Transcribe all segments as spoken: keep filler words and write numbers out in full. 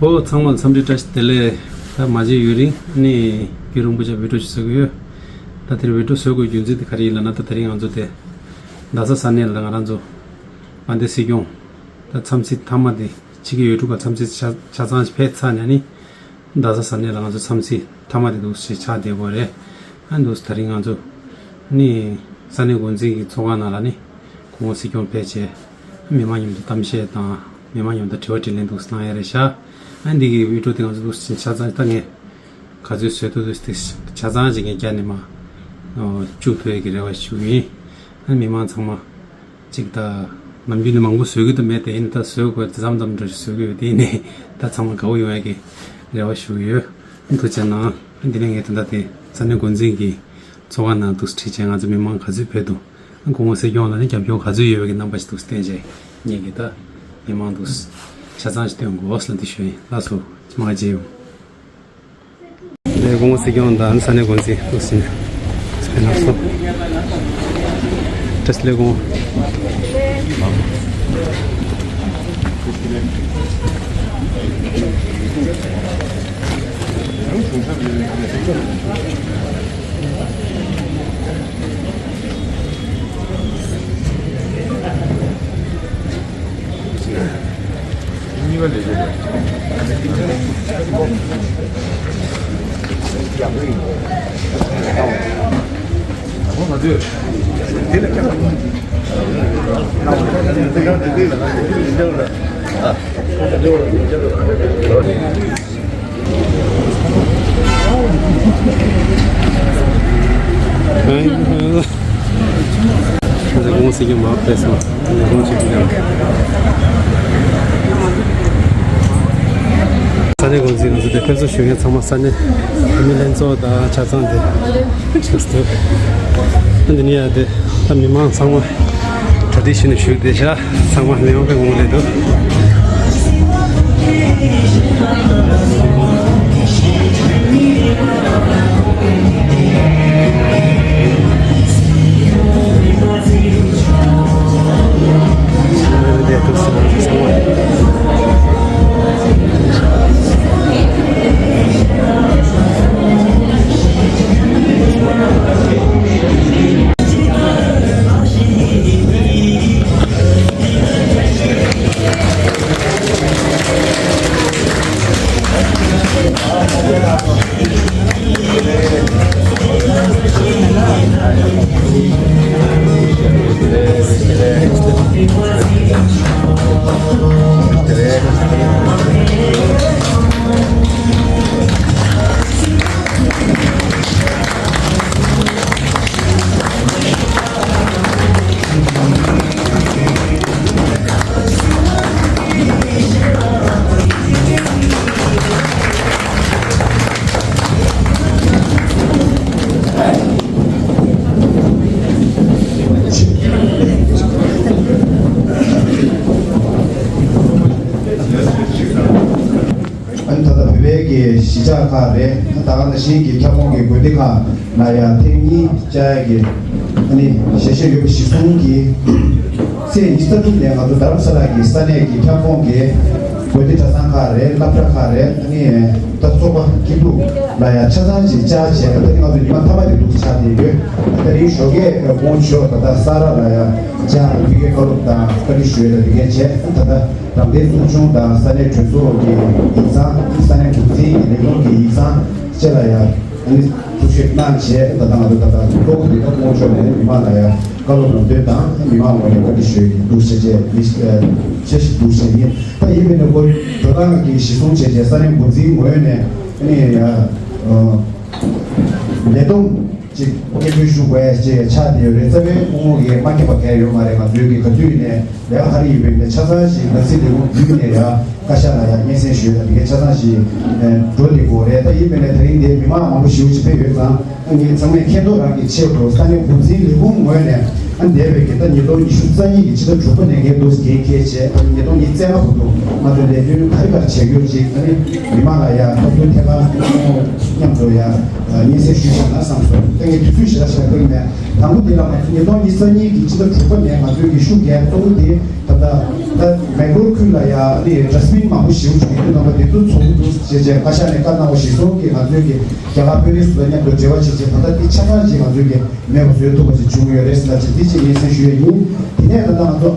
ཨོ། ཚང་མ་འཚམས་འདྲི་བཀྲ་ཤིས་བདེ་ལེགས། ད་མ་མཇལ་ཡུན་རིང་། ཨ་ནི་རྒྱུན་རིང་པོ་ཅིག་བི་ཌིའོ་ཞིག་བཟོ་གི་ཡོད། ད་དེ་རིང་བི་ཌིའོ་བཟོ་དགོས་རྒྱུ་མཚན་དེ་ག་རེ་ཡིན་ལབ་ན། ད་དེ་རིང་ང་ཚོ་དེ་རྡ་ས་ས་གནས་ལ་ང་རང་ཚོ་དཔལ་ལྡན་སྲིད་སྐྱོང་ད་འཚམས་གཟིགས་མཐའ་མ་དེ་ཕྱི་རྒྱལ་ཡུལ་གྲུ་ཁག་འཚམས་གཟིགས་ཆ་ཆ་ཚང་ཞིག་ཕེབས་ཚར་ནས་ནི། རྡ་ས་ས་གནས་ལ་ང་ཚོ་འཚམས་གཟིགས་མཐའ་མ་དེ་འདུག་སེ་ཆགས་བསྡད་ཡོད་རེད། ཨ་འདུག་སེ་ད་རིང་ང་ཚོ་ནི་ས་གནས་འགོ་འཛིན་གྱི་ཚོགས་ཁང་ནང་ལ་ནི་སྐུ་ངོ་སྲིད་སྐྱོང་ཕེབས་བྱས། མི་མང་མཉམ་དུ་གཏམ་བཤད་དང་། མི་མང་མཉམ་དུ་དྲི་བ་དྲིས་ལན་འདུག་སེ་གནང་ཡ་རེད་ཤག་ཨ་འདི་གི་བི་ཌིའོ་དེ་ང་ཚོ་འདུག་སེ་ཆ་ཚང་ད་ངས་ག་ཚོད་བཟོས་ཐུབ་ཐུབ་དེ་ཆ་ཚང་ཅིག་ངས་བསྐྱར་ནས་མར་བཅུག་ཐུབ་ཡ་གི་རེ་བ་ཞུ་གི་ཡིན། ཨ་མི་མང་ཚང་མ་ཅིག་ད་ནམ་རྒྱུན་ནས་མང་པོ་བཟོ་གི་ད་མེད། དེ་ཡིན་ད་བཟོ་དགོས་མཚམས་མཚམས་འདྲ་ཞིག་བཟོ་གི་ཡོད། དེ་ཡིན་ནའི་ད་ཚང་མ་དགའ་པོ་ཡོང་ཡ་གི་རེ་བ་ཞུ་གི་ཡོད། ཐུགས་རྗེ་གནང་། འདི་ནས་ངས་ད་ལྟ་དེ་ས་གནས་འགོ་འཛིན་གྱི་ཚོགས་ཁང་ནང་འདུག་སེ་ཁྲིད་བྱས། ང་ཚོ་མི་མང་ག་ཚོད་ཕེབས་འདུག་ཨ་སྐུ་ངོ་སྲིད་སྐྱོང་ལ་ནི་རྒྱབ་སྐྱོར་ག་ཚོད་ཡོད་པའི་གི་རྣམ་པ་ཞིག་འདུག་སེ་བསྟན་བྱས། ངས་གི་ད་མི་མང་འདུག་སེ་ཆ་ཚང་ཞིག་སྟོན་དགོས་ལབ་འདི་ཞུ་ཡིན། ལགས་སོ། མ་མཇལ་ཡོང་། ལས་ཁུངས་སྲིད་སྐྱོང་དང་ས་གནས་འགོ་འཛིན་ཐུགས་ཟིན་སྤེལ་གནང་སོང་། བཀྲ་ཤིས་ལས་ཁུངས། གཉིས་པ་ལས་བྱེད་པ། ཁོང་ཚོ་ཀུན་མ་ཕེབས་སོང་། ཁོང་ཚོ་ཀུན། ས་གནས་འགོ་འཛིན། ང་ཚོ་དེ་ཕེབས་བསུ་ཞུ་མཁན་ཚང་མ། ས་གནས་བོད་མི་ལྷན་ཚོགས་དང་ཆ་ཚང་དེ། འདི་ནས་ཡར་དེ་ད་མི་མང་ཚང་མ་གྲ་སྒྲིག་ཞུས་ནས་བཞུགས་བསྡད་ཤག་ཚང་མ་མི་མང་དཔེ་མང་པོ་སླེབས་འདུག་ཨ་ནི་ད་ལྟ་བོད་པའི་གི་གཞིས་ཆགས་ཁག་རེད། ད་ག་ནང་བཞིན་གྱི་ཁྱབ་ཁོངས་ཀྱི་དགོན་སྡེ་ཁག་ལ་ཡང་ཐེངས་གཉིས་བཅར་ཡ་གི་ཨ་ནི་ཞལ་བཞེས་ཡོད་པ་གཞིར་བཟུང་གིས། ཚེས་ཉི་ཤུ་རྩ་དྲུག་ནས་ང་ཚོ་རྡ་རམ་ས་ལ་གི་ས་གནས་ཀྱི་ཁྱབ་ཁོངས་ཀྱི་དགོན་སྡེ་གྲྭ་ཚང་ཁག་རེད། སློབ་གྲྭ་ཁག་རེད། ཨ་ནི་ད་ཚོགས་པ་ཁྱིམ་སྡུག་ལ་ཡང་ཆ་ཚང་ཅིག་བཅར་བྱས། ད་ལྟ་ང་ཚོ་ཉི་མ་མཐའ་མ་དེ་འདུག་ཆགས་བསྡད་ཡོད། ད་རིང་ཞོགས་ཀས་ཁོང་ཚོ་ད་ལྟ་ས་རཱ་ལ་ཡང་བཅར་ནས་ཕ་གིར་བཀའ་སློབ་དང་བཀའ་འདྲི་ཞུ་ཡས་དང་དེ་འགན་བྱས། ད་ལྟ་རང་བདེན་ཚོགས་ཆུང་དང་ས་གནས་གྲོས་ཚོགས་ཀྱི་ཡིག་ཚང་། ས་གནས་འགོ་འཛིན་གྱི་ལས་ཁུངས་ཀྱི་ཡིག་ཚང་བཅས་ལ་ཡང་ཨ་ནི་ཐུགས་ཞིབ་གནང་བྱས། ད་ལྟ་ང་ཚོ་ད་ལྟ་གློ་བུར་དུ་ད་ཁོང་ཚོ་ནས་མི་མང་ལ་ཡང་བཀའ་སློབ་ལམ་སྟོན་དང་མི་མང་ངོས་ནས་བཀའ་འདྲི་ཞུ་ཡས་འདུག་བྱས་བྱས་ཡིན། བྱས་ཤིག་འདུག་བྱས་ཡིན། ད་ཡིན་པས་ན་ཁོ་འགྲོ་སྟངས་ཀྱི་གཞི་བཟུང་བྱས་བྱས་ས་གནས་འགོ་འཛིན་ངོས་ནས་ཨ་ནི་ཡང་ལས་བསྡོམས་ཅིག་སྙན་སྒྲོན་ཞུ་དགོས་ཡ་ཅིག་ཆགས་བསྡད་ཡོད་རེད། རྩ་བའི་སྐུ་ངོ་གིས་མ་མཁྱེན་པ་གང་ཡང་ཡོད་མ་རེད། ང་ཚོའི་གི་ག་དུས་ནས་ལས་ཀ་ག་རེ་ཡིན་པའི་ནས་ཆ་ཚང་ཞིག་ནང་སྲིད་ལས་ཁུངས་བརྒྱུད་ནས་ཡང་བཀའ་ཤག་ལ་ཡང་སྙན་སེང་ཞུས་ཡ་དེ་གའི་ཆ་ཚང་ཞིག་འགྲོ་བསྡད་ཀྱི་ཡོད་རེད། ད་ཡིན་པས་ན་དེ་རིང་འདིར་མི་མང་མང་པོ་ཞེ་པོ་ཅིག་ཕེབས་ཡོད་ཙང་། ངས་ཚང་མས་མཁྱེན་རྟོགས་རང་གི་ཆེད་དུ་ས་གནས་འགོ་འཛིན་ལས་ཁུངས་ངོས་ནས་ཨ་འདས་པའི་གི་ད་ཉིས་སྟོང་ཉི་ཤུ་རྩ་གཉིས་ཀྱི་ཕྱི་ཟླ་དྲུག་པ་ནས་འགན་འདུག་འགན་འཁྱེར་བྱས། ད་ཉིས་སྟོང་ཉི་ཤུ་རྩ་ལྔ་བར་དུ་ང་ཚོས་ལས་དོན་ག་རེ་ག་རེ་བྱེད་ཀྱི་ཡོད་ཅིག་ཨ་ནི་མི་མང་ལ་ཡང་ད་དུང་ཐད་ཀར་མཉམ་དུ་ཡང་སྙན་སེང་ཞུས་བཞག་ན་བསམ་སོང་། ད་ངས་དུས་ཚོད་ཞེ་དྲག་ཞིག་ལ་བཏང་མེད། དང་པོ་དེ་ལ་ང་ཚོ་ཉིས་སྟོང་ཉི་ཤུ་རྩ་གཉིས་ཀྱི་ཕྱི་ཟླ་དྲུག་པ་ནས་ང་ཚོའི་གི་ཤུགས་རྒྱག་གཙོ་བོ་དེ་ད་ ད་ད་མེག་ལོར་ཁུལ་ལ་ཡ་ཨ་ནི་ཌ་སི་བིན་མང་པོ་ཞེ་པོ་ཅིག་ཡོད་དུས་ཙམ་པ་དེ་ཚོ་ཚོགས་འདུ་བྱས་བྱས་བཀའ་ཤག་ནས་བཀའ་གནང་བ་གཞིར་བཟུང་གིས་ང་ཚོའི་གི་རྒྱ་གར་དཔོན་རིགས་ཚོ་དང་མཉམ་དུ་འབྲེལ་བ་བྱས་བྱས་ད་ལྟ་འདི་ཆ་ཚང་ཅིག་ང་ཚོའི་གི་མེད་པ་བཟོ་ཐུབ་པ་ཅིག་བྱུང་ཡོད་རེད་ཟེར་ལ་ཅིག་འདི་ཅིག་སྙན་སེང་ཞུ་ཡས་ཡིན། དེ་ནས་ད་ལྟ་ང་ཚོ་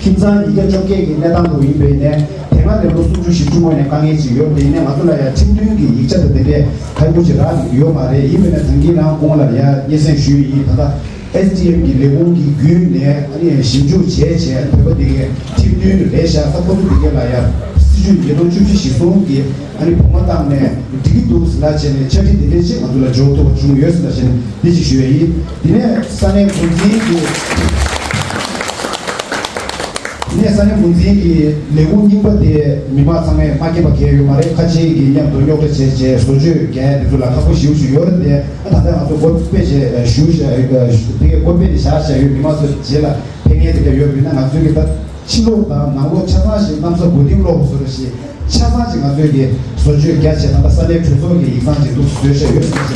ཁྱིམ་ཚང་ཉིས་བརྒྱ་བཅོ་བརྒྱད་ཀྱི་གནས་སྟངས་དུ་ཡིན་པའི་ནས་དེ་སྔ་ནས་ལོ་སུམ་ཅུ་བཞི་བཅུ་སྔོན་ནས་དཀའ་ངལ་ཅིག་ཡོད་པ་ཡིན་ན་ང་ཚོ་ལ་ཡང་ཁྲིམས་མཐུན་གྱི་ཡིག་ཆ་དང་དེ་འདྲས་ག་རེ་ཅིག་རག་ཡོད་མ་རེད། ཡིན་པས་ན་ད་གིན་རང་གོང་ལ་ཡང་སྙན་སེང་ཞུས་ཡིན། ད་ལྟ་ཨེས་ཌི་ཨེམ་གྱི་ལས་ཁུངས་ཀྱི་བརྒྱུད་ནས་ཨ་ནི་ཞིབ་འཇུག་བྱས་བྱས་བོད་པ་དེ་གའི་ཁྲིམས་མཐུན་རེད་ཤག་ད་ཁོ་ཚོ་དེ་གའི་ལ་ཡང་སྲིད་ཇུས་ཉིས་སྟོང་བཅུ་བཞི་གཞིར་བཟུང་གི་ཨ་ནི་བུ་མོ་བཏང་ནས་འགྲིག་གི་འདུག་ཟེར་ལ་བྱས་ནས་ཆ་འགྲིག་དེ་འདྲས་ཅིག་ང་ཚོ་ལ་འཇོག་ཐུབ་པ་བྱུང་ཡོད་ཟེར་ལ་བྱས་ནས་འདི་ཅིག་ཞུ་ཡ་ཡིན། དེ་ནས་ས་གནས་འགོ་འཛིན་གྱི་དེ་ནས་ས་གནས་འགོ་འཛིན་གྱི་ལས་ཁུངས་རྙིང་པ་དེ་མི་མང་ཚང་མས་མ་མཁྱེན་པ་གང་ཡང་ཡོད་མ་རེད། ཁ་ཆེ་གི་མཉམ་དུ་རྙོག་དྲ་བྱས་བྱས་བཟོ་བཅོས་རྒྱག་ཡ་དེ་ཚོ་ལ་ཁག་པོ་ཞེ་པོ་ཞིག་ཡོད་རེད་དེ། ད་ལྟ་ང་ཚོ་འགོ་དཔེ་བྱས་ཞུ་བྱས་དེ་གའི་འགོ་དཔེ་དེ་བཞག་བཞག་ཡོད། མི་མང་ཚོ་རྗེས་ལ་ཕན་ངེས་དེ་འདྲ་ཡོད་པ་ཡིན་ན་ང་ཚོའི་གི་ད་ཕྱི་ལོགས་དང་ནང་ལོགས་ཆ་ཚང་ཞིག་གནམ་ས་དགུ་ལྡིང་སློག་པ་བཟོ་འདྲ་ཞིག་ཆ་ཚང་ཞིག་ང་ཚོའི་གི་བཟོ་བཅོས་རྒྱག་བྱས་ད་ལྟ་ས་གནས་གྲོས་ཚོགས་ཀྱི་ཡིག་ཚང་ཞིག་འདུག་བཟོས་བཞག་ཡོད་ཟེར་བྱས་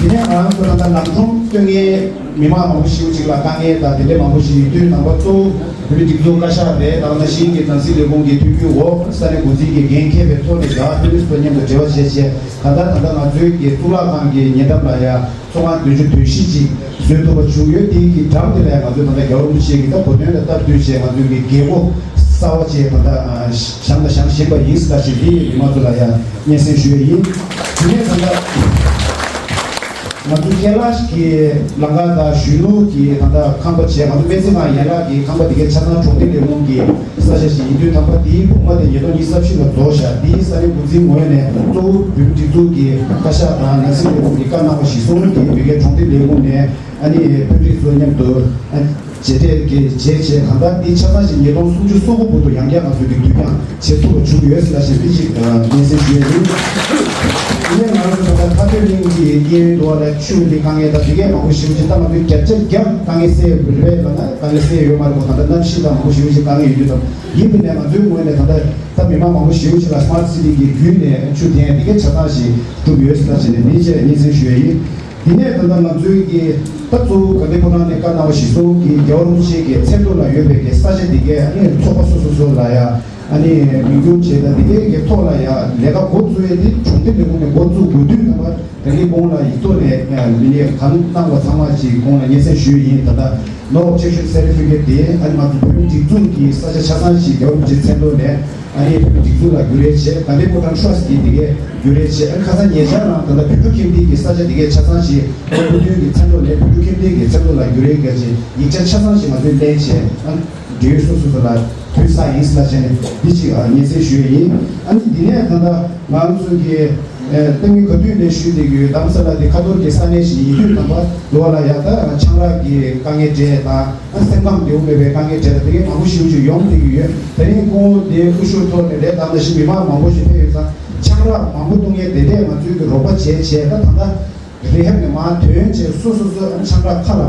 དེ་ནས་ང་རང་ཚོ་ད་ལྟ་ནང་ཁྲོམ་སྟོན་མཁན་མི་མང་མང་པོ་ཞིག་ཅིག་ལ་དཀའ་ངལ་དང་དེ་འདྲའི་མང་པོ་ཞིག་ཡོད་དུས་ནང་པ་གཙོ་བོ་བོད་མིའི་སྒྲིག་འཛུགས་བཀའ་ཤག་རེད། ད་ནང་བཞིན་གྱི་ནང་སྲིད་ལས་ཁུངས་ཀྱི་ཐུགས་རྒྱུད་འོག་ས་གནས་འགོ་འཛིན་གྱི་འགན་འཁྱེར་བའི་ཐོག་ནས་རྒྱ་གར་དཔོན་རིགས་ཚོ་མཉམ་དུ་འབྲེལ་བ་བྱས་བྱས་ད་ལྟ་ད་ལྟ་ང་ཚོའི་གི་གཙུག་ལག་ཁང་གི་ཉེ་འགྲམ་ལ་ཡ། ཚོགས་ཁང་བདུན་ཅུ་དོན་བཞི་ཅིག་བཟོས་ཐུབ་པ་བྱུང་ཡོད། དེ་གི་འགྲམ་དེ་ལ་ཡང་ང་ཚོས་ད་ལྟ་རྒྱལ་བ་རིན་པོ་ཆེ་གི་ད་གོ་སྟོན་དང་སྟབས་བསྟུན་བྱས་ང་ཚོས་གི་རྒྱལ་སྒོ་གསར་པ་ཅིག་ད་ལྟ་བཞེངས་དང་བཞེངས་བཞིན་པ་ཡིན་ཟེར་ཞིག་དེ་མི་མང་ཚོ་ལ་ཡང་སྙན་སེང་ཞུ་ཡི་ཡིན། དེ་ནས་ད་ལྟ་ང་ཚོ་ཁེ་ལག་གི་ལམ་ཁ་དང་གཞོན་ནུ་གི་ད་ལྟ་ཁང་པ་བྱས། ང་ཚོ་སྨན་རྩིས་ཁང་ཡན་ལག་གི་ཁང་པ་དེ་གའི་ཆ་ཚང་གྲོང་སྡེ་ལས་ཁུངས་ཀྱི་ས་ཆ་ཞིག་ཡིན་དུས་དམ་པ་དེའི་བུ་མོ་དེ་ཉིས་སྟོང་ཉི་ཤུ་རྩ་བཞི་ལ་རྫོགས་བཞག་དེའི་ས་གནས་འགོ་འཛིན་ངོས་ནས་གཙོ་བོ་བོད་མིའི་སྒྲིག་འཛུགས་ཀྱི་བཀའ་ཤག་དང་ནང་སྲིད་ལས་ཁུངས་ཀྱི་བཀའ་གནང་བ་གཞིར་བཟུང་གིས་བོད་ཀྱི་གྲོང་སྡེ་ལས་ཁུངས་ནས་ཨ་ནི་བོད་རིགས་ཚོ་མཉམ་དུ་མཇལ་འཕྲད་ཀྱི་བྱས་བྱས་གང་ལྟར་འདི་ཆ་ཚང་ཞིག་ཉིས་སྟོང་སུམ་ཅུ་སོ་དགུ་བར་དུ་ཡང་བསྐྱར་ང་ཚོས་ཀྱི་དུས་འགྱངས་བྱེད་ཐུབ་པ་བྱུང་ཡོད་ཟེར་ལ་ཞེས་འདི་ཞིག་སྙན་སེང་ཞུ་ཡས་ཡིན། དེ་ནས་ང་རང་ཚོ་ད་ལྟ་མཐའ་སྟོད་གླིང་གི་གཡས་གཡོན་དུ་བ་ལ་ཆུ་འདི་དཀའ་ངལ་དང་དེ་གས་མང་པོ་ཞིག་ཅིག་ད་ང་ཚོས་བརྒྱ་ཆ་བརྒྱ་དཀའ་ངལ་སེལ་ཡོད་རེད་པས་ལབ་ན་དཀའ་ངལ་སེལ་ཡོད་མ་རེད་གོ་ད་ལྟ་གནམ་གཤིས་དང་མང་པོ་ཞིག་ཅིག་དཀའ་ངལ་ཡོད་དུས་དང་། ཡིན་པས་ན་ང་ཚོའི་ངོས་ནས་ད་ལྟ་ད་མི་མང་མང་པོ་ཞེ་པོ་ཅིག་ལ་སི་མཱར་ཊི་སི་ཊི་གི་བརྒྱུད་ནས་ཆུ་འཐེན་ཡ་དེ་གའི་ཆ་ཚང་ཞིག་བསྒྲུབས་ཡོད་ཟེར་ལ་བྱས་ནས་འདིའི་ཆེད་ལ་སྙན་སེང་ཞུ་ཡ་ཡིན། དེ་ནས་ད་ལྟ་ང་ཚོའི་གི་ད་གཙོ་བོ་དགའ་ལྡན་ཕོ་བྲང་ནས་བཀའ་གནང་བ་གཞིར་བཟུང་གི་རྒྱལ་བ་རིན་པོ་ཆེ་གི་མཚན་ཐོག་ལ་ཡོད་པའི་གི་ས་ཆ་དེ་གའི་ཨ་ནི་ཚོགས་པ་སོ་སོ་སོ་ལ་ཡ་ཨ་ནི་མིང་བསྒྱུར་བྱས་ད་དེ་གའི་གི་ཐོག་ལ་ཡ་ལས་ཀ་འགོ་བཙུགས་ཡ་དེ་གྲོང་སྡེ་ལས་ཁུངས་ནས་འགོ་བཙུགས་དགོས་དུས་ད་ད་གིན་གོང་ལ་ཡིག་ཐོག་ནས་མི་སྣས་གང་གནང་བ་ཚང་མ་ཅིག་གོང་ལ་སྙན་སེང་ཞུས་ཡིན། ད་ལྟ་No Objection Certificate དེ་ཨ་ནི་ང་ཚོ་བོད་མི་སྒྲིག་འཛུགས་ཀྱི་ས་ཆ་ཆ་ཚང་ཞིག་རྒྱལ་བ་རིན་པོ་ཆེའི་མཚན་ཐོག་ནས་ཨ་ནི་བོད་མི་སྒྲིག་འཛུགས་ལ་བསྒྱུར་རེས་བྱས། དགའ་ལྡན་ཕོ་བྲང་ཊྲསི་ཊི་གིས་དེ་གའི་བསྒྱུར་རེས་བྱས། ཨ་ནི་ཁ་སང་ཉེ་ཆར་རང་ད་ལྟ་བོད་ཕྲུག་ཁྱིམ་སྡེ་གི་ས་ཆ་དེ་གའི་ཆ་ཚང་ཞིག་ཨ་ནི་བོད་དོན་གྱི་མཚན་ཐོག་ནས་བོད་ཕྲུག་ཁྱིམ་སྡེ་གི་མཚན་ཐོག་ལ་བསྒྱུར་རེས་བྱས་ཡིག་ཆ་ཆ་ཚང་ཞིག་ང་ཚོས་ལེན་བྱས། ཨ་ནི་འབྲེལ་ཡོད་སོ་སོ་སོ་ལ་ཕུལ་ཚར་ཡིན་ཟེར་ལ་བྱས་ནས་འདི་ཅིག་ཨ་སྙན་སེང་ཞུ་ཡས་ཡིན། ཨ་ནི་འདི་ནས་ད་ལྟ་ང་ཚོ་གི་ཨ་ལྟ་ངན་ག་དུས་ནས་ཞུས་བསྡད་ཀྱི་ཡོད། རྡ་རམ་ས་ལ་དེ་ཁ་ཐོར་གྱི་ས་གནས་ཤིག་ཡིན་དུས་ད་ལྟ་འདུག་བ་ལ་ཡ་ད་ཆང་རག་གི་དཀའ་ངལ་འཕྲད་དང་ཨ་སེམས་ཁམས་བདེ་པོ་མེད་པའི་དཀའ་ངལ་འཕྲད་དང་དེ་གའི་མང་པོ་ཞེ་པོ་ཅིག་ཡོང་བསྡད་ཀྱི་ཡོད། དེ་རིང་ཁོང་དེའི་སྐུ་ཞབས་ཐོག་ནས་རེད་དམ་ད་ཞིག་མི་མང་མང་པོ་ཞིག་ཕེབས་ཡོད་ཙང་ཆང་རག་མང་པོ་བཏུང་མཁན་དེ་འདྲས་ང་ཚོས་ཀྱི་རོགས་པ་བྱས་བྱས་ད་ད་ལྟ། རི་ཧེབ་ནས་མར་ཐོན་བྱས་སོ་སོ་སོ་ཨ་ནི་ཆང་རག་ཁ་ལ་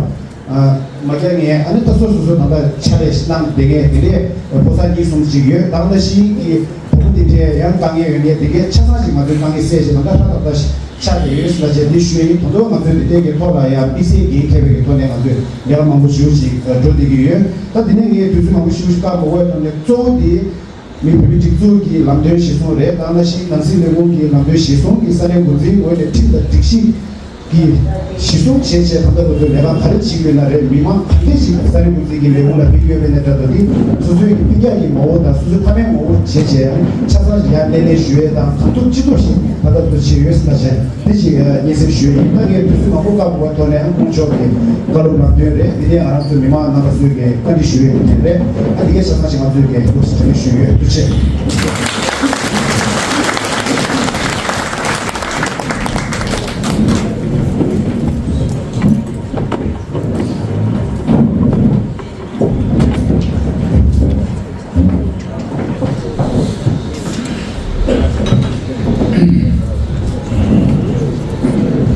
ཨ་མ་རྒྱག་མཁན་ཨ་ནི་ད་སོ་སོ་སོ་ད་ལྟ་ཕྱག་ལས་གནང་བསྡད་མཁན་དེ་འདྲས་ཕོ་གསར་གཉིས་གསུམ་ཅིག་ཡོད། ད་ལྟ་ཞིག་གི་བུ་མོ་དེ་འདྲས་ཡང་དཀའ་ངལ་ཡོད་མཁན་དེ་གའི་ཆ་ཚང་ཞིག་ང་ཚོས་དཀའ་ངལ་སེལ་བྱས་ད་ལྟ་ཧྲ་ཏག་ཏག་ཆགས་བསྡད་ཡོད་ཟེར་ལ་བྱས་འདི་ཞུ་ཡ་ཡིན། ད་དུང་ང་ཚོས་དེ་འདྲས་ཀྱི་ཐོག་ལ་ཡང་དམིགས་བསལ་འགན་འཁྱེར་བའི་གི་ཐོག་ནས་ང་ཚོས་ལས་ཀ་མང་པོ་ཞེ་པོ་ཅིག་འགྲོ་བསྡད་ཀྱི་ཡོད། ད་དེ་ནས་ངས་དུས་ཚོད་མང་པོ་ཞེ་པོ་ཞིག་བཀག་མ་དགོས་པའི་ཐོག་ནས་གཙོ་བོ་དེ། མི་བོད་མིའི་སྒྲིག་འཛུགས་ཀྱི་ལམ་སྟོན་གཞིར་བཟུང་རེད། ད་ནང་བཞིན་ནང་སྲིད་ལས་ཁུངས་ཀྱི་ལམ་སྟོན་གཞིར་བཟུང་གིས་ས་གནས་འགོ་འཛིན་ངོས་ནས་ཁྲིམས་དང་སྒྲིག་གཞི་གི་གཞིར་བཟུང་བྱས་བྱས་ད་ལྟ་བར་དུ་ལས་ཀ་ག་རེ་བྱེད་དགོས་ན་རེད། མི་མང་ག་འདྲས་ཤིག་ས་གནས་འགོ་འཛིན་གྱི་ལས་ཁུངས་ལ་ཕེབས་ཀྱི་ཡོད་པའི་གནས་སྟངས་དང་དེ་སོ་སོའི་གི་སྤུན་ཀྱག་གི་ངོ་བོ་དང་སོ་སོའི་ཕ་མའི་ངོ་བོ་བྱས་བྱས་ཆ་ཚང་ཞིག་ཡར་སྣེ་ལེན་ཞུ་ཡས་དང་གང་ཐུབ་ཅི་ཐུབ་ཞིག་ད་ལྟ་བར་དུ་བྱས་ཡོད་ཟེར་ན་བྱས། དེ་ཅིག་སྙན་སེང་ཞུ་ཡིན། ད་ངས་དུས་ཚོད་མང་པོ་བཀག་དགོས་པའི་ཐོག་ནས་ཁོང་མཆོག་གི་བཀའ་སློབ་ལམ་སྟོན་རེད། འདི་ནས་ང་རང་ཚོའི་མི་མང་རྣམ་པ་ཚོས་ཀྱི་བཀའ་འདྲི་ཞུ་ཡས་ཀྱི་དེ་རེད། ཨ་འདི་གའི་ཆ་ཚང་ཞིག་ང་ཚོས་ཀྱི་ཐུགས་སུ་དྲན་ཞུ་ཡོད། ཐུགས་རྗེ་ཆེ།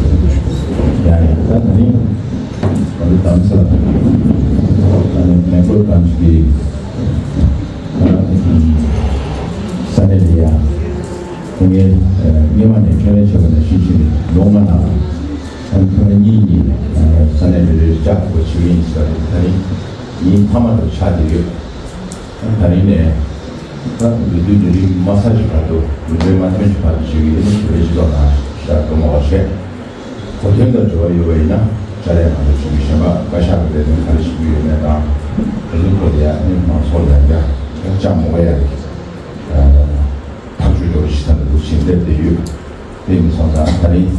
ཡ་ཡ་ད་དེ་རིང་ང་ཚོ་རྡ་རམ་ས་ལ་ཨ་ནི་མེག་ལོར་གྲོང་ཁྱེར་གྱི་ང་རང་ཚོ་གི་ས་གནས་འདི་ཡ་ཁོང་གིས་སྔོན་མ་ནས་ཁས་ལེན་བྱས་པ་ནང་བཞིན་བྱས་ནས་ལོ་ལྔ་ནང་ཨ་ནི་ཁོ་རང་གཉིས་གཉིས་ས་གནས་འདི་རུ་བཅར་དགོས་ཞུ་ཡིན་ཟེར་བ་རེད། ད་རིང་། ཉིན་མཐའ་མ་དུ་ཆགས་བསྡད་ཡོད། ད་རིང་ནས་ད་འོས་བསྡུ་ལས་རིམ་མ་ཚར་གྱི་བར་དུ་འོས་འདེམས་མ་ཐོན་གྱི་བར་དུ་བྱེད་ཀྱི་ཡིན། བོད་པའི་སྤྱི་ཚོགས་ནང་ཤར་སྒྲོལ་མ་བ་བཤད། གོ་དོན་དང་འབྲེལ་བ་ཡོད་པ་ཡིན་ན་དཔྱ་ལས་ང་ཚོ་བྱུང་གི་གཞན་པ་བཀའ་ཤག་གི་ལས་དོན་ག་རེ་བྱེད་ཀྱི་ཡོད་མེད་དང་། དེ་ཚོའི་སྐོར་ལ་ཡང་ཨ་ནི་མང་ཚོགས་ལ་ཡང་ཡང་བཅའ་མོ་ག་ཡ་ཐག་གཅོད་འགྲོ་བཞི་ཚང་གི་འདུག་ཕྱིན་སླེབས་བསྡད་ཡོད། དེ་ཡིན་སོང་ཙང་ད་རིང་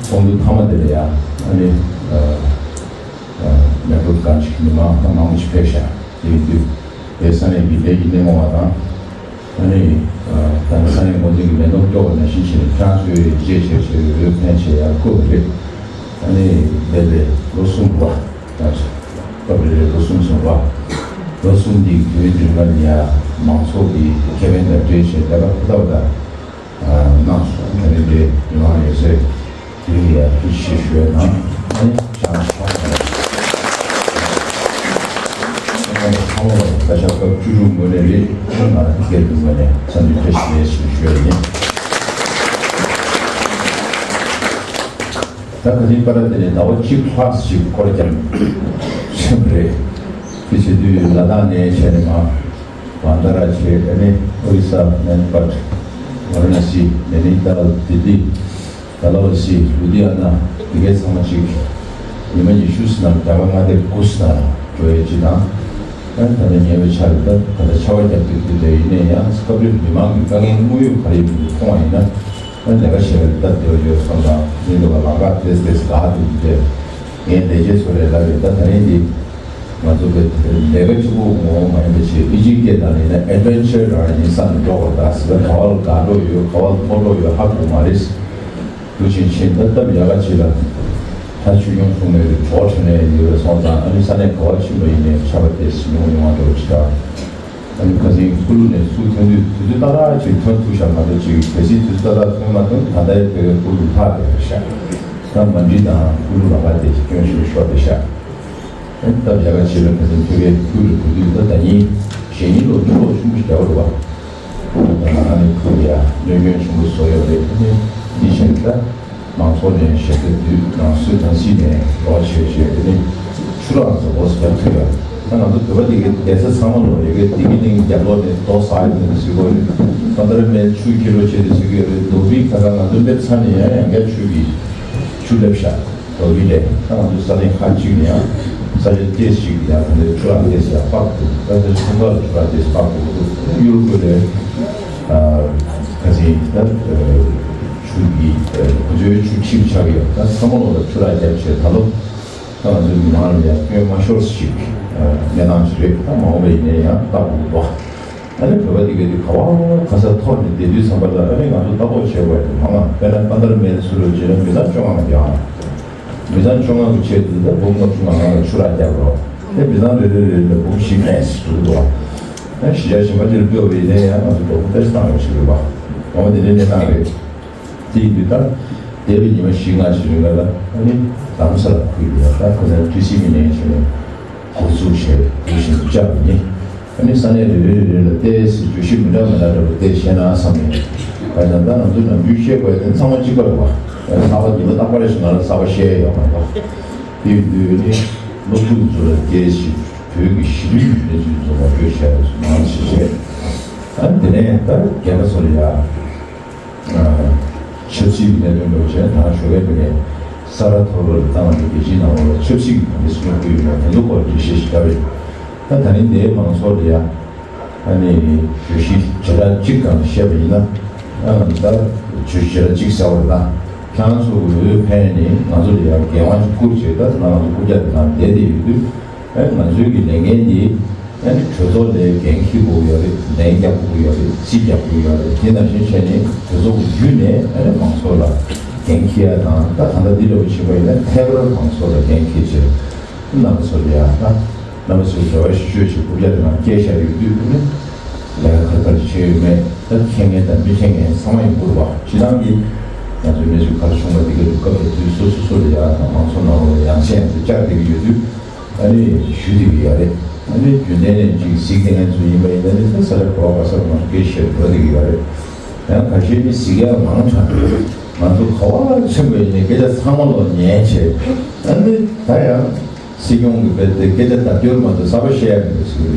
ཚོགས་འདུ་མཐའ་མ་དེ་ལ་ཡང་ཨ་ནི་མེག་ལོ་གང་ཞིག་མི་མང་ད་མང་པོ་ཞིག་ཕེབས་ཤག་དེ་ཡིན་དུས་དེ་ས་གནས་ཀྱི་དེ་ཡིན་གནས་ངོ་བ་དང་། ཨ་ནི། ད་ནི་ས་གནས་འགོ་འཛིན་གྱི་མེ་ཏོག་སྐྱོ་བ་ནང་བཞིན་བྱས་ནས་ཁྱེད་རང་ཚོའི་རྗེས་ཆེར་ཆེར་འོས་འཕེན་བྱས་ཡར་བསྐོས་པ་རེད། ཨ་ནི་འདས་པའི་ལོ་གསུམ་པ། ད་སྐབས་རེ་རེ་ལོ་གསུམ་གསུམ་པ། ལོ་གསུམ་འདིའི་དུས་རིང་ལ་ནི་ཡང་མང་ཚོགས་ཀྱི་ཁེ་ཕན་དང་འབྲེལ་བྱས་ལས་ཀ་ཧུར་ཐག་དང་། གནང་སོང་། དེ་རིང་འདིར་མི་མང་ཡོད་ཚད་དེ་རིང་ཡར་ཐུགས་རྗེ་ཆེ་ཞུ་བའི་ནང་ཨ་ནི་བྱང་ཆུབ་ང་ཚང་མ་ལ་བཀའ་ཤག་སྐབས་བཅུ་དྲུག་ངོས་ནས་རེད། ང་རང་སྐད་དུ་ངོས་ནས་འཚམས་འདྲི་བཀྲ་ཤིས་བདེ་ལེགས་ཞུ་ཞུ་བ་ཡིན། ད་ག་ནི་པ་ར་དེ་ནས་ཟླ་བ་གཅིག་ལྷག་ཞིག་སྐོར་ཀྱང་ཆེན་པོ་རེད། དེ་བྱེད་དུས་ལ་དྭགས་ནས་བྱས་ནས་མ་བན་ད་ར་བྱས། ཨ་ནི་ཨོ་རི་ས། མན་པཊ། ཝ་ར་ཎ་སི། ནེ་ནི་ཏཱལ། ལྡི་ལི། ཌལ་ཧོ་སི། ལུ་དྷི་ཡ་ན། འདི་གའི་ཚང་མ་གཅིག་ཉི་མ་ཉི་ཤུ་ཙམ་ནང་རྒྱ་གར་མངའ་སྡེ་དགུ་ཙམ་ནང་འགྲོ་ཡས་ཅིག་དང་། ཨ་ད་ལྟ་ཉེ་བའི་ཆར་ད་ད་ལྟ་ཆར་པ་བརྒྱབ་དུས་དེ་འདྲ་ཡིན་ནའི་ཡང་སྐབས་རེ་མི་མང་གི་དཀའ་ངལ་དངོས་ཡོད་ག་རེ་ཡིན་མིན་མཐོང་བ་ཡིན་ན། ཨ་ལས་ཀ་བྱེད་པར་སྟབས་བདེ་བ་ཡོད་བསམ་དང་། མི་འདུག་ག་ལམ་ཁ་ཏེས་ཏེས་དགའ་འདུག་དེ། ངའི་ལས་བྱེད་ཚོ་ལས་ལབ་ཡོད། ད་ད་རིང་འདི་ང་ཚོ་གི་ལས་ཀ་གཅིག་པུ་ངོ་མ་ཡིན་པ་བྱས། ཨི་ཇིབ་སྐད་ནང་ལ་ཡིན་ན་ཨེ་ཌི་ཝེན་ཅར་རང་ཡིན་བསམ་ནས་འགྲོ་དགོས། ད་ཟེར་ན་ག་བ་ལ་དགའ་འགྲོ་ཡོད། ག་བ་ལ་མཐོ་འགྲོ་ཡོད་ཧ་གོ་མ་རེད། འདུག་ཕྱིན་ཕྱིན་ད་སྟབས་ཡག་ག་ཅིག་ལ་ད་ཆུ་ཡོང་སོང་མེད་པའི་གྲོགས་ཁྲོད་ནས་ཡོད་པའི་སོང་ཙང་། ཨ་ནི་ས་གནས་ག་བ་ཕྱིན་པ་ཡིན་ནའི་ཆར་པ་དེ་ཉུང་ཉུང་བ་འགྲོ་ཅིག་དང་། ཨ་ནི་ཁ་སང་ཀུ་ལུ་ནས་ཚུར་ཐོན་དུས་དུས་ཚོད་ཏག་ཏག་ཅིག་ཐོན་ཐུབ་ཤག་མ་གཏོགས་ཅིག་གལ་སྲིད་དུས་ཚོད་ཏག་ཏག་ཐོན་མ་ཐུབ་ད་ལྟའི་བོད་པའི་ཀུ་ལུ་ལྷག་བསྡད་པ་ཤག་ད་མ་འགྲིག་དང་ཀུ་ལུ་ལ་ཁ་དེ་སྐྱོན་ཞིག་ཤོར་བསྡད་ཤག་ཨ་ནི་སྟབས་ཡག་ག་ཅིག་ལ་ཁ་སང་ཐོད་རྒལ་ཁུལ་ལ་འགྲོ་དུས་ད་ད་ཉིན་གཞེས་ཉིན་ལོ་ཆུ་ལོག་ཆུང་ཆུང་རྒྱག་པ་རེད་བ། ད་ང་ནི་ཁུལ་ཡ་གནོད་སྐྱོན་ཆེན་པོ་བཟོ་ཡོད་རེད། ཨ་ནི་འདི་བྱས་ད་མང་ཚོགས་ནས་ཞབས་ཏོག་དུས་ནང་སུ་ནང་སྲིད་ནས་རོགས་བྱས་བྱས། ཨ་ནི་ཆུ་རགས་ཚོ་འོ་ཟེར་ཐུབ་ཡོད། ད་ང་ཚོ་བོད་པ་དེ་གའི་བསྡད་ས་ཚང་མ་ལོ་ཡ་གི་དེ་གི་ནང་རྒྱབ་ལོགས་ནས་རྡོ་ཟ་ཡོད་ནས་ཟེར་གོ་རེད། ད་ལྟ་ར་མེད་ཆུ་འཁྱེར་རོགས་བྱས་ཏེ་ཟེར་གི་ཡོད་རེད། རྡོ་སྦིས་ཁ་ཁ་ང་ཚོ་སླེབས་ཚར་ནས་ཡང་ཡང་བསྐྱར་ཆུ་གི་ཆུ་སླེབས་ཤག་རྡོ་སྦིས་ལས། ད་ང་ཚོ་ས་གནས་ཁག་ཅིག་ནས་ཡང་ས་ཆ་ཏོག་ཙམ་ཞིག་ཡང་ད་ལྟ་ཆུ་རགས་ཏོག་ཙམ་ཡང་སྤར་འདུག་ད་ལྟ་ཁྲོམ་ཁ་ལ་ཆུ་རགས་ཏོག་ཙམ་སྤར་འདུག་ད་ཡུ་རོབ་ཁུལ་ལས་ཁ་སང་ད་ཆུ་གི་ཁོ་ཚོའི་ཆུ་ཁྱིམ་ཆགས་ཀྱི་ཡོད། ད་ཚང་མ་ལོ་ལ་ཆུ་རགས་བརྒྱབ་བྱས་ད་ལོ་ད་ང་ཚོའི་མི་མང་ལ་ཡང་སྐྱོན་མ་ཤོར་ཞིག་གནས་སྟངས་ཤིག་རེད། ད་མ་འོངས་པ་ཡིན་ནའི་ཡང་ལྟ་དགོས་འདུག་ཨ་ནི་བོད་པ་དེ་ག་དུས་ག་བ་ག་ས་ཐོར་ནས་བསྡད་དུས་ཙམ་པ་ལ་ཨ་ནི་ང་ཚོ་ལྟ་རྟོག་བྱེད་དགོས་ཡ་དེ་མང་ང་། དཔེར་ན་པ་ཏར་མེལ་ཚུར་ལ་བྱས་ན་མི་ཚང་བཅོ་ལྔ་ལ་རྒྱག་ང་། མི་ཚང་བཅོ་ལྔ་གི་ཆེད་དུ་ད་འབུམ་ལྔ་བཅུ་ང་ལྔ་ལ་ཆུ་རགས་རྒྱག་རོགས། དེ་མི་ཚང་རེ་རེ་རེ་ལ་འབུམ་བཞི་ལྔ་ཞིག་འགྲོ་གི་འདུག་ཨ་གཞིས་ཆགས་གཞན་པ་དེར་སྤོས་པ་ཡིན་ནའི་ཡང་ང་ཚོ་དོ་དགོང་ཏོག་ཙམ་བཏང་ཡོང་ཞིག་རེད་པ། འོ་དེ་འདྲའི་གནས་སྟངས་རེད། དེ་ཡིན་དུས་ད་འདས་པའི་ཉི་མ་བཞི་ལྔ་ཞིག་རིང་ལ་ཨ་ནི་རྡ་རམ་ས་ལ་ཁུལ་ལ་ད་ཁོ་ཚོའི་ཊི་སི་མི་ནས་བྱས་ནས་འགོ་འཛུགས་བྱས་འདུག་བཞིན་དུ་བཅར་བ་ཡིན། ཨ་ནི་ས་གནས་རེ་རེ་རེ་རེ་ལ་ཏོག་ཙམ་བརྗོད་གཞི་མི་འདྲ་མི་འདྲ་འདྲ་པོ་ཏོག་ཙམ་བཤད་ན་བསམ་ནས། བྱས་ཙང་ད་ང་ཚོ་ནམ་རྒྱུན་བཤད་དགོས་དེ་ཚང་མ་གཅིག་པ་རེད་པ། གསར་པ་ཉི་མ་རྟག་པར་ཞིག་ང་ལ་གསར་པ་བཤད་ཡོད་མ་རེད་པ། དེ་ཡིན་དུས་ནི་སློབ་ཕྲུག་ཚོ་ལ་ཏོག་ཙམ་བོད་ཀྱི་གཞི་རིམ་གནས་ཚུལ་ཚོ་ངོ་སྤྲོད་བྱས་ནས་མང་ཞིག་བྱས། ཨ་ནི་དེ་ནས་ད་རྒན་པ་ཚོ་ལ་ཡ། ཆབ་སྲིད་ཀྱི་གནད་དོན་འདྲ་བོ་བྱས་ན་ད་ཞོགས་ཀའི་དེ་ནས་ས་རཱ་ཐོར་བར་བཏང་བ་དེ་རྒྱལ་སྤྱིའི་ནང་ལོགས་ལ་ཆབ་སྲིད་ཀྱི་གོ་གནས་སྲུང་སྐྱོབ་ཡོད་མེད་དེ་ཚོ་སྐོར་འགྲེལ་བཤད་ཞིག་བརྒྱབ་ཡོད། ད་ད་རིང་འདིའི་མང་ཚོགས་ལ་ཡ་ཨ་ནི་བརྗོད་གཞི་བྱེ་བྲག་གཅིག་སྒང་ནས་བཤད་པ་ཡིན་ན། ཨ་ད་བརྗོད་བྱེ་བྲག་གཅིག་ཟེར་བ་ལ་ད་ཁྱེད་རང་ཚོ་འོས་འཕེན་ནས་ང་ཚོ་ལ་ཡ་འགན་དབང་ཞིག་བསྐུར་བྱས། ད་ང་ཚོ་རྐུབ་བཀྱག་དེ་ནང་བསྡད་བསྡད་ཡོད་དུས། ཨ་ནི་ང་ཚོའི་གི་ལས་འགན་འདི་ཨ་ནི་གྲོས་ཚོགས་ལ་འགན་འཁྱེར་དགོས་ཀྱི་ཡོད་རེད། ལན་རྒྱག་དགོས་ཀྱི་ཡོད་རེད། རྩིས་རྒྱག་དགོས་ཀྱི་ཡོད་རེད། དེ་ནང་བཞིན་བྱས་ནས་གྲོས་ཚོགས་ཀྱི་བརྒྱུད་ནས་ཨ་ནི་མང་ཚོགས་ལ་འགན་འཁྱེར་ཡ་དང་། ད་ད་ལྟ་འདི་འདྲ་བོ་བྱེད་པ་ཡིན་ན་ཐད་ཀར་མང་ཚོགས་ལ་འགན་འཁྱེར་བྱས། རྣམ་པ་ཚོ་ལ་ཡ་ད་རྣམ་པ་ཚོས་རེ་བ་ཞིག་བཅོལ་ཞིག་རྐུབ་བཀྱག་དེ་ནང་བསྐྱལ་བཞག་ཡོད་དུས། ཨ་ནི་ལས་ཀ་ག་རེ་ག་རེ་བྱས་ཡོད་མེད་ད་མཁྱེན་མཁན་དང་མི་མཁྱེན་མཁན་ཚང་མ་ཡོང་གི་རེད་པ། སྤྱིར་བཏང་གི་ང་ཚོའི་གནས་ཚུལ་ག་རེ་བྱུང་བ་འདི་ག་དུས་སྐབས་དེ་དུས་སོ་སོ་སོ་ལ་ཡ་ད་མང་ཚོགས་ནང་ལོགས་ལ་ཡ་མཚན་དེ་བཅར་བསྡད་ཀྱི་ཡོད་དུས། ཨ་ནི་ཞུ་བསྡད་ཀྱི་ཡོད་རེད། ཨ་ནི་རྒྱུན་ལྡན་ནས་ཅིག་གཟིགས་བསྡད་མཁན་ཚོ་ཡིན་པ་ཡིན་ན་ནི་ད་ས་ཆ་ག་བ་ག་ས་ལ་ང་ཚོ་སྐད་ཆ་བཤད་འགྲོ་བསྡད་ཀྱི་ཡོད་རེད། ཡང་ཁ་ཤས་ནི་གཟིགས་ཡག་མང་དྲགས་འདུག་ང་ཚོ་ག་བ་ཕྱིན་པ་ཡིན་ནའི་སྐད་ཆ་ཚང་མ་ལོག་ཉན་བྱས། ཨ་ནི་ད་ཡང་ སྲིད་སྐྱོང་གི་དཔེ་དེ་སྐད་ཆ་བརྡ་སྐྱོར་མ་གཏོགས་གསར་པ་བཤད་ཡ་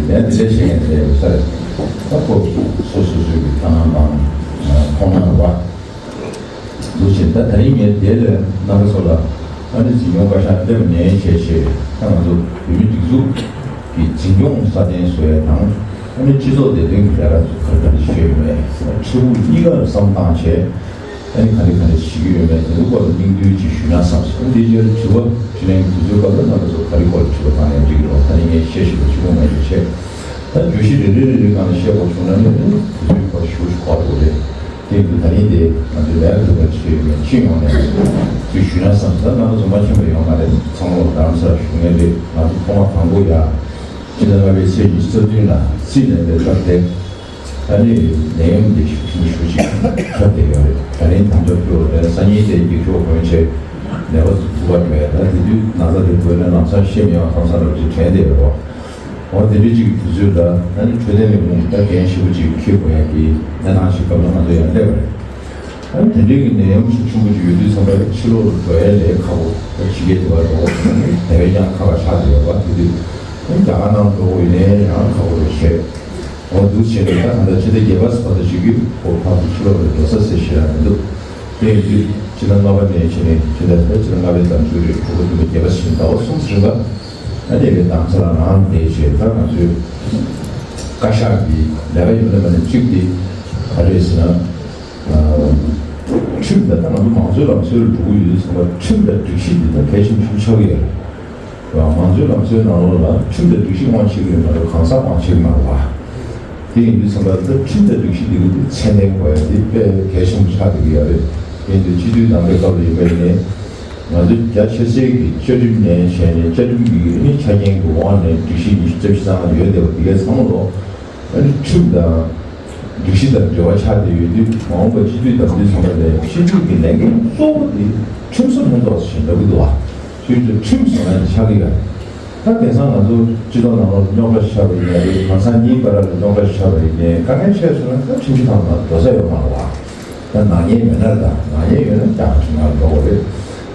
མེད་པ་ཞིག་རེད། ལན་དེ་འདྲ་བཤད་མཁན་དེ་འདྲ་ཡོད་ས་རེད། ད་ཁོ་སོ་སོ་སོའི་གི་ཐ་སྣང་དང་མཐོང་སྣང་རེད་བ། འདུག་ཕྱིན། ད་ད་རིང་ངས་དེ་ལས་རྣམ་པ་ཚོ་ལ་ཨ་ནི་འཛིན་སྐྱོང་བཀའ་ཤག་སླེབས་ནས་བྱས་བྱས། ད་ང་ཚོ་བོད་མི་སྒྲིག་འཛུགས་ཀྱི་འཛིན་སྐྱོང་སྲ་བརྟན་བཟོ་ཡ་དང་། ཨ་ནི་སྤྱི་ཚོགས་བདེ་དོན་གྱི་ལས་ཀ་ཚོ་ག་རེ་ག་རེ་བྱས་ཡོད་མེད། ཕྲུ་གུ་གཉིས་ཀ་ལ་བསམ་བཏང་བྱས། ཨ་ནི་ག་འདྲ་ག་འདྲ་བྱེད་ཀྱི་ཡོད་མེད་དེ་ཚོ་སྐོར་ལ་སྙིང་བསྡུས་ཅིག་ཞུས་ན་བསམ་སོང་། འདི་ཕྱིར་དྲི་བ་དྲིས་ལན་གྱི་དུས་ཚོད་སྐབས་ལ་རྣམ་པ་ཚོ་ག་རེ་སྐོར་ལ་དྲི་བ་བཏང་ནའི་འགྲིག་གི་རེད། ད་ནི་ངས་བཤད་ཤེས་པ་གཅིག་པོ་མེད་པ་བྱས། ད་བརྗོད་གཞི་རེ་རེ་རེ་རེ་སྒང་ལ་བཤད་དགོས་བྱུང་ན་ནི་དུས་ཚོད་ཁོ་ཞུ་ཞུ་གོ་འགྲོ་རེད། དེ་ཡིན་དུས་ད་རིང་དེ་ང་ཚོའི་ལས་ཀ་ལས་ཀ་བྱེད་ཡོད་མེད་སྤྱི་ཡོངས་ནས་ཅིག་ཞུས་ན་བསམ། ད་རྣམ་པ་ཚོ་མ་མཁྱེན་པ་ཡོད་མ་རེད། ཚང་མ་ལ་རྡ་རམ་ས་ལ་བཞུགས་མཁན་རེད། ང་ཚོ་ཐོག་མ་དང་པོ་ཡ་ཕྱི་ཟླ་ལྔ་པའི་ཚེས་ཉི་ཤུ་རྩ་བདུན་ལ་སིད་ནས་དེ་སྐབས་དེ། ཨ་ནི་ནད་ཡམས་འདི་ཤུགས་ཆེན་ཤུགས་ཆེན་ཁྱབ་བསྡད་ཡོད་རེད། ད་རིང་དམ་བཅའ་ཕུལ་བ་དེ་སང་ཉིན་དེ་འགྱིག་ཤོག་གོན་བྱས་ནད་པ་ཚོ་ཐུག་པ་འགྲོ་ཡ། ད་དེ་དུས་ན་ཚ་དེ་འགོས་ནས་ལམ་སང་ཤེས་མེད་པ་ཁམས་སང་རབ་ཅིག་དྲན་བསྡད་ཡོད་རེད། འོ་དེ་འདྲ་ཅིག་གི་དུས་ཚོད་ལ་ཨ་ནི་འཕྲོད་བསྟེན་ལས་ཁུངས་ད་འགན་ཞེ་པོ་ཅིག་འཁྱེར་དགོས་ཡ་གི་གནས་སྟངས་ཤིག་སྐབས་ལ་ང་ཚོ་ཡར་སླེབས་པ་རེད། ཨ་ནི་དེ་འདྲའི་གི་ནད་ཡམས་ཤུགས་ཆེན་པོ་ཅིག་ཡོད་དུས་ཙམ་པ་ཕྱི་ལོགས་ལ་འགྲོ་ཡ་ལས་ཁག་པོ། ད་ཕྱི་རྒྱལ་དུ་བ་འགྲོ་དགོས་ན་ནི་དེ་བས་ཀྱང་ཁག་པ་ཆགས་བསྡད་ཡོད་པ། དེ་དུས་ཨ་ནི་རྒྱ་གར་ནང་འགྲོ་དགོས་ཡིན་ནའི་ཡང་ཁག་པོ་རེད་བཤད། འོ་འདུག་བྱས་ནས་ད་ད་ལྟ་ཕྱི་ཟླ་བརྒྱད་པ་ཙམ་པ་ཞིག་གི་འོ་ཕར་ཚུར་ཕྱི་ལོགས་ལ་འགྲོ་ས་ཟེར་ཞེ་དྲག་མི་འདུག་དེ་ཡིན་དུས་ཕྱི་ཟླ་ལྔ་པ་ནས་བྱས་ནས་ཕྱི་ཟླ་ད་ཕྱི་ཟླ་ལྔ་པའི་ཟླ་མཇུག་རེད། དྲུག་པ་བདུན་པ་བརྒྱད་པ་ཟིན་ཟླ་བ་གསུམ་རིང་ལ་ཨ་ནི་བའི་དམ་ས་ལ་རང་བསྡད་བྱས། ད་ང་ཚོའི་བཀའ་ཤག་གི་ལས་ཀ་ཡོད་ན་མེད་ན་གཅིག་དེ་ག་རེ་ཟེར་ན། ཁྲིམས་དང་། ད་ང་ཚོ་མང་གཙོའི་ལམ་སྲོལ་ལ་འགྲོ་གི་ཡོད་དུས་ཙམ་པ་ཁྲིམས་དང་སྒྲིག་གཞི་འདི་ད་གལ་ཆེན་པོ་ཞིག་ཆགས་ཀྱི་ཡོད་རེད། མང་གཙོའི་ལམ་སྲོལ་ནང་ལོགས་ལ་ཁྲིམས་དང་སྒྲིག་གཞི་དབང་ཆེ་གི་རེད་མ་གཏོགས་གང་ཟག་དབང་ཆེ་གི་མ་རེད་པ། དེ་ཡིན་དུས་ཙམ་པ་ད་ཁྲིམས་དང་སྒྲིག་གཞི་འདི་གི་ཚད་ལྡན་དགོས་ཡ་དེ་དཔེ་གལ་ཆེན་པོ་ཆགས་བསྡད་ཀྱི་ཡོད་རེད། དེ་ཡིན་དུས་སྤྱི་འཐུས་རྣམ་པའི་སྐབས་ལ་ཡིན་པ་ཡིན་ནའི་ང་ཚོ་རྒྱ་ཆེ་སའི་གི་བཅའ་ཁྲིམས་ནས་བྱས་ནས་བཅའ་ཁྲིམས་ཀྱི་ཆ་རྐྱེན་གྱི་དབང་ནས་སྒྲིག་གཞི་ཉི་ཤུ་རྩ་བཞི་ཙམ་ལ་ཡོད་བསྡད་པ་འདི་གའི་ཚང་མ་ལོ། ཨ་ནི་ཁྲིམས་དང་སྒྲིག་གཞི་དང་འབྲེལ་བ་ཆགས་བསྡད་ཡོད་དུས་མ་འོངས་པ་སྤྱི་འཐུས་དང་དེ་ཚོ་ལ་ལས་སྤྱི་འཐུས་ཀྱི་ལས་འགན་གཙོ་བོ་དེ་ཁྲིམས་བཟོ་ལྷན་ཚོགས་ཞིག་འདྲ་པོ་འདུག་བ། ཁྲིམས་བཟོ་ལྷན་ཆགས་ཀྱི་ཡོད། ད་དེང་སང་ང་ཚོ་སྤྱི་ཚོགས་ནང་ལ་རྙོག་དྲ་ཆགས་པ་ཡིན་ན་རེད། ལམ་སང་གཉིས་བར་ལ་རྙོག་དྲ་ཆགས་པ་ཡིན་ནའི་དཀའ་ངལ་འཕྲད་སོང་ན་ད་ཁྲིམས་གཞི་ཐང་ལ་འགྲོ་ས་ཡོད་མ་རེད་བ། ད་ནག་ཉེས་མེད་ན་རེད། ད་ནག་ཉེས་ཡོད་ན་ཀྱང་ཁྲིམས་ཁང་ལ་འགྲོ་དགོས་རེད།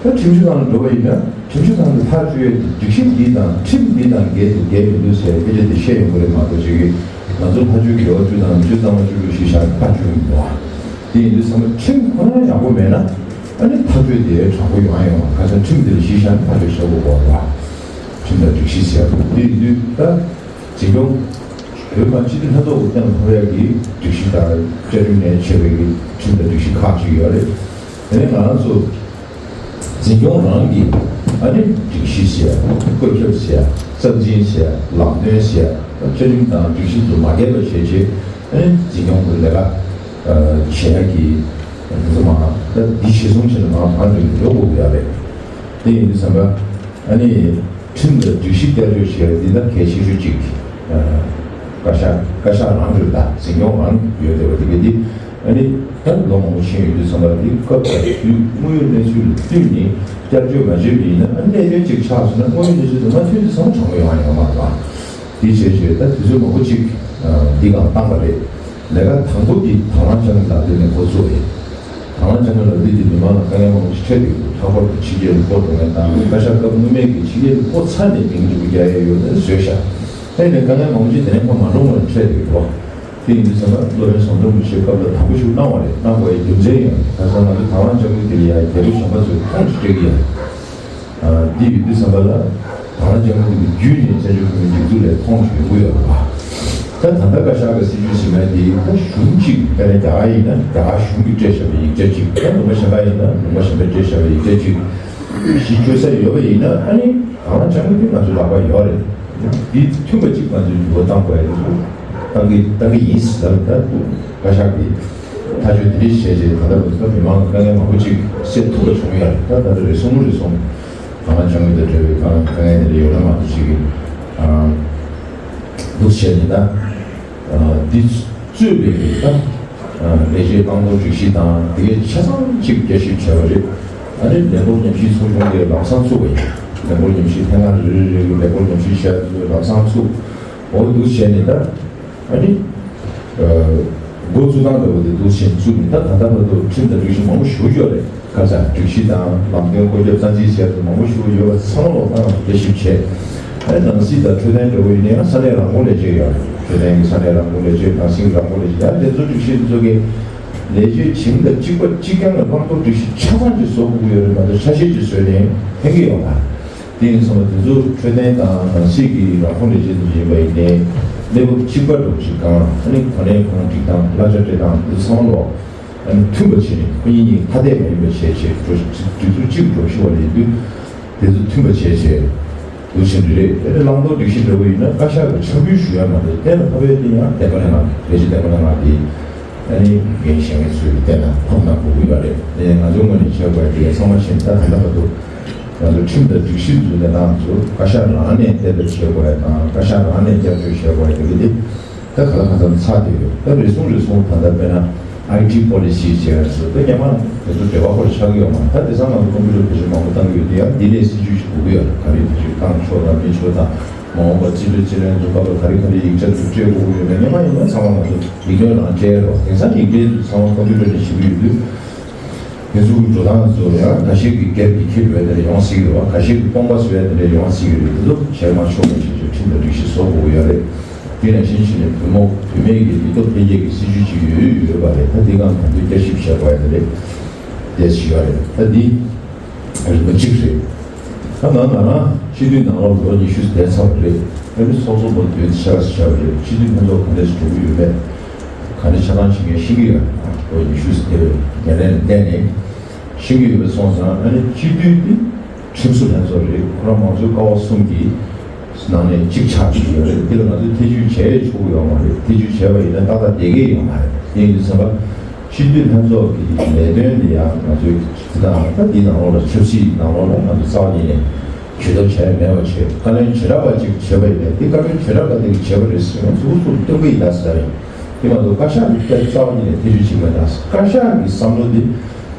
ད་ཁྲིམས་གཞི་ཐང་ལ་འགྲོ་བ་ཡིན་ན་ཁྲིམས་གཞི་ཐང་གི་ཐག་གཅོད་ཡས་སྒྲིག་གཞི་འདི་དང་ཁྲིམས་འདི་དང་འགལ་འདུག་འགལ་མི་འདུག་ཟེར་སྐད་ཆ་འདི་བཤད་ཡོང་གི་རེད་མ་གཏོགས་ཅིག་གིས་ང་ཚོ་ལྷག་ཆོས་དགེ་བ་བཅུ་དང་བཅུ་གཙང་མ་བཅུ་དྲུག་གཞི་བཞག་ཐག་གཅོད་ཡོང་གི་འདུག་ཨ། དེ་ཡིན་དུས་ཚང་མ་ཁྲིམས་ཁོ་ན་ཡག་པོ་མེད་ན་ཨ་ནི་ཐག་གཅོད་དེ་དྲང་པོ་ཡོང་ཡ་ཡོང་བ། ཁ་སང་ཁྲིམས་འདི་ལ་གཞི་བཞག་ནས་ཐག་གཅོད་བྱེད་དགོས་པ་རེད། ཁྲིམས་དང་སྒྲིག་གཞི་ཟེར་བ་དེ་ཡིན་དུས་ད། འཛིན་སྐྱོང་། བོད་མི་སྤྱི་འཐུས་ལྷན་ཚོགས་ཀྱི་སྟེང་ལ་ཕབ་ཡག་གི་སྒྲིག་གཞི་དང་བཅའ་ཁྲིམས་ནས་ཆད་པའི་གི་ཁྲིམས་དང་སྒྲིག་གཞི་ཁག་ཅིག་ཡོད་རེད། དེ་ནས་ང་རང་ཚོ་འཛིན་སྐྱོང་རང་གི་ཨ་ནི་སྒྲིག་གཞི་ཟེར་ཡ། བཀོད་ཁྱབ་ཟེར་ཡ། རྩ་འཛིན་ཟེར་ཡ། ལམ་སྟོན་ཟེར་ཡ། བཅའ་ཁྲིམས་དང་སྒྲིག་གཞི་ཚོ་མ་འགལ་བ་བྱས་བྱས་ཨ་ནི་འཛིན་སྐྱོང་གི་ལས་ཀ་བྱེད་ཡག་གི་དེ་ཚོ་མ་ད་འདི་གཞི་བཟུང་བྱས་ནས་མང་དང་འདྲ་ཡོད་དགོས་ཀྱི་ཡོད་རེད། དེ་ཡིན་དུས་ཙམ་པ་ཨ་ནི། ཁྲིམས་དང་སྒྲིག་གཞི་བསྐྱར་བཅོས་བྱས་འདི་ད་གལ་ཆེ་ཤོས་གཅིག་བཀའ་ཤག་བཀའ་ཤག་རང་རེད། ད་འཛིན་སྐྱོང་རང་ཡོད་བསྡད་པ་དེ་ག་དེ་ཨ་ནི་ད་ལོ་མང་པོ་ཕྱིན་ཡོད་དུས་ཙམ་པ་དེ་སྐབས་དང་དུས་དངོས་ཡོད་གནས་ཚུལ་ལ་བསྟུན་ནས་བསྐྱར་བཅོས་མ་བྱས་པ་ཡིན་ན་ཨ་ནི་གནད་དོན་གཅིག་ཆགས་སོང་ན་དངོས་ཡོད་གནས་ཚུལ་དང་མ་མཐུན་དུས་ཙམ་པ་དྲང་པོ་ཡོང་བ་ཡོད་མ་རེད་པ། དེ་བྱས་བྱས་ད་དུས་ཚོད་མང་པོ་གཅིག་འདི་གང་བཏང་བ་རེད། ལས་ཀ་དང་པོ་འདི་དང་བླངས་དཔྱ་དངུལ་ལག་དེབ་ནས་འགོ་བཙུགས་ཡིན། དང་བླངས་དཔྱ་དངུལ་ལག་དེབ་འདི་མི་མང་ལ་དཀའ་ངལ་མང་པོ་ཞིག་འཕྲད་ཡོད་འདུག་ལྷག་པར་དུ་ཕྱི་རྒྱལ་ལ་སྤོ་འགྲོ་མཁན་དང་བཀའ་ཤག་སྐབས་སྔོན་མའི་གི་ཕྱི་རྒྱལ་ལ་སྤོ་ཚར་ནས་མིང་འཇུག་རྒྱག་ཡས་ཡོད་ན་བཟོས་ཤག་ཨེ་ནས་དཀའ་ངལ་མང་པོ་ཞིག་དེ་ནས་ཕར་མ་འགྲོ་སྔོན་འཕྲད་ཡོད་འགྲོ། དེ་ཡིན་དུས་ཙམ་པ་སློབ་དཔོན་ཟམ་གདོང་རིན་པོ་ཆེ་སྐབས་ལ་དམ་པོ་ཞིག་གནང་བ་རེད། གནང་དགོས་ཡའི་རྒྱུ་མཚན་ཡང་ཁ་སང་ང་ཚོ་དང་བླངས་དཔྱ་དངུལ་དེ་ལ་ཡང་རྒྱལ་པོ་གཞན་པ་ཚོས་ཁོང་ཞིག་སྤྲད་ཀྱི་ཡོད། འདི་ཡོད་དུས་ཙམ་པ་ལ་དང་བླངས་དཔྱ་དངུལ་དེ་བརྒྱུད་ནས་བཙན་བྱོལ་བོད་མིའི་སྒྲིག་འཛུགས་ལ་མཐོང་ཆོས་ཡོང་གི་ཡོད་རེད་པ། ད་ད་ལྟ་བཀའ་ཤག་གི་སྲིད་བྱུས་ཟིན་མཁན་དེ་ད་གཞུང་གཅིག་དཔེར་ན་རྒྱ་གར་ཡིན་ན་རྒྱ་གར་གཞུང་གིས་སྤྲད་བཞག་པའི་ཡིག་ཆ་གཅིག་ད་ལུང་པ་གཞན་པ་ཡིན་ན་ལུང་པ་གཞན་པས་སྤྲད་བཞག་པའི་ཡིག་ཆ་གཅིག་གཞི་བཅོལ་ས་ཡོད་པ་ཡིན་ན་ཨ་ནི་དང་བླངས་དཔྱ་དངུལ་དེ་ང་ཚོའི་ལག་པར་ཡོད་རེད། འདི་མཐུན་པ་གཅིག་ང་ཚོས་འགྱུར་བ་གཏང་དགོས་ཡ་རེད། གཏང་གི་གཏང་གི་ཡིན་ཟེར་ད་ད་བཀའ་ཤག་གིས། ཐག་གཅོད་དེ་རིགས་བྱས་རྗེས་ད་ལྟ་བར་དུ་མི་མང་ལ་དཀའ་ངལ་མང་པོ་ཅིག་སེལ་ཐུབ་པ་བྱུང་ཡོད་རེད། ད་ད་ལྟ་རེ་ཟུང་རེ་ཟུང་དང་བླངས་དཔྱ་དངུལ་དང་འབྲེལ་བའི་དཀའ་དཀའ་ངལ་དེ་འདྲ་ཡོད་ན་མ་གཏོགས་ཅིག་གི་འདུག་བྱས་ནས་ད་འདི་གཙོས་པའི་གི་ད་ལས་བྱེད་བླང་དོར་སྒྲིག་གཞི་དང་དེ་གའི་ཆ་ཚང་ཅིག་བསྐྱར་ཞིབ་བྱས་པ་རེད། ཨ་ནི་ལས་འགུལ་ཉམས་ཞིབ་ཚོགས་ཆུང་དེ་ལམ་སང་ཚུགས་པ་ཡིན། ལས་འགུལ་ཉམས་ཞིབ་ཐེངས་ལྔ་རེ་རེ་རེ་གི་ལས་འགུལ་ཉམས་ཞིབ་བྱས་ཚུལ་ལམ་སང་ཚུགས། འོ་འདུག་བྱས་ནས་ད། ཨ་ནི། ཨ། འགོ་བཙུགས་སྟངས་འདྲ་བོ་དེ་འདུག་བྱས་བཙུགས་ནས། ད་ད་ལྟ་བར་དུ་ཁྲིམས་དང་སྒྲིག་གཞི་མང་པོ་ཞེ་པོ་ཡོད་རེད། ཁ་ཚ་སྒྲིག་གཞི་དང་ལམ་སྟོན་བཀོད་ཁྱབ་རྩ་འཛིན་བྱས་ཚུལ་མང་པོ་ཞེ་པོ་ཡོད་པ་ཚང་མ་ལོག་ཏང་ལ་བརྒྱ་ཞིབ་བྱས། ཨ་ནང་སྲིད་དང་འཕྲོད་བསྟེན་འདྲ་བོ་ཡིན་ན་ཡང་ས་གནས་རང་སྐྱོང་ལས་བྱེད་ཡོད་རེད། འཕྲོད་བསྟེན་གྱི་ས་གནས་རང་སྐྱོང་ལས་བྱེད། ནང་སྲིད་ཀྱི་རང་སྐྱོང་ལས་བྱེད། ཡང་དེ་ཚོ་སྒྲིག་གཞི་དེ་ཚོ་གི་ལས་བྱེད་བྱིངས་དང་གཅིག་པ་གཅིག་རྐྱང་ལ་བླང་དོར་སྒྲིག་གཞི་ཆ་ཚང་ཅིག་བཟོ་དགོས་ཀྱི་ཡོད་རེད་མ་གཏོགས་ཆ་ཤས་ཅིག་བཟོས་ནས་ཕན་གྱི་ཡོད་མ་རེད། དེ་ཡིན་ཙང་དེ་ཚོ་འཕྲོད་བསྟེན་དང་ནང་སྲིད་ཀྱི་རང་སྐྱོང་ལས་བྱེད་དུ་ཡིན་པ་ཡིན་ནའི་གནས་བབ་གཅིག་པ་འགྲོ་གཅིག་གང་། ཨ་ནི་གོ་གནས་ཁོ་རང་སྒྲིག་སྟངས་གླ་ཆ་སྤྲད་སྟངས་དེ་ཚང་མ་ལོག་ཨ་ནི་མཐུན་པ་བྱས་ནས་ཁོ་གཉིས་གཉིས་ཐ་དད་མ་ཡིན་པ་བྱས་བྱས་འགྲོ་སྒྲིག་འཛུགས་གཅིག་འགྲོ་ཤི་བ་ལས་དུས་དེ་ཚོ་མཐུན་པ་བྱས་བྱས་འདུག་ཕྱིན་རེད། དེ་ནས་བླང་དོར་སྒྲིག་གཞི་འདྲ་བོ་ཡིན་ན་བཀའ་ཤག་གི་ཕྱག་འབུལ་ཞུ་ཡ་མ་གཏོགས་གཏན་ལ་ཕབ་ཡ་དེ་ཡང་བདེན་པ་རེད་ང་། ལས་བྱེད་བདེན་པ་རེད་ང་དེ། ཨ་ནི་འགན་བཞེས་མཁན་ཚོས་བལྟས་ན་ཁོམ་ན་དགོས་ཀྱི་ཡོད་རེད། ཨ་ནི་ང་ཚོའི་ངོས་ནས་བྱེད་དགོས་དེ་ཚང་མ་ཕྱིན། ད་ད་ལྟ་བར་དུ་ང་ཚོ་ཁྲིམས་དང་སྒྲིག་གཞི་འཛུགས་ནས་ནང་ཚོ་བཀའ་ཤག་རང་ནས་གཏན་འབེབས་བྱེད་དགོས་ཡ་དང་། བཀའ་ཤག་རང་ནས་བསྐྱར་བཅོས་བྱེད་དགོས་ཡ་དེ་གི་དེ་ད་ག་ལ་གང་འཚམ་ཚར་བསྡད་ཡོད། ད་རེ་ཟུང་རེ་ཟུང་ད་ལྟ་དཔེར་ན་ཨའི་ཊི་པོ་ལི་སི་བྱས་ཡ་ཚོ་ད་སྔོན་མ་དེ་ཚོ་འབྲེལ་བ་ཁོ་རང་ཆགས་ཀྱི་ཡོད་མ་རེད། ད་དེང་སང་ང་ཚོ་ཀམ་པུ་ཊར་བེད་སྤྱོད་མང་པོ་བཏང་གི་ཡོད་དེ། ཡང་འདི་ནས་སྲིད་ཇུས་ཤིག་དགོས་ཀྱི་ཡོད་རེད། ག་རེ་བེད་སྤྱོད་བཏང་ཆོག་དང་མི་ཆོག་དང་། མ་འོངས་པར་སྤྱི་འཐུས་སྤྱི་ལྷན་ཚོགས་སྐབས་ལ་ག་རེ་ག་རེ་ཡིག་ཆ་ཚོ་སྤྲད་དགོས་ཀྱི་ཡོད་མེད་སྔོན་མ་ཡིན་ན་ཚང་མ་ང་ཚོ་ཡིག་ཐོག་ནང་སྤྲད་རོགས། དེང་སང་ཡིག་ཐོག་ཚང་མ་ཀམ་པུ་ཊར་ནས་བྱེད་ཀྱི་ཡོད་དུས། དེ་ཚོ་གི་འགྲོ་སྟངས་ཚོ་ཡང་ཁ་ཤས་ཀྱི་སྒེར་གྱི་ཁེ་ཕན་དེ་འདྲ་ཡོང་སྲིད་ཀྱི་རེད་བ། ཁ་ཤས་ཀྱི་དཔུང་པ་བཟོ་ཡ་དེ་འདྲ་ཡོང་སྲིད་ཀྱི་རེད། དེ་ཚོ་བྱས་མ་ཆོག་པ་བྱེད་ཆོག་ཁྲིམས་དང་སྒྲིག་གཞི་བཟོ་དགོས་ཀྱི་ཡོད་རེད། དེ་ནང་བཞིན་བྱས་ནས་བོད་མོ་བོད་མིའི་གི་མི་སྟོབས་འཕེལ་རྒྱས་ཀྱི་སྲིད་ཇུས་ཅིག་ཡོད་ཡོད་པ་རེད། ད་དེ་གང་གང་འདོད་བསྐྱར་ཞིབ་བྱེད་དགོས་ཡ་དེ་རེད། དེ་ཞིག་ཡོད་རེད། ད་འདི་རིམ་པ་གཅིག་རེད། ད་ང་ང་རང་སྤྱི་འཐུས་ནང་ལོགས་ལོ་ཉི་ཤུ་བསྡད་ཚར་བ་རེད། ཨ་ནི་སོ་སོ་ལོ་དུས་ཆ་ལ་བྱ་བ་རེད། སྤྱི་འཐུས་ལྷན་ཚོགས་ག་འདྲས་ཞིག་འགྲོ་གི་ཡོད་མེད། ག་འདྲས་ཆ་ཚང་ཞིག་ངས་ཤེས་ཀྱི་ཡོད། ལོ་ཉི་ཤུ་ཙམ་དེ་བས་ཉེ་ལན་ལ་བལྟས་ནས་ཤེས་ཀྱི་ཡོད་པ་སོང་ཙང་། ཨ་ནི་སྤྱི་འཐུས་འདི་ཁྲིམས་བཟོ་ལྷན་ཚོགས་རེད། ཁོ་རང་མང་གཙོའི་ཀ་བ་གསུམ་གྱི་ནང་ནས་གཅིག་ཆགས་ཀྱི་ཡོད་རེད། འདི་ལ་ང་ཚོས་ཐེ་བྱུས་བྱས་ཆོག་གི་ཡོད་མ་རེད། ཐེ་བྱུས་བྱས་པ་ཡིན་ན་ཏག་ཏག་བསྡད་ཀྱི་ཡོད་མ་རེད། དེ་ཡིན་དུས་ཙམ་པ་སྤྱི་འཐུས་ལྷན་ཚོགས་ཀྱི་ལས་དོན་འདི་ཡང་ང་ཚོའི་སྤྱི་བཏང་ད་འདི་ནང་ལོགས་ལ་ཆབ་སྲིད་ནང་ལོགས་ལ་ང་ཚོ་རྩ་བ་ཉིད་ནས་ཇུས་གཏོགས་བྱས་མེད་པ་བྱས། བཀའ་བློན་བྱེ་བྲག་པ་ཅིག་བྱས་པ་ཡིན་ན་འདི་བཀའ་བློན་བྱེ་བྲག་པ་དེ་གིས་བྱས་པ་རེད་ཟེར་ཡང་ཚུར་ཚུར་སྟོན་གྱི་ཡིན་ད་ཟེར་ཡང་། དེ་མ་གཏོགས་བཀའ་ཤག་གིས་རྩ་བ་ཉིད་ནས་ཐེ་བྱུས་བྱེད་མེད་ད་ཟེར། བཀའ་ཤག་གི་བསམ་བློ་འདི།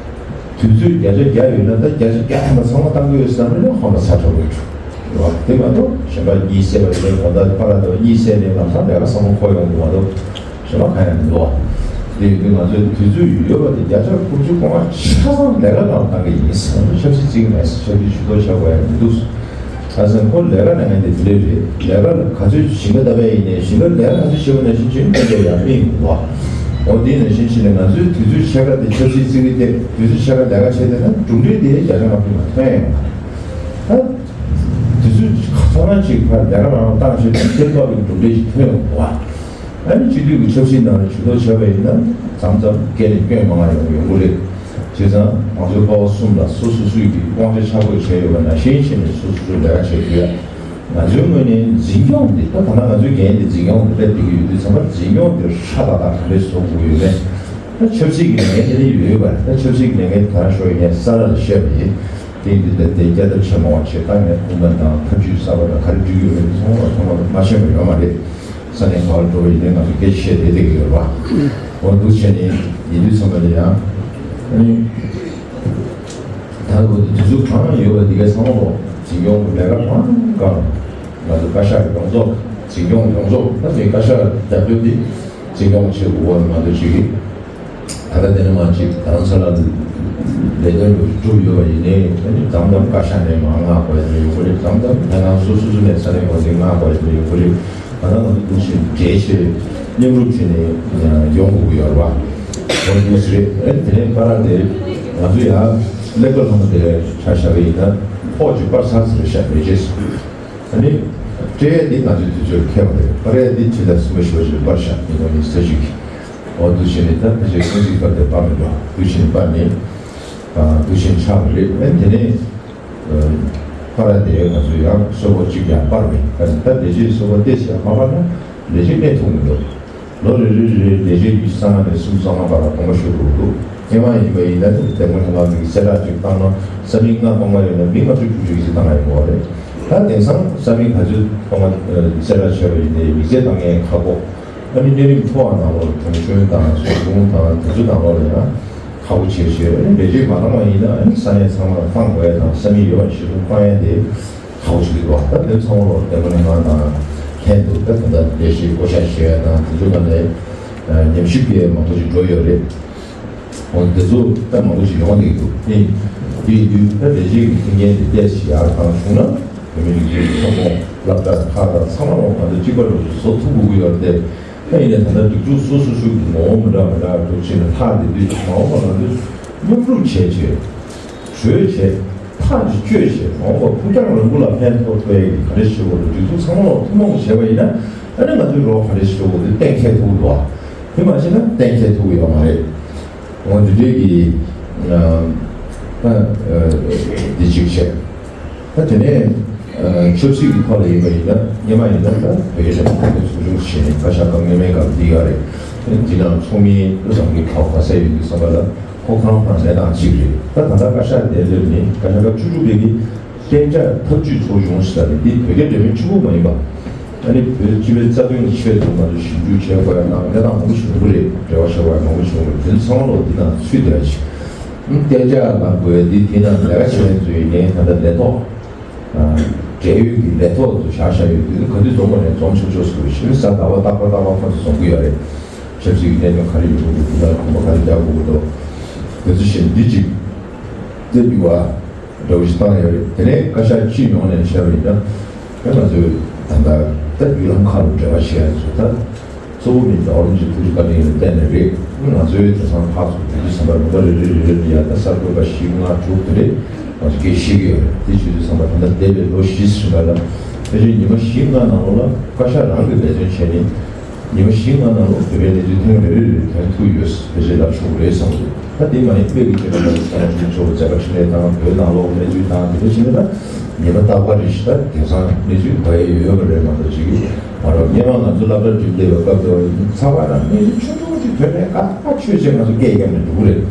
དུས་ཚོད་བརྒྱ་ཆ་བརྒྱ་ཡོད་ན་ད་བརྒྱ་ཆ་བརྒྱ་ཐམ་པ་ཚང་མ་བཏང་གི་ཡོད་བསམ་ན་ཧམ་པ་ཚ་དྲགས་པོ་འགྲོ། རེད་བ། དེ་མ་གཏོགས་གཞན་པ་གཉིད་སད་པ་ཡིན་ན་དགོང་དག་པ་ར་དང་གཉིད་སད་ནས་ལམ་སང་ལས་ཀ་བཟང་པོ་འཁོར་ཡོང་གི་མ་གཏོགས་གཞན་པ་གང་ཡང་མི་འདུག་བ། དེ་ཡིན་དུས་ང་ཚོའི་དུས་ཚོད་ཡོད་པ་དེ་བརྒྱ་ཆ་དགུ་བཅུ་གོ་ལྔ་ཆ་ཚང་ལས་ཀ་ནང་བཏང་གི་ཡིན་ཟེར་ན་ཆབ་སྲིད་བརྩི་གི་མེད་ཟེར། ཆབ་སྲིད་ཇུས་གཏོགས་བྱ་དགོས་ཡ་མི་འདུག་ཨ་ཟེར་ཁོ་ལས་ཀ་གནང་མཁན་དེ་དེ་འདྲ་རེད། ལས་ཀ་ལ་ག་ཚོད་ཞིང་ཁ་བཏབ་པ་ཡིན་ནའི་ཞིང་ཁ་ལས་ཀ་ག་ཚོད་བྱེད་པ་ནང་བཞིན་བྱེད་མཁན་དེ་ཡང་མི་ཡིན་པ། འོ་དེ་ནང་བཞིན་བྱས་ནས་ང་ཚོའི་དུས་ཚོད་ཕྱེད་ཀ་དེ་ཆབ་སྲིད་བརྩི་གི་སྟེ་དུས་ཚོད་ཕྱེད་ཀ་ལས་ཀ་བྱས་བསྡད་ན་གྲུབ་འབྲས་དེ་བརྒྱ་ཆ་ལྔ་བཅུ་མ་ཐོན་ཡོང་བ་རེད། ད་དུས་ཚོད་ཁ་ཚང་ཅིག་ཕར་ལས་ཀ་རང་བཏང་བྱས་ཏེ་དེ་ལྟ་བུའི་གྲུབ་འབྲས་ཤིག་ཐོན་ཡོང་བ། ཨ་ནི་སྤྱི་འཐུས་ཀྱི་ཆབ་སྲིད་ནང་ལ་ཇུས་གཏོགས་བྱས་པ་ཡིན་ན་མཚམས་མཚམས་སྐད་ནས་སྐྱོན་མང་ང་ཡོང་ཡོང་གི་རེད། བྱས་ཙང་ང་ཚོའི་ཀ་བ་གསུམ་ལ་སོ་སོ་སོའི་གི་དབང་ཆ་ཆ་བགོས་བྱས་ཡོད་པ་ནང་བཞིན་བྱས་ནས་སོ་སོ་སོའི་ལས་ཀ་བྱེད་དགོས། ང་ཚོའི་ངོས་ནས་འཛིན་སྐྱོང་འདི་ད་ད་ལྟ་ང་ཚོའི་འགན་འདི་འཛིན་སྐྱོང་འདི་སླེབས་བསྡད་ཀྱི་ཡོད་དུས་ཙམ་པར་འཛིན་སྐྱོང་འདི་ཧྲ་ཏག་ཏག་ག་འདྲས་བཟོ་དགོས་ཡོད་མེད། ད་ཆབ་སྲིད་ཀྱི་ལས་འགན་དེ་ནི་ཡོད་ཡོད་པ་རེད། ད་ཆབ་སྲིད་ཀྱི་ལས་འགན་དེ་ག་རང་ཤོར་ཡིན་ནའི་ས་ར་ལ་བཤད་པ་ཡིན། དེ་འདི་ལྟར་དེ་བསྐྱར་ལྡབ་བྱེད་མ་བ་བྱེད་སྟངས་ནས་ཁུངས་དང་ཐབས་ཇུས་གསར་པ་དང་ག་རེ་བསྒྲིགས་ཡོད་མེད་དེ་ཚང་མ་ཚང་མ་མ་ཤེས་པ་ཡོད་མ་རེད། ས་གནས་ག་བར་འགྲོ་བ་ཡིན་ནའི་ང་ཚོ་སྐད་ཆ་བཤད་བསྡད་བསྡད་ཀྱི་ཡོད་རེད་བ། འོ་འདུག་བྱས་ནས་ཡིན་དུས་ཚང་མ་ལ་ཡང་ཨ་ནི་ད་འོ་དུས་ཚོད་གང་ཡོད་པ་འདི་གའི་ཚང་མ་ལོ་འཛིན་སྐྱོང་གི་ལས་ཀ་གང་གང་ང་ཚོ་བཀའ་ཤག་གི་ཡོངས་རྫོགས་འཛིན་སྐྱོང་ཡོངས་རྫོགས་ད་ནི་བཀའ་ཤག་རྒྱབ་སྐྱོར་འདི་འཛིན་སྐྱོང་བྱེད་དགོས་པ་ང་ཚོ་ཅིག་གིས། ད་ལྟ་དེ་ནས་མ་ཅིག་རྡ་རམ་ས་ལ་ལས་དོན་ཡོད་གྲུབ་ཡོད་པ་ཡིན་ནའི་ཨ་ནི་མཚམས་མཚམས་བཀའ་ཤག་ནས་མར་མངགས་དགོས་ཡ་ཡོང་གི་རེད། མཚམས་མཚམས་ད་ང་སོ་སོ་སོ་ནས་ས་གནས་འགོ་འཛིན་མངགས་དགོས་ཡ་ཡོང་གི་རེད། ད་ལྟ་ང་ཚོ་འདུག་བྱས་གྲོས་བྱས་མཉམ་རུབ་བྱས་ནས་ཡོང་དགོས་ཀྱི་ཡོད་རེད་བ། འོ་འདུག་སེ་རེད། ཨ་ནི་དེ་ནས་པ་ར་དེ་ང་ཚོ་ཡང་གླེགས་བམ་ལྷ་མོ་དེ་ཆ་བཞག་པ་ཡིན་ན་ཕོགས་ཅིག་པར་ཚར་ཟེར་བཞག་མེད་ཅེས་སོ། ཨ་ནི་སྤྲད་ཡས་འདི་ང་ཚོའི་དུས་ཚོད་ལ་འཁེལ་བ་རེད། པར་ཡས་འདི་ཕྱི་ཟླ་གསུམ་པ་བཞི་པ་ཞིག་ལ་པར་བཞག་ཉིས་སྟོང་ཉི་ཤུ་རྩ་གཅིག་གི། འོ་འདུག་བྱས་ནས་ད་ཕལ་ཆེར་ཁོང་ཚོའི་པར་དེ་པར་མི་འགྲོ་འདུག་བྱས་ནས་པར་ནི་འདུག་བྱས་ནས་ཆགས་པ་རེད། ཨ་ནི་དེ་ནས་པར་དེ་ང་ཚོ་ཡང་སོ་པ་གཅིག་ཡང་པར་མེད། ད་ད་ལས་བྱེད་སོ་པ་ཏོག་ཙམ་ཡང་མ་པར་ན་ལས་བྱེད་གནས་ཐུབ་མི་འདུག་ལོ་རེ་རེ་རེ་ལས་བྱེད་ཀྱི་གསང་སྔགས་ནས་སུམ་ཅུ་སོ་ལྔ་བར་ལ་གོང་མ་ཞུ་དགོས་འདུག་སྔོན་མ་ཡིན་པ་ཡིན་ན་ནི་དེ་མོ་ལྷན་ཁང་གི་གསལ་བསྒྲགས་ཅིག་བཏང་ན་ས་མིག་ལྔ་སྟོང་པ་ཡོད་ན་མི་ལྔ་བཅུ་དྲུག་ཅུ་ཡིས་བཏང་ཡོང་གི་རེད། ད་དེང་སང་ས་མིག་ག་ཚོད་སྟོང་པ་གསལ་བསྒྲགས་བྱས་པ་ཡིན་ནའི་ཡིག་ཚད་བཏང་མཁན་ཁག་པོ། ཨ་ནི་གནས་རིམ་མཐོ་བ་ནང་ལོགས་གྲོང་གཞོན་དང་ཟུར་དཔོན་དང་དེ་ཚོ་ནང་ལོགས་ལ་ཡང་ཁག་པོ་བྱས་བྱས་ལས་བྱེད་མ་བཏང་བ་ཡིན་ན་ཨ་ནི་ས་གནས་ཚང་མ་ལ་བཏང་དགོས་ཡ་དང་ས་མིག་ཡོད་པ་ཞིག་ཏུ་བཏང་ཡ་དེ། ཁག་པོ་ཞིག་རེད་བ། ད་དེ་ཚང་མ་ལོ་བདེ་མོ་ནས་ང་དང་ལྷན་དུ་ད་ད་ལྟ་ལས་བྱེད་བསྐོ་བཞག་བྱེད་ཡ་དང་དེ་ཚོ་ནང་ལས་ ཉམས་ཞིབ་མཁན་མང་པོ་ཞིག་འགྲོ་ཡོད་རེད། འོ་དེ་ཚོ་ད་མང་པོ་ཞིག་ཡོང་བསྡད་འདུག་དེ་དེ་ཡིན་དུས་ད་ལས་བྱེད་ཀྱི་མཐུན་རྐྱེན་དེ་ཏོག་ཙམ་ཡག་ཐང་བྱུང་ན། བོད་མི་རིགས་ཀྱི་ཐོན་ཁུངས་སློབ་གྲྭ་ཁག་དང་ཚང་མ་ལོག་ང་ཚོ་གཅིག་པ་ལོག་བཟོ་ཐུབ་དགོས་ཀྱི་ཡོད་རེད་དེ། ད་ཡིན་ནའི་ད་ལྟ་སྒྲིག་འཛུགས་སོ་སོ་སོ་གི་ངོ་བོ་མི་འདྲ་མི་འདྲ་འདུག་བྱས་ནས་ལྷག་བསྡད་དུས་མ་འོངས་པ་ང་ཚོས་མཉམ་རུབ་བྱས་བྱས། གྲོས་བྱས། ཐག་གཅོད་བྱས། མ་འོངས་པ་ཕུགས་རྒྱང་རིང་པོ་ལ་ཕན་ཐོགས་ཐུབ་ཡ་གི་ག་རེ་བྱེད་དགོས་རེད། སྒྲིག་འཛུགས་ཚང་མ་ལ་ཐུན་མོང་བྱས་པ་ཡིན་ན། ཨ་ནི་ང་ཚོའི་རོགས་ག་རེ་བྱེད་དགོས་འདུག་གཏན་འཁེལ་ཐུབ་འདུག་དེ་མ་བྱས་ན་གཏན་འཁེལ་ཐུབ་ཀྱི་ཡོད་མ་རེད། འོ་འདི་འདྲའི་གི་ཨ་ཨ་འདི་གཅིག་བྱས། ད་དེ་ནས་ཨ་ཆབ་སྲིད་ཀྱི་ཐོག་ལ་ཡིན་པ་ཡིན་ན། སྔོན་མ་ཡིན་ན་ད་བོད་རྒྱ་ཆབ་སྲིད་ཚོགས་ཆུང་བྱས་ནས་བཀའ་ཤག་སྐབས་སྔོན་མའི་སྐབས་འདི་ཡོད་རེད། འདི་ནང་ཚོགས་མི་བློ་བཟང་གི་ཐོག་ག་ས་ཡོད་འདུག་བསམ་པ་ལ། ཁོ་ཁོ་རང་ཁོ་རང་གནས་སྟངས་གཅིག་རེད། ད་ད་ལྟ་བཀའ་ཤག་དེ་སླེབས་ནས་བཀའ་ཤག་སྐབས་བཅུ་དྲུག་པའི་གི་གཏན་འཇགས་ཐབས་ཇུས་ཚོགས་ཆུང་ཞེས་པ་དེ་འདི་བོད་རྒྱ་འབྲེལ་མོལ་གཅིག་པུ་མ་ཡིན་པ། ཨ་ནི་བོད་སྤྱི་པའི་རྩ་དོན་གྱི་ཆེད་དུ་ང་ཚོ་ཞིབ་འཇུག་བྱེད་དགོས་ཡ་དང་གནས་སྟངས་མང་པོ་ཞིག་ཡོང་གི་རེད། འབྲེལ་བ་བྱེད་དགོས་ཡ་མང་པོ་ཞིག་ཡོང་གི་རེད། དེ་ཚོ་ཚང་མ་ལོག་འདི་ནང་ཚུད་བསྡད་ཡ་ཞིག་གཏན་འཇགས་ལབ་དགོས་ཡ་འདི་དེ་ནང་ལས་ཀ་བྱེད་མཁན་ཚོ་ཡིན་ནའི་ད་ལྟ་ལས་ཐོག་འབྲེལ་ཡོད་ཀྱི་ལས་ཐོག་ཚོ་བཞག་བཞག་ཡོད་དུས་ག་དུས་འཛོམས་དགོས་ནའི་འཛོམས་ཆོག་ཆོག་ཟེར་བའི་ཕྱིར་གཟའ་ཟླ་བ་རྟག་པར་རྟག་པར་ཁོ་ཚོ་འཛོམས་ཀྱི་ཡོད་རེད། ཆབ་སྲིད་ཀྱི་གནད་དོན་ག་རེ་ཡོང་གི་འདུག་དེ་ལ་དགོངས་པ་ག་རེ་རྒྱག་དགོས་ཀྱི་འདུག་དེ་ཚོ་བཞིན་འདི་གཅིག་སླེབས་ཡོད་པ་འདྲ་བོ་ཞིག་བཏང་ཡོད་རེད། དེ་ནས་བཀའ་ཤག་སྤྱི་ཡོངས་ནས་བཤད་པ་ཡིན་ན། ད་ང་ཚོས་ད་ལྟ་ད་བརྒྱུད་ལམ་ཁག་ལ་འབྲེལ་བ་བྱེད་ཡ་ཚོ་ད། གཙོ་བོ་ནི་རྒྱལ་བ་རིན་པོ་ཆེ་ཐུགས་རྗེ་བཀའ་དྲིན་ལ་བརྟེན་ནས་རེད། ང་ཚོའི་དེང་སང་ཕར་ཚུར་དེ་དུས་བསམ་པར་ལུང་པ་རེ་རེ་རེ་རེ་ལ་ཡ་ད་གསར་འགོད་པ་བཞི་ལྔ་དྲུག་དེ་རེད། ང་ཚོ་སྐད་ཤེས་ཀྱི་ཡོད་རེད། དེ་བྱེད་དུས་བསམ་པར་ད་ལྟ་འདས་པའི་ལོ་བཞི་ཙམ་ལ་ཕལ་ཆེར་ཉི་མ་བཞི་ལྔ་ནང་ལོགས་ལ་བཀའ་ཤག་རང་གིས་འབད་བརྩོན་བྱས་ནས། ཉི་མ་བཞི་ལྔ་ནང་ལོགས་བོད་པའི་གནས་ཚུལ་ཐེངས་རེ་རེ་རེ་ཐོན་ཐུབ་ཡོད་ཟེར་ཕལ་ཆེར་ལབ་ཆོག་གི་རེད་བསམ་གྱི་འདུག་ད་དེ་མ་ཡིན་པའི་གི་ཆེད་དུ་ང་ཚོ་ཚང་མ་ཆོས་ཕྱོགས་མཛད་པ་འཕྲིན་ལས་དང་བོད་ནང་ལོགས་གནས་ཚུལ་དང་དེ་འདྲ་བྱས་ནས་ད་ཉེས་པ་རྟག་པ་རེ་ཞིག་ད་དེང་སང་གནས་ཚུལ་གོ་ཡ་ཡོད་ཡོད་པ་རེད་མ་གཏོགས་ཅིག་མ་རེད། སྔོན་མ་ང་ཚོ་སློབ་གྲྭར་འགྲིམས་བསྡད་པའི་སྐབས་དུ་ཚགས་པར་ནང་གནས་ཚུལ་ཆུང་ཆུང་ཅིག་ཐོན་ནས་ཀ་ཐག་ཆོད་བྱས་ང་ཚོ་སྐད་རྒྱབ་ནས་འགྲོ་གི་རེད།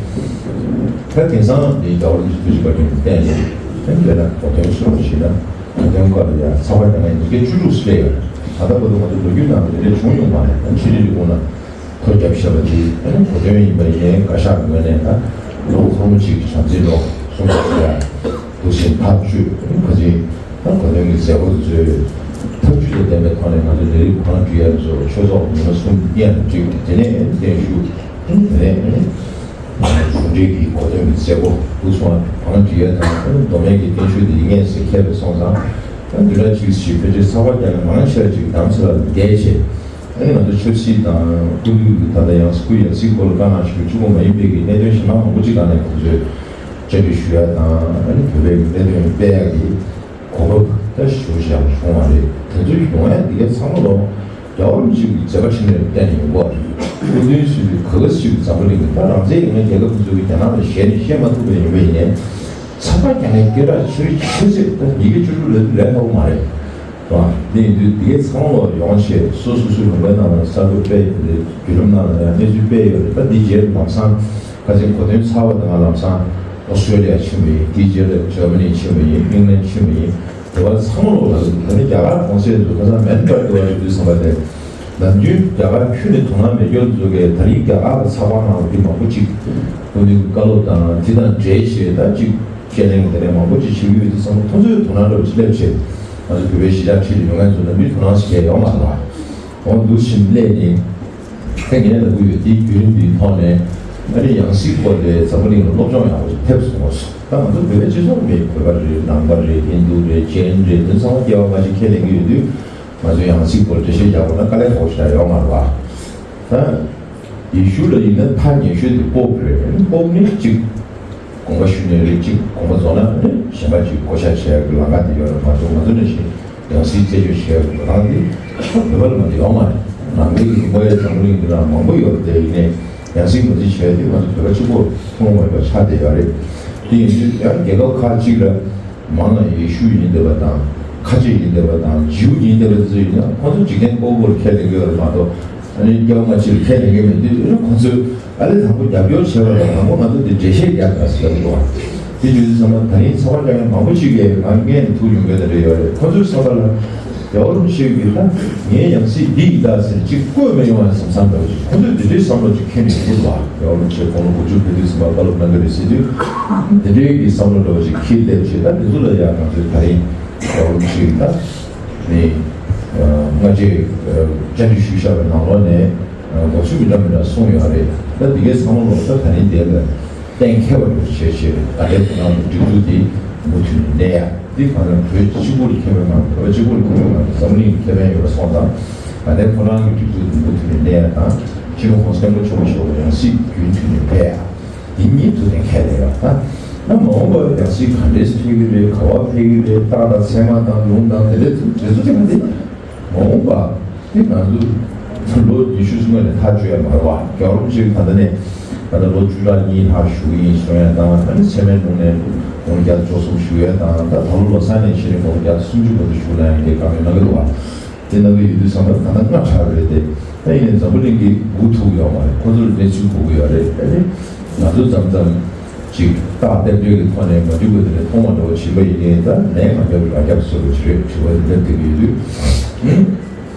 ད་དེང་སང་འདི་རྒྱལ་བ་རིན་པོ་ཆེ་ཐུགས་རྗེ་བཀའ་དྲིན་བརྟེན་ནས་དེ་འདྲ་ན་གོ་དོན་སོ་སོ་ཞིག་ན་གོ་དོན་སྐབས་ལ་ཡང་ཚགས་པར་རྒྱག་མཁན་ཉིས་བརྒྱ་བཅུ་དྲུག་སླེབས་ཡོད་རེད། ད་ལྟ་བར་དུ་ང་ཚོ་ལོ་རྒྱུས་ནང་དུ་དེ་འདྲ་བྱུང་མྱོང་མ་རེད། ད་ཕྱི་རིགས་ཀྱི་ཁོངས་ན། ཐོ་རྒྱབ་བཞག་པ་འདི་ཨ་ནི་གོ་དོན་ཡིན་པ་ཡིན་ནའི་བཀའ་ཤག་ངོས་ནས་ད་ལོ་འཁོར་མོ་གཅིག་གི་བྱམས་བརྩེའི་ལོ་གསུམ་བཞི་ཡ་འདུག་སེ་ཐག་གཅོད་ཨ་ནི་ག་ཚོད་ད་གོ་དོན་གྱི་མཛད་སྒོ་ཚོའི་ཐབས་ཇུས་དང་ལྡན་པའི་ཐོག་ནས་ང་ཚོ་ལས་རིམ་གང་སྒྲུབ་ཡ་ཚོ་ཆོས་ཚོགས་ཉི་མ་གསུམ་གཉིས་ལ་བསྒྲིགས་ཏེ་དེ་ནས་བརྟན་བཞུགས་ཨ་ནི་དེ་ནས་ཨ་ནི་གཞུང་འབྲེལ་གྱི་གོ་དོན་གྱི་མཛད་སྒོ་འདུག་སོང་བ་གང་སྒྲུབ་ཡ་དང་ཨ་ནི་མདོ་སྨད་ཀྱི་བརྟན་བཞུགས་འདི་ཡིན་ངེས་ཟེར་ཁྱད་པར་སོང་ཙང་ཨ་ནི་བདུན་ཕྲག་གཅིག་ཞིག་ཕལ་ཆེར་ཚགས་པར་རྒྱག་མཁན་མང་ཆེ་བ་ཅིག་དམ་ཚིག་ལ་བསྡད་བྱས། ཨ་ནི་ང་ཚོ་ཆབ་སྲིད་དང་ཀུན་སྤྱོད་ཀྱི་ད་ལྟ་ཡང་སྐུ་ཡང་སྲིད་སྐོར་ལ་བཀའ་གནང་ཞུ་རྒྱུ་གཅིག་པོ་མ་ཡིན་པའི་གི་གནད་དོན་གཞན་མང་མང་པོ་ཅིག་སྒང་ནས་ཁོང་ཚོས་བཅར་འདྲི་ཞུ་ཡ་དང་ཨ་ནི་བོད་པའི་གནད་དོན་སྤེལ་ཡ་གི་གོ་སྐབས་ད་ཞུ་བཞག་བྱུང་བ་རེད། དེ་ཚོ་ཡོང་ཡ་འདི་གའི་ཚང་མ་ལོ་རྒྱལ་བ་རིན་པོ་ཆེ་གི་མཛད་པ་ཆེན་མོའི་བརྟེན་ནས་ཡོང་གི་རེད། སྐུ་མདུན་ཚོས་ག་ག་ཞིག་འཛམ་བུ་གླིང་གི་ད་རང་བཙན་ཡོད་མཁན་རྒྱལ་ཁབ་དེ་ཚོ་གི་རྒྱ་ནག་ལ་ཞེད་ནས་བཤད་མ་ཐུབ་པ་ཡིན་པ་ཡིན་ནའི། ཚགས་པར་རྒྱག་མཁན་སྐད་གྲགས་ཆེ་ཆེ་ཚད་ད་ཉིས་བརྒྱ་བཅུ་དྲུག་ལས་ལས་སླ་པོ་མ་རེད། རེད་བ། དེ་ཡིན་དུས་འདི་གའི་ཚང་མ་ལོ་ཡོང་བྱས་སོ་སོ་སོའི་ལུང་པའི་ནང་ལ་གསར་འགོད་སྤེལ་ཡོད་རེད། བརྒྱུད་ལམ་ནང་ལ་ཡང་གནས་ཚུལ་སྤེལ་ཡོད་རེད། ད་འདི་རྗེས་ལམ་སང་ཁ་སང་གོ་དོན་ཚར་བ་དང་ལམ་སང་ཨོ་སི་ཀྲོ་ལི་ཡ་ཕྱིན་པ་ཡིན། དེའི་རྗེས་ལ་འཇར་མ་ནི་ཕྱིན་པ་ཡིན། ཨིང་ལན་ཕྱིན་པ་ཡིན། དེ་བ་ཚང་མ་ལོ་ལ་ད་ནི་རྒྱ་གར་གོང་གསལ་དུ་ཁ་སང་མེན་པར་དེ་བ་ཡོད་དུས་ཙམ་པ་དེ། ནམ་རྒྱུན་རྒྱ་གར་ཁྱོན་ནས་དོ་སྣང་མེད་མཁན་ཚོ་གིས་ད་རིང་རྒྱ་གར་ལ་ཚགས་པར་ནང་ལ་འདི་མང་པོ་ཅིག་སྐུ་མདུན་གྱི་བཀའ་སློབ་དང་དེ་དང་འབྲེལ་བྱས་ད་ཅིག་དཔྱད་གླེང་དེ་འདྲ་མང་པོ་ཅིག་བྱེད་ཀྱི་ཡོད་དུས་ཙམ་པ་ཁོང་ཚོའི་དོ་སྣང་འདྲ་བོ་ཅིག་སླེབས་བྱས། ང་ཚོ་བོད་པའི་གཞིས་ཆགས་འཁྲིས་ལ་ཡོད་མཁན་ཚོ་ནམ་རྒྱུན་དོ་སྣང་ཞིག་བྱས་ཡོད་མ་རེད་བ། འོ་འདུག་བཞིན་སླེབས་ནས་ད་ངས་ལབ་ཀྱི་ཡོད། དེའི་བརྒྱུད་རིམ་འདིའི་ཐོག་ནས་ཨ་ནི་ཡང་སྲིད་སྐོར་དེ་འཛམ་བུ་གླིང་ལ་སློབ་སྦྱོང་ཡག་པོ་ཞིག་ཐེབས་སོང་བ། ད་ང་ཚོ་བོད་པའི་སྤྱི་ཚོགས་མི་བོད་པ་རེད། ནང་པ་རེད། ཧིན་རྡུ་རེད། ཇེན་རེད། དེ་ཚང་མ་སྐྱེ་བ་སྔ་ཕྱི་ཁས་ལེན་གྱི་ཡོད་དུས། ང་ཚོས་ཡང་སྲིད་སྐོར་འགྲེལ་བཤད་རྒྱག་དགོས་ན་དཀའ་ལས་ཁག་པོ་ཞིག་ཡོད་མ་རེད་བ། ད་ཡེ་ཤུ་ལ་ཡིན་ན་ཐག་ཉེ་ཤོས་དེ་པོབ་རེད། པོབ་ནི་གཅིག་དགོངས་པ་ཞུས་ནས་རེད། གཅིག་དགོངས་པ་རྫོགས་ན་ནི་གཞན་པ་གཅིག་བསྐོ་བཞག་བྱེད་ཡག་གི་ལམ་ཁ་དེ་ཡོད་རེད་མ་གཏོགས། ང་ཚོ་ནང་བཞིན་ཡང་སྲིད་རྩད་གཅོད་བྱེད་ཡག་གི་འགྲོ་སྟངས་དེ་ད་བོད་པ་ལ་མ་གཏོགས་ཡོད་མ་རེད། ནང་པའི་གི་ལུང་པ་ཡང་འཛམ་བུ་གླིང་འདི་ལ་མང་པོ་ཡོད་རེད། དེ་ཡིན་ནའི་ཡང་སྲིད་ངོས་འཛིན་བྱེད་ཡག་དེ་ང་ཚོ་བོད་པ་གཅིག་པོ་ཐུན་མོང་མ་ཡིན་པ་ཆགས་བསྡད་ཡོད་རེད། དེ་ཡིན་དུས་ཡང་རྒྱལ་ཁབ་ཁག་ཅིག་ལ། མང་ན་ཡེ་ཤུ་ཡིན་བསྡད་པ་དང་། ཁ་ཆེ་ཡིན་བསྡད་པ་དང་། ཇིའུ་ཡིན་བསྡད་པ་དེ་ཚོ་ཡིན་ན་ཁོང་ཚོ་འཇིག་རྟེན་ཀོ་ཀོར་ཁས་ལེན་གྱི་ཡོད་རེད་མ་གཏོགས། ཨ་ནི་སྐྱེ་བ་སྔ་ཕྱིར་ཁས་ལེན་གྱི་མེད་དུས་ཨ་ནི་ཁོང་ཚོས་ཨ་ལས་དང་པོ་རྒྱབ་སྐྱོར་བྱས་པ་དང་། དང་པོ་ང་ཚོ་འདི་འགྲེལ་བཤད་རྒྱག་དང་ཟེར་གྱི་འདུག་བ། དེ་བྱས་དུས་ཚང་མ་ད་རིང་ཚགས་པར་རྒྱག་མཁན་མང་པོ་ཞིག་གིས་ང་སྔས་ནས་ཐུག་ཡོང་གི་ཡོད་ད་རེད་ཡོད་རེད། ཁོང་ཚོའི་བསམ་པ་ལ། རྒྱལ་བ་རིན་པོ་ཆེ་གིས་ད་ངའི་ཡང་སྲིད་འདི་ཡིན་ད་ཟེར་གཅིག་བཀོད་མི་ཡོང་བའི་བསམ་བསམ་འདྲ་བོ་ཅིག་ཁོང་ཚོས་འདི་འདྲའི་བསམ་བློ་ཅིག་འཁྱེར་ནས་ཡོང་གི་འདུག་ཨ། རྒྱལ་བ་རིན་པོ་ཆེ་དགུང་ལོ་དགུ་བཅུ་ཕེབས་དུས་ཙམ་པ་བཀའ་སློབ་གནང་གི་རེད་ཟེར་དུས། འདི་འདྲའི་གི་བསམ་བློ་འདྲ་བོ་ཅིག་འཁྱེར་སླེབས་བྱས། ད་འདི་ཚོ་ལ་ཡང་ང་ཚོས་ད་རིང་རྒྱལ་བ་རིན་པོ་ཆེ་གིས་ད་ནི་སྔ་རྗེས་བཅར་འདྲི་ཞུས་བཞག་པའི་ནང་ལོགས་ནས་ འགོ་ཚུགས་མི་འདྲ་མི་འདྲ་གསུངས་ཡོད་རེད། ད་འདི་གའི་ཚང་མ་ལོ་ད་ད་རིང་དེ་ལ་གཏན་འཁེལ་བ་རེད་བྱས་བྱས་ད་ལྟའི་ཁོ་རང་གི་སྒྲིག་འཛུགས་འདི་མུ་མཐུད་ནས་གནས་ཡ་འདི་གང་ལ་བོད་གཅིག་པུར་ཁེ་ཕན་མང་བོད་པ་གཅིག་པུར་ཁེ་ཕན་མང་འཛམ་གླིང་ཁེ་ཕན་ཡོད་པ་སོང་ཙང་ད་ལྟའི་ཁོ་རང་གི་སྒྲིག་འཛུགས་འདི་མུ་མཐུད་ནས་གནས་ཡ་དང་སྤྱི་ནོར་༸གོང་ས་༸སྐྱབས་མགོན་ཆེན་པོ་མཆོག་ལ་ཡང་སྲིད་རྒྱུན་མཐུད་ནས་ཕེབས་ཡ་འདི་གཉིས་ཐུགས་གཏན་འཁེལ་ལས་ཡོད་ད། ན་མ་འོངས་པར་ཡང་སྲིད་ག་འདྲས་ཕེབས་ཀྱི་རེད། ག་བ་ཕེབས་ཀྱི་རེད། རྟགས་དང་མཚན་མ་དང་ལུང་དང་དེ་འདྲས་ཚོ་དེ་ཚོ་དེ་ག་འདི། མ་འོངས་པ་དེ་ང་ཚོ་ལོ་ཉི་ཤུ་སྔོན་ནས་ཐག་གཅོད་ཡ་མ་རེད་བ། རྒྱལ་བ་རིན་པོ་ཆེ་ད་ལྟ་ནས་ད་ལྟ་ལོ་བཅུ་ཕྲག་གཉིས་ལྷག་བཞུགས་ཡིན་གསུང་ཡ་དང་ཨ་ནི་ཚད་མའི་ལུང་ནས་དགུང་ལོ་བརྒྱ་དང་བཅུ་གསུམ་བཞུགས་ཡ་དང་ད་ད་ལོ་ལོ་གསར་ནས་ཕྱི་ནས་དགུང་ལོ་བརྒྱ་དང་སུམ་ཅུ་བར་དུ་བཞུགས་ན་ཡང་དེ་དགའ་བའི་གནང་གི་འདུག་བ། དེ་གནང་གི་ཡོད་དུས་ཙམ་པ་ད་ལྟ་སྔ་དྲགས་རེད་དེ། ད་ཡིན་ནའི་འཛམ་བུ་གླིང་གི་སྒུག་ཐུབ་ཡོད་མ་རེད། ཁོ་ཚོར་གནས་ཚུལ་གོ་གི་ཡོད་རེད། ཨ་ནི་ང་ཚོ་མཚམས་མཚམས་ཅིག་རྟགས་རྟེན་འབྲེལ་གྱི་ཐོག་ནས་མ་འགྲིག་པ་དེ་འདྲ་མཐོང་བ་འདྲ་བོ་བྱིན་པ་ཡིན་ནའི་ད་ལན་མ་རྒྱབ་ར་རྒྱབ་བཟོ་འདྲ་བོ་ཅིག་རེད། དྲི་བ་དེ་འདྲ་འདེབས་ཀྱི་ཡོད་དུས།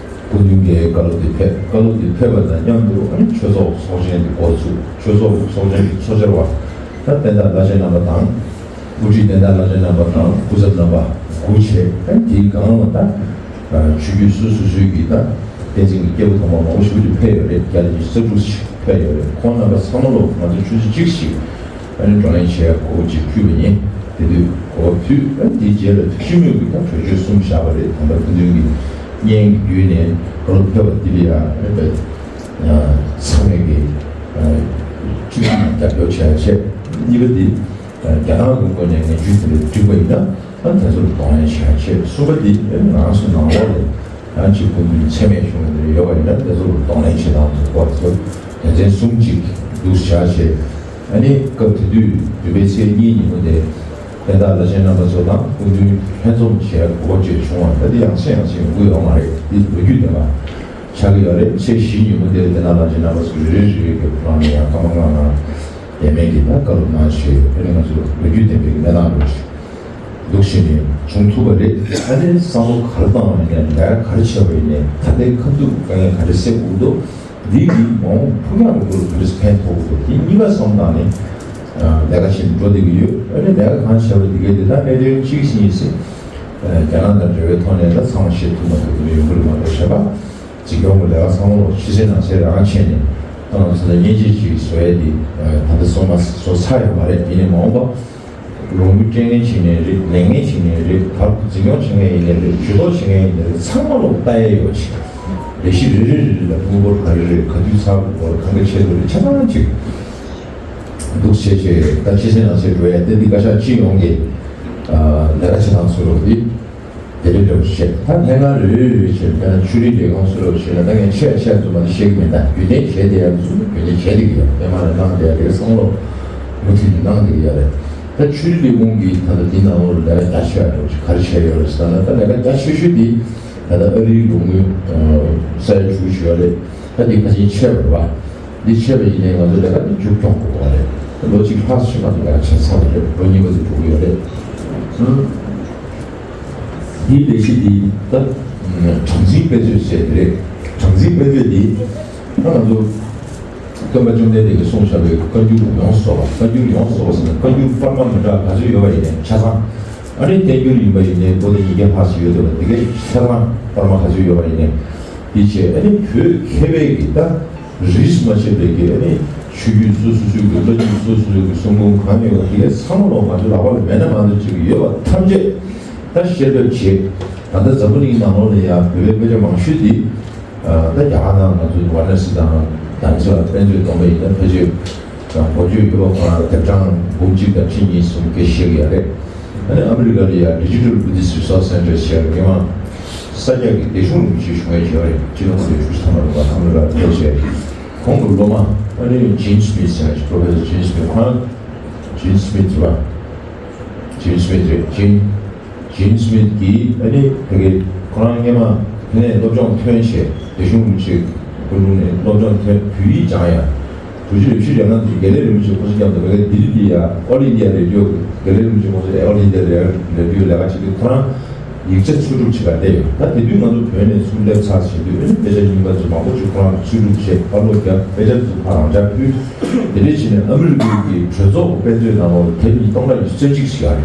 སྐུ་མདུན་གྱི་བཀའ་སློབ་དེ་ཕེབས། བཀའ་སློབ་དེ་ཕེབས་པ་དང་མཉམ་དུ་ཨ་ནི་ཆོས་ཚོགས་ཚོགས་ཆེན་དེ་འགོ་ཚུགས། ཆོས་ཚོགས་ཚོགས་ཆེན་གྱི་ཚོགས་བཅར་བ་ད་བསྟན་བདག་བླ་ཆེན་རྣམ་པ་དང་། དབུ་ཁྲིད་བསྟན་བདག་བླ་ཆེན་རྣམ་པ་དང་སྐུ་ཚབ་རྣམ་པ་སྒུག་བྱས། ཨ་ནི་དེའི་སྒང་ལ་ད་ཆོས་བརྒྱུད་སོ་སོ་སོའི་གི་ད་བསྟན་འཛིན་གྱི་སྐྱེས་བུ་དམ་པ་མང་པོ་ཞིག་ཕེབས་ཡོད་རེད། བརྒྱ་དང་ཉི་ཤུ་རྩ་དྲུག་ཞིག་ཕེབས་ཡོད་རེད། ཁོང་རྣམ་པ་ཚང་མ་ལོ་ང་ཚོ་ཆུ་ཚོད་གཅིག་ཞིག་ཨ་ནི་བགྲོ་གླེང་བྱེད་ཡ་གོ་སྐབས་ཅིག་ཕུལ་བ་ཡིན། དེ་དུས་གོ་སྐབས་ཕུལ། ཨ་ནི་དེའི་རྗེས་ལ་སྤྱི་མོས་ཀྱི་ད་གྲོས་ཆོད་གསུམ་བཞག་པ་རེད། ད་ལྟ་སྐུ་མདུན་གྱི་བརྙན་གྱི་བརྒྱུད་ནས་བཀའ་སློབ་ཕེབས་པ་འདི་ལ་ཡང་ཨ་ནི་ཚང་མས་ཀྱི་སྤྱི་འཐུས་རྒྱབ་སྐྱོར་བྱེད་ཡ་བྱས། གཉིས་པ་འདི། རྒྱ་ནག་གི་ངོས་ནས་ངན་ཇུས་དེ་འདྲ་བསྒྲིགས་པ་ཡིན་ན་ཨ་དེ་ཚོར་གདོང་ལེན་བྱེད་ཡ་བྱེད། གསུམ་པ་འདི་ང་རང་ཚོ་ནང་ལོགས་ལ་ཡང་ཅིག་སྐུ་མདུན་མཚན་སྨད་བྱུང་བ་འདི་ཡོད་པ་ཡིན་ན་དེ་ཚོར་གདོང་ལེན་བྱེད་སྟངས་དེ་སྐོར་ཚོ་དོན་ཚན་གསུམ་ཅིག་འདུག་བྱ་བྱེད། ཨ་ནི་སྐབས་དེ་དུས་བདུན་པའི་ཚེས་གཉིས་ཉིན་མོ་དེ་བསྟན་བདག་བླ་ཆེན་རྣམ་པ་ཚོ་དང་སྐུ་མདུན་ལྷན་འཛོམས་བྱེད་ཡ་གོ་སྐབས་ཅིག་བྱུང་བ་ད་འདི་ཡང་སེ་ཡང་སེ་ཡོང་གི་ཡོད་མ་རེད། འདི་ལོ་རྒྱུས་ལྡན་པ་ཆགས་ཀྱི་ཡོད་རེད། ཚེས་བཞི་ཉིན་མོ་དེ་བསྟན་བདག་བླ་ཆེན་རྣམ་པ་ཚོ་རེ་རེ་རེ་རེ་གི་ཁོ་རང་ནས་ཡང་སྐར་མ་ལྔ་ལྔ། དེ་མིན་གྱི་ད་བཀའ་སློབ་གནང་ཞེས་དེ་ནི་ང་ཚོ་ལོ་རྒྱུས་ལྡན་པའི་གནས་སྟངས་རེད། འདུག་བྱས་ནས་བྱུང་ཐུབ་པ་རེད། ཨ་ནི་བསམ་བློ་ག་རེ་བཏང་བ་ཡིན་ནའི་ལས་ཀ་ག་རེ་བྱས་པ་ཡིན་ནའི་ད་ལྟའི་ཁ་ཐུག་དཀའ་ངལ་ག་རེ་སེལ་དགོས་འདུག་འདི་གིས་མ་འོངས་ཕུགས་རྒྱང་རིང་པོར་ག་རེ་ཕན་ཐོགས་དགོས་འདུག་དེ་གཉིས་ཀ་བསམ་བཏང་ནས་ལས་ཀ་བྱེད་འགྲོ་བསྡད་ཀྱི་ཡོད། ཨ་ནི་ལས་ཀ་གང་བྱས་པ་འདི་གའི་དེ་ད་གནད་དོན་གཅིག་ཤིག་ཡིན་སྲིད། རྒྱ་ནག་དང་འབྲེལ་བའི་ཐོག་ནས་ད་ཚང་མ་ཤེས་ཐུབ་མ་ཐུབ་དེ་འདྲ་ཡོང་གི་རེད་མ་གཏོགས་གཞན་པ། འཛིན་སྐྱོང་གི་ལས་ཀ་ཚང་མ་ལོ་ཕྱི་གསལ་ནང་གསལ་རང་བྱས་ནས་ད་ང་ཚོ་ལ་མཉེན་ཆས་ཅིག་བཟོ་ཡས་དེ་ད་ལྟ་བཟོ་མ་བཟོ་ཚར་ཡོད་མ་རེད། ཡིན་ནའི་མ་འོངས་པ་ལོ་རྒྱུས་སྤྲད་མཁན་བྱས་ནའི་རེད། ལེན་མཁན་བྱས་ནའི་རེད། བར་དུ་འཛིན་སྐྱོང་བྱེད་མཁན་ཡིན་ནའི་རེད། ཇུས་གཏོགས་བྱེད་མཁན་ཡིན་ནའི་རེད། ཚང་མ་ལོ་ལྟ་ཡས་ཡོད་ཅིག་ལས་གཞི་རེ་རེ་རེ་རེ་ལ་དངུལ་འབོར་ག་རེ་རེད། ག་དུས་ཚར་དགོས་རེད། གང་ག་ཆེད་དུ་རེད། ཆ་ཚང་ཅིག་འདུག་བྱས་བྱས་ད་ཕྱི་གསལ་ནང་གསལ་འགྲོ་ཡས་དེ་འདི་བཀའ་ཤག་སྤྱི་ཡོངས་ཀྱི་ལས་ཀ་བྱེད་སྟངས་ཚུལ་ལུགས་འདི། དེ་རིང་འདྲ་བོ་བཤད། ད་ལྷན་ཁང་རེ་རེ་རེ་བྱས་དཔེར་ན་ཆོས་རིག་ལས་ཁུངས་སུ་རེ་བྱས་ན་ད་ངས་ཆེ་ཆེ་དུ་མ་དེ་བཤད་ཀྱི་མེད། ད་རྒྱུན་ལྡན་བྱས་བསྡད་ཡ་ཚོ་རྒྱུན་ལྡན་བྱས་བསྡད་ཀྱི་ཡོད། སྔོན་མ་ནས་གནང་བསྡད་ཡ་དེ་བསམ་བློ་མུ་མཐུད་ནས་གནང་བསྡད་ཀྱི་ཡོད་རེད། ད་ཆོས་རིག་ལས་ཁུངས་ཀྱིས་ད་ལྟ་འདི་ནང་ལོགས་ལ་ལས་ཀ་རྒྱ་ཆེ་བ་འདྲ་བོ་ཞིག་ག་རེ་བྱས་ཡོད་རེད་ཟེར་ན། ད་ལས་ཀ་རྒྱ་ཆེ་ཤོས་དེ་ད་ལྟ་ཨ་རིའི་ལོ་ངོ་ས་ཡ་དྲུག་ཅུ་ཡོད་རེད། ད་འདི་ཁ་ཆེན་ཆེ་བ་རེད་བ། འདི་ཆེ་བ་ཡིན་ནའི་ང་ཚོ་ལས་ཀ་འདི་མཇུག་སྐྱོང་དགོས་པ་རེད། ད་ལོ་གཅིག་ལྷག་ཙམ་ཞིག་ང་ཚོ་ལས་ཀ་བྱེད་ཚར་བ་རེད། ལོ་གཉིས་པ་དེ་འགྲོ་གི་ཡོད་རེད། ཨང་། འདིའི་ལས་གཞི་འདི་ད་གྲངས་འཛིན་དཔེ་མཛོད་ཟེར་གྱི་རེད། གྲངས་འཛིན་དཔེ་མཛོད་འདི་ད་ང་ཚོ་སྟོན་པ་བཅོམ་ལྡན་འདས་ཀྱིས་གསུངས་བཞག་པའི་བཀའ་འགྱུར་ཡོངས་སུ་རྫོགས་པ། བཀའ་འགྱུར་ཡོངས་སུ་རྫོགས་པ་ཟེར་ན་བཀའ་འགྱུར་དཔར་མ་མི་འདྲ་ག་ཚོད་ཡོད་པ་ཡིན་ནའི་ཆ་ཚང་། ཨ་ནི་བསྟན་འགྱུར་ཡིན་པ་ཡིན་ནའི་པོ་ཏི་ཉིས་བརྒྱ་ལྷག་ཙམ་ཡོད་འདུག་པ། འདི་གའི་ཆ་ཚང་དཔར་མ་ག་ཚོད་ཡོད་པ་ཡིན་ནའི་འདི་བྱས། ཨ་ནི་བོད་མཁས་པའི་གི་ད། རིས་མ་ཆད་པའི་གི་ཨ་ནི་ཆོས་བརྒྱུད་སོ་སོ་སོའི་གི་བླ་བརྒྱུད་སོ་སོ་སོའི་གི་གསུང་འབུམ་གང་ཡོད་པ་དེ་གའི་ཚང་མ་ལོ་ང་ཚོའི་ལག་པ་ལ་མེད་ན་མ་གཏོགས་ཅིག་ཡོད་པ་ཐམས་ཅད་ད་བཤེར་འབེབས་བྱེད། ད་ལྟ་འཛམ་བུ་གླིང་ནང་ལོགས་ལ་ཡང་བོད་པའི་དཔེ་ཆ་མང་ཤོས་འདི་ད་རྒྱ་གར་ནང་ང་ཚོའི་ཝཱ་ར་ཎ་སི་དང་དྷ་རམ་ས་ལ་དཔེ་མཛོད་བསྡོམས་པ་ཡིན་ན་ཕལ་ཆེར་གོ་ཆོད་ཡོད་པ་ཁོ་རང་ལ་དེབ་གྲངས་འབུམ་གཅིག་དང་ཁྲི་གཉིས་གསུམ་སྐད་བཤད་ཀྱི་ཡོད་རེད། ཨ་ནི་ཨ་མི་རི་ཀ་ལ་ཡང་Digital Buddhist Resource Center ཟེར་མི་མང་ས་སྐྱ་གི་བདེ་སྲུང་རིན་པོ་ཆེ་བཞུགས་མཁན་ཅིག་ཡོད་རེད། སྤྱི་ནོར་གོང་ས་ཆེན་ཐོག་མར་ལུང་པ་ཨ་མི་རི་ཀར་ཕེབས་བྱས། ཁོང་གི་སློབ་མ་ཨ་ནི་Gene Smith ཟེར་མཁན་ཅིག Professor Gene Smith ཁོ་རང་Gene Smith རེད་པ། Gene Smith རེད། Gene Gene Smith གིས་ཨ་ནི་དེ་གའི་ཁོ་རང་སྔོན་མ་དེ་ནས་སློབ་སྦྱོང་ཐོན་བྱས། བདེ་སྲུང་རིན་པོ་ཆེ་སྐུ་དྲུང་ནས་སློབ་སྦྱོང་ཐོན། བོད་ཡིག་སྦྱངས་ཡ། དྲུག་ཅུ་རེ་བཞི་རེ་ལྔ་དུས་དགེ་ལེགས་རིན་པོ་ཆེ་ཁོ་ཚོ་མཉམ་དུ་ང་ཚོའི་ལྡི་ལི་འདི་ཡ་All India Radio དགེ་ལེགས་རིན་པོ་ཆེ་ཁོ་ཚོ་All India Radio ལས་ཀ་བྱེད་དུས་ཁོ་རང་ཡིག་ཆ་འཚོལ་སྒྲུབ་བྱེད་གར་བསྡད་ཡོད། ད་དེ་དུས་ང་ཚོ་བོད་ནས་ཚུར་སླེབས་ཚར་ཟིན་དུས་ཨ་ནི་དཔེ་ཆ་རྙིང་པ་ཚོ་མང་པོ་ཅིག་ཁོ་རང་འཚོལ་སྒྲུབ་བྱས། ཕར་སློག་བརྒྱབ། དཔེ་ཆ་ཚོ་ཕར་རང་འཇགས་ཕུལ། དེ་འདྲས་བྱས་ནས་ཨ་མི་རི་ཀའི་གི་གྲོས་ཚོགས་དཔེ་མཛོད་ནང་ལོགས་ལ་དེབ་ཉིས་སྟོང་ཕྲག་ཉི་ཤུ་རྩ་གཅིག་ཞིག་ཡོད་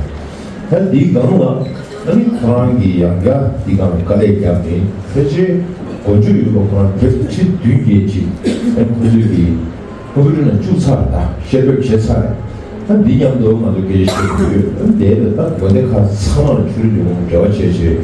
རེད། ད་འདིའི་སྒང་ལ་ཨ་ནི་ཁོ་རང་གིས་ཡང་བསྐྱར་འདི་སྒང་ལ་དཀའ་ལས་བརྒྱབ་ནས་ཕལ་ཆེར། གོ་རྒྱུ་ཡོད་པ་ཁོ་རང་དེབ་ཁྲི་བདུན་བརྒྱད་ཅིག་ཨ་ཁོ་ཚོས་ཀྱིས་ཀོམ་པུ་ཊར་ནང་བཅུག་ཚར། ད་བཤེར་ཕེབས་བྱས་ཚར། ད་འདི་མཉམ་དུ་ང་ཚོ་སྐད་ཆ་བཤད་དགོས་ཡོད། ཨ་དེ་ལ་ད་དགོན་སྡེ་ཁག་ཚང་མ་ལ་ཆོས་རིག་ལས་ཁུངས་འབྲེལ་བ་བྱས་བྱས།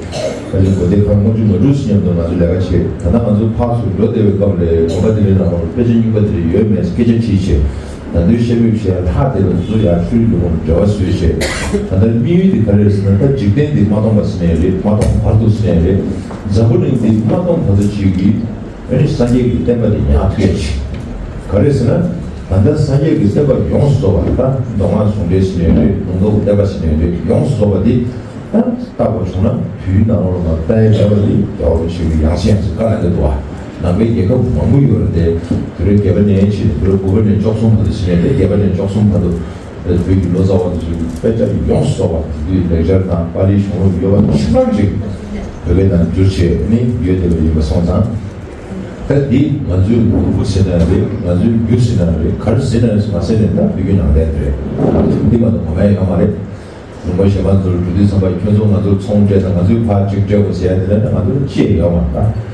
ཨ་ནི་དགོན་སྡེ་ཁག་ལྔ་བཅུ་ང་དྲུག་ཙམ་མཉམ་དུ་ང་ཚོ་ལས་ཀ་བྱས། ད་ལྟ་ང་ཚོ་ཕར་ཚུར་འགྲོ་བསྡད་པའི་སྐབས་ལ་དགོན་པ་དེ་རིང་ནང་ལོགས་ལ་དཔེ་ཆ་རྙིང་པ་དེ་འདྲ་ཡོད་མེད་སྐད་ཆ་དྲིས་བྱས། ད་དུང་བཤད་མུས་བྱས་ལྷག་བསྡད་པ་དེ་ཚོ་ཡང་ཆོས་རིག་ལས་ཁུངས་འབྲེལ་བ་བཟོས་བྱས། ད་ལྟ་དམིགས་ཡུལ་དེ་ག་རེ་རེད་ཟེར་ན། ད་འཇིག་རྟེན་འདི་མ་སྟོངས་པ་ཟེར་ནའི་རེད། མ་སྟོངས་བར་དུ་ཟེར་ནའི་རེད། འཛམ་བུ་གླིང་འདི་མ་སྟོངས་བར་དུ་ཅིག་གིས་ཨ་ནི་སངས་རྒྱས་ཀྱི་བསྟན་པ་འདི་ཉར་ཐུབ་ཡ་ཅིག་ག་རེ་ཟེར་ན། ད་ལྟ་སངས་རྒྱས་ཀྱི་བསྟན་པ་ཡོངས་སུ་རྫོགས་པ། ད་མདོ་སྔགས་ཟུང་འབྲེལ་ཟེར་ནའི་རེད། ལུང་རྟོགས་བསྟན་པ་ཟེར་ནའི་རེད། ཡོངས་སུ་རྫོགས་པ་འདི་ད་ལྟ་བ་བྱུང་ན་དུས་ནང་ལོགས་ལ་ལྟ་ཡ་མེད་པ་འདི་རྒྱལ་བ་རིན་པོ་ཆེ་གིས་ཡང་སེ་ཡང་སེ་བཀའ་གནང་གི་འདུག་བ། ནང་པའི་རྒྱལ་ཁབ་མང་པོ་ཡོད་རེད་དེ། དུས་རབས་བརྒྱད་པ་ནས་ཕྱིན་དུས་རབས་དགུ་པ་ནས་བཅུ་གསུམ་བར་དུ་ཟེར་ནའི་རེད། བརྒྱད་པ་ནས་བཅུ་གསུམ་བར་དུ་བོད་ཀྱི་ལོ་ཙཱ་བ་དེ་ཚོས་དཔེ་ཆ་ཡོངས་སུ་རྫོགས་པ་དེ་དུས་ལེགས་སྦྱར་དང་པཱ་ལིའི་གཞུང་ལུགས་ཡོད་པ་ཆ་ཚང་ཅིག་བོད་སྐད་ནང་བསྒྱུར་བྱས་ནི་ཡོད་བསྡད་པ་ཡིན་པ་སོང་ཙང་། ད་འདི་ང་ཚོའི་ལུང་པ་ཟེར་ན་རེད། ང་ཚོའི་རྒྱུད་ཟེར་ན་རེད། ག་རེ་ཟེར་ན་རེད། མ་ཟེར་ནས་ད་བོད་བརྒྱུད་ནང་བསྟན་དེ་རེད། འདི་མ་གཏོགས་ངོ་མ་ཡོད་མ་རེད། ལུང་པ་གཞན་པ་ཚོར་འགྲོ་དུས་ཙམ་པ་ཁྱོད་ཚོ་ང་ཚོར་ཚོང་སྤྲད་དང་། ང་ཚོས་ཕར་གཅིག་སྤྲད་དགོས་ཟེར་ཡ་དེ་འདྲ་ང་ཚོར་ཅི་ཡང་ཡོད་མ་རེད་ད།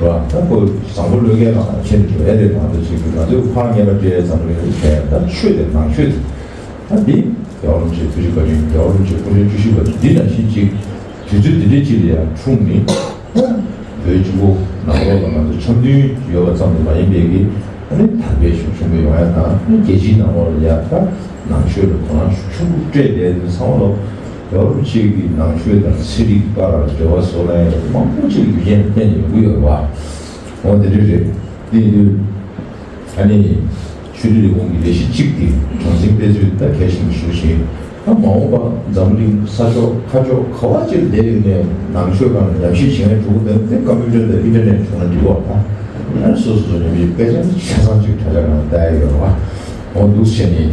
རེད་བ། ད་ཁོ་བཟང་པོ་བློས་འགེལ་གང་ཁྱེད་ནས་འགྲོ་ཡ་རེད། མ་གཏོགས་ཅིག་ང་ཚོས་ཕར་ཉེས་པ་སྤྲད་ཡ་ཙམ་རེད་བྱས། ད་ཆོས་དེ་ནང་ཆོས་དེ། ད་འདི་རྒྱལ་བ་རིན་པོ་ཆེ་ཐུགས་རྗེ་བཀའ་དྲིན། རྒྱལ་བ་རིན་པོ་ཆེ་སྐུ་ཕྲེང་བཅུ་བཞི་པ་འདི་ནང་བཞིན་ཅིག་དུས་ཚོད་འདི་འདྲའི་ཅིག་ལ་ཡང་འཁྲུངས་ནས། བོད་གཅིག་པོ་ནང་ལོགས་ལ་ང་ཚོ་འཆམ་མཐུན་ཡོད་པ་ཙམ་དུ་མ་ཡིན་པའི་གི་ཨ་ནི་དར་སྤེལ་ཤུགས་ཆེན་པོ་ཡོང་ཡ་དང་། ཨ་ནི་རྒྱལ་སྤྱིའི་ནང་ལོགས་ལ་ཡ་ད་ནང་ཆོས་ལ་དོ་སྣང་ཤུགས་ཆེན་པོ་སྤྲད་བསྡད་དུས་ཚང་མ་ལོ། རྒྱལ་བ་རིན་པོ་ཆེ་གི་ནང་ཆོས་དང་ཚན་རིག་བར་ལ་འབྲེལ་བ་བཟོ་གནང་ཡ་མང་པོ་ཅིག་རྒྱུ་རྐྱེན་བརྟེན་ནས་ཡོང་གི་ཡོད་རེད་བ། འོ་དེ་འདྲ་རེད། དེ་ཡིན་དུས། ཨ་ནི་ཆོས་རིག་ལས་ཁུངས་ཀྱི་ལས་གཞི་གཅིག་གི་གྲངས་འཛིན་སྤེལ་ཚུལ་ད་གལ་ཆེན་པོ་ཞིག་རེད། ད་མ་འོངས་པ་འཛམ་གླིང་ས་ཕྱོགས་ཁ་ཕྱོགས་ག་བ་ཅིག་བསྡད་ཡོད་ནའི་ནང་ཆོས་སྒང་ལ་ཉམས་ཞིབ་བྱེད་མཁན་འགྲོ་གི་འདུག་ན། དེ་ཀམ་པུ་ཊར་དང་ཨིན་ཊར་ནེཊ་བྱུང་ན་འགྲིག་གི་རེད་བ། ད་ཨ་ནི་སོ་སོ་སོ་ཉམས་ཞིབ་དཔེ་ཆ་ནི་ཆ་ཚང་ཅིག་དྲ་རྒྱ་ནང་བལྟ་ཡ་ཡོད་རེད་བ། འོ་འདུག་བྱས་ནས་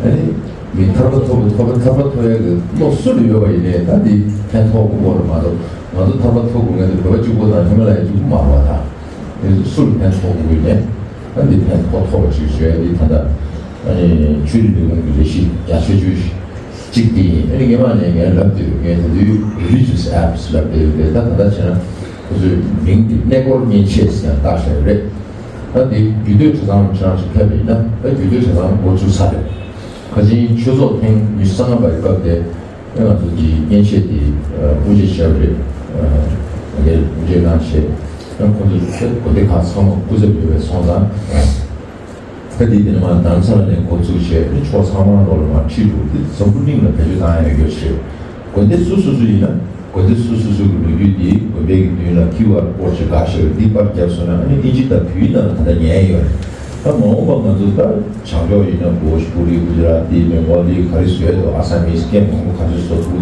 ཨ་ནི་མི་ཐར་པ་ཐོབ་པའི་ཐོབ་པ་ཐར་པ་ཐོབ་ཡ་གི་བློ་སུ་ལ་ཡོད་པ་ཡིན་ནའི་ད་འདི་ཕན་ཐོགས་དགོས་པ་རེད་མ་གཏོགས། ང་ཚོ་ཐར་པ་ཐོབ་དགོས་མཁན་དེ་བོད་པ་གཅིག་པོ་དང་ཧི་མ་ལ་ཡ་གཅིག་པོ་མ་རེད་བ། ད། དེ་ཚོ་སུ་ལ་ཕན་ཐོགས་དགོས་ནས། ད་འདི་ཕན་ཐོགས་ཐོགས་པ་ཅིག་བཟོས་ཡ་འདི་ད་ལྟ་ཨ་ནི་ཆོས་རིག་ལས་ཁུངས་ཀྱི་ལས་གཞི་རྒྱ་ཆེ་ཤོས་གཅིག་དེ་ཡིན། ཨ་ནི་སྔོན་མ་ནས་ངས་ལབ་བསྡད་ཡོད། ངས་ད་དུང་religious apps ལབ་བསྡད་ཡོད་རེད། ད་ད་ལྟ་བྱས་ན་ཁོ་ཚོའི་མིང་འདི་གནས་སྐོར་མཉེན་ཆས་ཟེར་ཡང་བཏགས་བཞག་ཡོད་རེད། ད་འདི་རྒྱུད་སྟོད་གྲྭ་ཚང་ཁྱེད་རང་ཚོ་ཕེབས་པ་ཡིན་ན། ད་རྒྱུད་སྟོད་གྲྭ་ཚང་འགོ་ཚུགས་ཚར་རེད། ཁ་ཆེན་ཆོས་ཚོགས་ཐེངས་ཉི་ཤུ་རྩ་ལྔ་པའི་སྐབས་དེ། ཨེ་ང་ཚོ་འདི་མཉེན་ཆས་འདི་དབུ་འབྱེད་བྱས་པ་རེད། ཨ་ངས་དབུ་འབྱེད་གནང་བྱས། ཨ་ཁོང་ཚོ་དགོན་སྡེ་ཁག་ཚང་མ་སྐུ་ཚབ་ཡོད་པའི་སོང་ཙང་། ད་འདི་དེ་ནས་མར་རྡ་རམ་ས་ལ་ནས་འགོ་ཚུགས་བྱས། ཨ་ཕྱོགས་ཚང་མ་ལོག་ལ་མར་ཁྲིད་འགྲོ། འདི་འཛམ་བུ་གླིང་ལ་བེད་སྤྱོད་བཏང་ཡ་ཡོད་ཞེས། དགོན་སྡེ་སོ་སོ་སོ་ཡིན་ན་དགོན་སྡེ་སོ་སོ་སོ་གི་ལོ་རྒྱུས་འདི་དགོན་པའི་གི་མདུན་ལ་ཁིའུ་ཨར་ཀོཌ་ཅིག་བཀག་བཞག་ཡོད། འདི་པར་བརྒྱབ་སོང་ན་ཨ་ནི་ཨིན་ཇི་དང་བོད་ཡིག་ནང་ལ་ད་ལྟ་ཉན་ཡོད་རེད། ད་མ་འོངས་པ་ང་ཚོ་ད་བྱང་ཕྱོགས་ཡིན་ན་བྷོ་ཇ་པུ་རི། གུ་ཇ་ར་ཏི། མེ་གོ་ལི། ག་རེ་བཟོས་འདུག་ཨ་སམ་མིས་སྐད་མང་པོ་ག་ཚོད་བཟོ་ཐུབ་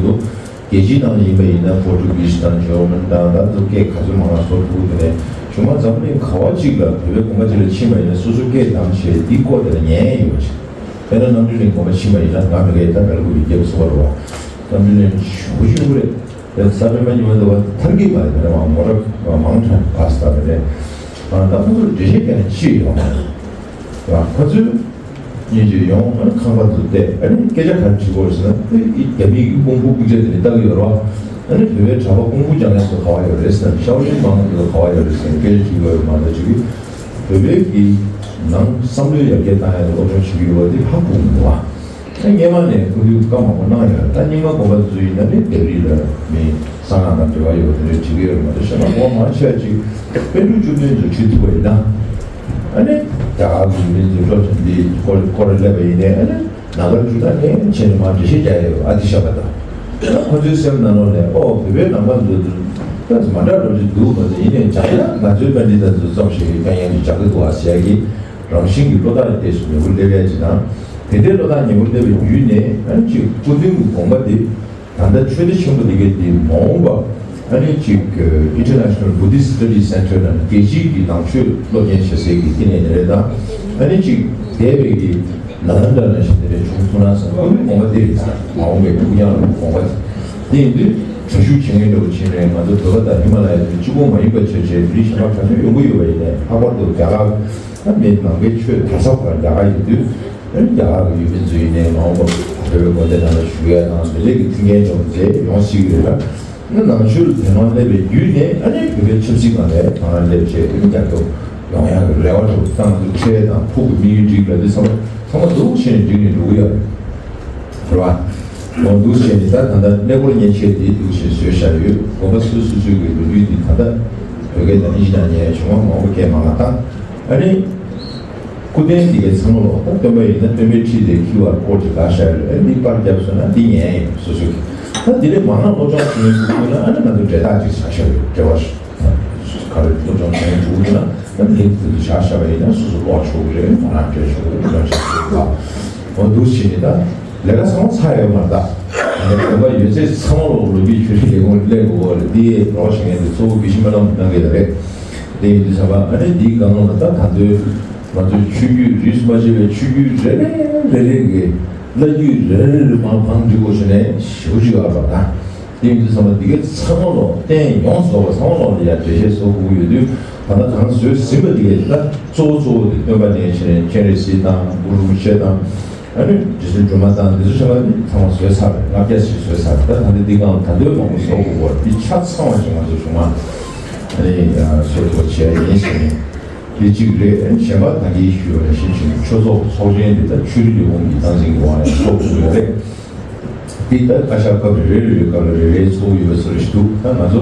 ཀྱི་འདུག་རྒྱལ་སྤྱིའི་ནང་ལ་ཡིན་པ་ཡིན་ན་པོར་ཊུ་གིས་དང་ཇར་མན་དང་ད་ཚོ་སྐད་ག་ཚོད་མང་བ་བཟོ་ཐུབ་ཀྱི་འདུག་ནས། གཞུག་མ་འཛམ་གླིང་ག་བ་ཅིག་ལ་བོད་པའི་དགོན་པ་ཅིག་ལ་ཕྱིན་པ་ཡིན་ན་སོ་སོ་སྐད་བདམས་བྱས་འདི་སྐོར་དེ་ལ་ཉན་ཡ་ཡོད་ཅིག་དཔེར་ན་རྣམ་གྲོལ་གླིང་དགོན་པ་ཕྱིན་པ་ཡིན་ན། ང་མི་རྒས་ད་མེ་ལ་ཀུ་གི་རྒྱབ་སོ་བ་རུ་བ། རྣམ་གྲོལ་གླིང་ཞུ་ཞུ་རེད། དེ་གསར་སྤེལ་མ་ཉི་མ་འདུག་བ། ཐར་གྱི་མ་རེད། དེ་རེད་བ། མོ་ཊ་མང་དྲགས་བ་སི་ད་དེ་རེད། ཨ་ད་ཁོ་ཚོར་འགྲེལ་བཤད་རྒྱག་མཁན་ཅི་ཡོད་མ་རེད། ཁོ་ཚོས་སྙན་ཞུ་ཡོང་། ཨ་ནི་ཁང་པ་ཚོ་བལྟས། ཨ་ནི་སྐད་ཆ་ག་རེ་དྲི་དགོས་ཟེར་ན། ཨེ་རྒྱ་མིའི་གི་ཀུང་ཧྥུ་ཀུ་ཅག་དེ་ནི་ལྟ་གི་ཡོད་རེད་བ། ཨ་ནི་བོད་པའི་གྲྭ་པ་ཀུང་ཧྥུ་སྦྱང་མཁན་ཚོ་ག་བ་ཡོད་རེད་ཟེར་ན། ཤའོ་ལིན་མང་དེ་ཚོ་ག་བ་ཡོད་རེད་ཟེར་ནས་སྐད་ཆ་དྲི་དགོས་ཡོད་མ་གཏོགས། ཅིག་གིས་བོད་པའི་གི་ནང་བསམ་བློའི་ཡར་རྒྱས་བཏང་ཡ་སློབ་སྦྱོང་བྱེད་ཀྱི་ཡོད་པ་དེ་ཧ་གོ་གི་མི་འདུག་བ། ཨ་སྔོན་མ་ནས་ཁོ་ཚོས་བཀའ་མང་པོ་གནང་ཡོད། ད་རྙིང་མ་དགོན་པ་དེ་ཚོ་ཡིན་ན་ནི་ལྡེབས་རིས་ལ་མི་གསང་སྔགས་དང་འབྲེལ་བ་ཡོད་པ་དེ་འདྲ་བྲིས་ཀྱི་ཡོད་རེད་མ་གཏོགས། གཞན་པ་འགོ་མང་ཆེ་བ་ཅིག་པཎ་གྲུབ་བཅུ་བདུན་ཚོ་བྲིས་ཐུབ་པ་ཡིན་ན། ཨ་ནི་རྒྱ་གར་གྱི་མི་ཚོས་སློབ་ཚན་འདི་སྐོར་སྐོར་སླེབས་པ་ཡིན་ནའི། ཨ་ནི་ནང་པ་བཅུ་དང་ལྷན་བྱས་ནས་མར་འགྲེལ་བཤད་རྒྱག་ཡ་ཡོད། ཨ་ཏི་ཤ་པ་དང་། ཨ་ཁོ་ཚོའི་སེམས་ནང་ལོགས་ནས་ཨོ་བོད་པའི་ནང་པ་ཚོ་ཏོག་ཙམ་མ་འདྲ་འདྲ་ཅིག་འདུག་མ་གཏོགས། ཡིན་ནའི་སྦྱང་ཡ་ང་ཚོའི་པཎ་ཌི་ཏ་ཚོ་ཙམ་ཞིག་གིས་དཀའ་ངལ་འདི་རྒྱག་གི་འདུག་ཨ་ཟེར་ཡ་གི་རང་བཞིན་གྱི་བློ་ཐག་ལ་བལྟས་ཤིང་མྱུ་གུ་སླེབས་ཡ་ཅིག་དང་། དེ་འདྲའི་བློ་ཐག་ཉེ་པོ་སླེབས་པའི་བརྒྱུད་ནས། ཨ་ནི་ཅིག་སྐུ་མདུན་གྱི་དགོངས་པ་འདི་ད་ལྟ་ཆོས་སྡེ་ཆེན་པོ་འདི་གའི་འདི་མ་འོངས་པ་ཨ་ནི་ཅིག་International Buddhist Studies Center ནང་རྒྱལ་སྤྱིའི་གི་ནང་ཆོས་སློབ་གཉེར་བྱེད་སའི་གི་བསྟི་གནས་དེ་རེད། ད་ཨ་ནི་ཅིག་འདས་པའི་གི་ནཱ་ལེནྡྲ་ནང་བཞིན་དེ་འདྲའི་བྱུང་ཐུབ་ན་བསམ། སྐུ་མདུན་དགོངས་པ་འདི་རེད་ད། མ་འོངས་པའི་ཕུགས་རྒྱང་རིང་པོའི་དགོངས་པ་འདི། དེ་ཡིན་དུས་གྲ་ཤུགས་ཆེ་ངེས་འདྲ་བོ་བྱས་ནས་ང་ཚོ་བོད་པ་དང་ཧི་མ་ལ་ཡ་དེ་གཅིག་པོ་མ་ཡིན་པ་བྱས་བྱས། མི་རིགས་གཞན་པ་ག་ཚོད་ཡོང་གི་ཡོད་པ་ཡིན་ནའི། ལྷག་པར་དུ་རྒྱ་གར། ད་མི་ནང་པའི་ཆོས་གྲྭ་ཚང་བར་རྒྱ་གར་ཡིན་དུས། ཨ་ནི་རྒྱ་གར་གྱི་ཡུལ་མི་ཚོ་ཡིན་ནའི་མ་འོངས་པར་བོད་པའི་དགོན་སྡེ་ནང་ལ་བཞུགས་ཡ་དང་། དེ་འདྲའི་གི་མཐུན་རྐྱེན་འདྲ་བོ་མཛད་ཡོང་སྲིད་ཀྱི་རེད་ལ། ནི་ནང་ཆོས་ལ་དོ་སྣང་སླེབས་པའི་བརྒྱུད་ནས། ཨ་ནི་བོད་པའི་ཆབ་སྲིད་སྒང་ལ་དོ་སྣང་སླེབས་བྱས། ཨ་ནི་རྒྱབ་སྐྱོར་ཡོང་ཡག་གི་རེ་བ་འདུག་ད་ང་ཚོ་འཕྲལ་དང་ཕུགས་ཀྱི་དམིགས་ཡུལ་འགྲིག་ལ་འདི་ཚང་མ་ཚང་མ་འདུག་བྱས་ནས་འགྲིག་ནས་འགྲོ་གི་ཡོད་རེད། རེད་བ། འོ་འདུག་བྱས་ནས་ད་ད་ལྟ་གནས་སྐོར་མཉེན་ཆས་འདི་འདུག་བྱས་བཟོས་བཞག་ཡོད། དགོན་པ་སོ་སོ་སོའི་གི་ལོ་རྒྱུས་འདི་ད་ལྟ་བོད་སྐད་དང་ཨིན་ཇི་ནང་ཉན་བྱུང་བ་མང་པོ་སྐད་མང་བ་བཏང་། ཨ་ནི། སྐུ་རྟེན་འདི་གའི་ཚང་མ་ལོག་ད་སྟོན་པ་ཡིན་ན་སྟོན་པའི་ཁྲི་དེ་ཁྱི་བར་སྐོར་གྱི་ལ་ཤར་རེད། ཨ་འདི་པར་བརྒྱབ་སོང་ན་འདི་ཉན་ཡོད་སོ་སོ་གི། ད་འདི་ལས་མང་ན་སློབ་སྦྱོང་བྱེད་མཁན་འདུག་དགོས་ན། ཨ་ནི་ང་ཚོ་འབྲེལ་ཐག་ཅིག་བྱ་ཤར་རེད། འབྲེལ་བ་ཞིག་ག་རེ་སློབ་སྦྱོང་བྱེད་མཁན་འདུག་དགོས་ན། ཨ་ནི་ལིང་ཀི་དེ་བཞག་བཞག་པ་ཡིན་ན་སོ་སོ་ཀློག་ཆོག་གི་རེད། ཁོ་རང་སྤྲད་ཆོག་གི་རེད། སྦྱོང་བྱེད་ཆོག་གི་རེད། འོ་འདུག་བྱས་ནས་ད། ལས་ཀ་ཚང་མ་ཚར་ཡོད་མ་རེད་ད། ཨ་ནི་དགོན་པ་ཡོད་ཚད་ཚང་མ་ལོག་ལོ་རྒྱུས་ཆོས་རིག་ལས་ཁུངས་སླེབས་དགོས་པ་རེད། འདི་རོགས་བྱེད་མཁན་དེ་གཙོ་བོ་དགེ་བཤེས་སྨོན་ལམ་གནང་མཁན་དེ་རེད། དེ་ཡིན་དུས་ཙམ་པ་ཨ་ནི་འདིའི་སྒང་ལ་ད་ད་དུང་ང་ཚོའི་ཆོས་བརྒྱུད་རིས་སུ་མ་ཆད་པའི་ཆོས་བརྒྱུད་རེ་རེ་རེ་རེ་གི་བླ་བརྒྱུད་རེ་རེ་རེ་མར་བང་སྒྲིག་དགོས་བྱུང་ནས་ཞེ་པོ་ཅིག་ཡོད་རེད་པ་ད། དེ་ཡིན་དུས་ཙམ་པ་འདི་གའི་ཚང་མ་ལོག་རྟེན་ཡོངས་རྫོགས་པ་ཚང་མ་ལོག་ལ་ཡ་འགྲེལ་བཤད་བཟོ་དགོས་ཀྱི་ཡོད་དུས། ད་ལྟ་གང་བཟོས་ཟིན་པ་འདི་གའི་ད་གཙོ་བོ་གཙོ་བོ་དེ་སྟོན་པ་ནས་བྱས་ནས་སྤྱན་རས་གཟིགས་དང་གུ་རུ་རིན་པོ་ཆེ་དང་། ཨ་ནི་རྗེ་བཙུན་སྒྲོལ་མ་དང་འདི་ཚོ་བྱས་པ་ནི་ཚང་མ་བཟོས་ཚར་རེད། ལྔ་བརྒྱ་ཞིག་བཟོས་ཚར་རེད། ད་ད་ལྟ་འདི་སྒང་ད་དུང་མང་པོ་བཟོ་དགོས་པ་འདི་ཆ་ཚང་བ་ཞིག་ང་ཚོ་གཞུང་མང་ཨ་ནི་བཟོ་ཐུབ་པ་བྱས་ཡིན་ཟེར་ནས་དེ་གཅིག་རེད། ཨ་ནི་གཞན་པ་ད་གིན་ཞུས་པ་ནང་བཞིན་བྱས་ནས་ཆོས་ཚོགས་ཚོགས་ཆེན་འདི་ད་ཆོས་རིག་ལས་ཁུངས་ཀྱིས་སྟངས་འཛིན་གྱི་འོག་ནས་ཚོགས་ཐུབ་ཡོད་རེད། འདི་ད་བཀའ་ཤག་སྐབས་རེ་རེ་རེའི་སྐབས་ལ་རེ་རེའི་ཚོགས་ཡོད་ཟེར་ཞིག་འདུག་ད་ང་ཚོ་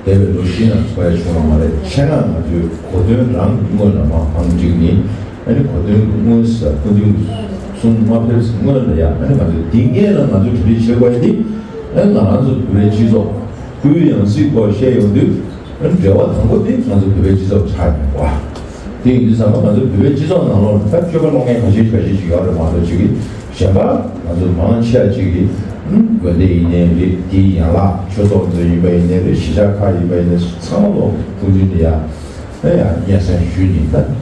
འདས་པའི་ལོ་བཞི་ནང་ཚོགས་ཡ་བྱུང་བ་མ་རེད། ཆེད་མངགས་ང་ཚོའི་གོ་སྟོན་རང་གི་སྔོན་ལ་མར་བང་བསྒྲིགས་ནས། ཨ་ནི་གོ་སྟོན་གྱི་སྔོན་ས་སྐུ་མདུན་གྱི་གསུང་མ་ཕེབས་སྔོན་ལ་ཡ། ཨ་ནི་ང་ཚོའི་འདི་སྔོན་ལ་ང་ཚོ་གྲ་སྒྲིག་བྱེད་དགོས་ཡ་འདི། ཨ་ནི་ང་རང་ཚོ་བོད་པའི་སྤྱི་ཚོགས་སྐུའི་ཡང་སྲིད་སྐོར་བཤད་ཡོང་དུས། ཨ་ནི་འབྲེལ་བ་དང་པོ་དེ་ང་ཚོ་བོད་པའི་སྤྱི་ཚོགས་ཆགས་ཡོང་བ། དེ་ཡིན་དུས་ཙམ་པ་ང་ཚོ་བོད་པའི་སྤྱི་ཚོགས་ནང་ལོགས་ལ་ད་སྤྱོད་པ་སློང་མཁན་ག་ཤེད་ག་ཤེད་ཅིག་ཡོད་རེད་མ་གཏོགས་ཅིག་གིས། གཞན་པ་ང་ཚོ་མང་ཆེ་བ་ཅིག་གིས་ཨུམ་དགོན་སྡེ་ཡིན་ནའི་རེད། དེའི་ཡན་ལག་ཆོས་ཚོགས་ཚོ་ཡིན་པ་ཡིན་ནའི་རེད། གཞིས་ཆགས་ཁག་ཡིན་པ་ཡིན་ནའི་ཚང་མ་ལོག་སྐུ་མདུན་དུ་ཡ་ཨེ་ཡ་སྙན་སེང་ཞུས་ནས་ད་ད་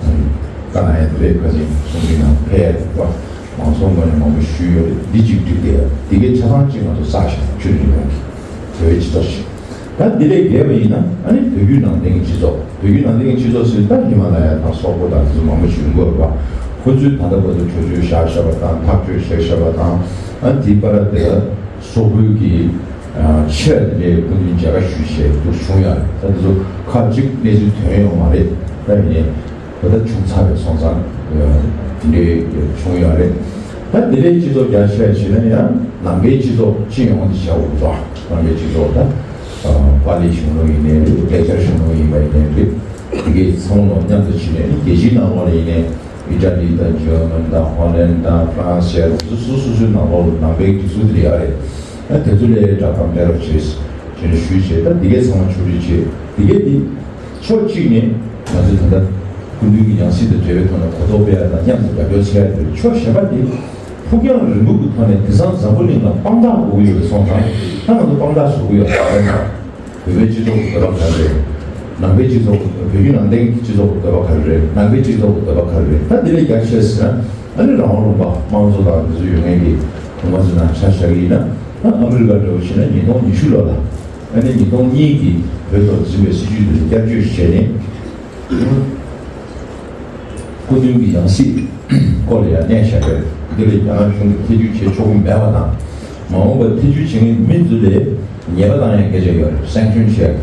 བཀའ་གནང་ཡ་དེ་རེད། ཁ་སང་གསུང་འཕྲིན་ནང་ཕེབས་ཡ་དེ་རེད་པ། མང་ཚོགས་ངོས་ནས་མང་པོ་ཞུས་ཡོད་རེད། འདི་གཅིག་སྒྲིག་བསྡད་ཡ་འདི་གའི་ཆ་ཚང་གཅིག་ང་ཚོ་བསགས་ཤིང་ཆོས་རིག་ལས་ཁུངས་ཀྱིས་བོད་པའི་སྤྱི་ཚོགས་ཤིག་ད་འདི་ལས་བརྒལ་བ་ཡིན་ན་ཨ་ནི་བོད་བརྒྱུད་ནང་བསྟན་གྱི་སྤྱི་ཚོགས། བོད་བརྒྱུད་ནང་བསྟན་གྱི་སྤྱི་ཚོགས་ཟེར་ད་ཧི་མ་ལ་ཡ་དང་སོག་པོ་དང་དེ་ཚོ་མང་པོ་ཞིག་ཡོང་གི་ཡོད་རེད་པ། ཁོ་ཚོས་ད་ལྟ་བར་དུ་བྲོས་བྱོལ་བཞག་བཞག་པ་དང་ཐག་གཅོད་བྱས་བཞག་པ་དང་། ཨ་ནི་དེའི་བར་དེ་ལ་སོག་པོའི་གི་ཆོས་དེ་འདྲའི་སྐུ་མདུན་མཇལ་ཁ་ཞུས་བྱས་འདུག་བྱུང་ཡོད་རེད། ད་དེ་ཚོ་ཁག་ཅིག་གནས་ཚུལ་ཐོན་ཡོད་མ་རེད། ད་ཡིན་ནའི། ད་ལྟ་བྱུང་ཚར་བའི་སོང་ཙང་དེ་འདྲའི་བྱུང་ཡོད་རེད། ད་དེ་འདྲའི་སྤྱི་ཚོགས་རྒྱ་ཆེ་བ་བྱས་ན་ཡང་ནང་པའི་སྤྱི་ཚོགས་སྤྱི་ཡོངས་ཀྱི་བྱ་བ་རེད། ནང་པའི་སྤྱི་ཚོགས་ད་པཱ་ལིའི་གཞུང་ལུགས་ཡིན་ནའི་རེད། ལེགས་སྦྱར་གཞུང་ལུགས་ཡིན་པ་ཡིན་ནའི་རེད། དེ་གའི་ཚང་མ་མཉམ་དུ་བྱས་ནས་རྒྱལ་སྤྱིའི་ནང་ལོགས་ལ་ཡིན་ནའི་ཨི་ཊ་ལི་དང་འཇར་མན་དང་ཧོ་ལན་དང་ཧྥ་རན་སི་བྱས་སོ་སོ་སོ་སོའི་ནང་ལོགས་ལ་ནང་པའི་སྒྲིག་འཛུགས་དེ་འདྲ་ཡོད་རེད། ད་དེ་ཚོ་ལ་བསྒྲགས་གཏམ་སྤེལ་རོགས་བྱས་བྱས་ནས་ཞུས་བྱས། ད་དེ་གའི་ཚང་མ་ཕྱོགས་སྒྲིག་བྱས། དེ་གའི་དེ། ཕྱོགས་གཅིག་ནས་ང་ཚོས་ད་ལྟ་སྐུ་མདུན་གྱི་ཡང་སྲིད་དང་འབྲེལ་བའི་ཐོག་ནས་གོ་རྟོགས་སྤེལ་ཡ་དང་མཉམ་དུ་རྒྱབ་སྐྱོར་བྱེད་ཡ་དེ། ཕྱོགས་གཞན་པ་དེ་ཕུགས་རྒྱང་རིང་པོ་གི་ཐོག་ནས་དེང་སང་འཛམ་བུ་གླིང་ལ་དཔང་རྟགས་དགོས་ཀྱི་ཡོད་པ་སོང་ཙང་། ད་ང་ཚོ་དཔང་རྟགས་བཟོ་གི་ཡོད་རེད། བོད་པའི་སྤྱི་ཚོགས་ཀྱི་འདོད་པ་ག་རེ་རེད། ནང་པའི་སྤྱི་ཚོགས་ཀྱི། བོད་བརྒྱུད་ནང་བསྟན་གྱི་སྤྱི་ཚོགས་ཀྱི་འདོད་པ་ག་རེ་རེད། ནང་པའི་སྤྱི་ཚོགས་ཀྱི་འདོད་པ་ག་རེ་རེད། ད་དེ་ལས་རྒྱ་ཆེ་ཟེར་ན་ཨ་ནི་རང་དབང་ལུང་པ་དམངས་གཙོ་དང་དེ་ཚོ་ཡོད་མཁན་གྱི་ལུང་པ་ཚོ་ནང་ཆ་བཞག་གི་ཡིན་ན། ད་ཨ་མི་རི་ཀ་འདྲ་བོ་བྱས་ན་ཉིས་སྟོང་ཉི་ཤུ་ལོ་ལ་ཨ་ནི་ཉིས་སྟོང་གཉིས་ཀྱི་བོད་ཐོག་འཛིན་པའི་སྲིད་བྱུས་དེ་བསྐྱར་བཅོས་བྱས་ནས། སྐུ་མདུན་གྱི་ཡང་སྲིད་སྐོར་ལ་ཡང་གནས་བཞག་ཡོད། འདི་ལ་རྒྱ་ནག་གཞུང་གིས་ཐེ་བྱུས་བྱེད་ཆོག་གི་མེད་པ་དང་། མ་འོངས་པར་ཐེ་བྱུས་བྱེད་མཁན་མི་ཚོ་ལ་ཉེས་པ་བཏང་ཡག་སྐད་ཆ་ཡོད་རེད། སེང་ཤོན་བྱེད་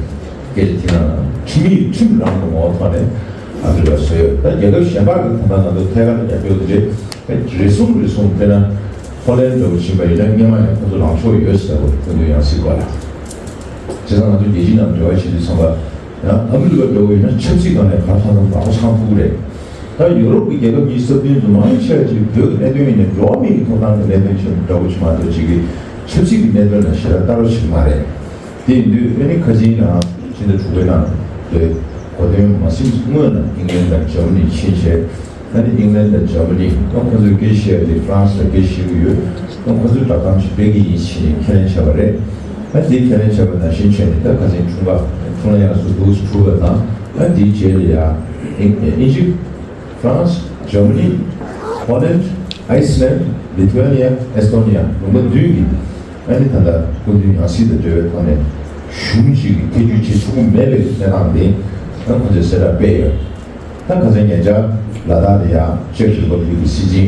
ཡག་སྐད་ཆ་དེ་ནང་ཁྲིམས་ཡིག་ཁྲིམས་རང་གི་ངོ་བོ་ཐོག་ནས་ཨ་མི་རི་ཀ་བཟོས་ཡོད། ད་རྒྱལ་ཁབ་གཞན་པ་གི་ད་ལྟ་ང་ཚོ་ཐད་ཀར་རྒྱབ་སྐྱོར་དེ་རེད། རེ་ཟུང་རེ་ཟུང་དཔེར་ན་ཧོ་ལན་འདྲ་བོ་ཕྱིན་པ་ཡིན་ན་སྔོན་མ་ནས་ཁོ་ཚོ་ལངས་ཕྱོགས་ཡོད་ཟེར་བ། སྐུ་མདུན་ཡང་སྲིད་སྐོར་ལ། བྱས་ཙང་ང་ཚོ་རྒྱལ་སྤྱིའི་ནང་འབྲེལ་བ་བྱེད་དུས་ཙམ་པ། ཡང་ཨ་མི་རི་ཀ་འདྲ་བོ་ཡིན་ན་ཆབ་སྲིད་སྒང་ནས་ག་རེ་ཐང་ཐང་ལག་པ་འཆང་ཐུབ་ཀྱི་རེད། ད་ཡུ་རོབ་ཀྱི་རྒྱལ་ཁབ་ཉི་ཤུ་རྩ་བདུན་ཚོ་མང་ཆེ་བ་ཅིག་བོད་ཀྱི་གནད་དོན་ཡིན་ནའི་འགྲོ་བ་མིའི་ཐོབ་ཐང་གི་གནད་དོན་ཆེན་པོ་འདྲ་བོ་ཅིག་མ་གཏོགས་ཅིག་གི་ཆབ་སྲིད་ཀྱི་གནད་དོན་ལ་ཞེ་དྲག་ལྟ་རོགས་བྱེད་ཀྱི་མ་རེད། དེ་ཡིན་དུས་ཨ་ནི་ཁ་ཆེའི་ནང་ཕྱི་ཟླ་དྲུག་པའི་ནང་དུ་གོ་སྟོན་མ་ཟིན་སྔོན་ལ་ཨིང་ལན་དང་འཇར་མ་ནི་ཕྱིན་བྱས། ད་ནི་ཨིང་ལན་དང་འཇར་མ་ནི་ད་ཁོ་ཚོས་སྐད་ཆ་བཤད་ཡ་དེ་ཧྥ་རན་སི་ལ་སྐད་ཆ་བཤད་ཀྱི་ཡོད། ད་ཁོ་ཚོས་བསྒྲགས་གཏམ་ཞིག་སྤེལ་གྱི་ཡིན་ཟེར་ནས་ཁས་ལེན་བྱས་པ་རེད། ད་དེ་ཁས་ལེན་བྱས་པ་ནང་བཞིན་བྱས་ནས་ད་ཁ་སང་འཁྲུངས་སྐར་འཁྲུངས་ལྷ་དབྱངས་སུ་འདུག་སེ་འཁྲུངས་པ་དང་། ད་དེའི་རྗེས་ལ་ཡ་ཨིན་ཇི། ཧྥ་རན་སི། འཇར་མ་ནི། ཧོ་ལན། ཨའི་སི་ལན། ལི་ཐུ་ཝེ་ནི་ཡ། ཨེ་སི་ཐོ་ནི་ཡ། ལུང་པ་བདུན་གྱིས་ཨ་ནི་ད་ལྟ་སྐུ་མདུན་ཡང་སྲིད་དང་འབྲེལ་བའི་ཐོག་ནས་གཞུང་གཅིག་གིས་ཐེ་བྱུས་བྱེད་ཆོག་གི་མེད་པའི་གནས་སྟངས་དེ་ད་ཁོ་ཚོས་གསལ་བསྒྲགས་སྤེལ་ཡོད། ད་ཁ་སང་ཉེ་ཆར་ལ་དྭགས་ལ་ཡང་ཅེཀ་རི་པབ་ལིག་གི་སྲིད་འཛིན་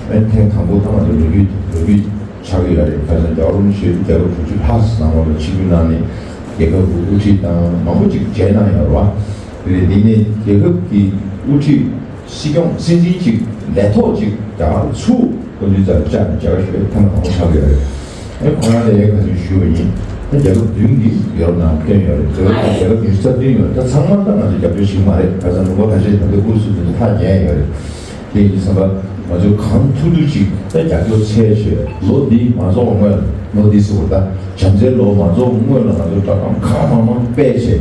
ཨ་ནི་ཐེངས་དང་པོ་ད་ང་ཚོ་ལོ་རྒྱུས་ལོ་རྒྱུས་ཆགས་ཀྱི་ཡོད་རེད། ཁ་སང་རྒྱལ་བ་རིན་པོ་ཆེ་རྒྱལ་ཁབ་དྲུག་ཅུ་ལྷག་ཙམ་ནང་ལོགས་ལ་ཆིབས་བསྒྱུར་གནང་ནས། རྒྱལ་ཁབ་ཀྱི་དབུ་ཁྲིད་དང་མང་པོ་ཅིག་མཇལ་གནང་ཡོད་རེད་བ། རེད། དེ་ནས་རྒྱལ་ཁབ་ཀྱི་དབུ་ཁྲིད་སྲིད་སྐྱོང་སྲིད་འཛིན་ཅིག་ལས་ཐོག་ཅིག་རྒྱ་གར་ཚུར་སྐུ་མདུན་རྩ་བར་བཅར་ནས་མཇལ་ཁ་ཞུ་བའི་ཐེངས་མ་དང་པོ་ཆགས་ཀྱི་ཡོད་རེད། ཨེ་ཁོ་རང་ལ་ཡང་ཁ་སང་ཞུས་པ་ཡིན། ད་རྒྱལ་ཁབ་བདུན་གྱིས་ཡོ་རོབ་ནང་བཏོན་ཡོད་རེད། ཡོ་རོབ་ནང་རྒྱལ་ཁབ་ཉི་ཤུ་རྩ་བདུན་ཡོད་རེད། ད་ཚང་མ་ད་ང་ཚོ་རྒྱབ་སྐྱོར་ཞིག་མ་རེད། ཁ་སང་ལུང་པ་ཁ་ཤས་ནང་དུ་ཨུ་སུ་དེ་ཚོ་ཐག་ཉེ་ཡོད་རེད། དེ་ཡིན་ཙང་ང་ཚོས་གང་ཐུབ་ཐུབ་ཅིག་ད་རྒྱབ་སྐྱོར་ཚད་ཆེ། ལོ་འདི་མ་རྫོགས་སྔོན་ལ། ལོ་འདི་ཟེར་བ་ད་བྱམས་བརྩེའི་ལོ་མ་རྫོགས་སྔོན་ལ་ང་ཚོ་སྒྲ་གདངས་གང་མང་མང་སྤེལ་བྱས།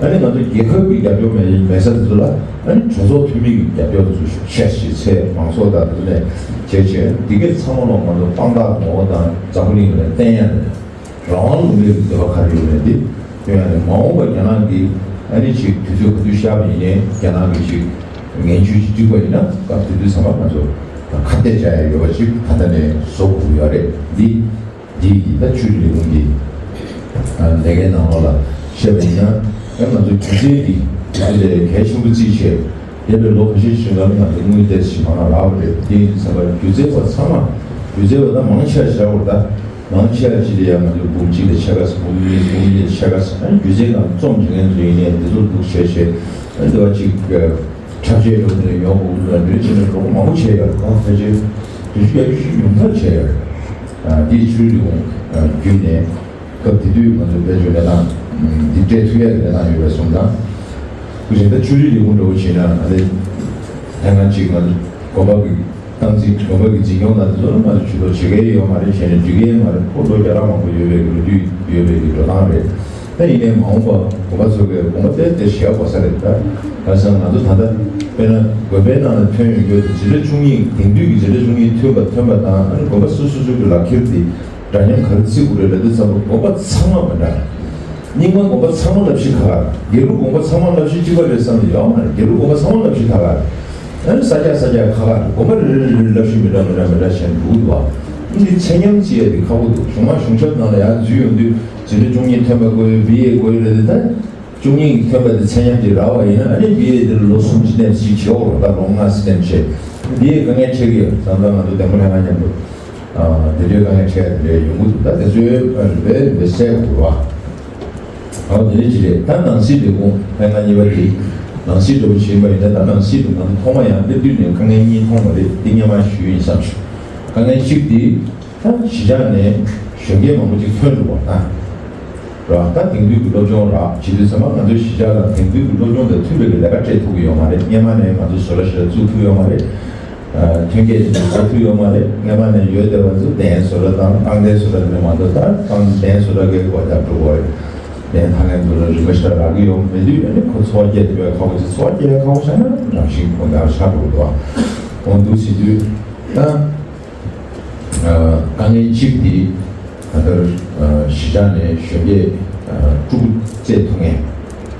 ཨ་ནི་ང་ཚོ་རྒྱལ་ཁབ་ཀྱི་རྒྱབ་སྐྱོར་མེད་མེད་ས་དེ་ཚོ་ལ་ཨ་ནི་གྲོས་ཚོགས་འཐུས་མི་གི་རྒྱབ་སྐྱོར་དེ་ཚོ་ཤུགས་ཆེ་ཆེ་བྱས། མང་ཚོགས་དང་དེ་ཚོ་ནས་བྱས་བྱས། འདི་གས་ཚང་མ་ལོ་ང་ཚོ་དཔང་རྟགས་ངོ་བོ་དང་འཛམ་བུ་གླིང་ལ་བསྟན་ཡ་རེད། རང་དབང་ལུང་པའི་འདོད་པ་ག་རེ་ཡོད་མེད་དེ་སྟོན་ཡ་རེད། མ་འོངས་པ་རྒྱ་ནག་གིས་ཨ་ནི་ཅིག་དུས་ཚོད་ག་དུས་ཤར་བ་ཡིན་ནའི་རྒྱ་ནག་གིས་ཅིག་ངན་ཇུས་ཅིག་བསྒྲིགས་པ་ཡིན་ན་སྐབས་དེ་དུས་ཚང་མ་ང་ཚོ་ཁ་གཏད་བཅག་ཡ་ཡོད་པ་ཅིག་ད་ལྟ་ནས་བཟོ་དགོས་ཀྱི་ཡོད་རེད། འདི་འདི་ཡིས་ད་ཆོས་རིག་ལས་ཁུངས་ཀྱི་ཨ་ལས་ཀའི་ནང་ལོགས་ལ་བཤད་པ་ཡིན་ན། ཡང་ང་ཚོ་སྒྱུ་རྩལ་འདི་སྒྱུ་རྩལ་ལས་གལ་ཆེན་པོ་བརྩིས་བྱས། འདས་པའི་ལོ་ཁ་ཤས་ཤིག་ནང་ང་ཚོ་དངུལ་ཏོག་ཙམ་མང་རག་པ་རེད། དེ་ཡིན་ཙང་སྒྱུ་རྩལ་པ་ཚང་མ་སྒྱུ་རྩལ་པ་ད་མང་ཆེ་བ་བཞག་པར་ད་མང་ཆེ་བ་ཅིག་ལ་ཡང་ང་ཚོ་འབུམ་གཅིག་ལ་ཕྱེད་ཀ་ཙམ། འབུམ་གཉིས། འབུམ་གཉིས་ལ་ཕྱེད་ཀ་ཙམ། ཨ་ནི་སྒྱུ་རྩལ་ནང་རྩོམ་བྱེད་མཁན་ཚོ་ཡིན་ནའི་འདི་ཚོ་འདུག་བྱས་བྱས། ཨ་ནི་འདི་བ་ཅིག་འཁྲབ་ཆས་འགྲོ་ནས་ཡོང་དགོས་འདུག་ལ་འདི་བྱས་ནས་ལོ་མང་པོ་བྱས་ཡོད་རེད། ཨ་ཕལ་ཆེར་བདུན་ཅུ་བརྒྱད་ཅུ་ཞིག་ཉུང་མཐར་བྱས་ཡོད་རེད། ཨ་འདིས་ཆོས་རིག་ལས་ཁུངས་བརྒྱུད་ནས། སྐབས་དེ་དུས་ང་ཚོའི་དཔལ་འབྱོར་གནས་སྟངས་འདི་སྤྲད་ཐུབ་ཡ་གི་གནས་སྟངས་ཡོད་པའི་སོང་ཙང་། དེ་བཞིན་ད་ཆོས་རིག་ལས་ཁུངས་འདྲ་བོ་བྱས་ན་ཨ་ནི་ལྷན་ཁང་གཅིག་ང་ཚོ་དགོན་པ་གི་སྟངས་འཛིན། དགོན་པ་གི་འཛིན་སྐྱོང་དང་དེ་ཚོ་ལ་ང་ཚོ་ཇུས་གཏོགས་བྱེད་མཁན་ཡོད་མ་རེད། བྱས་ནས་འགྲིག་གི་མ་རེད། ཁོ་ལོ་བརྒྱ་ཕྲག་མང་པོ་ཡོད་པའི་ལོ་རྒྱུས་ཡོད་པའི་གི་འགྲོ་སྟངས་རེད། ད་ཡིན་ནའི་མ་འོངས་པ་དགོན་པ་ཚོ་གི་དགོན་པ་དེ་དེ་ཞེ་དགོས་ས་རེད། ད་ག་ས་ང་ཚོ་ད་ལྟ་དཔེར་ན་དགོན་པའི་ནང་ལ་ཐོན་ཡོང་རྒྱུ་དེ་འཛིན་གྲྭ་བཅུ་གཉིས། དེང་དུས་ཀྱི་འཛིན་གྲྭ་བཅུ་གཉིས་ཐོན་པ་ཐོན་པ་དང་། ཨ་ནི་དགོན་པ་སོ་སོ་སོ་གི་ལག་ཁྱེར་དེ་འདྲ་མཉམ་ག་རེ་བརྩི་དགོས་རེད་ལབ་དུས་ཙམ་པ། དགོན་པ་ཚང་མ་མི་འདྲ། རྙིང་མ་དགོན་པ་ཚང་མ་བསླབ་གཞི་ཁག་ཁག་རེད། དགེ་ལུགས་དགོན་པ་ཚང་མ་བསླབ་གཞི་གཅིག་པ་རེད་བསམ་གྱི་ཡོད་མ་རེད། དགེ་ལུགས་དགོན་པ་ཚང་མ་བསླབ་གཞི་ཁག་ཁག་རེད། ཨ་ནི་ས་སྐྱ་ས་སྐྱ་ཁག་ཁག་རེད། དགོན་པ་རེ་རེ་རེ་རེ་བསླབ་གཞི་མི་འདྲ་མི་འདྲ་མི་འདྲ་བྱས་ནས་འདུག་འདུག་བ། ཨ་ནི་ཚད་མཉམ་བརྩི་ཡ་དེ་ཁག་པོ་འདུག་གཞུང་མང་གཞུང་ཞབས་ནང་ལ་ཡར་འཛུལ་ཡོང་དུས་འཛིན་གྲྭ་བཅུ་གཉིས་ཐོན་པ་དགོས། བི་ཨེ་དགོས་རེད་དེ། ད་བཅུ་གཉིས་ཐོན་པ་དེ་ཚད་མཉམ་ཅིག་རག་པ་ཡིན་ན། ཨ་ནི་བི་ཨེ་དེ་ལོ་གསུམ་ཙམ་ནས་ཅིག་བྱེད་འོ་རོགས། ད་ལོ་ལྔ་ཙམ་ནས་བྱེད། བི་ཨེ་དཀའ་ངལ་འཕྲད་ཀྱི་ཡོད། ད་ལྟ་ང་ཚོ་དེ་མོ་ལྷན་ཁང་མཉམ་དུ་ཨ་དེ་འདྲའི་དཀའ་ངལ་འཕྲད་དེ་འདྲའི་ཡོང་གི་འདུག་ད་དེ་ཚོའི་ཨ་རིམ་པས་རིམ་པས་སེལ་དགོས་རེད་བ། ཨ་དེ་འདྲའི་ཅིག་རེད། ད་ནང་སྲིད་ལས་ཁུངས་ལྷན་ཁང་གཉིས་པ་དེ་ནང་སྲིད་འདྲ་པོ་ཞིག་ཡིན་པ་ཡིན་ན། ད་ནང་སྲིད་དུ་ང་ཚོ་ཐོག་མ་ཡང་སླེབས་དུས་ནས་དཀའ་ངལ་གཉིས་མཐོང་བ་རེད། དེ་སྔོན་མ་ཞུས་ཡིན་བསམ་བྱུང་། དཀའ་ངལ་གཅིག་དེ། ད་གཞིས་ཆགས་ནས་གཞོན་སྐྱེས་མང་པོ་ཅིག་ཐོན་འགྲོ་བ་དང་། ར་ད་དེང་དུས་ཀྱི་སློབ་སྦྱོང་རག་བྱེད་དུས་ཚང་མ་ང་ཚོའི་གཞིས་ཆགས་དང་དེང་དུས་ཀྱི་སློབ་སྦྱོང་དང་མཐུན་པའི་ལས་ཀ་སྤྲད་ཐུབ་ཀྱི་ཡོད་མ་རེད། སྔོན་མ་ནས་ང་ཚོ་བཟོ་གྲྭ་ཞིག་ལ་བཙུགས་ཐུབ་ཡོད་མ་རེད། ཨ་ཐོན་སྐྱེད་ཅིག་བཟོ་ཐུབ་ཡོད་མ་རེད། སྔོན་མ་ནས་ཡོད་བསྡད་པ་ཚོ་གདན་བཟོ་གྲྭ་དང་རྐང་གདན་བཟོ་གྲྭ་དེ་མ་གཏོགས། ད་རྐང་གདན་བཟོ་གྲྭ་གི་སྒོ་རྒྱག་འགྲོ་གི་རེད། གདན་འཐག་མཁན་ཚོ་ལ་རིན་པ་ཞེ་དྲག་རག་གི་ཡོད་མེད་དུས། ཨ་ནི་ཁོ་འཚོ་བ་སྐྱེལ་ཐུབ་པའི་ཁག་པོ་ཅིག་འཚོ་བ་སྐྱེལ་ཡ་ཁག་པོ་ཆགས་ན་རང་བཞིན་གོང་འདྲ་ཆགས་འགྲོ་གི་འདུག་འོ་འདུག་ཟེར་དུས་ད། དཀའ་ངལ་གཅིག་དེ་ད་ལྟར་གཞིས་ཆགས་ནས་གཞོན་སྐྱེས་ཕྲུ་གུ་བཙས་ཐུབ་མཁན།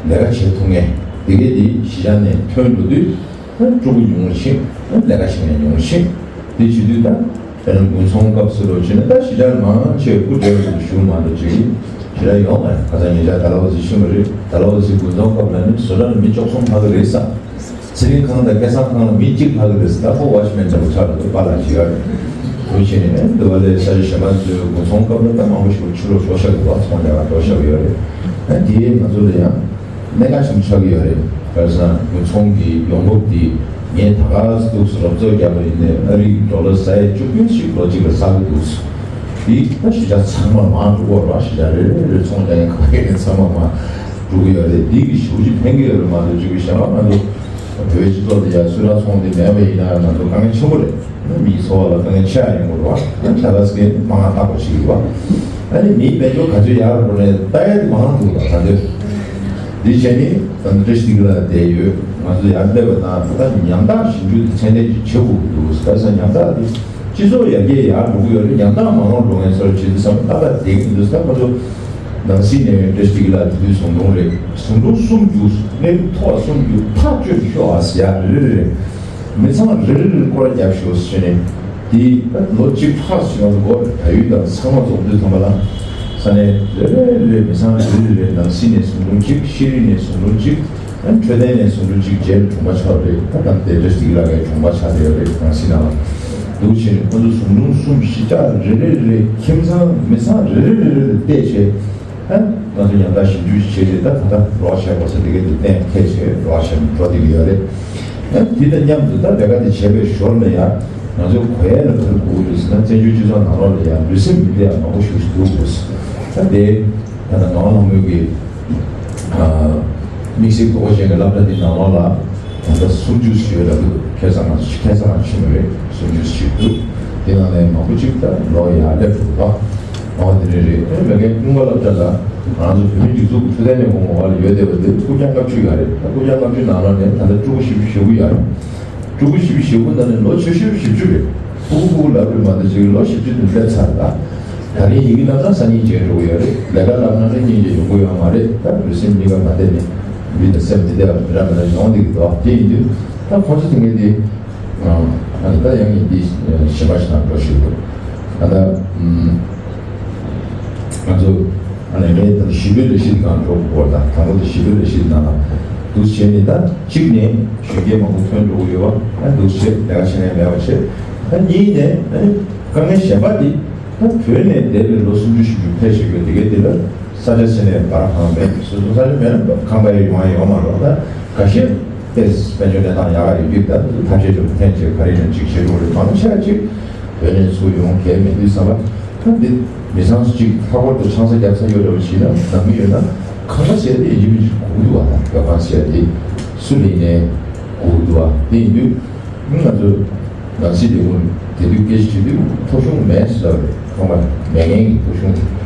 ལས་ཀ་བྱེད་ཐུབ་མཁན་དེ་གས་དེ་གཞིས་ཆགས་ནས་ཐོན་འགྲོ་དུས་ཕྲུ་གུ་ཉུང་ཤིང་། ལས་ཀ་བྱེད་མཁན་ཉུང་ཤིང་། དེ་བྱེད་དུས་ད་དཔེར་ན་དགུན་ཚོང་སྐབས་སུ་རོགས་བྱས་ན། ད་གཞིས་ཆགས་མང་ཆེ་སྐུ་བགྲེས་པ་ཞིག་བཞུགས་མ་གཏོགས་ཅིག་གཞིས་ཆགས་ཡོད་མ་རེད། ཁ་སང་ཉེ་ཆར་ད་ལ་བ་ཚོས་ཤེས་པ་རེད། ད་ལ་བ་ཚོས་དགུན་ཚོང་སྐབས་ལ་ནི་བཟོ་གྲྭ་ལ་མི་བཅུ་གསུམ་ལྷག་གི་རེད་བསམ། ཚེ་རིང་ཁང་དང་སྐལ་བཟང་ཁང་ལ་མི་གཅིག་ལྷག་གི་རེད་ཟེར། ད་ཁོ་ཝོཆ་མེན་འདྲ་པོ་ཆགས་འདུག་པཱ་ལགས་བྱེད་ཡ་རེད། དེ་བྱས་ནས་འདི་བ་ལས་ས་ཆ་གཞན་པ་ཚོའི་དགུན་ཚོང་སྐབས་ལ་ད་མང་པོ་ཞིག་ཕྱི་ལོགས་འགྲོ་བཞག་གི་འདུག་ཚོང་རྒྱག་ག་འགྲོ་བཞག་གི་ཡོད་རེད། ཨ་དེ་ང་ཚོ་ལ་ཡང་གནད་འགག་ཆེན་པོ་ཆགས་ཀྱི་ཡོད་རེད། བྱས་ཙང་དགུན་ཚོང་གི་ཡོང་འབབ་དེ་ངས་ད་ག་ཙམ་འདུག་སེ་རོབ་ཙམ་བརྒྱབ་པ་ཡིན་ནའི་ཨ་རིའི་ཌོ་ལར་ས་ཡ་བཅུ་བདུན་ཞིག་ལོ་གཅིག་ལ་བསགས་ཀྱི་འདུག་དེ་ད་གཞིས་ཆགས་ཚང་མར་མར་འགྲོ་གི་ཡོད་རེད་བ། གཞིས་ཆགས་རེ་རེ་རེ་ཚོང་རྒྱག་མཁན་ག་གེ་ནས་ཚང་མ་མར་འགྲོ་གི་ཡོད་རེད། འདི་གི་ཞེ་པོ་ཅིག་ཕན་གྱི་ཡོད་རེད་མ་གཏོགས། ཅིག་གི་གཞན་པ་ང་ཚོ་བོད་པའི་སྤྱི་ཚོགས་འདི་ཡ་གསོལ་རས་ཚོང་འདི་མེད་པ་ཡིན་ན་ང་ཚོ་དཀའ་ངལ་ཆེན་པོ་རེད། མིའི་འཚོ་བ་ལ་དཀའ་ངལ་ཆེ་ཡ་ཡོང་གི་རེད་བ། ད་ལྟ་སྐད་མང་ང་ཐག་པ་ཞིག་ཡོད་བ། ཨ་ནི་མིའི་དཔལ་འབྱོར་ག་ཚོད་ཡར་འགྲོ་ནས་ལྟ་ཡ་དེ་མང་འདུག་ད་ད་འདིར། འདི་བྱས་ནི་ད་བཀྲ་ཤིས་སྡེ་དགེ་ལ་བསྡད་ཡོད། ང་ཚོ་ཡར་སླེབས་པ་དང་ད་ཉམ་ཐག་ཞིབ་འཇུག་དེ་ཚད་ལྡན་ཅིག་བྱེད་དགོས་ཀྱི་འདུག་བྱས་ཙང་ཉམ་ཐག་དེ་སྤྱི་ཚོགས་ཡར་རྒྱས་ཡར་འགྲོ་གི་ཡོད་རེད། ཉམ་ཐག་མ་འོངས་འགྲོ་མཁན་ཚོར་བྱེད་དུས་ཙམ་ཏག་ཏག་བསྡད་ཀྱི་འདུག་ད་ཁོ་ཚོ་ནང་སྲིད་ནས་བཀྲ་ཤིས་སྡེ་དགེ་ལགས་དེ་དུས་ཟུང་དྲུང་རེད། ཟུང་དྲུང་གསུམ་རྒྱུགས། གནས་ལུགས་མཐོ་བ་གསུམ་རྒྱུགས། ཐག་གཅོད་ཤོག་ཨ་ཟེར་ཡ་རེ་རེ་རེ། མི་ཚང་རེ་རེ་རེ་སྐོར་རྒྱབ་ཤོག་ཟེར་ནས། དེ་ལོ་གཅིག་ལྷག་ཙམ་ཡོང་འགོར། བལ་ཡུལ་དང་ཚང་མ་འཛོམས་དུས་ཙམ་པ་ལ་ས་གནས་རེ་རེ་རེ་རེ་མི་ཚང་རེ་རེ་རེ་ནང་སྲིད་ནས་ཟུང་དྲུང་གཅིག། ཤེས་རིག་ནས་ཟུང་དྲུང་གཅིག། ཨ་འཕྲོད་བསྟེན་ནས་ཟུང་དྲུང་གཅིག་བྱས་དྲུང་པ་ཆགས་རེད། ད་ལྟ་དེ་བཀྲ་ཤིས་སྡེ་དགེ་ལགས་ཀྱི་དྲུང་པ་ཆགས་བསྡད་ཡོད་རེད། ནང་སྲིད་ནང་ལ་འདུག་བྱས་ནས་ཁོ་ཚོ་ཟུང་དྲུང་གསུམ་གཞིས་ཆགས་རེ་རེ་རེ་ཁྱིམ་ཚང་མི་ཚང་རེ་རེ་རེ་རེ་ལ་བལྟས་བྱས། ཨ་ ང་ཚོ་ཡང་དག་ཞིབ་འཇུག་བྱས་ཏེ། ད་ད་ལྟ་རོགས་བྱས་པ་ཟེར་དེ་ག་དེ་གཏན་འཁེལ་བྱས་རོགས་བྱས་འགྲོ་བསྡད་ཀྱི་ཡོད་རེད། ཨ་དེ་དང་མཉམ་དུ་ད་ལས་ཀ་དེ་བྱས་པའི་ཞོར་ལ་ཡང་ང་ཚོ་གོ་ཡ་ལ་ག་རེ་དགོས་ཀྱི་འདུག་ཟེར་ན། བཙན་བྱོལ་སྤྱི་ཚོགས་ནང་ལོགས་ལ་ཡང་ལུས་སེམས་མི་བདེ་ཡ་མང་པོ་ཞིག་འདུག་ཟེར། ད་དེ་ད་ལྟ་ངག་དབང་ལྷ་མོ་གི་དམིགས་བསལ་དགོས་མཁོ་ཅན་གྱི་སློབ་གྲྭ་འདི་ནང་ལོགས་ལ་ད་ལྟ་སུམ་ཅུ་ཞིག་ཡོད་ལབ་ཀྱི་འདུག་ཁ་སང་ང་ཁ་སང་ང་ཕྱིན་པ་རེད། སུམ་ཅུ་ཞིག་འདུག་དེ་ནང་ནས་མང་པོ་ཅིག་ད་ལོག་ཡར་སླེབས་འགྲོ་གི་འདུག་འོ་དེ་འདྲ་རེད། ཨེ་མ་གིའི་ཀུན་དགའ་སློབ་གྲྭ་ལ་ང་ཚོ་བོད་མིའི་སྒྲིག་འཛུགས་ཀྱི་འཕྲོད་བསྟེན་ལས་ཁུངས་འོག་ལ་ཡོད་བསྡད་པ་འདི་སྐུ་རྐྱང་ལྔ་བཅུ་ཡོད་རེད། ད་སྐུ་རྐྱང་ལྔ་བཅུ་ནང་ལོགས་ནས་ད་ལྟ་ཕྲུ་གུ་བཞི་བཅུ་ཞེ་དགུ་ཡོད་རེད། ཕྲུ་གུ་བཞི་བཅུ་ཞེ་དགུ་ནང་ནས་ལོ་ཆུང་ཤོས་བཞི་བཅུ་རེད། ཕྲུ་གུ་ཕྲུ་གུ་ལབ་རེད་མ་གཏོགས་ཅིག་ལོ་བཞི་བཅུ་དེ་སླེབས་ཚར། ད་ད་རིང་ཡི་གེ་བསླབ་ན་སང་ཉིན་བརྗེད་འགྲོ་གི་ཡོད་རེད། ལས་ཀ་བསླབ་ན་ནི་སྙིང་རྗེ་ཡོང་གི་ཡོད་མ་རེད། ད་ལུས་སེམས་གཉིས་ཀ་མ་བདེ་ནས་མི་དང་སེམས་མི་བདེ་བ་འདྲ་མི་འདྲ་ཡོང་བསྡད་ཀྱི་འདུག་དེ་ཡིན་དུས་ད་ཁོང་ཚོ་དེ་ངས་དེ་ཨ་ནི་ད་ཡང་ངས་འདི་ཞིབ་པ་ཞིག་དང་འགྲོ་ཞུ་གི་འདུག་ད་ལྟ་ང་ཚོ་ཨ་ནི་ངས་ད་ཞི་བའི་ལས་གཞི་འདི་གང་འགྲོ་དགོས་པ་དང་། དང་པོ་དེ་ཞི་བའི་ལས་གཞི་འདི་ནང་ལ་འདུག་བྱས་ནས། ད་གཅིག་ནས་གཞོན་སྐྱེས་མང་པོ་ཐོན་འགྲོ་གི་ཡོད་པ། ཨ་འདུག་བྱས་ལས་ཀ་བྱེད་མཁན་མེད་པ་བྱས། ད་གཉིས་ནས་ཨ་ནི་དཀའ་ངལ་གཞན་པ་འདི་ད་བོད་ནས་འདས་པའི་ལོ་སུམ་ཅུ་བཞི་བཅུ་ཕེབས་བཞིན་པའི་དེ་གའི་དེ་ལ་ས་ཆ་ཟེར་ནས་བར་ཁང་མེད། སོ་སོ་ས་ཆ་མེད་ན་ཁང་པ་ཡང་ཡོང་ཡ་ཡོད་མ་རེད། ད་འགའ་ཤས་དེ་དཔལ་འབྱོར་གནས་སྟངས་ཡག་ག་ཡོད་དུས་ད་ཐབས་ཤེས་དེ་འཐེན་བྱས་ག་རེ་ཡིན་ན་ཅིག་བྱེད་དགོས་རེད། མང་ཆེ་བ་ཅིག་བོད་ནས་ཚུར་ཡོང་གལ་མེད་དུས་ཙམ་པ། ད་འདི་མི་ཚང་གཅིག་ལྷག་པར་དུ་ཆང་ས་རྒྱག་ས་ཡོད་རེད་པ་ཞིག་ན། ནང་མི་ཡོད་ན་ཁང་པ་ཟེར་དེ་ཡིན་གཅིག་མིན་གཅིག་དགོས་ཀྱི་འདུག་བ། ད་སྡོད་ཁང་ཟེར་དེ་སུ་ལ་ཡིན་ནའི་དགོས་ཀྱི་འདུག་བ། དེ་ཡིན་དུས་ང་ཚོ་ནང་སྲིད་ལས་ཁུངས་དེ་དུས་སྐད་ཆ་དྲིས་དུས་ཐོ་གཞུང་མེད་ཟེར་ལབ་རེད། ཁང་པ་མེད་མཁན་གྱི་ཐོ་གཞུང་དེ།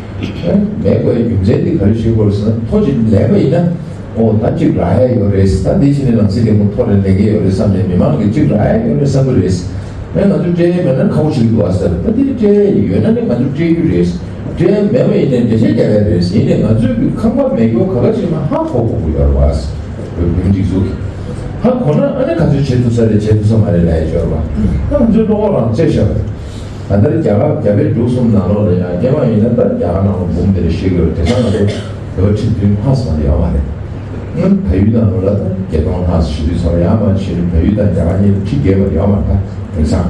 མེད་དགོས་ཡ་རྒྱུ་མཚན་དེ་ག་རེ་ཤེས་དགོས་རེད་ཟེར་ན། ཐོ་གཅིག་ལེན་པ་ཡིན་ན། ཨོ་ད་གཅིག་རག་ཡ་ཡོད་རེད། ད་འདི་ཕྱིན་ནས་ནང་སྲིད་ལས་ཁུངས་ཐོ་རེ་ལེན་གྱི་ཡོད་རེད་བསམ་ནས་མི་མང་གིས་གཅིག་རག་ཡ་ཡོད་རེད་བསམ་གྱི་རེད། ཨེ་ང་ཚོ་སྤྲད་ཡ་མེད་ན་ཁག་པོ་ཞིག་འདུག་ཨ་ཟེར། ད་འདི་སྤྲད་ཡ་ཡོད་ན་ནི་ང་ཚོ་སྤྲད་རྒྱུ་རེད། སྤྲད་ཡ་མེད་པ་ཡིན་ནའི་འགྲེལ་བཤད་རྒྱག་ཡ་རེད། ཡིན་ནའི་ང་ཚོའི་གི་ཁང་པ་མེད་རྒྱུ་ག་ག་ཞིག་མ་ཧ་གོ་དགོས་ཀྱི་ཡོད་རེད་བ། བོད་མིའི་སྒྲིག་འཛུགས་ཀྱི་ཧ་གོ་ན་ཨ་ནི་ག་ཚོད་བྱེད་ཐུབ་ས་རེད། བྱེད་ཐུབ་ས་མ་རེད་ལབ་ཡ་ཅིག་ཡོད་རེད་བ། ད་ང་ཚོའི་བློ་ཁོག་རང་བཙལ་བཞག་པ་རེད། ད་ལྟ་རྒྱ་གར་རྒྱ་བལ་འབྲུག་གསུམ་ནང་ལོགས་ལ་ཡང་སྐྱེས་དམན་ཡིན་ན་ད་རྒྱ་གར་ནང་ལོགས་འབུམ་དེ་འདྲ་ཤེས་ཀྱི་ཡོད་རེད། དེང་སང་ང་ཚོ་བོད་པ་ཁྲི་བདུན་ལྷག་ཙམ་ཡོད་མ་རེད། ཨང་བལ་ཡུལ་ནང་ལོགས་ལ་ད་བརྒྱད་སྟོང་ལྷག་ཙམ་ཞེ་དུས་ཙམ་ཡང་མ་བྱས་ནས་བལ་ཡུལ་དང་རྒྱ་གར་གཉིས་ཁྲི་བརྒལ་བ་ཡོད་མ་རེད། ད་དེང་སང་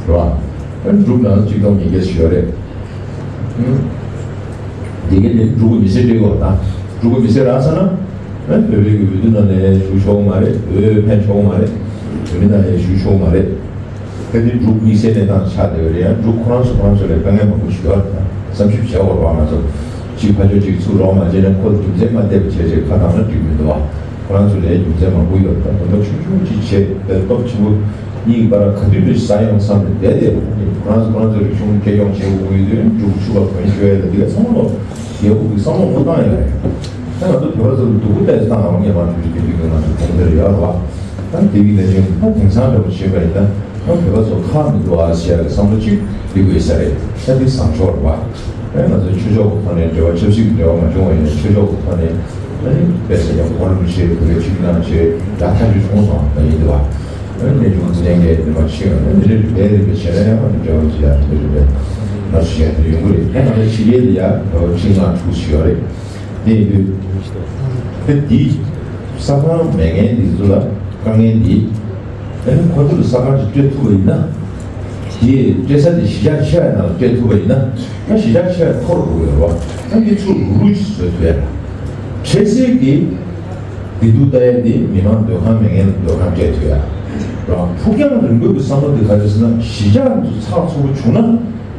རེད་བ། ཨ་འབྲུག་ནང་ལ་གཅིག་སྟོང་ཉིས་བརྒྱ་ཞིག་ཡོད་རེད། ཨང་དེ་གའི་དེ་འབྲུག་གི་མི་སེར་སྤྲད་དགོས་པ་དང་། འབྲུག་གི་མི་སེར་རག་ཚར་ན་ཨ་བོད་པའི་གི་འོས་བསྡུ་ནང་ལ་ཞུགས་ཆོག་གི་མ་རེད། འོས་འཕེན་ཆོག་གི་མ་རེད། བོད་མི་ནང་ལ་ཞུགས་ཆོག་གི་མ་རེད། ད་དེ་འབྲུག་དམིགས་བསལ་གནས་སྟངས་ཆགས་བསྡད་པ་རེད། ཡང་འབྲུག་ཁོ་རང་ཚོ་ཁོ་རང་ཚོ་ལ་དཀའ་ངལ་མང་པོ་ཞིག་ཡོད་རེད། ད་བསམ་ཞིབ་བྱེད་དགོས་རེད་བ། ང་ཚོ་གཅིག་ཕར་ཕྱོགས་གཅིག་ཚུར་རོགས་མ་བྱས་ན་ཁོ་རྒྱུ་མཚན་མ་བལྟས་པ་བྱས་བྱས་ཁ་བཏང་ན་འགྲིག་མི་འདུག་བ། ཁོ་རང་ཚོ་ལ་རྒྱུ་མཚན་མང་པོ་ཡོད་རེད། ད་དགོན་པ་ཆུང་ཆུང་གཅིག་བྱས་དཔེ་སྟོབས་ཆེན་པོ་གཉིས་ཀྱི་བར་ཁ་མཐུན་སྒྲིལ་ཟ་ཡོང་བསམ་ནས་བསྡད་བསྡད་པ། ཁོ་རང་ཚོ་ཁོ་རང་ཚོའི་རིག་གཞུང་གཅེས་སྐྱོང་བྱེད་དགོས་ཀྱི་ཡོད་དུས་འབྲུག་ཕྱུག་པ་གོན་ཤོར་ཡ་ལ་འདི་ག་ཚང་མ་ལོ་རྒྱལ་པོ་གི་བསམ་བློ་བློ་བཏང་ཡོད་རེད། ད་ང་ཚོ་བོད་པ་ཚོ་ལ་སྡུག་པོ་ཏོག་ཙམ་བཏང་ཡོང་ངེས་པ་འགྲུབ་ཀྱི་འདུག་ང་ཚོ་གོང་འཕེལ་ཡོད་རེད་བ། ད་དེ་གི་ལས་བྱུང་ད་དེང་སང་འདྲ་པོ་བྱེད་པ་ཡིན་ན་ད་བོད་པ་ཚོ་ཁག་མི་འདུག་ཨ་ཟེར་ཡ་གི་བསམ་བློ་གཅིག་སླེབས་དགོས་ས་རེད། ད་འདི་བཟང་ཕྱོགས་རེད་བ། ད་ང་ཚོ་ཆོས་ཕྱོགས་ཀྱི་ཐོག་ནས་འབྲེལ་བ་ཆབ་སྲིད་ཀྱི་འབྲེལ་བ་མ་བྱུང་བ་ཡིན་ན་ཆོས་ཕྱོགས་ཀྱི་ཐོག་ནས་ད་ནི་དཔེ་ཆ་ཡང་གོང་རིམ་བྱས་བོད་པའི་ཁྲིམས་ནང་བྱས་ཡག་ཐག་ཆོད་བྱུང་སོང་བ་ཡིན་འདུག་བ། ད་ནི་གནས་ཆུང་ཚེ་བརྟན་གྱིས་འདི་མ་ཕྱིན་ཡོང་ན་འདི་འདྲའི་རིགས་ལས་རིགས་པའི་བྱས་ན་ཡང་འབྲེལ་བ་བྱེད་ཡག་འདི་འདྲའི་རིགས་པའི་ང་ཚོ་བྱས་འདི་ཡོང་གི་རེད། ད་ང་ཚོ་ཕྱི་རྒྱལ་ལ་ཡ་བོད་པ་ཁྲི་ལྔ་དྲུག་ཅིག་ཡོད་རེད། དེ་ཡིན་དུས་ད་འདི་ས་ཁང་མེད་མཁན་འདི་ཚོ་ལ་དཀའ་ངལ་འདི་ཨ་ནི་ཁོ་ཚོ་ལ་ས་ཁང་ཅིག་སྤྲད་ཐུབ་པ་ཡིན་ན། དེ་སྤྲད་ས་དེ་གཞིས་ཆགས་ཆེ་བའི་ནང་ལ་སྤྲད་ཐུབ་པ་ཡིན་ན། ད་གཞིས་ཆགས་ཆེ་བ་མཐོ་རུ་འགྲོ་གི་རེད་བ། ད་འདི་ཚུར་རུག་རུག་ཅིག་བཟོ་ཐུབ་ཡ་རེད། འཕྲལ་སེལ་གྱི་བདེ་སྡུག་ལྟ་ཡ་དེ་མི་མང་སྡོད་ཁང་མེད་མཁན་ལ་སྡོད་ཁང་སྤྲད་ཐུབ་ཡ་རེད་བ། ཕུགས་རྒྱང་རིང་པོའི་གི་བསམ་བློ་དེ་ག་རེ་ཟེར་ན། གཞིས་ཆགས་ཚགས་ཚུད་པོ་བྱུང་ན།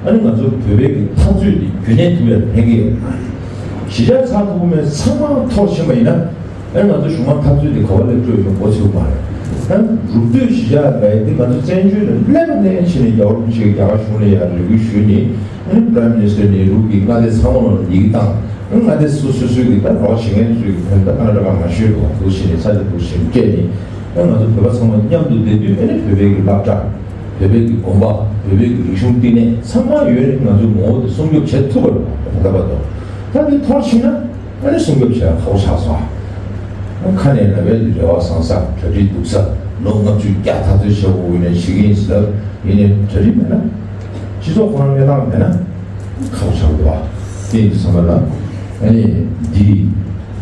ཨ་ནི་ང་ཚོ་བོད་པའི་གི་འཐབ་རྩོད་འདི་རྒྱུན་གནས་ཐུབ་ཡ་ཕན་གི་ཡོད། གཞིས་ཆགས་ཚགས་ཚུད་པོ་མེད་ཚང་མ་འཐོར་ཕྱིན་པ་ཡིན་ན། ཨ་ནི་ང་ཚོ་གཞུང་མང་འཐབ་རྩོད་འདི་ག་བ་སླེབས་འགྲོ་ཡོད་མེད་མགོ་ཚོས་མ་རེད། ཨ་ནི་རུབ་སྟོད་གཞིས་ཆགས་ལ་ཡ་འདི་ང་ཚོ་བཙན་བྱོལ་ནས་སླེབས་པ་ནས་ཕྱིན་ནས་རྒྱལ་བ་རིན་པོ་ཆེ་གི་རྒྱ་གར་གཞུང་ལ་ཡ་རེ་སྐུལ་ཞུས་ནས། ཨ་ནི་Prime Minister ནེ་རུ་གི་མངའ་སྡེ་ཚང་མ་ལ་ཡི་གེ་བཏང་། ཨ་ནི་མངའ་སྡེ་སོ་སོ་སོའི་གི་ད་རོགས་བྱེད་མཁན་ཚོའི་གི་ཕན་ད་ཨ་ན་ཏྲ་ཀ་མ་ཤོད་དོ་འདུག་ཕྱིན་ནས་ས་ཆ་འདུག་ཕྱིན་སྤྲད་ནས། ཨ་ང་ཚོ་བོད་པ་ཚང་མ་མཉམ་དུ་བསྡད་དུས་ཨ་ནི་བོད་པའི་གི་སློབ་གྲྭ། བོད་པའི་གི་དགོན་པ། བོད་པའི་གི་རིག་གཞུང་བསྟི་གནས་ཚང་མ་ཡོད་ནི་ང་ཚོའི་ངོ་བོ་དེ་སྲུང་སྐྱོབ་བྱེད་ཐུབ་པ་རེད། ད་ལྟ་བར་དུ། ད་དེ་འཐོར་ཕྱིན་ན་ཨ་ནི་སྲུང་སྐྱོབ་བྱེད་ཡ་ཁག་པོ་ཆགས་སོང་། ཨ་ཁ་ནས་ན་བའི་རེ་བ་བཟང་ས་གྲ་སྒྲིག་སྡུག་ས་ལོ་ལྔ་བཅུ་བརྒྱ་འཐབ་རྩོད་བྱེད་དགོས་ཡིན་ནའི་བྱེད་ཀྱི་ཡིན་ཟེར་ལབ་ཡིན་ནའི་གྲ་སྒྲིག་མེད་ན་སྤྱི་ཚོགས་ཁོ་རང་གནས་སྟངས་མེད་ན་ཁག་པོ་ཆགས་འདུག་བ། དེ་ཡིན་དུས་ཙམ་པ་ལ་ཨ་ནི་འདི།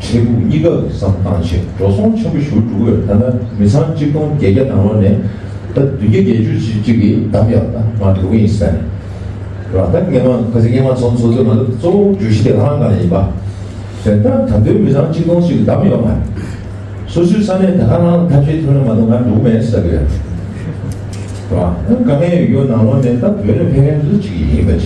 འཕྲལ་ཕུགས་གཉིས་ཀ་གི་བསམ་བཏང་བྱས་འགྲོ་སོང་ཆེན་པོ་ཞིག་འགྲོ་གི་ཡོད། ད་ལྟ་མི་ཚང་གཅིག་སྟོང་བརྒྱད་བརྒྱ་ནང་ལོགས་ནས་ད་བདུན་བརྒྱ་བརྒྱད་ཅུ་ཞིག་གཅིག་གིས་བདམས་ཡོད། ད་ང་འགྲོ་གི་ཡིན་ཟེར་ནས་རེད་བ། ད་སྔས་མ་ཁ་སང་སྔས་མ་ཚོགས་འདུ་ཚོགས་དུས་ང་ཚོ་གཙོ་བོ་བརྗོད་གཞི་དེ་ལྷ་ཁང་སྒང་ལ་ཡིན་པ། དོན་དག་ད་དུང་མི་ཚང་གཅིག་སྟོང་ཞིག་གདམ་ཡོད་མ་རེད། སོ་སོའི་ས་གནས་ད་ག་རང་ཐབས་ཤེས་ཐོན་ན་མ་གཏོགས་ང་འགྲོ་མེད་ཟེར་གི་ཡོད་རེད། དཀའ་ངལ་ཡོད་ནང་ལོགས་ནས་ད་བོད་ནས་ཕེབས་མཁན་ཚོ་གཅིག་ཡིན་པ་བྱས་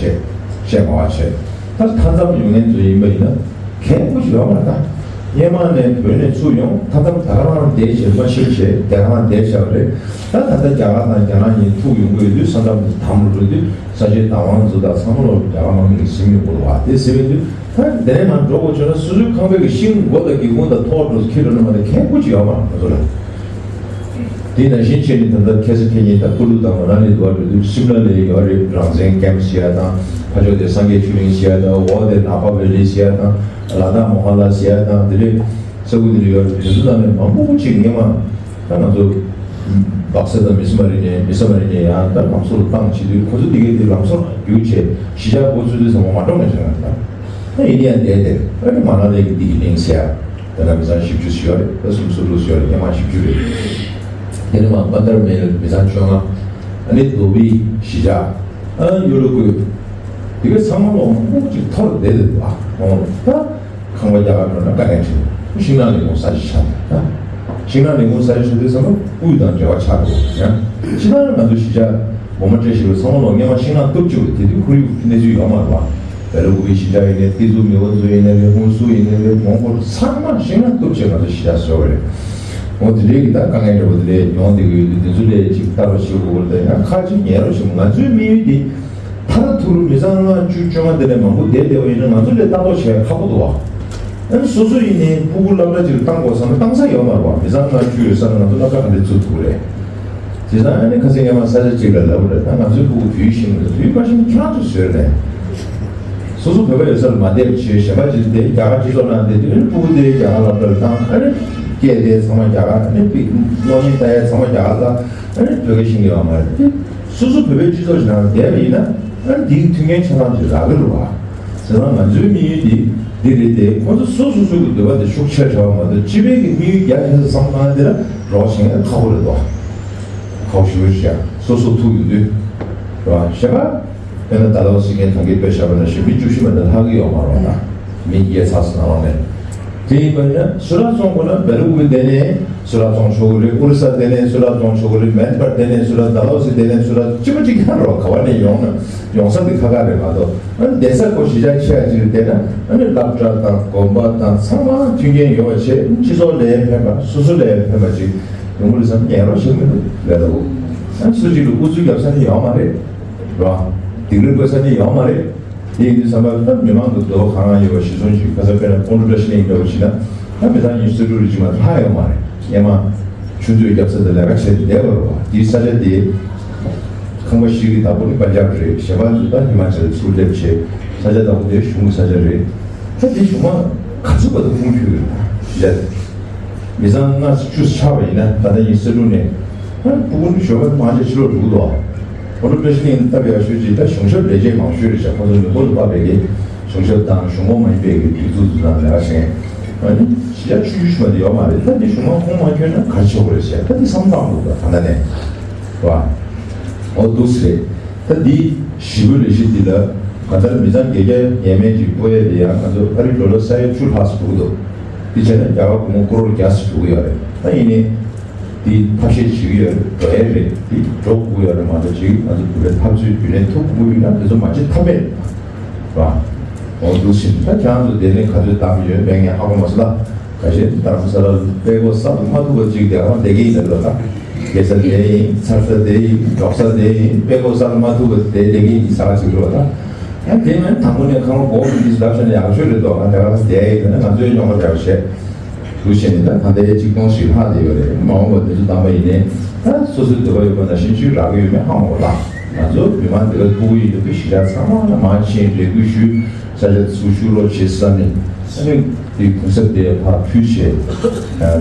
བཤད་མ་བ་བྱས། ད་མཐའ་མཚམས་ཡོང་མཁན་ཚོ་ཡིན་པ་ཡིན་ན་གལ་པོ་ཞིག་ཡོད་མ་རེད། ད་སྔོན་མ་ནས་བོད་ནས་ཚུར་ཡོང་མཐའ་མཚམས་ད་ག་རང་བསྡད་བྱས་མ་ཤེས་བྱས་དེ་ག་རང་བསྡད་བྱས་པ་རེད། ད་ད་ལྟ་རྒྱ་གར་དང་རྒྱ་ནག་གཉིས་ཐུག་ཡོང་གི་ཡོད་དུས་ས་མཚམས་དམ་རུ་འགྲོ་དུས་ས་ཆའི་བདག་དབང་ཚོ་དང་ཚང་མ་ལོ་རྒྱ་གར་དམག་མི་གིས་ཟིན་ཡོང་གི་རེད་བ། དེ་ཟིན་པའི་དུས། ད་དེ་ནས་མར་འགྲོ་དགོས་བྱུང་ན་སོ་སོའི་ཁང་པའི་གི་ཤིང་མགོ་དང་སྒེའུ་ཁུང་དང་ཐོག་འགྲོ་ཁྱེར་འགྲོ་ན་མ་གཏོགས་ཁེ་པོ་ཅིག་ཡོད་མ་རེད་ང་ཚོ་ལ། དེ་ནང་བཞིན་བྱས་ནས་ད་ལྟ་ཁ་སང་ཁ་ཉིན་ད་ཀུ་ལུ་དང་མ་ན་ལི་འདུག་བ་འགྲོ་དུས་ཤིམ་ལ་ལ་ཡོད་རེད། རང་བཙན་ཀེམ་ཟེར་ཡ་དང་ཕར་ཕྱོགས་དེ་སངས་རྒྱས་ཆོས་གླིང་ཟེར་ཡ་དང་འོག་དེ་ནག་པ་ཝེ་ལི་ཟེར་ཡ་དང་ལ་དྭགས་མོ་ཧ་ལ་ཟེར་ཡ་དང་དེ་འདྲའི་ས་ཁུལ་དེ་འདྲ་ཡོད་རེད། དེ་ཚོ་ནང་ནས་མང་པོ་ཅིག་སྔོན་མ་ད་ང་ཚོ་སྦག་ས་དང་མི་སི་མ་རི་ནས་མི་ས་མ་རི་ནས་ཡང་ད་ལམ་བཟོ་ལ་བཏང་བྱེད་དུས་ཁོ་ཚོ་དེ་གའི་དེ་ལམ་བཟོ་རྒྱུག་བྱས་གཞིས་ཆགས་འགོ་ཚུགས་དུས་ཚང་མ་མ་འགྲོ་ངེས་བྱུང་ཡང་ད་ད་ཡིན་ཡང་བསྡད་དེ་ཨ་ནི་མ་ན་ལི་གི་དེ་གི་གླིང་ཟེར་ཡ་ད་ལྟ་མི་ཚང་བཞི་བཅུ་ཞིག་ཡོད་རེད། ད་སུམ་ཅུ་སོ་དྲུག་ཞིག་ཡོད་རེད། སྔོན་མ་བཞི་བཅུ་རེད། དེ་ནས་མ་པན་དར་མེལ་མི་ཚང་བཅོ་ལྔ། ཨ་ནི་དོ་བི་གཞིས་ཆགས་ཨ་གཡོ་ལོ་ཀུ་དེ་གའི་ཚང་མ་ལོ་མང་པོ་ཅིག་འཐོར་བསྡད་དེ་འདུག་ཨ་ད། ཁང་པ་རྒྱ་གར་འགྲོ་ན་དཀའ་ངལ་འཕྲད། ཤིང་ནགས་ལས་ཁུངས་ས་ཆ་ཆགས་ད། ཤིང་ནགས་ལས་ཁུངས་ས་ཆ་ཆགས་དུས་ཚང་མ་དབུས་དང་འབྲེལ་བ་ཆགས་འགྲོ་ཡང་། ཕྱི་ནང་ང་ཚོ་གཞིས་ཆགས་འོ་མ་སྤྲད་ཞེས་པའི་ཚང་མ་ལོ་སྔོན་མ་ཤིང་ནགས་གཏུབ་བཅུག་དེ་དུས་ཁོར་ཡུག་གནས་ཚུལ་ཡོད་མ་རེད་བ། བེ་ལ་ཀུ་པི་གཞིས་ཆགས་ཡིན་ནའི་ཏི་ཛུ་མི་བ་ཛུ་ཡིན་ནའི་ཧུན་སུར་ཡིན་ནའི་མོང་གོལ་ཚང་མ་ཤིང་ནགས་གཏུབ་བྱས་ང་ཚོ་གཞིས་ཆགས་བཟོས་པ་རེད། འོ་དེ་འདྲའི་གི་ད་དཀའ་ངལ་འདྲ་བོ་དེ་འདྲའི་ཡོང་བསྡད་ཀྱི་ཡོད་དུས་དེ་ཚོ་ལས་ཅིག་ལྟ་རོགས་བྱེད་དགོས་པ་རེད། ད་ཡང་ཁ་ཅིག་ཉན་རོགས་བྱེད་དགོས། ང་ཚོའི་དམིགས་ཡུལ་འདི། ཐ་ན་ཐུག་རུ་མི་ཚང་ལྔ་བཅུ་བཅོ་ལྔ་དེ་ནས་མང་པོ་བསྡད་བསྡད་པ་ཡིན་ན་ང་ཚོ་ལས་ལྟ་རྟོག་བྱེད་ཡ་ཁག་པོ་འདུག་བ། ཨ་ནི་སོ་སོ་ཡིན་ནའི་ཕྲུ་གུ་སློབ་གྲྭ་ཅིག་ལ་བཏང་དགོས་བསམ་ན་བཏང་ས་ཡོད་མ་རེད་བ། མི་ཚང་ལྔ་བཅུ་ཡོད་ས་ན་ང་ཚོ་སློབ་གྲྭ་ག་འདྲ་བཙུགས་ཐུབ་རེད། བྱས་ཙང་ཨ་ནི་ཁ་སང་སྔོན་མ་ས་ཆ་གཅིག་ལ་ལབ་པ་རེད། ད་ང་ཚོའི་ཕྲུ་གུ་བོད་ཡིག་ཤེས་མི་འདུག་བོད་ཡིག་མ་ཤེས་ན་ཁྱེད་རང་ཚོས་བཟོས་རེད། སོ་སོ་བོད་པ་ཡོད་ས་ལ་མ་བསྡད་པ་བྱས་གཞན་པ་ཅིག་དེ་རྒྱ་གར་སྤྱི་ཚོགས་ནང་བསྡད་དུས་ཨ་ནི་ཕྲུ་གུ་དེ་རྒྱ་གར་སློབ་གྲྭ་ལ་བཏང་ཨ་ནི་སྐད་དེ་ཚང་མ་རྒྱ་གར་ཨ་ནི་སློབ་གཉེར་ལྟ་ཡ་ཚང་མ་རྒྱ་གར་ལ་ཨ་ནི་བོད་སྐད་ཤེས་ཀྱི་ཡོད་མ་རེད་དེ། སོ་སོ་བོད་པའི་སྤྱི་ཚོགས་ཤིག་ནང་བསྡད་པ་ཡིན་ན་ཨ་ནི་དེའི་མཐུན་རྐྱེན་ཆ་ཚང་ཅིག་རག་གི་རེད་བ། ཟེར་ན་ང་ཚོའི་དམིགས་ཡུལ་འདི་འདི་རེད་དེ། ཁོ་ཚོ་སོ་སོ་སོ་གི་འདོད་པ་དེ་ཤུགས་ཆེ་དྲགས་པ་མ་གཏོགས་སྤྱི་པའི་གི་དམིགས་ཡུལ་རྒྱ་ཆེ་ས་བསམ་བློ་བཏང་ན་དེ་ལ་རོགས་བྱེད་མཁན་ཁག་པོ་རེད་དོ། ཁག་ཞུ་བ་ཞིག་སོ་སོ་ཐུག་ཡོང་དུས་རེད་བ། ཞེ་པ། དཔེར་ན་ད་ལོ་སྲིད་འགན་ཐང་གི་དཔེ་བཞག་པ་ན་ཞེ་མི་བཅུ་བཞི་མ་གཏོགས་ལྷག་གི་ཡོད་མ་རེད་བ། ད་མི་བརྒྱད་ཚར་སོང་ནང་ལོགས་ནས། དེ་ཡིན་པ་ཡིན་ན་སུ་ར་བཙོང་དགོས་ན་བེ་ལུ་གུ་དེ་ནས་སུ་ར་བཙོང་ཆོག་གི་རེད། ཨོ་རི་ས་དེ་ནས་སུ་ར་བཙོང་ཆོག་གི་རེད། མེན་པར་དེ་ནས་སུ་ར། ད་ལོ་སི་དེ་ནས་སུ་ར། གཅིག་པ་གཅིག་རྐྱང་རེད་བ། ག་བ་ནས་ཡོང་ན་ཡོང་ས་དེ་ཁ་ཁ་རེད་མ་གཏོགས། ཨ་ནི་བསྡད་ས་ཁོ་གཞིས་ཆགས་ཆེ་བ་ཅིག་ལ་བསྡད་ན་ཨ་ནི་སློབ་གྲྭ་དང་དགོན་པ་དང་ཚང་མ་མཐུན་རྐྱེན་ཡོད་པ་བྱས། སྤྱི་ཚོགས་ལ་ཕན་པ་སོ་སོ་ལ་ཕན་པ་ཅིག་ཡོང་གི་རེད་བསམ་ཉན་རོགས་བྱེད་མི་འདུག་ལས་ད་གོ། ཨ་ནི་སུ་གཅིག་ལ་ཨུ་ཚུགས་རྒྱབ་ས་ནི་ཡོད་མ་རེད་ར། སྡིགས་ར་དགོས་ས་ནི་ཡོད་མ་རེད། དེ་ཡིན་དུས་ཙམ་པ་ད་མི་མང་གི་འདོད་པ་གང་ཡོད་པ་གཞི་བཟུང་ཞིག་ཁ་ཚ་དཔེར་ན་ཀོང་ཀྲུག་བཀྲ་ཤིས་གླིང་འདྲ་བོ་བྱས་ན་ད་མི་ཚང་ཉི་ཤུ་རྩ་དྲུག་རེ་ཅིག་མ་ལྷག་ཡོད་མ་རེད། སྔོན་མ་ཆུ་མཛོད་རྒྱབ་ས་དེ་ལས་ཀ་བྱས་ཏེ་བསྡད་པ་རེད་བ། དེའི་ས་ཆ་དེ་ཁང་པ་བཞི་གི་བདག་པོ་ནི་པན་ཇབ་རེད། གཞན་པ་ཚོ་ད་ཧི་མ་ཅལ་ཚུར་སླེབས་བྱས་ས་ཆ་བདག་པོ་དེ་གཞུང་གི་ས་ཆ་རེད། ད་དེ་གཞུང་མ་ག་ཚོད་བར་དུ་ཁུངས་འཁྱོལ་གི་རེད་ད་ཞེས། མི་ཚང་ལྔ་བཅུ་ཆགས་པ་ཡིན་ན་ད་ལྟ་ཉི་ཤུ་རྩ་དྲུག་ནས་ཨ་ཕྲུ་གུ་ནི་ཞོགས་པ་མང་ཆེ་ཕྱི་ལོགས་འགྲོ་གི་འདུག་ཨ་ནི་བཀྲ་ཤིས་གླིང་ལྟ་བའི་ཤོད་ཅིག་ད་གཞུང་ཞབས་ལས་བྱེད་མང་ཤོས་རེད་ཤག་ཁོ་ཚོ་མི་འབོར་དུ་བབས་པའི་གི་གཞུང་ཞབས་དང་གཞུང་གོང་མ་ཡིན་པའི་གི་སྒྲིག་འཛུགས་དེ་ཚོ་དང་ལས་ཀ་བྱེད་མཁན་ཨ་ནི་གཞིས་ཆགས་ཆུང་ཆུང་ཞིག་མ་གཏོགས་ཡོད་མ་རེད། ད་འདི་གཞུང་མང་ཁོངས་མ་འཁྱོལ་ན་ག་རེ་བྱེད་དགོས་རེད་ཟེར་ད་འདི་བསམ་བློ་བཏང་འདུག་ད་ད་ལྟ་ནས་རེད་བ། འོ་འདུག་སེ་རེད། ད་འདི་ཞི་བའི་ལས་གཞི་འདི་ལ་གང་ལྟར་མི་ཚང་བརྒྱད་བརྒྱ་ཡས་མས་ཅིག་སྤོ་ཡས་དེ་ཡང་ང་ཚོ་ཨ་རི་ཌོ་ལར་ས་ཡ་བཅུ་ལྷག་ཙམ་འགྲོ་གི་འདུག་དེ་བྱས་ན་རྒྱ་གར་སྒོར་མོ་ཀོ་རོར་བརྒྱ་ཙམ་འགྲོ་གི་ཡོད་རེད། ད་ཡིན་ནའི་འདི་ཐབས་ཤེས་བྱེད་ཀྱི་ཡོད་རེད། འགྲོ་ཡས་རེད། འདི་འགྲོ་དགོས་ཡོད་རེད་མ་གཏོགས་ཅིག་ང་ཚོ་བོད་པའི་འཐབ་རྩོད་རྒྱུན་ལས་ཐུབ་དགོས་ཡོད་ན་དེ་ཚོ་མ་བྱེད་ཐབས་མེད་རེད། འོ་འདུག་སེ་ད་ཁྱེད་རང་ཚོ་དེ་ནས་ག་ཚོད་བདམས་ཡོད་མེད་ངས་ཧ་གོ་མ་སོང་ད། ཁ་ཤས་རྡ་རམ་ས་ལ་དཔལ་འཁོར་གསར་དུ་མ་ཐུག་པ་ཅིག་དེ་ཧང་བསྡད་ཀྱི་ཡིན་ལབ་ལ་ད། རྒྱལ་ས་དེ་ཡིན། ཚར་ས་དེ་ཡིན། འབྲོག་ས་དེ་ཡིན། དཔལ་འཁོར་གསར་དུ་མ་ཐུག་པ་དེ་བསྡད་ཀྱི་ཡིན་ས་ཆ་ཅིག་རེད་བ་ད། ཡང་དེ་མིན་དང་པོ་ནས་ཁང་པ་སྒོ་གི་འདི་ལབ་བྱས་ན་ཡག་ཤོས་རེད་དོ། ང་དེ་ག་ལ་བསྡད་ཡིན་ན་ང་ཚོའི་སྙོགས་པ་འདྲ་བ་བྱས། དུ་བྱས་ནས་ད་ད་ལྟའི་གཅིག་སྟོང་ཞིག་ལྷག་བསྡད་ཡོད་རེད། མ་འོངས་པ་འདི་ཚོ་བདམས་པ་ཡིན་ནའི་ད་སོ་སོའི་འདོད་པ་ཡོད་པ་ནང་བཞིན་ཅིག་རག་གི་ཡོད་མེད་ཧ་མ་གོ་ད། ང་ཚོ་མི་མང་འདི་ག་ཐུག་གི་ཡིན་དུས་གཞིས་ཆགས་ཚང་མ་ལ་མང་ཆེ་རེ་སྐུལ་ཞུས། ས་ཆ་ཚུར་བཞུགས་རོགས་བྱེད་ས་ནས་ཨ་ནི་དེ་གུང་གསེབ་དེ་ཕར་ཕུལ་བྱས་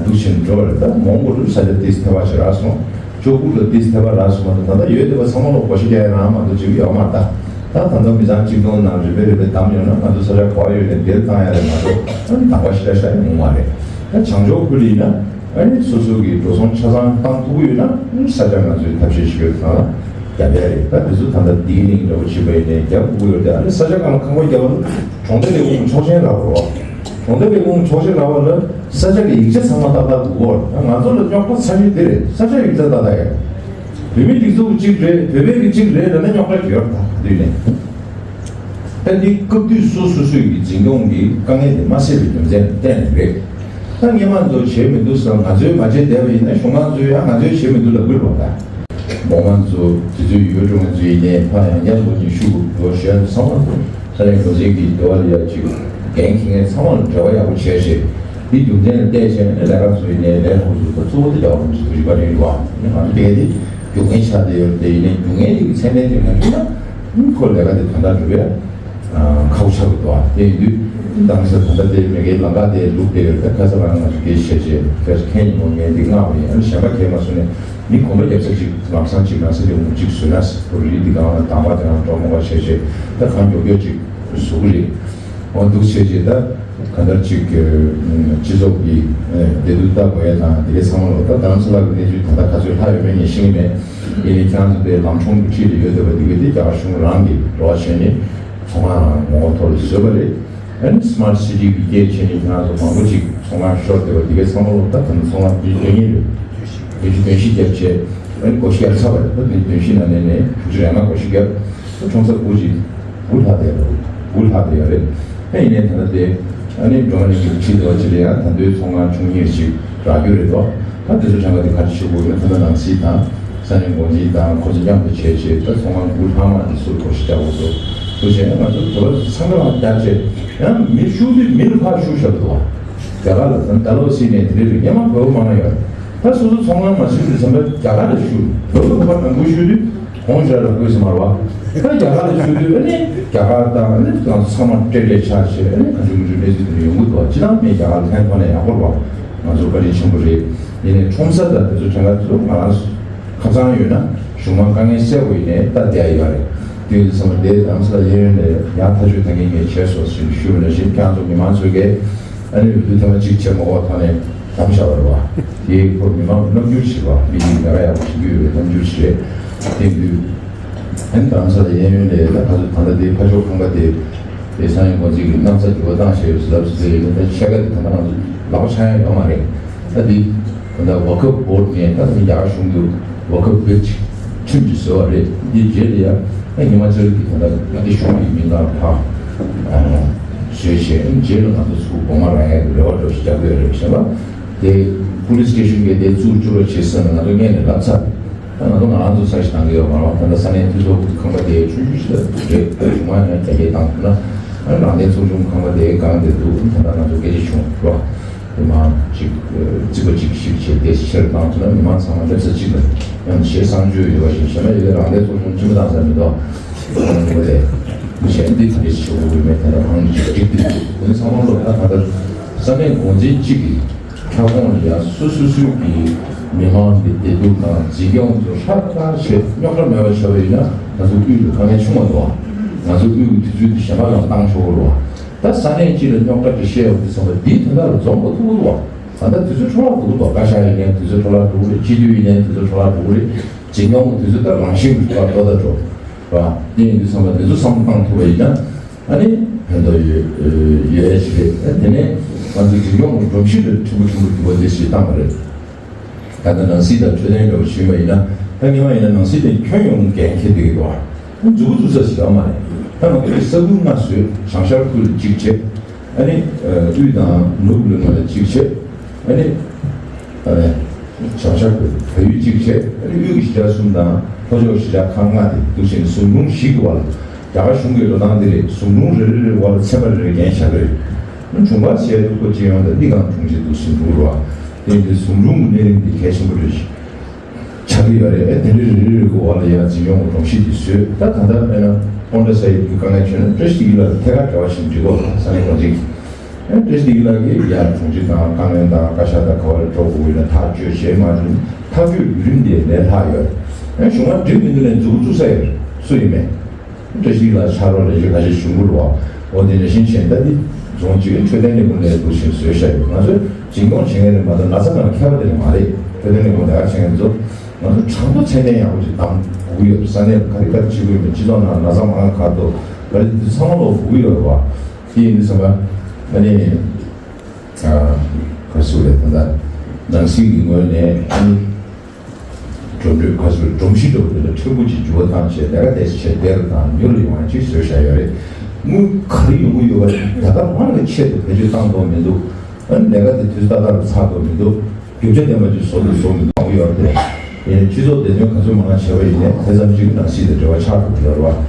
འདུག་བྱས་འགྲོ་བ་རེད། ད་མོང་གོ་ལུ་ས་ཆ་ཏིས་ཐེ་བ་ཞིག་རག་སོང་། ལྕོག་གུ་ལ་ཏིས་ཐེ་བ་རག་སོང་མ་གཏོགས་ད་ལྟ་ཡོད་དེ་བ་ཚང་མ་ལ་གོ་ཤེས་རྒྱ་ཡ་རང་མ་གཏོགས་བྱེད་ཀྱི་ཡོད་མ་རེད། ད་ད་ལྟ་མི་ཚང་གཅིག་སྟོང་ནང་རེ་རེ་རེ་རེ་བདམས་ཡོང་ན་ང་ཚོ་ས་ཆ་ག་བ་ཡོད་ནས་འདིར་བཏང་ཡ་རེད་མ་གཏོགས་ཨ་ནི་དང་བ་ཤི་ཤ་ཤ་ཡོང་མ་རེད། ད་བྱང་ཕྱོགས་ཁུལ་ཡིན་ན། ཨ་ནི་སོ་སོ་གི་འགྲོ་སོང་ཆ་ཚང་བཏང་ཐུབ་ཀྱི་ཡོད་ན་ཨ་ནི་ས་ཆ་ང་ཚོའི་ཐབས་ཤེས་ཤིག་ཡོད་ཙང་རྒྱབ་ཡ་རེད། ད་དེ་ཚོ་ད་ལྟ་བདེ་སྐྱིད་གླིང་འདྲ་བོ་བྱེད་པ་ཡིན་ནའི་རྒྱབ་དགོས་ཀྱི་ཡོད་དེ། ཨ་ནི་ས་ཆ་གང་ལ་ཁང་པ་རྒྱབ་ན་གྲོང་སྡེ་ལས་ཁུངས་ཆོག་མཆན་རག་གོ། གོང་ས་ལས་ཁུངས་ཚོགས་གཞི་ལ་བ་ལ་ས་ཆ་གི་ཡིག་ཆ་ཚང་མ་ཏག་ཏག་དགོས་ཀྱི་ཡོད་རེད། ང་ཚོ་ལ་རྙོག་དྲ་ཚ་ཤོས་དེ་རེད། ས་ཆ་ཡིག་ཆ་ཏག་ཏག་ཡོད། བོད་མིའི་སྒྲིག་འཛུགས་གཅིག་རེད། བོད་པའི་གི་གཅིག་རེད་ལབ་ན་རྙོག་དྲ་ཡོད་རེད། ད་དུས་ནས། ད་འདི་སྐབས་དུས་སུ་སོ་སོའི་གི་འཛིན་སྐྱོང་གི་དཀའ་ངལ་དེ་མ་སེལ་བའི་རྒྱུ་མཚན་བརྟེན་ནས་རེད། ད་སྔོན་མ་ཚོ་བྱས་མི་འདུག་བསམ། ང་ཚོས་མ་བྱས་བསྡད་པ་ཡིན་ན་གཞུང་དམངས་ཚོས་ཡང་ང་ཚོས་བྱས་མི་འདུག་ལབ་ཀྱི་རེད་པ། ད་མོ་མང་ཚོ་དེ་ཚོའི་ཡུལ་གྲོང་ཚོའི་ནས་ཕ་ཡང་བསྐྱར་ལོ་གཉིས་ཤུ་དགུ་ལོ་ཞེ་ཚང་མ་ས་གནས་འགོ་འཛིན་གྱི་འབྲེལ་བ་ལ་ཡ་ཅིག་འགན་འཁྱེར་མཁན་ཚང་མ་ལ་འབྲེལ་བ་ཡག་པོ་བྱས་རྗེས། འདི་རྒྱུ་མཚན་ལ་བལྟས་བྱས་ནས་ལས་ཀ་ཚོའི་ནས་ལས་ཁུངས་ཚོ་གཙོ་བོ་དེ་རྒྱ་གར་གྲོང་ཚོ་རིག་པ་རེད་བ། ང་ཚོ་དེ་ག་དེ་རྒྱུ་མཁན་ཆགས་བསྡད་ཡོད་དེ་ཡིན་ནའི་རྒྱུ་མཁན་དེ་གི་མཚན་ལྡན་དེ་མ་བྱུང་ན་ཁོ་ལས་ཀ་དེ་དོན་དག་འགྲུབ་ཡ། ཁག་ཆགས་འདུག་བ། དེ་ཡིན་དུས་དེང་སང་ད་ལྟ་དེ་མེ་གའི་ལམ་ཁ་དེ་ལུག་དེ་ཡོད་ད་ཁ་ས་ལ་ང་ཚོ་དེ་བཤད་བྱས་ཁ་ས་ཁྱེད་ཉིན་མོ་ངས་འདི་མངགས་པ་ཡིན། ཨ་ནི་གཞན་པ་གས་མ་སོང་ནས་མི་གོམ་པ་རྒྱབ་ས་ཅིག་ལམ་སང་ཅིག་ང་ཚོ་དེ་འུ་ཅིག་བཟོས་ན་ཁོ་རི་འདི་གང་ལ་དང་པ་དེ་རང་འགྲོ་མོ་བ་བྱས་བྱས་ད་གང་མགྱོགས་མགྱོགས་ཅིག་བཟོ་གི་རེད། འོ་འདུག་བྱས་བྱས་ད་གང་ལྟར་ཅིག་སྤྱི་ཚོགས་ཀྱི་བདེ་སྡུག་ལྟ་དགོས་ཡ་དང་དེ་གའི་ཚང་མ་ལོ་ད་རྡ་རམ་ས་ལ་གི་གནས་ཚུལ་ད་ལྟ་ག་ཚོད་ལྷག་ཡོད་མེད་ངས་ཤེས་ཀྱི་མེད། ཡིན་ནའི་ཁྱེད་རང་ཚོ་དེ་ལམ་གྲོང་གི་འཁྲིས་ལ་ཡོད་བསྡད་པ་འདི་གའི་དེ་རྒྱ་གར་གཞུང་རང་གིས་འགྲོ་བ་བྱས་ནས་ཚོང་ཁང་རང་ངོ་བོ་ཐོག་ལ་བཟོས་པ་རེད། ཨ་ནི་སི་མཱར་ཊི་སི་ཊི་གི་སྐད་བྱས་ནས་ཁྱེད་རང་ཚོ་མང་པོ་ཅིག་ཚོང་ཁང་ཤོར་བསྡད་པ་འདི་གའི་ཚང་མ་ལོ་ད་ད་ནི་ཚོང་ཁང་བདུན་ཅུ་དོན་གཉིས་རེད། བདུན་ཅུ་དོན་བཞི་བརྒྱབ་བྱས་ཨ་ནི་བགོ་བཤའ་བརྒྱབ་ཚར་བ་རེད། ད་བདུན་བདུན་བཞི་ནང་ནས་ནས་དྲུག་ཅུ་རེ་ལྔ་བགོ་བཤའ་བརྒྱབ། ད་ཁྲོམ་ས་དགུ་ཅིག་དགུ་ལྷག་བསྡད་ཡོད་རེད། དགུ་ལྷག་བསྡད་ཡོད་རེད། ཨ་ཡིན་ནའི་ད་ལྟ་དེ་ཨ་ནི་འགྲོ་བ་མིའི་གི་ཁྲིད་འདུག་བ་ཅི་རེད་ཡང་ད་དུང་ཚོང་ཁང་ཆུང་གཉེར་ཞིག་རག་རྒྱུ་རེད་དོ། ད་དེ་ཚོ་གྲངས་ཀ་དེ་ག་རེ་ཞུ་དགོས་ཡོད་ད་ལྟ་ནང་སྲིད་དང་ས་གནས་འགོ་འཛིན་དང་ཁོ་ཚོ་མཉམ་དུ་བྱས་བྱས་ད་ཚོང་ཁང་དགུ་ལྷག་མ་དེ་ཚུར་བགོ་བཤའ་རྒྱག་དགོས་འདུག་དུ་བྱས་ན་ང་ཚོ་བོད་པ་ཚང་མ་རྒྱ་ཆེ་ཡང་མི་ཤུགས་དུས་མི་ལ་ཕར་ཤུགས་བཞག་འདུག་བ། རྒྱ་གར་ལ་ད་ལོ་སྲིད་ནས་དེ་རེད་རེད་སྔོན་མ་བོད་པ་མང་ང་ཡོད་ད་སོ་སོ་ཚོང་ཁང་མ་ཤུགས་དུས་ཚང་མ་རྒྱ་གར་ལ་ཤུགས་བོད་པ་ཁོ་པ་དང་པོ་ཤུགས་དུས། ཧོང་ཞྭ་ལ་དགོས་སུ་མར་བ། ད་རྒྱ་གར་ལ་ཞུ་དུས་ཨ་ནི་རྒྱ་གར་དང་ཨ་ནི་ང་ཚོ་ཚང་མ་སྤྲེལ་སྤྲེལ་ཆགས་བྱས་ཨ་ནི་ག་ཚོད་མི་ཚོད་གནས་ཚུལ་དེ་འདྲ་ཡོང་གི་འདུག་ཅི་ལྟར་མེད་རྒྱ་གར་ལ་ཕན་ཐོགས་ནས་ཡག་པོ་རེད་བ། ང་ཚོ་བཀའ་དྲིན་ཆེན་པོ་རེད། ཡིན་ནའི་ཁྲོམ་ས་དང་དེ་ཚོ་གྲངས་ཀ་ཚོ་ང་རང་ཚོ་ཁ་ཚང་ཡོད་ན་གཞུང་མང་དཀའ་ངལ་སེལ་དགོས་ཡིན་ནའི་ལྟ་བསྡད་ཡོད་རེད། དུས་འདི་ཚང་མ་དེ་རྡ་རམ་ས་ལ་གཡས་གཡོན་ནས་ཡང་ཐག་གཅོད་ད་གིན་ངས་བྱས་སོང་ཞེས་ཞུ་བ་ནང་བཞིན་ཁྱེད་རང་ཚོ་མི་མང་ཚོས་ཀྱིས་ཨ་ནི་འོས་བསྡུ་ཐེངས་མ་གཅིག་བྱས་མ་དགོས་ཐོག་ནས་བདམས་བཞག་པ་རེད་བ། དེའི་སྐོར་མི་མང་གི་རྣམ་འགྱུར་ཞིག་རེད་བ། མི་གིས་ལས་ཀ་ཡག་པོ་བྱེད་ཀྱི་ཡོད་པའི་རྣམ་འགྱུར་ཞིག་རེད། དེ་དུས། ཨ་ནི་རྡ་རམ་ས་ལ་གཡས་གཡོན་ལས་ད་ག་ཚོད་ད་ལྟ་དེའི་ཕ་ཕྱོགས་ཁང་པ་དེ། དེ་ས་གནས་འགོ་འཛིན་གྱིས་གནམ་ས་འགྱུར་བ་བཏང་བཞག་ཡོད་ཟེར་ལབ་སོང་ཟེར་ཡོད་ནི་ད་ཕྱེད་ཀ་དེ་ད་ལྟ་ང་ཚོ་ལག་པ་འཆང་ཡ་ཡོད་མ་རེད། ད་དེ་ད་ལྟ་ཝ་ཁབ་བྷོ་ཌི་ནས་ད་དེ་རྒྱ་གར་གཞུང་གི་ཝ་ཁབ་བྷོ་ཌི་ཁྲིམས་ཅིག་བཟོས་པ་རེད། དེའི་རྗེས་ལ་ཡ་ད་ཧི་མ་ཅལ་གྱི་ད་ལྟ་ད་དེ་གཞུང་གི་མིང་ལ་ཕ་བཟོས་བྱས་རྗེས་ལ་ང་ཚོ་ཚུར་དགོངས་པ་རག་ཡ་གི་རེ་བ་འདྲ་ཞིག་རྒྱག་གི་ཡོད་རེད་བྱས་པ། དེ་པུ་ལི་སི་སི་ཊེ་ཤན་གྱིས་དེ་བཙུགས་བཅུག་རོགས་བྱེད་ཟེར་ནས་ང་ཚོ་སྔོན་ནས་ལབ་ཚར། ད་ང་ཚོ་ང་རང་ཚོ་ས་ཞིག་བཏང་གི་ཡོད་མ་རེད། ད་ལྟ་ས་གནས་འཐུས་ཚོགས་ཀྱི་ཁང་པ་དེ་ཆུང་ཆུང་ཞིག་ལ་རེད། ད་གཞུང་མང་ཡང་རྒྱ་སྐྱེད་བཏང་ཐུབ་ན་ཨ་རང་བདེན་ཚོགས་ཆུང་ཁང་པ་དེ་སྒང་དེ་འདུག་ད་ལྟ་ང་ཚོ་སྐད་ཆ་བྱུང་རོགས་དེ་མང་ཅིག་རྩིག་པ་གཅིག་ཞིག་བྱས་ཏེ་ཆེར་བཏང་ཐུབ་ན་མི་མང་ཚང་མ་སླེབས་ས་གཅིག་ལ་ཡང་ཞེ་སང་བཅོས་ཡོད་པ་ཞིག་བྱས་ན་ཡོད་རང་བདེན་ཚོགས་ཆུང་ཆེན་པོ་བཏང་ས་མི་འདུག་ཡོང་གི་རེད། གཞན་འདི་ག་རེ་བྱེད་དགོས་ཡོད་མེད་དེ་ལ་གང་ཅིག་འགྲིག་འདུག་དེ་ཚང་མ་ལོ་ད་ད་ལྟ་ས་གནས་འགོ་འཛིན་གཅིག་གིས། ཁྱབ་ཁོངས་ལ་ཡང་སོ་སོ་སོའི་གི་མི་མང་གི་བདེ་སྡུག་དང་འཛིན་སྐྱོང་དུ་ཧྲག་ཐག་བྱས་རྙོག་དྲ་མེད་པ་བྱས་པ་ཡིན་ན་ང་ཚོ་དབུས་ལ་དཀའ་ངལ་བྱུང་མ་འདུག་ང་ཚོ་དབུས་ཀྱི་དུས་ཚོད་དེ་གཞན་པ་ལ་བཏང་ཆོག་གི་རེད་བ། ད་ས་གནས་གཅིག་ལ་རྙོག་དྲ་དེ་བཤད་ཡོང་དུས་ཙམ་པ་འདིའི་དོན་དག་ལ་འཛོམས་པ་ཐུབ་ཀྱི་འདུག་བ། ད་ལྟ་དུས་ཚོད་འཕྲོ་བརླག་འགྲོ་གི་འདུག་བཀའ་ཤག་ཡིན་ནའི་དུས་ཚོད་འཕྲོ་བརླག་འགྲོ་གི་རེད། སྤྱི་འཐུས་ཡིན་ནའི་དུས་ཚོད་འཕྲོ་བརླག་འགྲོ་གི་རེད། འཛིན་སྐྱོང་གི་དུས་ཚོད་ད་རང་བཞིན་གྱི་འཕྲོ་བརླག་འགྲོ་ད་འགྲོ་བ། དེ་ཡིན་དུས་ཙམ་པ་དེ་ཚོ་བསམ་བློ་བཏང་ཐུབ་པ་ཡིན་ན། ཨ་ནི་ཕན་ཐོགས་ཡོད་ཡོད་ཡ་ཞིག་རེད། ཨ་དེ་ནས་ང་ཚོ་འཛིན་སྐྱོང་གི་སྒྲོམ་གཞི་དེ་ཕྲན་བུ་ཕྲན་བུ་འགྱུར་བ་འདི་ཞིག་བཏང་བ་རེད། ད་ལྟ་ནང་སྲིད་དང་འཕྲོད་བསྟེན་འདྲ་བོ་ཞུས་པ་ཡིན་ན་ད་སྔོན་མ་ཡིན་ན་ནང་སྲིད་དེ་ཁྱོན་ཡོངས་འགན་འཁྱེར་བསྡད་ཀྱི་འདུག་ཨ། མཛུབ་མོ་བཙུགས་ས་ཞིག་ཡོད་མ་རེད། ད་ང་ཚོ་ས་ཁུལ་ལྔ་བཟོས། བྱང་ཤར་ཁུལ་ལ་གཅིག་བྱས། ཨ་ནི་དབུས་དང་ནུབ་ལུང་ལ་གཅིག་བྱས། ཨ་ནི། ཨ་ནི། བྱང་ཤར་བལ་ཡུལ་གཅིག་བྱས། ཨ་ནི་དབུས་ཀྱི་གཞིས་ཆགས་གསུམ་དང་ལྷོ་ཕྱོགས་གཞིས་ཆགས་ཁག་ལྔ་དེ་འདུག་བྱས་ནས་ཟུང་དྲུང་བཞི་གི་བར་ལ། རྒྱ་གར་གཞུང་གི་འགྲོ་སྟངས་འདི་རེད། ཟུང་དྲུང་རེ་རེ་རེ་བར་ལ་ཚན་པ་རེ་རེ་འགན་བཞག་གི་རེད། ཨ་ནི་དྲུང་འཕར་བྱས་ཏེ་ཁོ་སྤྱི་ཡོངས་དང་གླི་གང་དྲུང་ཆེ་འདུག་ཟུང་དྲུང་རེད་བ། དེ་ཡིན་དུས་ཟུང་དྲུང་གི་གནས་རིམ་འདི་གལ་ཆེན་པོ་རེད་ཤག་ཆགས་ཀྱི་ཡོད་རེད། ཨེ་དེ་འདྲའི་རེ་རེ་རེ་གི་བར་ལ་ཡང་འཛིན་སྐྱོང་གི་སྒྲོམ་གཞི་འདི་བཟོས། ད་ད་ལྟ་དཔེར་ན་ཀོན་ཌ་སཱ་ཧིབ་ཀྱི་དཀའ་ངལ་བྱུང་ན་བཀྲ་ཤིས་བདེ་སྐྱིད་ལགས་ཐད་ཀར་འབྲེལ་བ་ཞིག་འགྲིག་གོ་ས་གནས་འགོ་འཛིན་གྱིས། ཨེ་བཀྲ་ཤིས་བདེ་སྐྱིད་ལགས་ཀྱིས་ཡར་དྲུང་ཆེ་དང་བཀའ་བློན་དང་བཀའ་ཤག་དང་ག་བ་ལ་འགྲོ་དགོས་ཡོད་ན་ཐག་གཅོད་བྱས་མ་བྱུང་། ཐག་གཅོད་བརྒྱུད་རིམ་དེ་ལས་ལྷག་ཡོད། ཨེ་གཞུང་མང་འགྲིག་མི་འདུག་ནས་མཛུབ་གུ་བཙུགས་ས་ཡོད་སུ་ཡིན་མེད། བཀྲ་ཤིས་ལ་ཕྱག་རོགས་ལས་བྱེད་ཁ་ཤས་ཞུ་དགོས་རེད་བ། འོ་དེ་འདྲ་བཞིན་བྱས་ད་འདི་རྫོང་གཅིག་འཕྲོད་བསྟེན་ལས་ཁུངས་ལས་འདུག་བཞིན་བཟོས་བཞག་ཡོད། ང་ཚོས་འཛིན་སྐྱོང་བྱེད་མཁན་རེད་མ་གཏོགས་ན་ཚ་ནང་ལ་མཁས་པ་དེ་རེད་མ་རེད། འཕྲོད་བསྟེན་ལས་ཁུངས་ལས་ཀ་བྱེད་མཁན་ཚོ་ང་ཚོ་གྲངས་ཐོ་ཚད་ལྡན་ཡག་པོ་ཅིག་བདམས་དགོས་ཀྱི་ཡོད། ས་གནས་ལ་ག་རེ་ག་རེ་བྱེད་དགོས་ཡོད་མེད། སྤྱི་ཚོགས་ནང་ན་ཚ་མང་ག་ཐོག་ག་རེ་འདི་ཚང་མ་ལོག་དགོས་ཀྱི་ཡོད་རེད་བ། དེ་ཡིན་དུས་ཙམ་པ་ཨ་ནི། ག་རེ་ཟེར་དགོས་རེད། ད་ལྟ་ནང་སྲིད་ཀྱི་ངོས་ནས་ཨ་ནི་འགྲོ་གྲོན་ག་ཚོད་སྒྲོམ་གཞི་འདྲ་བོ་དེ་ལ་ཕྲན་བུ་ཅིག་འགྱུར་བ་བཏང་བྱས། ལས་ཀ་དེ་བྱས་བདེ་རུ་དང་མྱུར་ཡོང་བ་ཅིག་བཟོས་བཞག་ཡོད་རེད། དངུལ་ག་རེ་ཡོང་གི་ཡོད་པ་རེད། ད་ལྟ་རང་གི་ཆེད་དུ་བེད་སྤྱོད་བཏང་དགོས་མི་འདུག་ཨ་ནི་ལས་ཀ་དེ་དུས་ཏག་ཏག་ལ་ཚར་དགོས་མི་འདུག་རྒྱུ་ཆ་ལྡན་པ་ཅིག་བཟོ་དགོས་བཟོ་མི་འདུག་ཡོད་རེད། ཡིན་ནའི་སྤྱི་ཚོགས་བདེ་དོན་ག་ཚོད་མང་བྱས་པ་ཡིན་ནའི་དེ་ཙམ་ཅིག་ནང་སྲིད་དང་འབྲེལ་བ་ཆགས་འགྲོ་གི་ཡོད་རེད་བ།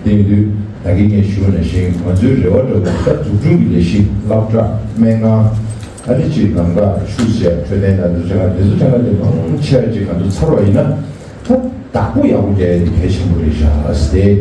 དེ་ཡིན་དུས་ད་གིན་ངས་ཞུས་པ་ནང་བཞིན་ང་ཚོའི་རེ་བ་འདྲ་བོ་ད་འཛུགས་སྐྲུན་གྱི་ལས་གཞི། སློབ་གྲྭ། སྨན་ཁང་། ཨ་ནི་ཅིག་ལམ་ཁ། ཆུ་ཟེར། འཕྲོད་བསྟེན་དང་འདི་ཚོ་ཆ་ཚང་། འདི་ཚོ་ཆ་ཚང་དེ་མང་ཆེ་བ་ཅིག་ང་ཚོ་ཚར་བ་ཡིན་ན། ད་བདག་པོ་ཡག་པོ་རྒྱག་ཡ་དེ་གལ་ཆེན་པོ་རེད་ཤག་ཟེར་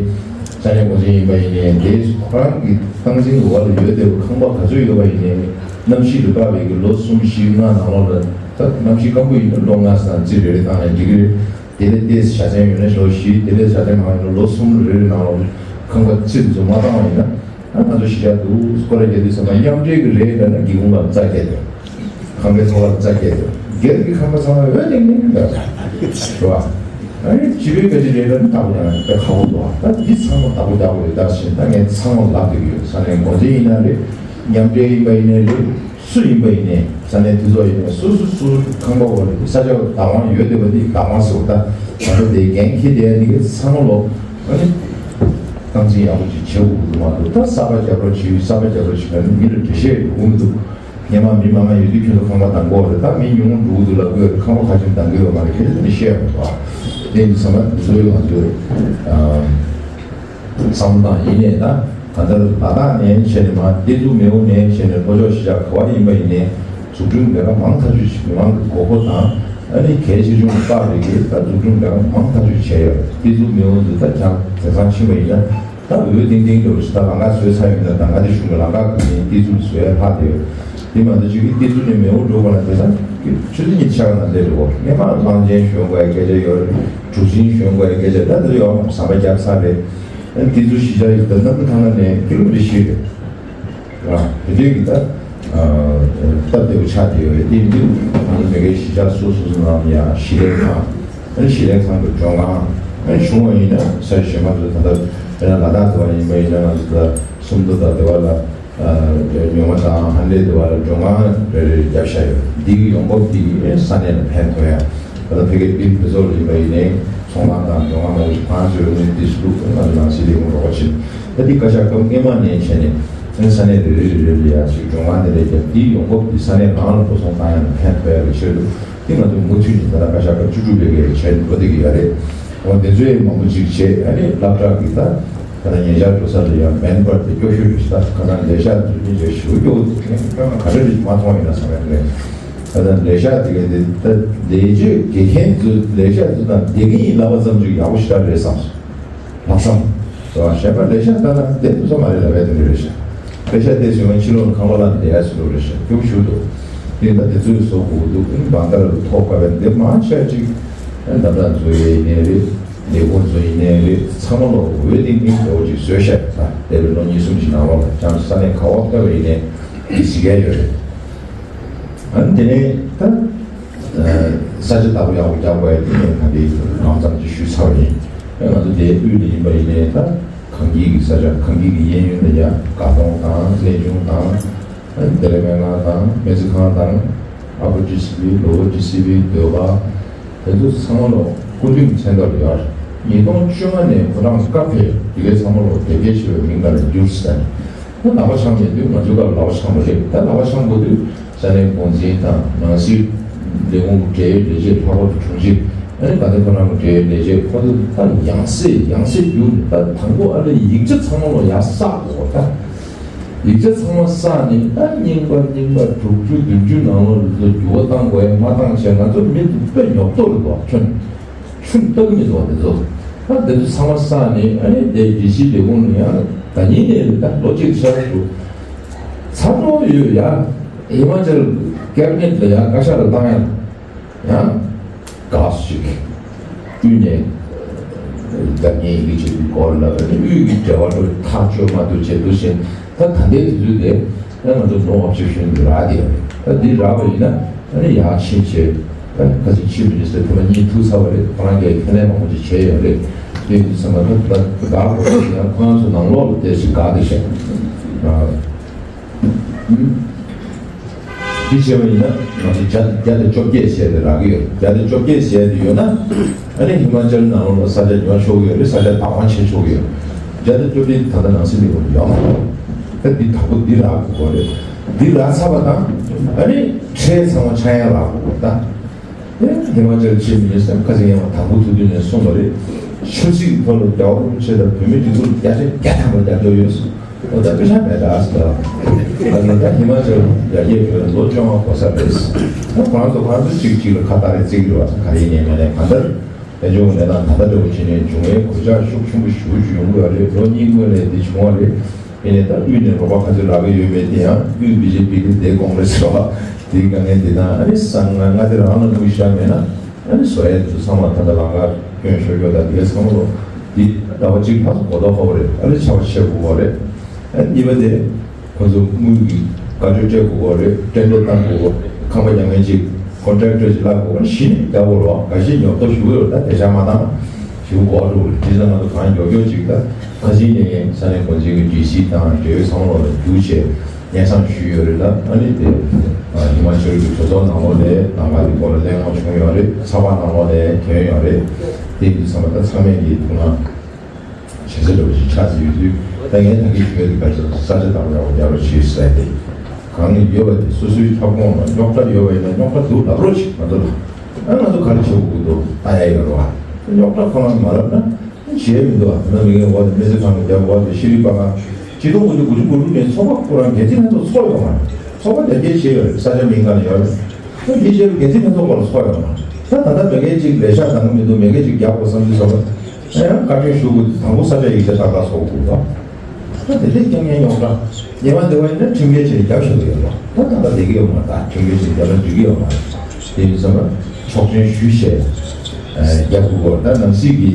ཏེ། ས་གནས་འགོ་འཛིན་ཡིན་པ་ཡིན་ནའི། དེ་ཁོ་རང་གི་སྟངས་འཛིན་གྱི་འོག་ལ་ཡོད་བསྡད་པའི་ཁང་པ་ག་ཚོད་ཡོད་པ་ཡིན་ནའི། གནམ་གཤིས་ལ་དཔག་པའི་གི་ལོ་གསུམ་བཞི་ལྔ་ནང་ལོགས་ལ། ད་གནམ་གཤིས་སྐམ་པོ་ཡིན་ན་ལོ་ལྔ་ཙམ་རྩིས་རེ་རེ་བཏང་ནས་འགྲིག་གི་རེད། དེ་ལས་ཏོག་ཙམ་བཞག་ཚན་ཡོད་ན་ལོ་བཞི། དེ་ལས་བཞག་ཚན་མང་ཡོད་ན་ལོ་གསུམ་རེ་རེ་ནང་ལོགས་ཁང་པ་རྩིས་དེ་ཚོ་མ་བཏང་བ་ཡིན་ན། ཨ། ང་ཚོ་གཞིས་ཆགས་འདུག་སྐོར་ར་རྒྱག་དུས་ཙམ་པ་མཉམ་འབྲེལ་གྱི་རེད་ལབ་ན་སྒེའུ་ཁུང་ལ་རྩྭ་བརྒྱབ་འདུག་ཁང་པའི་ཐོག་ལ་རྩྭ་བརྒྱབ་འདུག་སྒེར་གྱི་ཁང་པ་ཚང་མ་འོད་ལྡིང་ལྡིང་འདུག་རེད་བ། ཨ་ནི་སྤྱི་པའི་བཀའ་སྤྱི་རེད་ལབ་ན་བདག་པོ་རྒྱག་ན་དཔེ་ཁག་པོ་འདུག་ད་འདི་ཚང་མ་བདག་པོ་རྒྱག་དགོས་རེད། ད་ཕྱིན་ད་ངས་ཚང་མ་ལབ་བསྡད་ཀྱི་ཡོད། ས་གནས་འགོ་འཛིན་ཡིན་ན་རེད། མཉམ་འབྲེལ་ཡིན་པ་ཡིན་ནའི་རེད། སུ་ཡིན་པ་ཡིན་ནའི། ས་གནས་དེ་ཚོ་ཡིན་ནའི། སོ་སོ་སོ་སོ་ཁང་པ་འོག་ལ་ས་ཆ་བདག་དབང་ཡོད་བསྡད་པ་འདི་བདག་དབང་ཟེར་བ། ད་ད་ལྟ་དེ་འགན་འཁྱེར་བསྡད་ཡ་འདི་གི་ཚང་མ་ལོ། ཨ་ནི་སྟངས་འཛིན་ཡག་པོ་ཅིག་བྱེད་དགོས་ཀྱི་མ་གཏོགས། ད་གསར་པ་རྒྱབ་རོགས་བྱེད། གསར་པ་རྒྱབ་རོགས་བྱེད་ལབ་ནས་མི་ལ་འགྲེལ་བཤད་ཡོང་གི་མི་འདུག་སྔོན་མ་མི་མང་ང་ཡོད་དུས་ཁྱོད་ཚོ་ཁང་པ་གཏོང་གི་ཡོད་རེད། ད་མི་ཉུང་ཉུང་འགྲོ་གི་འདུག་ལབ་ཀྱི་ཡོད་རེད། ཁང་པ་ག་ཚོད་གཏོང་གི་ཡོད་མ་རེད། ཁྱོད་ཚོ་ནས་བཤད་མི་འདུག་དེ་ཡིན་དུས་ཙམ་པ་འདི་ཚོ་ཡང་ང་ཚོས་བསམ་བློ་བཏང་ཡིན་ནའི། ད་གང་ལྟར་ལ་དྭགས་ནས་བྱས་ནས་མར་ཏེ་ཛུ་མེའོ་ནས་བྱས་ནས་ལྷོ་ཕྱོགས་གཞིས་ཆགས་ག་བ་ཡིན་པ་ཡིན་ནའི། འཛུགས་སྐྲུན་ལས་ཀ་མང་ཐག་ཆོད་ཅིག་མང་གི་དགོས་མཁོ་དང་། ཨ་ནི་གལ་ཆེ་ཆུང་བཏགས་པའི་གི་ད་འཛུགས་སྐྲུན་ལས་ཀ་མང་ཐག་ཆོད་བྱས་ཡོད། ཏེ་ཛུ་མེའོ་འདི་ད་ཀྱང་དེང་སང་ཕྱིན་པ་ཡིན་ན། ད་འོད་ལྡིང་ལྡིང་འདྲ་བོ་ཞིག་ད་ལམ་ཁ་བཟོས་ཚར་ཡོད་ན། ད་མངའ་སྡེ་གཞུང་གི་ལམ་ཁ་གང་ཡིན་ཏེ་ཙུ་ལ་བཟོས་ཡ་ལྷག་བསྡད་ཡོད། དེ་མ་གཏོགས་ཅིག་གི་ཏེ་ཙུ་ནས་མེའོ་འགྲོ་དགོས་ན་དེང་སང་གི་ཆུ་ཚོད་གཉིས་ཆ་ག་ནང་སླེབས་འགྲོ་གི་རེད། སྔོན་མ་གླང་ཆེན་ཞོན་དགོས་ཡ་སྐད་ཆ་ཡོད་རེད། གྲུ་གཟིངས་ཞོན་དགོས་ཡ་སྐད་ཆ། ད་དེ་ཡོད་མ་རེད། ཟམ་པ་བརྒྱབ་ཚར་རེད། ཨ་ནི་ཏེ་ཙུ་གཞིས་ཆགས་ཡིན་ད་གནམ་གྲུ་ཐང་ནང་ནས་ཀི་ལོ་མི་ཊར་བཞི་རེད། ར་དེ་དུས་ཀྱི་ད་སྟབས་བདེ་པོ་ཆགས་བསྡད་ཡོད་རེད། དེ་ཡིན་དུས་ང་ཚོ་མ་གིའི་གཞིས་ཆགས་སོ་སོ་སོ་ནང་ཡང་ཞིང་ལས་ཁང་། ཨ་ནི་ཞིང་ལས་ཁང་གི་མགྲོན་ཁང་། ཨ་ནི་བྱུང་བ་ཡིན་ན་ས་གཞན་པ་ཚོ། ད་ལྟ་དཔེར་ན་ལ་དྭགས་དེ་བ་ཡིན་པ་ཡིན་ན་ང་ཚོ་ད་སུམ་མདོ་དང་དེ་བ་ལ། ཨ་ཉོ་མ་དང་ཧན་ལེ་དེ་བ་ལ་མགྲོན་ཁང་རེ་རེ་བརྒྱབ་བཞག་ཡོད། འདི་གི་ཡོང་འབབ་འདི་ས་གནས་ལ་ཕན་ཐོགས་ཡ། ད་ལྟ་ཕ་གིའི་དཔེ་ཚོགས་ལ་ཡིན་པ་ཡིན་ནའི་ཚོང་ཁང་དང་མགྲོན་ཁང་མང་པོ་ཞིག་ཕར་ཚུར་ནས་ཏེ་ཙུ་ལ་ང་ཚོ་ནང་སྲིད་ལས་ཁུངས་རོགས་པ་བྱེད། ད་འདི་བཀའ་ཤག་སྐབས་སྔོན་མ་ནས་བྱས་ནས་ས་གནས་རེ་རེ་རེ་རེ་ལ་ཡ་ཅིག་མགྲོན་ཁང་དེ་འདྲ་བརྒྱབ། འདིའི་ཡོང་འབབ་འདི་ས་གནས་རང་ལ་འགྲོ་སོང་བཏང་ཡ་ལ་ཕན་ཐོགས་ཡ་གི་ཆེད་དུ། འདི་ང་ཚོ་མུ་མཐུད་ནས་ད་ལྟ་བཀའ་ཤག་སྐབས་བཅུ་དྲུག་པའི་གི་བྱས་འགྲོ་བསྡད་ཀྱི་ཡོད་རེད། འོ་དེ་ཚོའི་མང་པོ་ཅིག་བྱས། ཨ་ནི་སློབ་གྲྭ་གི་ད་ད་ལྟ་ཉེ་ཆར་འགྲོ་ས་ལ་ཡང་མེན་པར་དེ་སྐྱོ་ཤོས་རེད་ཤག་ད་ཁ་སང་ལས་ཤག་དེ་ཚོ་གཉིས་ཀྱི་ཞེ་པོ་སྐྱོ་པོ་འདུག་དེ་ནས་དཔེ་མ་ག་འདྲ་རེད་མ་མཐོང་ཡིན་ན་བསམ་ཡ་རེད། ད་ལྟ་ལས་ཤག་དེ་ག་དེ་ད་ལས་བྱེད་དགེ་རྒན་ཚོ་ལས་ཤག་ཚོ་དང་བསྡད་ཀྱི་ཡིན་ལབ་པ་ཙམ་ཅིག་ཡག་པོ་ཞེ་དྲག་རེད་བསམ་སོང་། ལྷག་བསམ། རེད་བ། གཞན་པ་ལས་ཤག་ལྟ་ན་བསྡད་ཐུབ་ས་མ་རེད་ལབ་ཡ་དེ་འདྲ་རེད་ཤག་ལས་ཤག་བསྡད་སོང་བའི་ཕྱི་ལོགས་ལ་ཁང་པ་བླངས་ནས་བསྡད་ཡ་ཟེར་ལོ་རེད་ཤག་སྐྱོ་པོ་ཞེ་པོ་འདུག་དེ་ད་དེ་ཚོས་བཟོ་དགོས་འདུག་ཨིན་བང་ཁ་ར་ལ་ཐོག་ཁ་བས་འདི་མང་ཆེ་ཅིག་ཨ་འདབ་ཆགས་ཚོ་ཡིན་ནའི་རེད། ལས་ཁུངས་ཚོ་ཡིན་ནའི་རེད། ཚང་མ་ལོ་འོད་ལྡིང་ལྡིང་འདྲ་བོ་ཅིག་བཟོས་ཤག་ད་འདས་པའི་ལོ་གཉིས་གསུམ་ཞིག་ནང་ལོགས་ལ་ཅང་ས་གནས་ག་བ་ཕེབས་པ་ཡིན་ནའི་འདི་གཟིགས་ཡ་ཡོད་རེད། ཨ་ནི་དེ་ནས་ད་ས་ཆ་བདག་པོ་ཡག་པོ་རྒྱག་དགོས་ཡ་དེ་ནས་ད་འདི་གང་ཙམ་ཅིག་ཞུས་ཚར་བ་ཡིན། ཨ་ང་ཚོ་དེའི་དབུས་ལ་ཡིན་པ་ཡིན་ནའི་ད་གངས་སྐྱིད་ཀྱི་ས་ཆ། གངས་སྐྱིད་ཀྱི་གཡས་གཡོན་ལ་ཡ་དགའ་གདོང་དང་གནས་ཆུང་དང་། བདེ་ལེགས་སྨན་ཁང་དང་སྨན་རྩིས་ཁང་དང་། ཨ་པར་ཊི་སི་ཝི། ལོ་ཝར་ཊི་སི་ཝི། ཟློས་གར། དེ་ཚོ་ཚང་མ་ལོ་སྐུ་མདུན་གྱི་མཚན་རྟགས་ལ་ཡོད་རེད། ཉིས་སྟོང་བཅོ་ལྔ་ནས་ཁོ་རང་སྐབས་དེར་དེ་གའི་ཚང་མ་ལོ་དེབ་སྐྱེལ་བྱས་པའི་མིང་ལ་འགྱུར་ཟེར་ནས། ད་ལག་པ་འཆང་མེད་དུས་ང་ཚོའི་སྐབས་ལག་པ་འཆང་མ་རེད། ད་ལག་པ་འཆང་དགོས་དུས་ས་གནས་འགོ་འཛིན་དང་ནང་སྲིད་ལས་ཁུངས་ཀྱི་འབྲེལ་ཡོད་ལས་བྱེད། ལྷག་པར་དུ་དྲུང་ཆེ། ཨ་ནི་དགའ་ལྡན་ཕོ་བྲང་གི་འབྲེལ་ཡོད་ལས་བྱེད་ཁོ་ཚོ་ད་ཡང་སེ་ཡང་སེ་བརྒྱུགས་ནས། ད་དང་པོ་ཨ་ནི་ཡིག་ཆ་ཚང་མ་ལོ་ཡར་བསགས་དགོས། ད་ཡིག་ཆ་ཚང་མ་བསགས་ནས་ད་རྙིང་པ་རྙིང་པ་དྲུག་ཅུ་བདུན་ཅུ་ནང་ལོགས་ལ་འགྱུར་བ་བཏང་དགོས་ཡ་མ་བཏང་བྱས་ང་ཚོ་མི་ཚོ་དཔེ་ཉོབ་ཏོ་རེད་དོ། ཁྱོད་ཆུན་ལྟ་གི་མི་འདུག་བ་དེ་ཚོ། ད་དེ་ཚོ་ཚང་མ་བསགས་ནས་ཨ་ནི་དེ་སྒྲིག་གཞི་ལས་ཁུངས་ལ་ཡང་ད་ཉིན་ནས་ད་ལོ་གཅིག་ཤར་འགྲོ་ཚར་འགྲོ་ཡོད་ཡ། ཧི་མ་ཅལ་ཀེ་བི་ནེ་ཊི་ལ་ཡང་བཀའ་ཤག་ལ་བཏང་ཡ་ཡང་དགའ་སུ་ཞིག་དབུས་ནས་ད་ངས་ཡི་གེ་བྱེད་དུས་སྐོར་ལ་ཨ་ནི་དབུས་ཀྱི་འབྲེལ་བ་འགྲོ་ཐག་གཅོད་མ་ཐུབ་བྱེད་དུ་ཞིང་། ད་ད་ལྟའི་དུས་ཚོད་དེ་ད་ང་ཚོ་ནོ་ཨོབ་ཇེག་ཤན་གྱི་རག་དེ་ཡོད་རེད། ད་འདི་རག་པ་ཡིན་ན་ཨ་ནི་ཡག་ཕྱིན་བྱས་ད་ཁ་སང་ཕྱི་མི་ནི་སི་ཊར་ཐེངས་མ་གཉིས་ཐུག་ཚར་བ་རེད། ཁོ་རང་གིས་ཁས་ལེན་མང་པོ་ཅིག་བྱས་ཡོད་རེད། དེ་ཡིན་དུས་ཚང་མ་ད་ད་དགའ་དགོས་ཡང་ཁོ་རང་ཚོ་ནང་ལོགས་ལ་བལྟས་ཤིག་དགའ་བསྡད་ཤག་ཨ། དེ་བྱས་པ་ཡིན་ན་ང་ཚོ་བརྒྱ་བརྒྱ་དང་བཅོ་བརྒྱད་བྱས་ཏེ་རག་གི་ཡོད། བརྒྱ་དང་བཅོ་བརྒྱད་བྱས་ཏེ་ཡོད་ན། ཨ་ནི་ཧི་མ་ཅལ་ནང་ལོགས་ལ་ས་ཆ་ཉོ་ཆོག་གི་ཡོད་རེད། ས་ཆ་བདག་དབང་བྱེད་ཆོག་གི་ཡོད། བརྒྱ་དང་བཅོ་བརྒྱད་ད་ལྟ་ནང་སྲིད་ལས་ཁུངས་ཡོད་མ་རེད། ད་འདི་དང་པོ་འདི་རག་དགོས་རེད། འདི་རག་ཚར་བ་དང་ཨ་ནི་ཁྲལ་ཚང་མ་ཆག་ཡང་རག་དགོས་རེད་ད། ཨེ་ཧི་མ་ཅལ་ཕྱིན་མི་སེམས་ཁ་ཅིག་ཡང་དང་པོ་ཐུག་དུས་ནས་གསུངས་པ་རེད། ཆབ་སྲིད་ཀྱི་ཐོག་ལ་རྒྱལ་བ་རིན་པོ་ཆེ་དང་བོད་མི་སྒྲིག་འཛུགས་ལ་བརྒྱ་ཆ་བརྒྱ་ཐམ་པ་རྒྱབ་སྐྱོར་ཡོད་ཟེར། འོ་ད་དཔེ་ཆ་མེད་ད་ཟེར། ད་ད་ཧི་མ་ཅལ་ཡར་རྒྱས་ཕེབས་ལོ་བཅོ་ལྔ་འགོར་ས་རེད། ད་ཁོ་རང་ཚོ་ཁོ་རང་ཚོ་གཅིག་གཅིག་ལ་ཁ་བཏགས་རེ་བརྩི་གི་རེད་བ། ག་རེ་ཡིན་ནའི་མིན་ནའི་གང་ལྟར་དཔལ་འབྱོར་གྱི་གནས་སྟངས་ད་ལྟ་འདྲ་བོ་བྱས་ནས་འབྱུང་བའི་གོད་ཆག་ཤུགས་ཆེན་པོ་ཞེ་པོ་ཅིག་ཡོང་གི་ཡོད་རེད། ལོ་གཉིས་སྔོན་ལ་འདི་བྱུང་བ་རེད། ཡིན་ནའི་ད་དབུས་ནས་རོགས་པ་ག་ཚོད་རག་གི་ཡོད་མེད་དེ་ཡང་དབུས་བི་ཇེ་པི་གི་འདས་གོང་རེད་ཟེར་བ་དེའི་དཀའ་ངལ་འདི་དང་། ཨ་ནི་སང་ང་ང་དེ་རང་ལ་དམིགས་བཞག་མེད་ན། ཨ་ནི་བཟོ་ཡས་དེ་ཚོ་ཚང་མ་ད་ལྟ་ལམ་ཁ་སྐྱོན་ཤོར་ཡོད། ད་དེ་ཚང་མ་ལོ་འདི་ཟླ་བ་གཅིག་ལྷག་ཙམ་གོ་ལྡོག་ཁ་པོ་རེད། ཨ་ནི་ཆར་པ་ཆེ་དགོས་པ་རེད། ཨ་ནི་གཉིས་པ་དེ་ཁོ་ཚོ་དངུལ་གྱི་བཀའ་འཁྲོལ་སྤྲད་དགོས་པ་རེད། སྤྲད་འགྲོ་བཏང་དགོས་པ་རེད། ཁང་པ་རྒྱག་མཁན་ཅིག་ཀོན་ཊེག་ཊར་ཅིག་གླ་དགོས་པ་ནི་གཞི་ནས་རྒྱག་དགོས་རེད་བ། འགའ་ཤས་ཉོ་ཐོ་ཞུ་གི་ཡོད་རེད། ད་དེ་ཆ་མ་བཏང་ཞུ་དགོས་འགྲོ་གི་རེད། དེ་ཚོ་ང་ཚོ་གང་མགྱོགས་མགྱོགས་ཅིག་ད་ཁ་ཅིག་ནས་ས་གནས་འགོ་འཛིན་གྱི་ཌི་སི་དང་འབྲེལ་ཡོད་ཚང་མ་ལོག་ལ་རྒྱུགས་བྱས། སྙན་སེང་ཞུས་ཡོད་རེད་ལ། ཨ་ནི་དེ་ཧི་མ་ཅལ་གྱི་གྲོས་ཚོགས་ནང་ལོགས་ནས་ལམ་ཁ་དེ་སྐོར་ལ་གླེང་སློང་བྱུང་ཡོད་རེད། ཚགས་པར་ནང་ལོགས་ནས་ཐོན་ཡོད་རེད། དེ་འདི་ཚང་མ་ད་ཚང་མས་ཀྱི་ཐུགས་སྣང་བྱེད་ས་འདྲ་བོ་ཞིག་ཆགས་ཀྱི་ཡོད་དུས། ད་ངས་ད་གིན་ཞུ་ཡ་དེ་ག་ཚོད་ས་ཆ་བདག་པོ་ཡག་པོ་རྒྱག་རོགས་བྱེད་ཟེར་ཏེ། གང་ཡོད་པ་དེ་སོ་སོའི་ཁྱབ་ཁོངས་ལ་རྙོག་དྲ་ཡོད་པ་ཡིན་ན་རྙོག་དྲ་འདུག་ལབ་རོགས་བྱེད། ང་ཚོ་ལ་ཨ་ང་ཚོ་ག་རེ་བྱེད་དགོས་ཀྱི་འདུག་ལྟ་ཡ་ཡོད་རེད་བ། རྙོག་དྲ་ཁོ་རང་མ་ལབ་ན། བྱས་མི་འདུག་ཨ། ད་མི་ངན་འོག་ནས་སྨན་རྩིས་ཁང་གི་རྒྱབ་འོག་ནས་ཤེས་རིག་པ་ཁང་། ཆིག་སྟོང་དགུ་བརྒྱ་དགུ་བཅུ་གོ་དྲུག་ནས་ཚོགས་པ་ཁོ་རང་འགན་འཛིན་ལྷན་ཚོགས་ཚོགས་ཡོད་མ་རེད། ཚོགས་པ་ལས་འགན་བྱས་ཡོད་རེད། ས་ཆ་མིང་ག་ནས་ཡོད་རེད། ད་འདི་བྱས་པའི་འགན་འཛིན་ལྷན་ཚོགས་སྐོར་ལ་ཚོགས་ཡོད་མ་རེད། ད་ད་ལྟ་མེ་གེ་གཅིག་ལས་ཤག་འདང་གི་མི་འདུག་མེ་གེ་གཅིག་རྒྱག་དགོས་བསམ་གྱི་སོང་། ད་ཡང་བཀའ་འཁྲོལ་ཞུ་དགོས། དང་པོ་ས་ཆ་ཡིག་ཆ་ཏག་ཏག་བཟོ་དགོས་ད། ད་དེ་འདྲས་རྐྱང་རྐྱང་ཡོང་ད། ཉེ་བ་འདི་བ་ཡིན་ན་ཁྲིམས་འགལ་བྱས་རྒྱབ་བཞག་གི་ཡོད་རེད། ད་ད་ལྟ་ལས་ཀ་ཡོད་མ་རེད། ད་ཁྲིམས་འགལ་བྱས་རྒྱབ་ན་འགྲིག་གི་ཡོད་མ་རེད། དེ་ཡིན་ཙང་ཆོག་མཆན་ཞུས་བྱས་རྒྱབ་དགོས་སྐོར། ད་ནང་སྲིད་ཀྱི་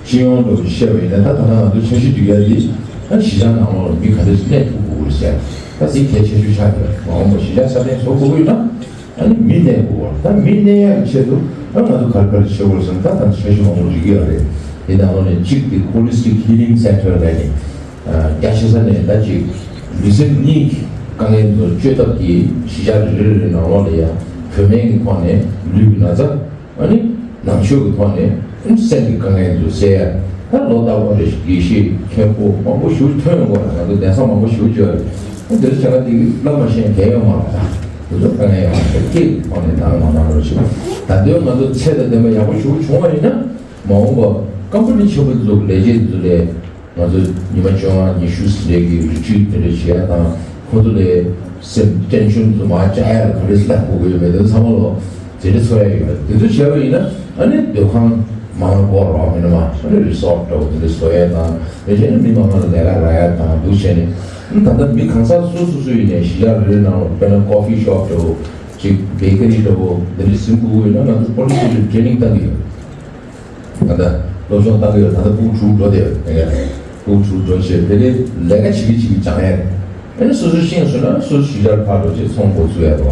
སྤྱི་ཡོངས་ལ་བཤད་པ་ཡིན་ན། ད་ད་ལྟ་ང་ཚོ་འཆར་གཞི་སྒྲིག་ཡ་འདི་ད་གཞིས་ཆགས་ནང་ལོགས་ལ་མི་ག་འདྲ་ཞིག་གནས་ཐུབ་དགོས་ཀྱི་རེད་ཟེར། ད་འདི་གལ་ཆེ་ཤོས་ཆགས་ཀྱི་རེད། མ་འོངས་པ་གཞིས་ཆགས་སྲ་བརྟན་བཟོ་དགོས་ཀྱི་ཡོད་ན། ཨ་ནི་མི་གནས་དགོས་པ། ད་མི་གནས་ཡག་གི་ཆེད་དུ་ད་ང་ཚོ་ག་རེ་ག་རེ་བྱེད་དགོས་ཟེར་ན། ད་ད་འཆར་གཞི་མང་པོ་སྒྲིག་གི་ཡོད་རེད། དེ་ནང་ལོགས་ནས་གཅིག་དེ་Holistic Healing Center ལབ་ནས། རྒྱ་ཆེ་ས་ནས་ད་ཅིག་ལུས་སེམས་གཉིས་ཀྱི་དཀའ་ངལ་ཚོ་བཅོས་ཐབས་ཀྱིས་གཞིས་ཆགས་རེ་རེ་རེ་ནང་ལོགས་ལ་ཡང་བོད་སྨན་གྱི་ཐོག་ནས་ལུས་ཀྱི་ན་ཚ། ཨ་ནི་ནང་ཆོས་ཀྱི་ཐོག་ནས་སེམས་ཀྱི་དཀའ་ངལ་ཚོ་སེལ་ཡ། ད་ལོ་རྟག་པར་རེ་ཞིག་དགེ་བཤེས་མཁན་པོ་མང་པོ་ཞིག་ཐོན་ཡོང་གི་རེད། ང་ཚོ་གདན་ས་མང་པོ་ཞིག་བརྗོད་རེད། ཨ་དེ་ཚོ་བྱས་ན་དེ་བསླབ་མ་ཤེས་མཁན་ཡོད་མ་རེད། ད་དེ་ཚོ་དཀའ་ངལ་ཡོད་མ་རེད། སྐད་ཀྱི་ཐོག་ནས་གནང་མ་གནང་རོགས་བྱེད། ད་དུང་ང་ཚོ་ཚད་དང་ལྡན་པ་ཡག་པོ་ཞིག་བྱུང་བ་ཡིན་ན། མ་འོངས་པ་ཀམ་པ་ནི་ཆེན་པོ་ཚོ་གི་ལས་བྱེད་ཚོ་ལས་ང་ཚོ་ཉི་མ་བཅོ་ལྔ་ཉི་ཤུ་ཙམ་རེ་གི་རི་ཊི་རིཊ་དེ་འདྲ་བྱེད་ཡ་དང་། ཁོ་ཚོ་ལས་སེམས་ཊེན་ཤན་ཚོ་མར་བཅག་ཡ་ལ་ག་རེ་བསླབ་དགོས་ཀྱི་ཡོད་མེད་དེ་ཚང་མ་ལོ་དེ་འདྲ་ཚོར་ཡ་ཡོད། དེ་ཚོ་བྱས་པ་ཡིན་ན་ཨ་ནི་སྡོད་ཁང་མང་པོ་རོགས་མི་ན་མ། ཨ་ནི་རི་སོཊ་འདྲ་བོ་དེ་འདྲ་བཟོ་ཡ་དང་། དེ་བྱས་ན་མི་མང་ང་ལ་ལས་ཀ་རག་ཡ་དང་འདུག་བྱས་ནས། ད་ལྟ་མི་གང་ཟག་སོ་སོ་སོ་ཡིན་ནའི་གཞིས་ཆགས་རེ་རེ་ནང་ལ་དཔེར་ན་ཀོ་ཕི་ཤོབ་འདྲ་བོ་ཅིག་བེ་ཀ་རི་འདྲ་བོ་དེ་འདྲ་ཟིན་དགོས་ཀྱི་ཡོད་ན། ང་ཚོ་ཀོ་ལེ་ཇི་ལ་ཊེ་ནིང་བཏང་གི་ཡོད། ད་ལྟ་སློབ་སྦྱོང་བཏང་གི་ཡོད། ད་ལྟ་ཕྲུ་གུ་དྲུག་འགྲོ་བསྡད་ཡོད། ཕྲུ་གུ་དྲུག་འགྲོ་བྱས་དེ་ནས་ལས་ཀ་བྱེད་ཀྱི་བྱེད་ཀྱི་སྦྱང་ཡ་རེད། ཨ་ནི་སོ་སོ་ཤེས་སོང་ན་སོ་སོ་གཞིས་ཆགས་ཕར་འགྲོ་བྱས་ཚོང་འགོ་བཙུགས་ཡ་རེད་བ།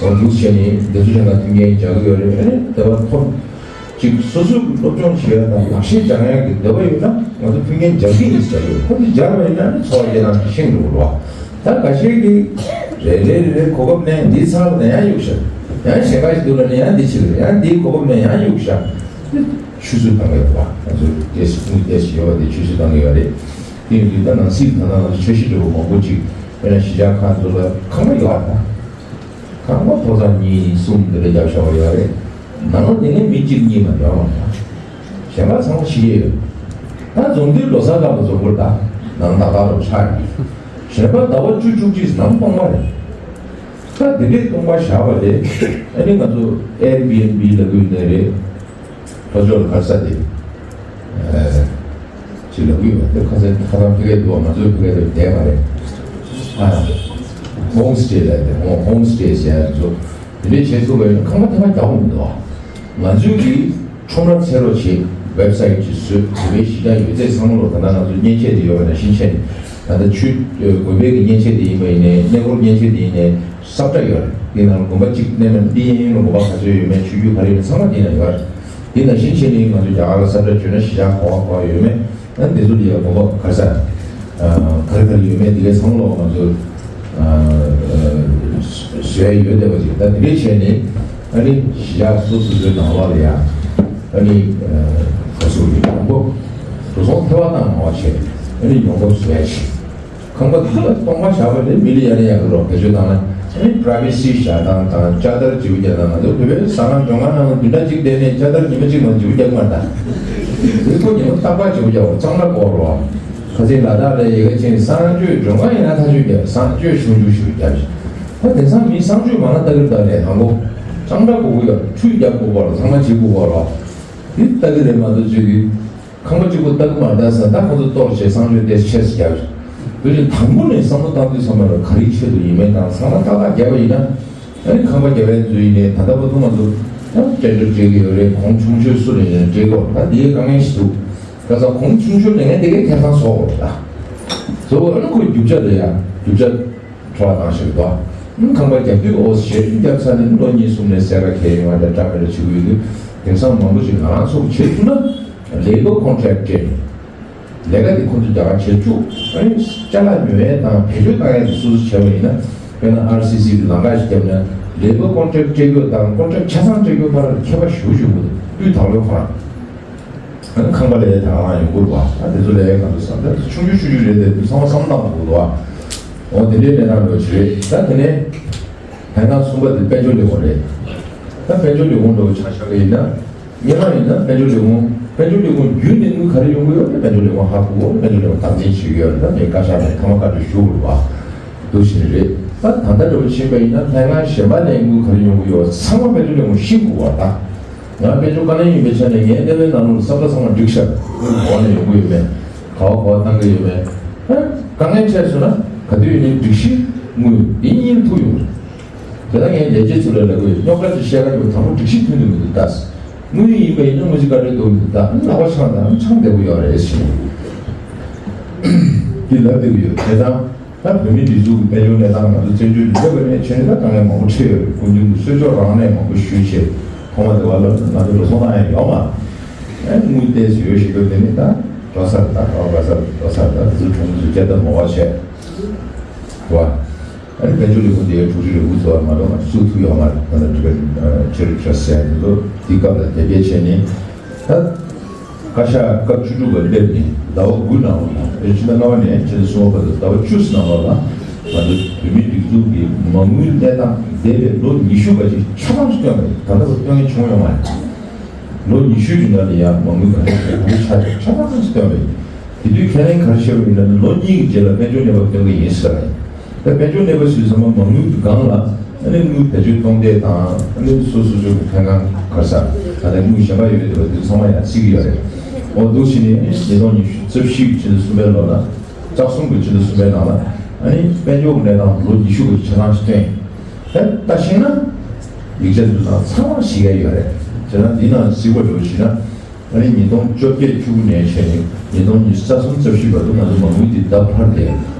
འོ་འདུག་བྱས་ནས་དེ་ཚོ་ཆ་ན་མཐུན་རྐྱེན་སྦྱར་གི་ཡོད་རེད། ཨ་ནི་དེ་བ་ཐོབ་ཅིག་སོ་སོའི་སློབ་སྦྱོང་བྱེད་ཡ་དང་ལག་ཤེས་སྦྱང་ཡ་གི་འདོད་པ་ཡོད་ན་ང་ཚོ་མཐུན་རྐྱེན་སྦྱར་གི་ཡིན་ཟེར་ཡོད། ཁོ་ཚོ་སྦྱར་བ་ཡིན་ན་ནི་འཚོ་བ་སྐྱེལ་སྟངས་ཤིག་ཤེས་འགྲོ་གི་རེད་བ། ད་འགའ་ཤས་ཀྱིས་རེ་རེ་རེ་རེ་གོ་སྐབས་ལེན། འདི་ཚར་བ་དང་ཡང་གཡུག་བཞག་ཡང་གཞན་པ་ཞིག་འདུག་ལབ་ནས་ཡང་འདི་བྱེད་ཀྱི་རེད། ཡང་འདིའི་གོ་སྐབས་ལེན་ཡང་གཡུག་བཞག་དེ་ཆུད་ཟོས་བཏང་གི་ཡོད་པ། ང་ཚོ་ཏོག་ཙམ་དངུལ་ཏོག་ཙམ་ཡོད་པ་དེ་ཆུད་ཟོས་བཏང་གི་ཡོད་རེད། དེ་ཡིན་དུས་ད་ནང་སྲིད་ད་ལྟ་ང་ཚོ་འཆར་གཞི་འདྲ་བོ་མང་པོ་ཅིག་དཔེར་ན་གཞིས་ཆགས་ཁག་ཚོ་ལ་ཁང་པ་ཡོད་པ་དང་། ཁང་པ་ཐོག་ཚད་གཉིས་གསུམ་དེ་འདྲ་རྒྱབ་བཞག་པ་ཡོད་རེད། ནང་ལ་དེ་ནས་མི་གཅིག་གཉིས་མ་ཡོད་མ་རེད། གཞན་པ་ཚང་མ་ཕྱི་རྒྱལ་ཡོད། ད་འཛོམས་དུས་ལོ་གསར་སྐབས་ལ་འཛོམས་དགོས་རེད། ད་ནང་ཏག་ཏག་རུ་ཆགས་ཡོད། གཞན་པ་ཟླ་བ་བཅུ་བཅུ་གཅིག་ནང་སྟོང་པ་རེད། ད་དེ་འདྲའི་སྟོང་པ་བཞག་པ་ལས་ཨ་ནི་ང་ཚོ་ཨེར་བི་ཨེན་བི་ལབ་ཀྱི་ཡོད་ནའི་རེད། ལྷོ་ཕྱོགས་ལ་ག་རེ་ཟེར་དེ། ཅི་ལབ་ཀྱི་ཡོད་པ་དེ་ཁ་སང་ཁ་སང་ཕ་གིར་འདུག་ང་ཚོའི་ཕ་གིར་དེ་བསྡད་མ་རེད། ཨ། ཧོམ་སི་ཊེ་ལབ་དེ། ཧོམ་ཧོམ་སི་ཊེ་ཟེར་ཡ་ཚོ་དེ་འདྲས་བྱེད་ཐུབ་པ་ཡིན་ན་ཁང་པ་ཐེ་མ་རྒྱག་དགོས་མི་འདུག་ང་ཚོའི་གི་ཁྲོམ་ར་འཚོལ་རོགས་བྱེད། ཝེབ་སའིཊ་ཅིག་བཟོས། བོད་པའི་གཞིས་ཆགས་ཡོད་ཚད་ཚང་མ་ལོ་ད་ལྟ་ང་ཚོ་མཉེན་ཆས་དེ་ཡོད་པ་ནང་བཞིན་བྱས་ནས། ད་ལྟ་ཆུ་དགོན་པའི་གི་མཉེན་ཆས་དེ་ཡིན་པ་ཡིན་ནའི། གནས་སྐོར་མཉེན་ཆས་དེ་ཡིན་ནའི་ས་བཀྲ་ཡོད་རེད། དེ་ནང་ལ་དགོན་པ་གཅིག་གནས་མིན་འདི་གཡས་གཡོན་ལ་དགོན་པ་ག་ཚོད་ཡོད་མེད། ཆོས་བརྒྱུད་ག་རེ་ཡོད་མེད་ཚང་མ་དེ་ན་ཡོད་རེད། དེ་ནང་བཞིན་བྱས་ནས་ང་ཚོ་རྒྱ་གར་ལ་ས་བཀྲ་བརྗོད་ན་གཞིས་ཆགས་ག་བ་ག་བ་ཡོད་མེད། ཨ་འདི་ཚོ་ལ་ཡང་དགོན་པ་ག་ས་ག་རེ་ག་རེ་ཡོད་མེད་དེ་གའི་ཚང་མ་ལོག་ང་ཚོ་ཨ་ བཟོས་ཡོད་བསྡད་པ་ཅིག་ད་དེ་འདྲའི་བྱས་ནས་ཨ་ནི་གཞིས་ཆགས་སོ་སོ་སོའི་ནང་ལོགས་ལ་ཡང་ཨ་ནི་ག་ཚོད་ཀྱི་ཡོང་སྒོ་འགྲོ་སོང་ཐེ་བ་བཏང་མང་བ་བྱས་ཨ་ནི་ཡོང་སྒོ་བཟོས་ཡ་ཞིག་ཁང་པ་དེ་ལ་སྟོང་པ་བཞག་པ་ལས་མི་ལ་ཡ་ནས་ཡག་གི་རོགས་བེད་སྤྱོད་བཏང་ན་ཨ་ནི་པྲ་བི་སི་བཞག་སྟངས་དང་ཅ་དར་བརྗེ་པོ་རྒྱག་སྟངས་ང་ཚོ་བོད་པའི་ཟ་ཁང་མགྲོན་ཁང་ནང་ལ་བདུན་ཕྲག་གཅིག་བསྡད་ནས་ཅ་དར་ཉི་མ་གཅིག་མ་བརྗེ་པོ་རྒྱག་མ་ད། དེ་ཚོ་ཉི་མ་རྟག་པར་བརྗེ་པོ་རྒྱག་པ་གཙང་སྦྲ་དགོས་རོགས། ཁ་སང་ལ་དྭགས་ལ་ཡི་གེ་ཆེན་གསང་སྤྱོད་མགྲོན་ཁང་ཡིན་ན་ཐག་གཅོད་རྒྱབ་གསང་སྤྱོད་ཆུང་ཆུང་ཞིག་རྒྱབ་ཤིག་ད་དེང་སང་མི་གསང་སྤྱོད་མང་ན་ལྟ་གི་ལྟ་ནས་དང་པོ་གཙང་སྦྲ་དགོས་ཀྱི་ཡོད། ཁྲུས་རྒྱབ་དགོས་པ་ལ་ཚང་མ་བྱེད་དགོས་པ་ལ་དེ་ལྟ་གི་རེད་མ་གཏོགས་བྱེད་ཀྱི། ཁང་པ་གཅིག་པོ་ལྟ་གི་མ་ལྟ་ས་ད་ཁོ་ཚོ་གཏོར་བྱས་གསང་སྤྱོད་ཏེ་ཆེ་ས་རྒྱབ་ཤིག་དེ་བཞིན་དང་པོ་ནས་བསམ་བློ་བཏང་དུས་ཚང་མ་ལ་ག་རེའི་ཆེད་དུ་ཡིན་མིན་དང་ཚང་མ་ཏག་ཏག་རྒྱབ་པ་ཡིན་ན། ཨ་ནི་ཁང་པ་རྒྱབ་པའི་ཚུལ་ཡིན་ནའི་ད་ལྟ་བར་དུ་ང་ཚོ་ཡང་སྐྱབས་འགྲོ་སྤྲད་ཀྱི་ཡོད་རེད། གོང་ཆུང་ཤོས་སུ་ལ་ཡིན་ནའི་སྤྲད་དགོས་ད་འདི་ཡའི་དཀའ་ངལ་ཞིག་འདུག་ཁ་སང་གོང་ཆུང་ཤོས་ལས་ངན་དེ་གའི་ཁེ་བཟང་བཟོ་དགོས་རེད་ད། བཟོ་དགོས་ཨ་ནི་ཁོས་རྒྱུ་ཆ་དེ་ཡང་རྒྱུ་ཆ་འཕྲོ་བ་བཏང་ཞིག་འདུག་ཨ་ནི་ཁང་པ་རྒྱབ་དུས་ཨོ་ཞེ་ཅིག་རྒྱབ་ཚར་ནས་ལོ་གཉིས་གསུམ་ནས་སེ་ར་ཁེ་ཡོང་བ་དང་འདྲ་མི་འདྲ་བྱེད་ཀྱི་ཡོད་དུས་དེང་སང་མང་པོ་ཞིག་ང་རང་ཚོ་བྱེད་ཐུབ་ན་ལེ་བར་ཀོན་ཊེག་སྤྲད་ནས། ལས་ཀ་དེ་ཁོ་ཚོས་རྒྱ་གར་བྱེད་བཅུག་ཨ་ནི་ཅ་ལག་ཉོ་ཡས་དང་བེད་སྤྱོད་བཏང་ཡས་དེ་སོ་སོ་བྱས་པ་ཡིན་ན། དཔེར་ན་ཨར་སི་སི་གི་ལམ་ཁ་ཞིག་བརྒྱབ་ན་ལེ་བར་ཀོན་ཊེག་སྤྲད་རྒྱུ་དང་ཀོན་ཊེག་ཆ་ཚང་སྤྲད་རྒྱུ་བར་ལ་ཁྱད་པར་ཞེ་པོ་ཞེ་པོ་འདུག་དབུས་དང་ལོ་ཁོ་རང་ཨ་ནི་ཁང་པ་ལས་ད་གང་ཡོང་གི་རེད་བ། ཨ་དེ་ཚོ་ལས་ང་ཚོ་བསམ་ད་ཆུང་ཆུང་ཆུང་ཆུང་རེད་དེ་དུས་ཚང་མ་བསམ་བཏང་དགོས་འདུག་བ། འོ་དེ་འདྲའི་གནས་སྟངས་འགྲོ་ཆེ་རེད། ད་དེ་ནས་ཕན་ཁང་གསུམ་པ་དེ་དཔལ་འབྱོར་ལས་ཁུངས་རེད། ད་དཔལ་འབྱོར་ལས་ཁུངས་འགྲོ་ཆ་བཞག་པ་ཡིན་ན། ངེད་རང་ཡིན་ན་དཔལ་འབྱོར་ལས་ཁུངས་དཔལ་འབྱོར་ལས་ཁུངས་བརྒྱུད་ནས་དངུལ་ག་རེ་ཡོང་གི་ཡོད་དཔལ་འབྱོར་ལས་ཁུངས་ཧ་གོ་གོ་དཔལ་འབྱོར་ལས་ཁུངས་བདག་འཛིན་བྱེད་ཀྱི་ཡོད་རེད། ད་ངས་བཀའ་ཤག་ནས་ཐོག་མ་བཀའ་འདྲི་ཞུ་དགོས་རེད་བ། འདུག་བཞིན་རེད། ད་ད་ལྟ་འདྲ་པོ་ཕྱིན་པ་ཡིན་ན་ལྷན་ཁང་གཞན་པ་ནས་དངུལ་ག་རེ་ཡོང་གི་ཡོད་ཚང་མ་དཔལ་འབྱོར་ལས་ཁུངས་ཤེས་དགོས་བ་ད། ང་དཔལ་འབྱོར་བཀའ་བློན་ཡིན་པའི་ཆ་ནས་ངའི་གནས་བབ་ནང་ལོགས་ལ་བསམ་བློ་ཚང་མ་འགྲིག་ཤག་དངུལ་ག་བ་ནས་ཡོང་གི་ཡོད་མེད། ག་བ་ག་བ་བཏང་གི་ཡོད་མེད། ད་དཀའ་ངལ་འཕྲད་སོང་ན་ག་དུས་ཡིན་ནའི་སྒྲིག་གཞི་དངུལ་འདི་གཉིས་ཐུག་ཡོང་། དེ་ལ་ངས་ལས་བྱེད་ཚོ་ལ་ལབ་དགོས་རྙོག་དྲ་ཅིག་བཤད་ག་ཡོང་དང་པོ་སྒྲིག་གཞི་མཐུན་དུ་མི་འདུག་ད། དངུལ་ཡིན་པ་ཡིན་ན་དངུལ་ཅིག་བཀའ་འཁྲོལ་འདུག་མི་འདུག་ད་ལག་པ་འཆང་དང་འཆང་བདེ་པོ་ཡོད་རེད་ཞེས། འདི་ལབ་བསྡད་ཀྱི་ཡོད་དེ་དང་། ད་བོད་མི་སྒྲིག་འཛུགས་ཀྱི་དཔལ་འབྱོར་གནས་སྟངས་ང་ཚོ་བཙན་བྱོལ་ལུང་པ་ནས་བྱས་ནས་ད་དཀའ་ངལ་མང་པོ་འཕྲད་ཡོད་རེད། སྐུ་མདུན་གྱིས་གསོལ་ལྕོག་རང་ནས་མང་པོ་ཞུས་བྱས་ཐོག་མ་དེ་བ་ལ་ང་ཚོ་འགྲོ་སོང་ན་ཡང་ཡོད་མ་རེད། དངུལ་ཏོག་ཙམ་ཡོད་ཞེས་པ་དེ་ནི་ད་འགྲོ་ས་རེད། ད་ག་བ་ག་ས་རེད་འགྲོ་ས་རེད། ད་དེ་ཚོ་གྲོང་ཚོ་སྐྱེ་ད་མོ་བ་བྱས་བ། ཨ་ནི་དཔལ་འབྱོར་ལས་ཁུངས་དེ་དྲུག་ཅུ་རེ་དགུ་ཚོ་བར་མ་གཏོགས་ང་ཚོ་བཙུགས་ཐུབ་ཡོད་མ་རེད། ད་ལྟ་ཊི་བེཊ་ཆེ་རི་ཊི་ར་སི་ཊི་ཟེར་ཡ་དེ་ཚོ་དེའི་སྐབས་ལ་དེབ་སྐྱེལ་བྱས་ནས་ད་བཀའ་ཤག་སྐབས་བཅུ་དྲུག་པ་སླེབས་ནས་ཟླ་བ་དགུ་ནང་ལོགས་ལ་ཕྱི་ཟླ་ལྔ་པ་ནས་ཕྱི་ཟླ་གསུམ་པ་བར་དུ་ཟླ་བ་བཅུ་ཙམ་ནང་ལོགས་ལ་ང་ཚོ་བོད་མིའི་སྒྲིག་འཛུགས་ཀྱི་མ་དངུལ་གནས་སྟངས་འདས་པའི་ལོ་ཉི་ཤུ་པ་ཅིག་ཆ་ཚང་ཞིག་སྟོན་པ་རེད། ད་ལྟ་བར་སྟོན་མཁན་བྱུང་ཡོད་མ་རེད། ལོ་ཉི་ཤུའི་རིང་ལ་ཡང་མ་དངུལ་ག་རེ་ག་རེ་ཆགས་ཡོད་ཆ་ཚང་ཞིག་སྟོན་པ་རེད། དེ་དུས་ཁས་ལེན་ག་རེ་བྱས་པ་ཡིན་ན་ནི་ལོ་གཉིས་ཀྱི་རྗེས་ལ་དཔལ་འབྱོར་གནས་བབ་སྟོན་གྱི་ཡིན་ཟེར་བ་ཡིན། ད་དཔལ་འབྱོར་གནས་བབ་ཟེར་དུས་ཙམ་པ་མ་དངུལ་གྱི་སྒང་ལ་ཨ་ནི་དངུལ་བེད་སྤྱོད་གཏོང་འདོད་དང་ཨ་ནི་སོ་སོ་སོ་གི་ཕན་ཁང་ག་རེ་ཟ་ད་ལྟ་དངུལ་གཞན་པ་ཡོད་འདུག་པ་དེ་ཚོ་ཚང་མ་ཡང་བརྩི་གི་ཡོད་རེད། འོ་འདུག་བྱས་ནས་ཨ་ནི་ཉིས་སྟོང་ཉི་ཤུ་རྩ་བཞི་གི་ཕྱི་ཟླ་གསུམ་པའི་ལོ་ལ་རྩ་གསུམ་གྱི་ཕྱི་ཟླ་གསུམ་པའི་ནང་ལ་ཨ་ནི་དཔལ་འབྱོར་གྱི་གནས་སྟངས་ལོ་ཉི་ཤུ་གི་ཆ་ཚང་ཞིག་བཏོན། ད་ལྟ་ཤེས་ན་ཡིག་ཆ་འདི་ཚང་ཚང་མ་ཤེས་ཡ་ཡོད་རེད། བྱས་ཙང་འདི་ནང་གཟིགས་པ་འགྲོ་ཞེ་ན། ཨ་ནི་ཉིས་སྟོང་བཅོ་བརྒྱད་བཅུ་དགུ་ནས་བྱས་ནས་ཉིས་སྟོང་ཉི་ཤུ་རྩ་གསུམ་རྩ་བཞི་བར་དུ་ང་ཚོ་མ་དངུལ་འདི་ལྡབ་འཕར་ཏེ།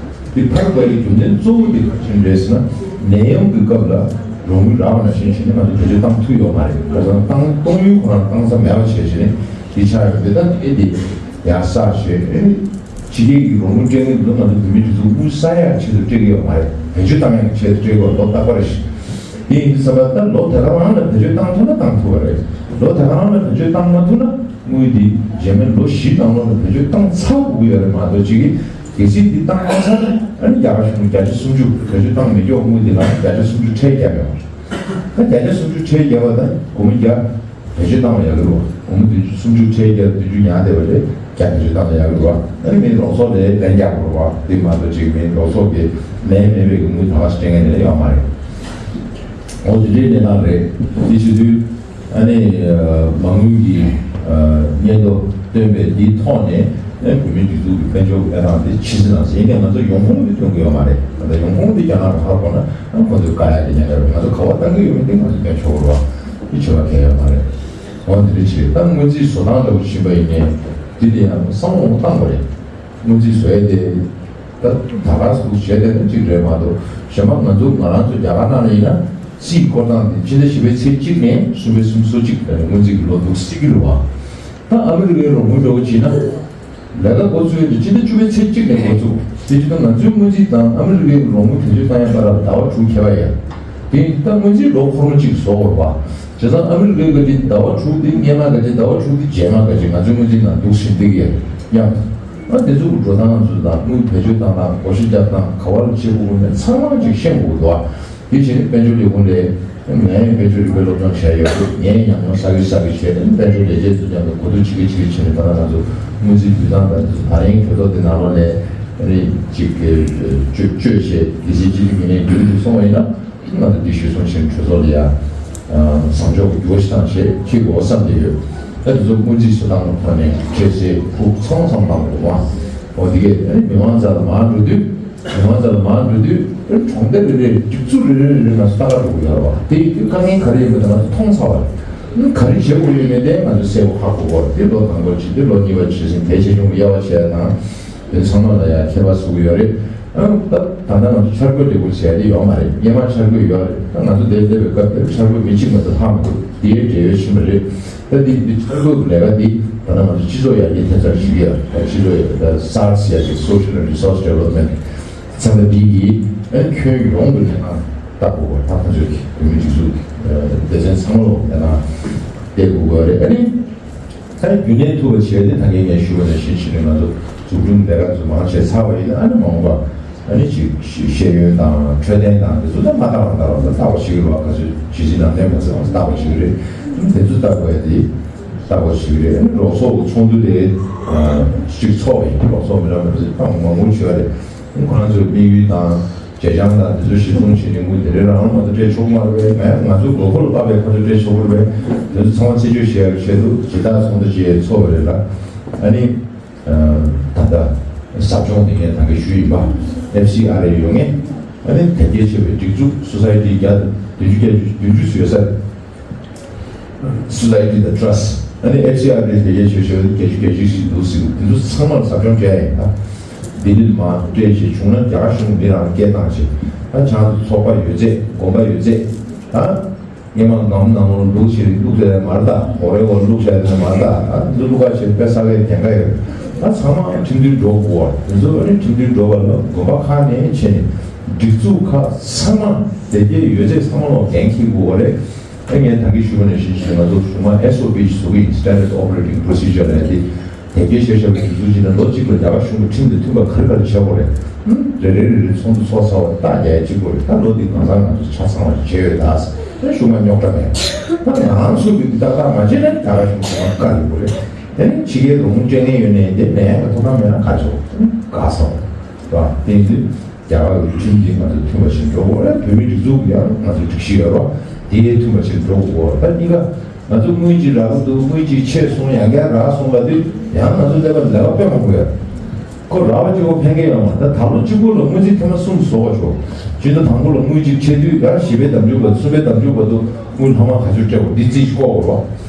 འདི་འཕར་དགོས་ཡའི་རྒྱུ་མཚན་གཙོ་བོ་འདི་ག་རེ་རེད་ཟེར་ན། ནད་ཡམས་ཀྱི་སྐབས་ལ་རོགས་དངུལ་རག་པ་ནང་བཞིན་བྱས་ནས་ང་ཚོ་བེད་སྤྱོད་བཏང་ཐུབ་ཡོད་མ་རེད། ཁ་སང་བཏང་གཏོང་ཡུལ་ཁོ་རང་བཏང་ས་མེད་པ་བྱས་བྱས་ནས་འདི་ཆགས་ཡོད་འདི་ད་ཨེ་འདི་ཡར་ས་བྱས་ཨེ་ནི་ཕྱི་རྒྱལ་གྱི་རོགས་དངུལ་སྤྲད་མཁན་འདི་ཚོ་ང་ཚོ་བོད་མི་འདི་ཚོ་དབུལ་ས་ཡག་ཆེད་དུ་སྤྲད་ཀྱི་ཡོད་མ་རེད། བེད་སྤྱོད་བཏང་ཡག་ཆེད་དུ་སྤྲད་དགོས་ལོ་རྟག་པ་རེད་ཤག་དེ་ཡིན་དུས་ཙམ་པ་ད་ལོ་དེ་ག་རང་ལ་བེད་སྤྱོད་བཏང་ཐུབ་ན་བཏང་ཐུབ་པ་རེད། ལོ་དེ་ག་རང་ལ་བེད་སྤྱོད་བཏང་མ་ཐུབ་ན་དངུལ་འདི་རྗེས་མའི་ལོ་བཞི་ནང་ལོགས་ལ་བེད་སྤྱོད་བཏང་ཚར་དགོས་ཀྱི་ཡོད་རེད་མ་གཏོགས་ཅིག་གིས་གལ་སྲིད་འདི་བཏང་མ་ཚར་ན་ཨ་ནི་རྒྱ་གར་གཞུང་བརྒྱ་ཆ་སུམ་ཅུ་བེད་སྤྱོད་བཏང་མི་ཆོག་དངུལ་འདི་ལ་བརྒྱ་ཆ་སུམ་ཅུ་ཁྲལ་བརྒྱབ་ཡོང་བ་རེད། ད་བརྒྱ་ཆ་སུམ་ཅུ་ཁྲལ་བརྒྱབ་པ་དང་སྒོར་མོ་བརྒྱ། བེད་སྤྱོད་བཏང་བ་ཡག་གི་རེད་བ། སྒོར་མོ་བདུན་ཅུ་སུམ་ཅུ་ཁྲལ་བརྒྱབ་བདུན་ཅུ་ཉར་བསྡད་པ་ལས་བརྒྱ་བེད་སྤྱོད་བཏང་ན་ཡག་གི་རེད་བ། ཨ་ནི་མི་རོགས་ཚོགས་ལས་ལན་རྒྱག་དགོས་རེད་བ། དེ་མ་གཏོགས་ཅིག་མི་རོགས་ཚོགས་ཀྱི་ལན་མེད་པའི་དངུལ་ད་ག་ཞིག་སྤྲད་མཁན་དེ་འདྲ་ཡོད་མ་རེད། འོ་དེ་འདྲའི་གནས་སྟངས་རེད། དེ་བྱེད་དུས་ཨ་ནི་མ་དངུལ་གྱི་སྙན་ཐོ་བཏོན་པའི་དེའི་ཐོག་ནས་བོད་མིའི་སྒྲིག་འཛུགས་ཀྱི་དཔལ་འབྱོར་གྱི་གནས་སྟངས་དེ་ཇི་སྲིད་ནང་བཞིན་ཡིན་ནའི་ང་ཚོ་ཡོང་ཁུངས་དེ་སྟོན་གྱི་ཡོད་མ་རེད། ད་ལྟ་ཡོང་ཁུངས་དེ་རྒྱ་ནག་ལ་ཧ་གོ་ན་ཁོ་ཚོས་བཀག་ཡ་དེ་ཉན་འདྲ་རེད། ང་ཚོ་ག་བ་བཏང་གི་ཡོད་མེད་དེ་ང་ཚོས་སྟོན་ཆོག་གི་རེད་བ། དེ་བྱེད་པ་གལ་ཡོད་མ་རེད། འོ་འདི་འདྲ་བྱས་ད་སྔོན་རྩིས་བཟོ་སྟངས་འདྲ་བོ་ཞིག་ཡིན་པ་ཡིན་ནའི་འདི་དེ་ཡང་བསམ་བློ་བཏང་དགོས་རེད། སྔོན་རྩིས་བཟོ་ཡ་དེ་ད་ད་ག་སུ་བྱས་དེ་ནི་གཅིག་རེད་མ་གཏོགས་གཞན་པ་ང་ཚོ་ང་རང་ཚོ་རྒྱ་གར་ནང་ལ་ཡིན་ན་རྩིས་སྐོར་སྟངས་དེ་ཕྱི་ཟླ་བཞི་པའི་ཚེས་གཅིག་ནས་གསུམ་པའི་སུམ་ཅུ་སོ་གཅིག་ལ་སྔོན་རྩིས་ཀྱི་ལོ་འདུག་སྲིད་ཀྱི་རེད་བ། ད་ཨ་མི་རི་ཀའི་རོགས་དངུལ་འདྲ་བོ་བྱས་ན། ལས་ཀ་འགོ་བཙུགས་ཡོད་དུས་སྤྱི་ཟླ་བཅུ་པའི་ཚེས་གཅིག་ནས་འགོ་བཙུགས། དེ་བྱས་ན་ང་ཚོའི་སྔོན་རྩིས་དང་ཨ་མི་རི་ཀའི་རོགས་དངུལ་བེད་སྤྱོད་བཏང་ཡ་བར་ལ་ཟླ་བ་དྲུག་ཁྱད་པར་ཡོད། དེ་ད་སྔོན་རྩིས་ལོ་འཁོར་མོ་གཅིག་བཟོ་དགོས་པ། བྱས་ཙང་ཨ་མི་རི་ཀའི་ག་དེ་ཟླ་བ་དྲུག་དེ་སྔོན་མ་ག་དེ་ཟླ་བ་དྲུག་དེ་རྗེས་མ་ག་ཅིག་ང་ཚོའི་སྔོན་རྩིས་ནང་འདུག་བཞིན་འདུག་ཡ་ཡང་། ཨ་དེ་ཚོ་གི་འགྲོ་སྟངས་ཚོ་དང་དངུལ་བེད་སྤྱོད་བཏང་སྟངས་བགོ་བཤའ་རྒྱག་སྟངས་ག་བར་བྱེད་དགོས་མེད་ཚང་མ་ཅིག་ཤེས་དགོས་འདུག་ཨ། དེ་བྱས་ནས་དཔལ་འབྱོར་ལས་ཁུངས་ལས་ངས་དཔལ་འབྱོར་རིག་པའི་སློབ་སྦྱོང་བྱས་ཡོད། ངས་ཉམས་མྱོང་གསར་བརྗེ་གསར་བརྗེ་བྱས་ནས་དཔལ་འབྱོར་ལས་བྱེད་ཚོ་མཉམ་དུ་གོ་བསྡུར་བྱེད་ཀྱི་བྱེད་ཀྱི་བྱས་ནས་ད་ལྟ་ང་ཚོ་སྔོན་རྩིས་འབུལ་སྟངས་དང་དེ་ཚོ་ད་རིང་གྲོས་ཚོགས་དེ་ནང་ལོགས་ནས་རེད་ཅིག་གི་བཅོས་བཅོས་བྱས་དེ་སྲིད་སྤྱི་འཐུས་མི་སྣའི་རྒྱུན་དུ་སོང་བ་ཡིན་ན། ང་ཚོ་འདི་ཞུས་སོང་ཕྱིན་གྲོས་ཚོགས་ལ་ཡ་བཟང་ཕྱོགས་ཀྱི་འགྱུར་བ་ཞིག་བཏང་བྱས་ཁྱེད་དགོས་བསམ་གྱི་ཡོད། ད་དེ་ཚོ་སྔོན་རྩིས་བཟོ་སྟངས་ཀྱི་ཐོག་ནས་ཁྱེད་ཚོས་ཕུགས་ཚང་བསམ་བཏང་དགོས་མ། འོ་དེ་གས་ཨ་ནི་མི་མང་རྩ་ལ་མར་འགྲོ་དུས་མི་མང་རྩ་ལ་མར་འགྲོ་དུས་ཨ་ནི་གྲོང་རྡལ་རེ་རེ་སྒྲིག་འཛུགས་རེ་རེ་རེ་རེ་ང་ཚོ་ལྟ་ག་འགྲོ་གི་ཡོད་རེད་བ། དེ་དེ་དཀའ་ངལ་ག་རེ་ཡོད་མེད་དེ་ང་ཚོ་མཐོང་ཚར་བ་རེད། ཨ་ནི་ག་རེ་བྱེད་དགོས་ཡོད་མེད་དེ་ང་ཚོ་གསལ་པོ་ཧ་གོ་དགོས་རེད། དེ་ལོ་དང་པོ་བྱས་དེ་ལོ་གཉིས་པ་བྱས་ཟིན་གལ་ཆེ་ཆུང་གི་དབྱེ་བ་བྱས་དང་། དེ་ཚང་མ་ལ་ཡང་ཁྱད་པར་བཟོ་གི་ཡོད་རེད། ཨ་ད་ད་ལྟ་ང་ཚོ་འཆར་འགོད་འབྲེལ་མགོ་བྱས་ཏེ་ཡོད་མ་རེད། སྔོན་མ་འཆར་འགོད་ཡོད་རེད། ད་ང་ཚོ་དེར་སླེབས་པའི་སྐབས་དེར་འཆར་འགོད་མི་གཅིག་མ་གཏོགས་ལྷག་མི་འདུག་དེའི་འབྲེལ་ཡོད་ཕྱིན་པ་རེད། ད་འདི་འདི་འཆར་འགོད་ཀྱི་ལས་ཀ་འདི་ད་ལྟ་ང་ཚོ་སྤྱི་ཚོགས་ཡར་རྒྱས་ཐེབས་རྩར་ཞུ་གི་ཡོད་རེད། སྤྱི་ཚོགས་ཡར་རྒྱས་ད་སར་སི་ཡར་རྒྱས་Social and Resource Development ཚན་པ་འདི་གིས་ཨ་ནི་ཁྱོན་ཡོངས་ཀྱི་ལས་ཀ་ལྟ་དགོས་པ་ད་ཁོ་ཚོས་བོད་མི་སྒྲིག་འཛུགས་སྡེ་ཚན་ཚང་མ་ལ་ལས་ཀ་སྤེལ་དགོས་པ་རེད། ཨ་ནི། ད་རྒྱུན་གནས་ཐུབ་པ་བྱས་ཏེ་ད་གིན་ངས་ཞུས་པ་ནང་བཞིན་ཕྱི་ནས་ང་ཚོ་འཛུགས་སྐྲུན་ལས་ཀ་ཚོ་མང་ཆེ་ཚར་བ་ཡིན་ན་ཨ་ནི་མ་འོངས་པ་ཨ་ནི་ཅིག་ཤེས་ཤེས་ཡོན་དང་འཕྲོད་བསྟེན་དང་དེ་ཚོ་ད་མ་བཏང་རུང་ད་རུང་ད་ལྟ་བ་ཞིག་རེད་བ། ག་ཚོད་ཇི་ཞིག་ནང་ལས་མ་ཚད་ང་ཚོ་ལྟ་བ་ཞིག་རེད། དེ་ཚོ་ལྟ་དགོས་ཡ་དེ་ལྟ་བ་ཞིག་རེད། ཨ་ནི་རོགས་ཚོགས་ཀྱི་ཚོགས་འདུ་དེ་ཅིག་ཚོགས་པ་ཡིན། རོགས་ཚོགས་མི་འདྲ་མི་འདྲ་ཚོས་ད་མང་པོ་བྱས་པ་རེད། ཁོ་རང་ཚོའི་དམིགས་ཡུལ་དང་། བྱེད་སྤྱང་དང་དེ་ཚོ་གཞི་བཟུང་བྱས་ནས་དངུལ་དེ་རིང་རང་ལ་མ་གཏོགས་སྤྲད་ཆོག་གི་མ་རེད་པས། ང་ཚོའི་དགོས་མཁོ་ལ་དཔག་པའི་ཁ་ཕྱོགས་སྤྲད་ཆོག་གི་རེད་པས། དེ་ཚོ་ཚང་མ་རྩད་གཅོད་བྱེད་ཡག་ཆེད་དུ་སྦྱིན་བདག་ཚོགས་འདུ་ཅིག་ཚོགས་པ་རེད་ལ། ཨ་ནི། ད་ལྟ་ཟབ་སྦྱོང་དེ་ངས་ད་གིན་ཞུས་ཡིན་པ། ཨེཕ་སི་ཨར་ཨེ་ཡོད་ངེས། ཨ་ནི་དེབ་སྐྱེལ་བྱས་པའི་སྒྲིག་འཛུགས་སོ་སའི་ཊི་བརྒྱ་དང་བདུན་ཅུ་བརྒྱད་ཅུ་བདུན་ཅུ་ཡོད་ས་རེད། Society དང་Trust ཨ་ནི་ཨེཕ་སི་ཨར་ཨེ་དེ་གའི་ཆོས་ཆོས་རྒྱལ་ཆུ་རྒྱལ་ཆུ་ཞིག་འདུག་ཟེར། དེ་ཚོ་ཚང་མར་ཟབ་སྦྱོང་བྱས་ཡིན་ད། ལྡི་ལི་མར་སྤྲད་བྱས་བྱུང་ན་རྒྱ་གར་གཞུང་མི་རང་སྐད་བཏང་བྱས། ད་ཆང་ཚོགས་པ་ཡོད་ཚད་དགོན་པ་ཡོད་ཚད་ད། སྔོན་མ་སྒམ་ནང་ལོགས་བླུགས་བྱས་བླུགས་བསྡད་མ་རེད་ད། སྒོ་རའི་འོག་བླུགས་བྱས་བསྡད་མ་རེད་ད། ཨ་འདི་བླུགས་ཁ་བྱས་དཔེ་ས་ལས་གྱེན་ཁ་ཡོད། ད་ཚང་མ་ཁྲིམས་མཐུན་འགྲོ་དགོས་པ་དེ་ཚོ་ཨ་ནི་ཁྲིམས་མཐུན་འགྲོ་བ་ལ་དགོན་པ་ཁག་ནས་བྱས་ནས་སྒྲིག་འཛུགས་ཁག་ཚང་མ་དེ་གའི་ཡོད་ཚད་ཚང་མ་ལ་འགན་འཁྱེར་དགོས་པ་རེད། ཨ་ངས་ད་གིན་ཞུས་པ་ནང་བཞིན་བྱས་ང་ཚོ་གཞུང་མང་ཨེས་ཨོ་པི་ཞིག་བཟོ་གི་ཡིན། Standard Operating Procedure ལབ་ཡ་དེ། དེབ་སྐྱེལ་བྱས་བཞག་པའི་དུས་ཚོད་ཅིག་ནང་ལོ་གཅིག་ལ་རྒྱ་གར་གཞུང་གི་ཁྲིམས་དང་མཐུན་པ་ག་རེ་ག་རེ་བྱེད་དགོས་རེད། ཨུམ། རེ་རེ་རེ་རེ་ཚོགས་འདུ་ཚོགས་ཚར་བ་ཏག་རྒྱག་ཡ་གཅིག་པོ་རེད། ད་ལོ་འདི་གང་ཚང་ང་ཚོ་ཆ་ཚང་བ་ཞིག་བྱས་ཡོད་ད། ད་གཞུང་མང་རྙོག་དྲ་མེད། ད་ང་རང་ཚོ་གི་འདི་ཏག་ཏག་མ་བྱས་ན་རྒྱ་གར་གཞུང་གི་ང་བཀའ་ཡོད་དགོས་རེད། དེ་ནི་ཕྱི་རྒྱལ་ལུང་སྤྲད་མཁན་ཡོད་ནའི་དེ་ལན་ཡང་ཐོབ་ཐང་མེད་ན་ག་ཆོག་དགའ་སོང་། དེ་ཡིན་དུས། རྒྱ་གར་གྱི་ཁྲིམས་འདི་ང་ཚོས་མཐུན་པ་ཞིག་འགྲོ་དགོས་རེད། བོད་མིའི་སྒྲིག་འཛུགས་ཀྱིས་ཡང་ང་ཚོའི་སྒྲིག་གཞི་ཡོད་རོགས་དེའི་མཐུན་པ་ཞིག་འགྲོ་དགོས་རེད། ད་གཉིས་ཀ་ང་ཚོ་དངུལ་གཅིག་རག་གི་འདུག་དངུལ་གཅིག་ཆད་སོང་། ཡང་བསྐྱར་རག་སོང་ལབ་དུས་ཡང་ང་ཚོ་ཀླད་པ་ལས་ཀ་དཔེ་མང་པོ་ཡོད། ཁོ་རག་པ་གཅིག་པོ་ཕན་གྱི་ཡོད་མ་རེད། ད་ད་ལོ་གཅིག་པོ་ལ་དངུལ་རྩིས་ཐེངས་མ་གསུམ་བཟོ་དགོས་བྱུང་། སྤྱི་ཟླ་དང་པོ་ལ་དངུལ་གཅིག་ཆད་དུས་ཡང་བཞི་པའི་ཟླ་མཇུག་བར་དུ་གསུམ་པའི་ཟླ་མཇུག་བར་དུ་དངུལ་ལྷག་མ་ག་ཚོད་སྤྲད་དགོས་འདི་རྩིས་ཤིག་བཀོག་དགོས་རོགས།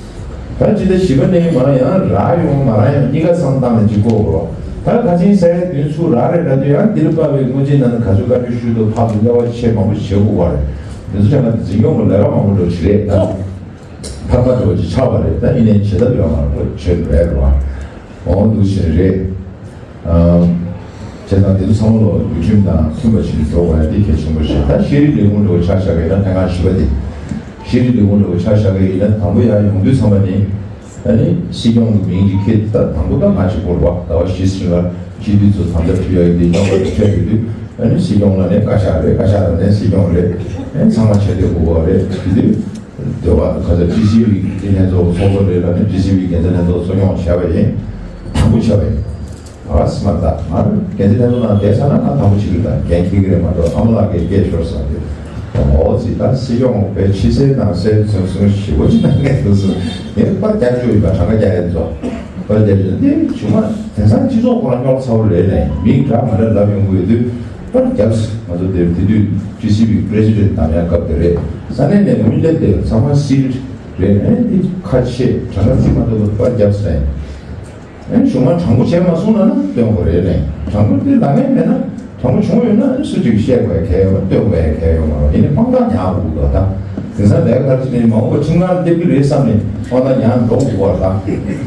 ད་ཅི་ལྟར་བཞི་པ་ནས་མར་ཡང་རག་ཡོང་མ་རག་ཡོང་གཉིས་ཀ་བསམ་བཏང་ནས་ཅིག་བཀོག་རོགས། ད་ཁ་ཆེན་ས་ཡ་བདུན་ཚུར་རག་རེད་ལབ་དུས་ཡང་འདིར་དཔག་པའི་དངུལ་རྩིས་ནང་ནས་ག་ཚོད་བཀའ་འཁྲོལ་ཞུས་འདུག་ཕར་ཚུར་གཡར་བ་ཆེ་མང་པོ་བྱེད་དགོས་པ་རེད། འདི་ཚོ་བྱས་ན་འཛིན་སྐྱོང་གི་ལས་ཀ་མང་པོ་འགྲོ་གི་རེད་ད། ཐབས་ཀ་འགྲོ་གི་ཆགས་པ་རེད་ད། ཡིན་ནའི་བྱེད་ཐབས་ཡོད་མ་རེད། བྱེད་རེད་རོགས། འོ་འདུག་བཞིན་རེད། ཨ། བྱས་ཙང་དེ་ཚོ་ཚང་མ་ལོ་ཡུལ་ཁྲིམས་དང་མཐུན་པ་ཞིག་འགྲོ་དགོས་ཡ་དེ་གལ་ཆེན་པོ་ཞིག་ད་ཤེས་རིག་ལས་ཁུངས་འགྲོ་ཆ་བཞག་གི་ཡིན་ན་ལྷན་ཁང་བཞི་པ་དེ། ཤེས་རིག་ལས་ཁུངས་འགྲོ་ཆ་བཞག་གི་ཡིན་ན་དང་པོ་ཡར་ཡོང་དུས་ཚང་མ་ནི། ཨ་ནི་སྲིད་སྐྱོང་གི་མིང་ཅིག་ཁྱེར་ད་དང་པོ་ད་ང་གཅིག་པོ་རེད་བ། ཟླ་བ་བཞི་ཟིན་ལ་སྤྱི་འཐུས་ཚོ་དམ་བཅའ་ཕུལ་ཡ་ཡིན་དེ་རྙོག་པ་དེ་འཕྲད་ཡོད་དུས་ཨ་ནི་སྲིད་སྐྱོང་ལ་ནས་བཀའ་ཤག་རེད། བཀའ་ཤག་ལ་ནས་སྲིད་སྐྱོང་རེད། ཨ་ནི་ཚང་མ་བྱེད་སྡོད་དགོས་པ་རེད། དེ་དུས། འདོད་པ་ཁ་ཚ་ཊི་སི་ཝི་འགན་འཛིན་ལྷན་ཚོགས་ཚོགས་གཙོ་རེད་ལ་ནི་ཊི་སི་ཝི་འགན་འཛིན་ལྷན་ཚོགས་གཙོ་སྐྱོང་བྱས་པ་ཡིན། དང་པོ་བྱས་པ་ཡིན། ཨ་སི་མ་ད་ང་འགན་འཛིན་ལྷན་ཚོགས་ནང་བསྡད་ཚར་ན་ང་དང་པོ་བྱེད་ཀྱི་རེད། ད་འགན་འཁྱེར་གྱི་རེད་མ་གཏོགས་ཨ་མ་ལགས་ཀྱིས་སྐད་ཤོར་ས་རེད། འོ་ཙི་ད་སྲིད་སྐྱོང་བས་ཕྱི་གསལ་ནང་གསལ་ཚུན་ཚོད་ཞིབ་པོ་ཅིག་གནང་མཁན་འདུག་ཟེར་ངས་པར་རྒྱབ་བཅུག་ཡིན་པ། གྲངས་ཀ་རྒྱག་ཡ་འདི་ཚོ་པར་རྒྱབ་བཅུག་འདི་བྱུང་མ་དེང་སང་སྤྱི་ཚོགས་ཁོ་རང་རྙོག་ཚ་པོ་རེད་ལས་མིང་འདྲ་མ་འདྲ་ལབ་ཡོང་གི་ཡོད་དུས་པར་རྒྱབ་ཟེར། ང་ཚོ་དེར་དེ་དུས་ཊི་སི་ཝི་པི་རེ་སི་ཌེན་ཊི་བདམས་ཡ་སྐབས་དེ་རེད། ས་གནས་ནས་མི་སླེབས་དེ་ཚང་མ་སི་ཊི་རེད། ཨེ་འདི་ཁ་ཆེ་གྲངས་ཀ་རྩིས་མ་ཐུབ་པར་པར་རྒྱབ་ཟེར། ཨེ་གཞུང་མང་དྲང་པོ་བྱས་མ་སོང་ན་ན་སྟོན་དགོས་རེད་ལས། དྲང་པོ་འདི་ལབ་མཁན་མེད་ན་དྲང་པོ་བྱུང་ཡོད་ན་ཨེ་སུ་གཅིག་བཤད་དགོས་ཡ་གལ་ཡོད་མ་སྟོན་དགོས་ཡ་གལ་ཡོད་མ་རེད། ཡིན་ནའི་དཔང་རྟགས་ཉར་དགོས་འདུག་ད་དེང་སང་ལས་ཀ་ག་རེ་བྱས་ནའི་མ་འོངས་པ་ཁྲིམས་ཁང་སླེབས་ཀྱི་རེད་བསམ་ནས་དཔང་རྟགས་ཉར་འགྲོ་དགོས་པ་རེད་ད།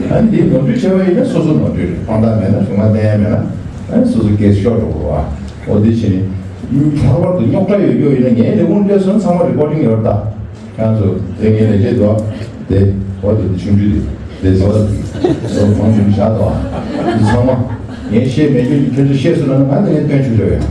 ཨ་ནི་འདི་ནོར་འཁྲུལ་བྱས་པ་ཡིན་ན་སོ་སོ་ནོར་འཁྲུལ་རེད། དཔང་རྟགས་མེད་ན་གཞུང་མང་བསྟན་ཡ་མེད་ན་ཨེ་སོ་སོ་སྐད་ཤོར་འགྲོ་དགོས་རེད་བ། འོ་འདི་བྱས་ནས། ལྷག་པར་དུ་རྙོག་དྲ་ཡོད་རྒྱུ་ཡིན་ན་ངའི་ལས་ཁུངས་སླེབས་སོང་ན་ཚང་མ་རི་པོ་ཊིང་ཡོད་རེད་ད། ཁྱེད་ཚོ་དེ་ངའི་ལས་བྱེད་དོ། དེ་འོ་དེ་ཆུང་ཆུང་དེ་དེ་བཟོ་བ་དེ་བཟོ་མང་ཆུང་བཞག་དོ། དེ་ཚང་མ་ངས་བཤད་མེད་རྒྱུ་ཁྱེད་ཚོ་བཤད་སོང་ན་ང་དེ་ངས་སྟོན་ཆོག་ཆོག་ཡོད། རེད་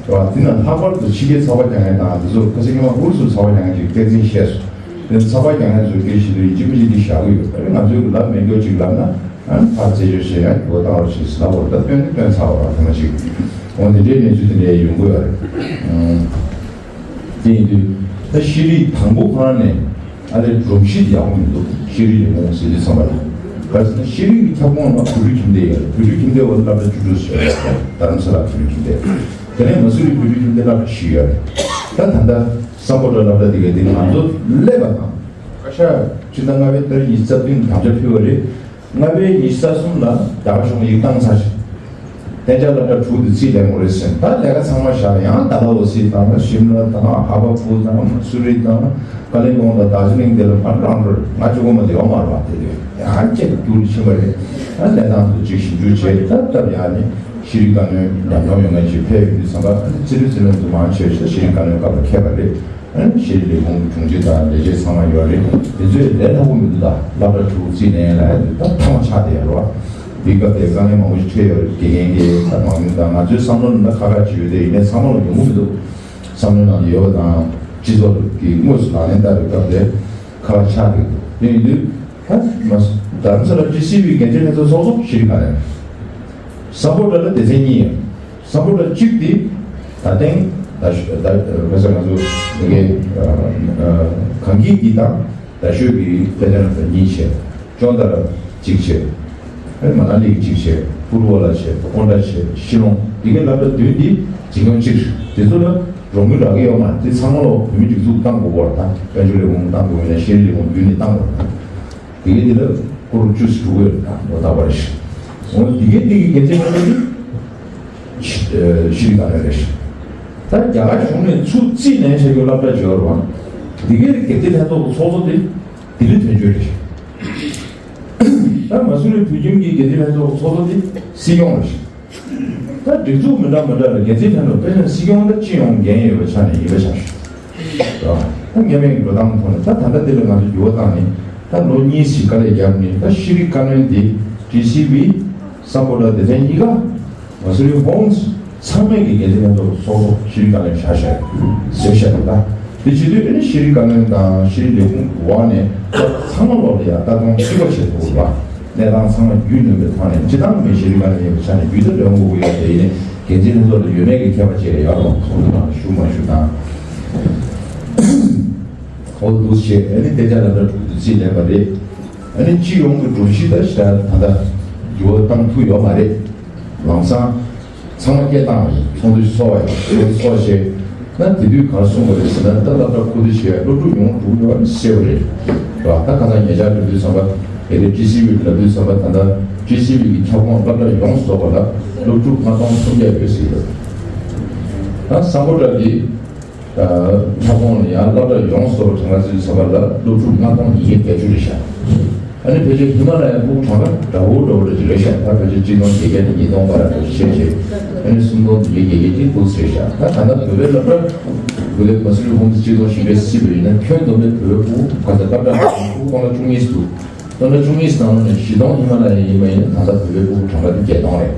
བ། དེ་ན་ལྷག་པར་དུ་ཕྱི་རྒྱལ་ཚོགས་པ་རྒྱག་མཁན་དང་དེ་ཚོ་ཁ་སང་ཉི་མ་ཨུ་རུ་སུ་ཚོགས་པ་རྒྱག་མཁན་ཅིག་སྐད་འཛིན་བཤད་སོང་། དེ་ཚོགས་པ་རྒྱག་མཁན་ཚོ་སྐད་ཆ་དེ་ཡིན་གཅིག་མིན་གཅིག་འདི་བཞག་གི་ཡོད། ཨ་ནི་ང་ཚོས་ལབ་མེད་རྒྱུ་ཅིག་ལབ་ན། ཨ་ནི་ཕར་རྩད་གཅོད་བྱེད་ཡ་འགྱུར་བ་བཏང་རོགས་ཞེས་ལབ་པར་ད་སྟོན་ནི་སྟོན་ཚར་བ་ར་ཐེངས་མ་གཅིག་འོ་འདི་འདྲའི་གནས་ཚུལ་དེ་འདྲའི་ཡོང་གི་ཡོད་རེད། ཨང་། དེ་ཡིན་དུས་ད་ཤེས་རིག་དང་པོ་ཁོ་རང་ནས་ཨ་ལས་སྒྲོམ་གཞི་དེ་ཡག་པོ་མི་འདུག་ཤེས་རིག་ལས་ཁུངས་ཟེར་དུས་ཙམ་པ་ལ། ག་རེ་ཟེར་ན་ཤེས་རིག་གི་ཁྱབ་ཁོངས་ལ་བོད་ཕྲུག་ཁྱིམ་སྡེ་ཡོད་རེད། བོད་ཕྲུག་ཁྱིམ་སྡེ་འོ་སློབ་གྲྭ་བཅུ་དྲུག་ཟེར་ཡོད་རེད། རྡ་རམ་ས་ལ་བོད་ཕྲུག་ཁྱིམ་སྡེ། དེ་ནས་མ་སུ་རི་བོད་ཕྲུག་ཁྱིམ་སྡེ་སློབ་གྲྭ་བཞི་ཡོད་རེད། ད་ད་ལྟ་སམ་བྷོ་ཊ་སློབ་གྲྭ་དེ་ག་དེ་ང་ཚོ་སླེབས་པ་དང་། བཀའ་ཤག་ཕྱི་ཟླ་ལྔ་པའི་ཏ་རིག་ཉི་ཤུ་རྩ་བདུན་དམ་བཅའ་ཕུལ་བ་རེད། ལྔ་པའི་ཉི་ཤུ་རྩ་གསུམ་ལ་རྒྱ་གར་གཞུང་ཡིག་བཏང་ཚར་ཞིང་། གཏན་འཇགས་སློབ་གྲྭ་དྲུག་དེ་རྩིས་ལེན་དགོས་རེད་ཟེར། ད་ལས་ཀ་ཚང་མ་བཞག་ཡང་ད་ལ་འོ་སི་དང་ཤིམ་ལ་དང་ཧ་བ་པུ་དང་མ་སུ་རི་དང་ཀ་ལིམ་པོང་དང་དར་ཇི་ལིང་དེ་ལ་མར་རང་འགྲོ་རེད། ང་གཅིག་པོ་མ་དེ་ཡོང་མ་རེད་བ། དེ་དུས་ཡང་གཅིག་ཏུ་འགྱུར་ཕྱིན་པ་རེད། ད་གནས་སྟངས་དེ་ཅིག་ཞིབ་འཇུག་བྱས། ད་སྟབས་ཡག་ནས་ཤེས་རིག་བཀའ་བློན་ཉམས་མྱོང་ཡོད་མཁན་ཞིག་ཕེབས་ཡོང་དུས་ཙམ་པ་ཨ་ནི་རྩིས་རིག་རྩིས་ལེན་དུ་མང་ཆེ་ཤོས་ཤེས་རིག་བཀའ་བློན་སྐབས་ལ་འཁེལ་བ་རེད། ཨ་ནི་ཤེས་རིག་ལས་ཁུངས་ཀྱི་དྲུང་ཆེ་དང་ལས་བྱེད་ཚང་མ་ཡོད་རེད། དེ་ཚོས་ལས་སླ་པོ་མི་འདུག་ད་སློབ་གྲྭ་དྲུག་རྩིས་ལེན་ལ་ད་ཐང་ཆད་བསྡད་ཡོད་རེད་བ། དེ་སྐབས་དེ་དཀའ་ངལ་མང་པོ་ཞིག་འཕྲད་ཡོད་རེད། དགེ་རྒན་གྱིས་ད་མང་ཉུང་དང་ང་ཚོའི་བསམ་བློ་ལ་ད་ཁག་ཁག་ཅིག་ཡོད་དེ་ཡིན་ནའི་བསམ་བློ་ལ་ཡོང་གི་མི་འདུག་བསམ་བློའི་ནང་དུ་ཡོད་པ་དང་སྤྱི་ཚོགས་ཀྱིས་དངོས་སུ་ལག་ལེན་བསྟར་བའི་སྐབས་དེ་ཁག་ཁག་ཆགས་ཀྱི་འདུག་དེ་ཡིན་དུས་ད་མ་རྡ་རམ་ས་ལ་ཌི་སི་བི་འགན་འཛིན་ལྷན་ཚོགས་སོ་སོ་ཤེས་རིག་བཀའ་བློན། སམ་བྷོ་ཊ་ལ་སྡེ་ཚན་གཉིས་ཡོད། སམ་བྷོ་ཊ་གཅིག་དེ་ད་ཐེངས་ད་ཤ་ད་ཁ་སང་ང་ཚོ་དེ་གའི་གངས་སྐྱིད་འདི་དང་རྡ་ཤོད་ཀྱི་དཔེ་སྟོན་ལ་གཉིས་བྱས། ཅོན་ཏ་ར་གཅིག་བྱས། ཨ་ནི་མ་ན་ལི་གི་གཅིག་བྱས། པུ་རུ་ཝ་ལ་བྱས། ཀོན་ཏྲ་བྱས། ཤི་ལོང་། འདི་གའི་སློབ་གྲྭ་བདུན་འདི་འཛིན་སྐྱོང་གཅིག་དེ་ཚོ་ལ་རོགས་དངུལ་རག་གི་ཡོད་མ་རེད། དེ་ཚང་མ་ལོ་བོད་མི་སྒྲིག་འཛུགས་བཏང་དགོས་པ་རེད། ད་དཔལ་འབྱོར་ལས་ཁུངས་བཏང་དགོས་ཡིན་ན་ཤེས་རིག་ལས་ཁུངས་བརྒྱུད་ནས་བཏང་དགོས་རེད། དེ་གའི་དེ་ལ་སྐོར་བཅུ་ཞིག་འགྲོ་གི་ཡོད་ད་ལོ་རྟག་པར་ཞིག་འོ་དེ་གའི་དེ་གི་འགན་འཛིན་ལྷན་ཚོགས་དེ་ཤི་ཤི་རི་ཀ་ནོན་རེད། ད་རྒྱ་གར་གཞུང་ནས་ཚུར་རྩིས་ལེན་བྱ་རྒྱུ་སློབ་གྲྭ་བྱོས་རོགས། དེ་གའི་འགན་འཛིན་ལྷན་ཚོགས་ཀྱི་ཚོགས་གཙོ་དེ་ལྡི་ལི་དོན་གཅོད་རེད། ད་མ་སུ་རི་བོད་ཁྱིམ་གྱི་འགན་འཛིན་ལྷན་ཚོགས་ཀྱི་ཚོགས་གཙོ་དེ་སྲིད་སྐྱོང་རེད། ད་སྒྲིག་འཛུགས་མི་འདྲ་མི་འདྲ་ལ་འགན་འཛིན་ལྷན་ཚོགས་དཔེར་ན་སྲིད་སྐྱོང་ད་སྤྱི་ཡོངས་འགན་ཡོད་པའི་ཆ་ནས་ཡིན་པ་ཆགས་ཤིང་། ད་སྔོན་མའི་འགྲོ་སྟངས་ཐོག་ནས་ད་ད་ལྟ་འདི་ལ་ང་ཚོ་འགྱུར་བ་བཏང་ནས་ད་ལོ་གཉིས་ཤིག་དཀའ་ལས་བརྒྱབ་ནས་ད་ཤེས་རིག་བཀའ་བློན་འདི་ཌི་སི་བི་སམ་བྷོ་ཊ་སྡེ་ཚན་གཉིས་ཀ་མ་སུ་རི་ཧོམ་སི་ཚང་མས་ཀྱི་འགན་འཛིན་ལྷན་ཚོགས་ཚོགས་གཙོ་ཤེས་རིག་བཀའ་བློན་བཞག་བཞག་བཟོས་བཞག་འདུག་ད་དེ་བྱེད་དུས་ཨ་ནི་ཤེས་རིག་བཀའ་བློན་དང་ཤེས་རིག་ལས་ཁུངས་འོག་ནས་ཚང་མ་ལོག་ལ་ཡ་ལྟ་སྟངས་གཅིག་པ་བྱེད་ཐུབ་པ། གནས་སྟངས་ཚང་མ་རྒྱུས་ལོན་པའི་ཐོག་ནས་སྤྱི་བཏང་མི་ཤེས་རིག་པ་ནས་ཡོད་པའི་ཆ་ནས་རྒྱུས་ལ་ལོན་དགོས་ཀྱི་ཡོད་དེ་ཡིན་ནའི་འགན་འཛིན་ལྷན་ཚོགས་ལ་ཡོད་མེད་ཀྱི་ཁྱད་པར་ཅིག་ལ་ཡོད་རོགས་ཚོགས་འདུ་ནང་ལ་ཞུགས་མ་ཞུགས་དང་། འོ་འདུག་བྱས་ཨ་ནི་གཏན་འཇགས་སློབ་གྲྭ་དྲུག་དེ་རྩིས་ལེན་པ་རེད། ཨ་ནི་སྤྱི་ཡོངས་ཀྱི་སྒྲོམ་གཞི་ད་ཞེ་དྲག་ད་ལྟ་འགྱུར་བ་བཏང་ཐུབ་ཡོད་མ་རེད། ལམ་སང་། ཚང་མ་སྐད་བཏང་བ་ཡིན། ཚོགས་འདུ་ཚོགས་པ་ཡིན། ཚོགས་འདུ་ཚོགས་བྱས། ན་དེ་དུས་ག་རེ་གསུངས་པ་རེད་ཟེར་ན་ད་སློབ་གྲྭ་ཁུ་བསྡུ་བྱས་སློབ་ཕྲུག་ཡོང་འགྲོ་གི་ཡོད་པ་ནི་གསལ་པོ་རེད། རེད་བ། ད་ཁ་སང་ཉེ་ཆར་འགྲོ་དུས་ཙམ་པ་དེ་རེད་ཌི་སི་བི་ལབ་དུས་ཙམ་པ་ད་ལྟ་ཌི་སི་བི་གི་ཁྱབ་ཁོངས་སློབ་གྲྭ་ཡོངས་སུ་རྫོགས་པ་ལ་སློབ་ཕྲུག་ལྔ་སྟོང་སུམ་བརྒྱ་ཡོད་ཟེར་གྱི་ཡོད། ད་སམ་བྷོ་ཊ་གི་ཁྱབ་ཁོངས་ལ་ཡང་སློབ་གྲྭ་ཡོངས་སུ་རྫོགས་པ་གྲངས་ཀ་བརྩིས་ཙམ་པ་ལ་སློབ་ཕྲུག་ལྔ་སྟོང་ཉིས་བརྒྱ་བརྒྱད་ཅུ་རེད་ཤག་ཨ་ནི་ཕལ་ཆེར་ཧི་མ་ལ་ཡའི་ཕྲུ་གུ་གྲངས་ཀ་འདྲ་བོ་འདྲ་བོ་འདྲ་ཅིག་རེད་ཤག་ད་ཕལ་ཆེར་གཅིག་སྟོང་བརྒྱད་བརྒྱ་ནས་ཉིས་སྟོང་བར་ལ་བཤད་བྱས། ཨ་ནི་སུམ་སྟོང་བདུན་བརྒྱ་བརྒྱད་བརྒྱ་ཅིག་འདུག་ཟེར་ཤག་ད་ད་ལྟ་བོད་པའི་སློབ་གྲྭ་དགུ་ལས་མ་སུ་རི་ཧོམ་སི་གཅིག་སྟོང་བཞི་བརྒྱ་སྲིད་པ་ཡིན་ན་ཁྱོན་བསྡོམས་པའི་བོད་པའི་ཕྲུ་གུ་ག་ཚོད་སློབ་གྲྭ་ཕྲུ་གུ་སྟོང་ཕྲག་བཅུ་གཉིས་འདུག་སྟོང་ཕྲག་བཅུ་གཉིས་ནང་ནས་བཞི་སྟོང་ཧི་མ་ལ་ཡ་ཡིན་པ་ཡིན་ན་ད་ལྟ་བོད་པའི་ཕྲུ་གུ་གྲངས་ཀ་དེ་བརྒྱད་སྟོང་རེད།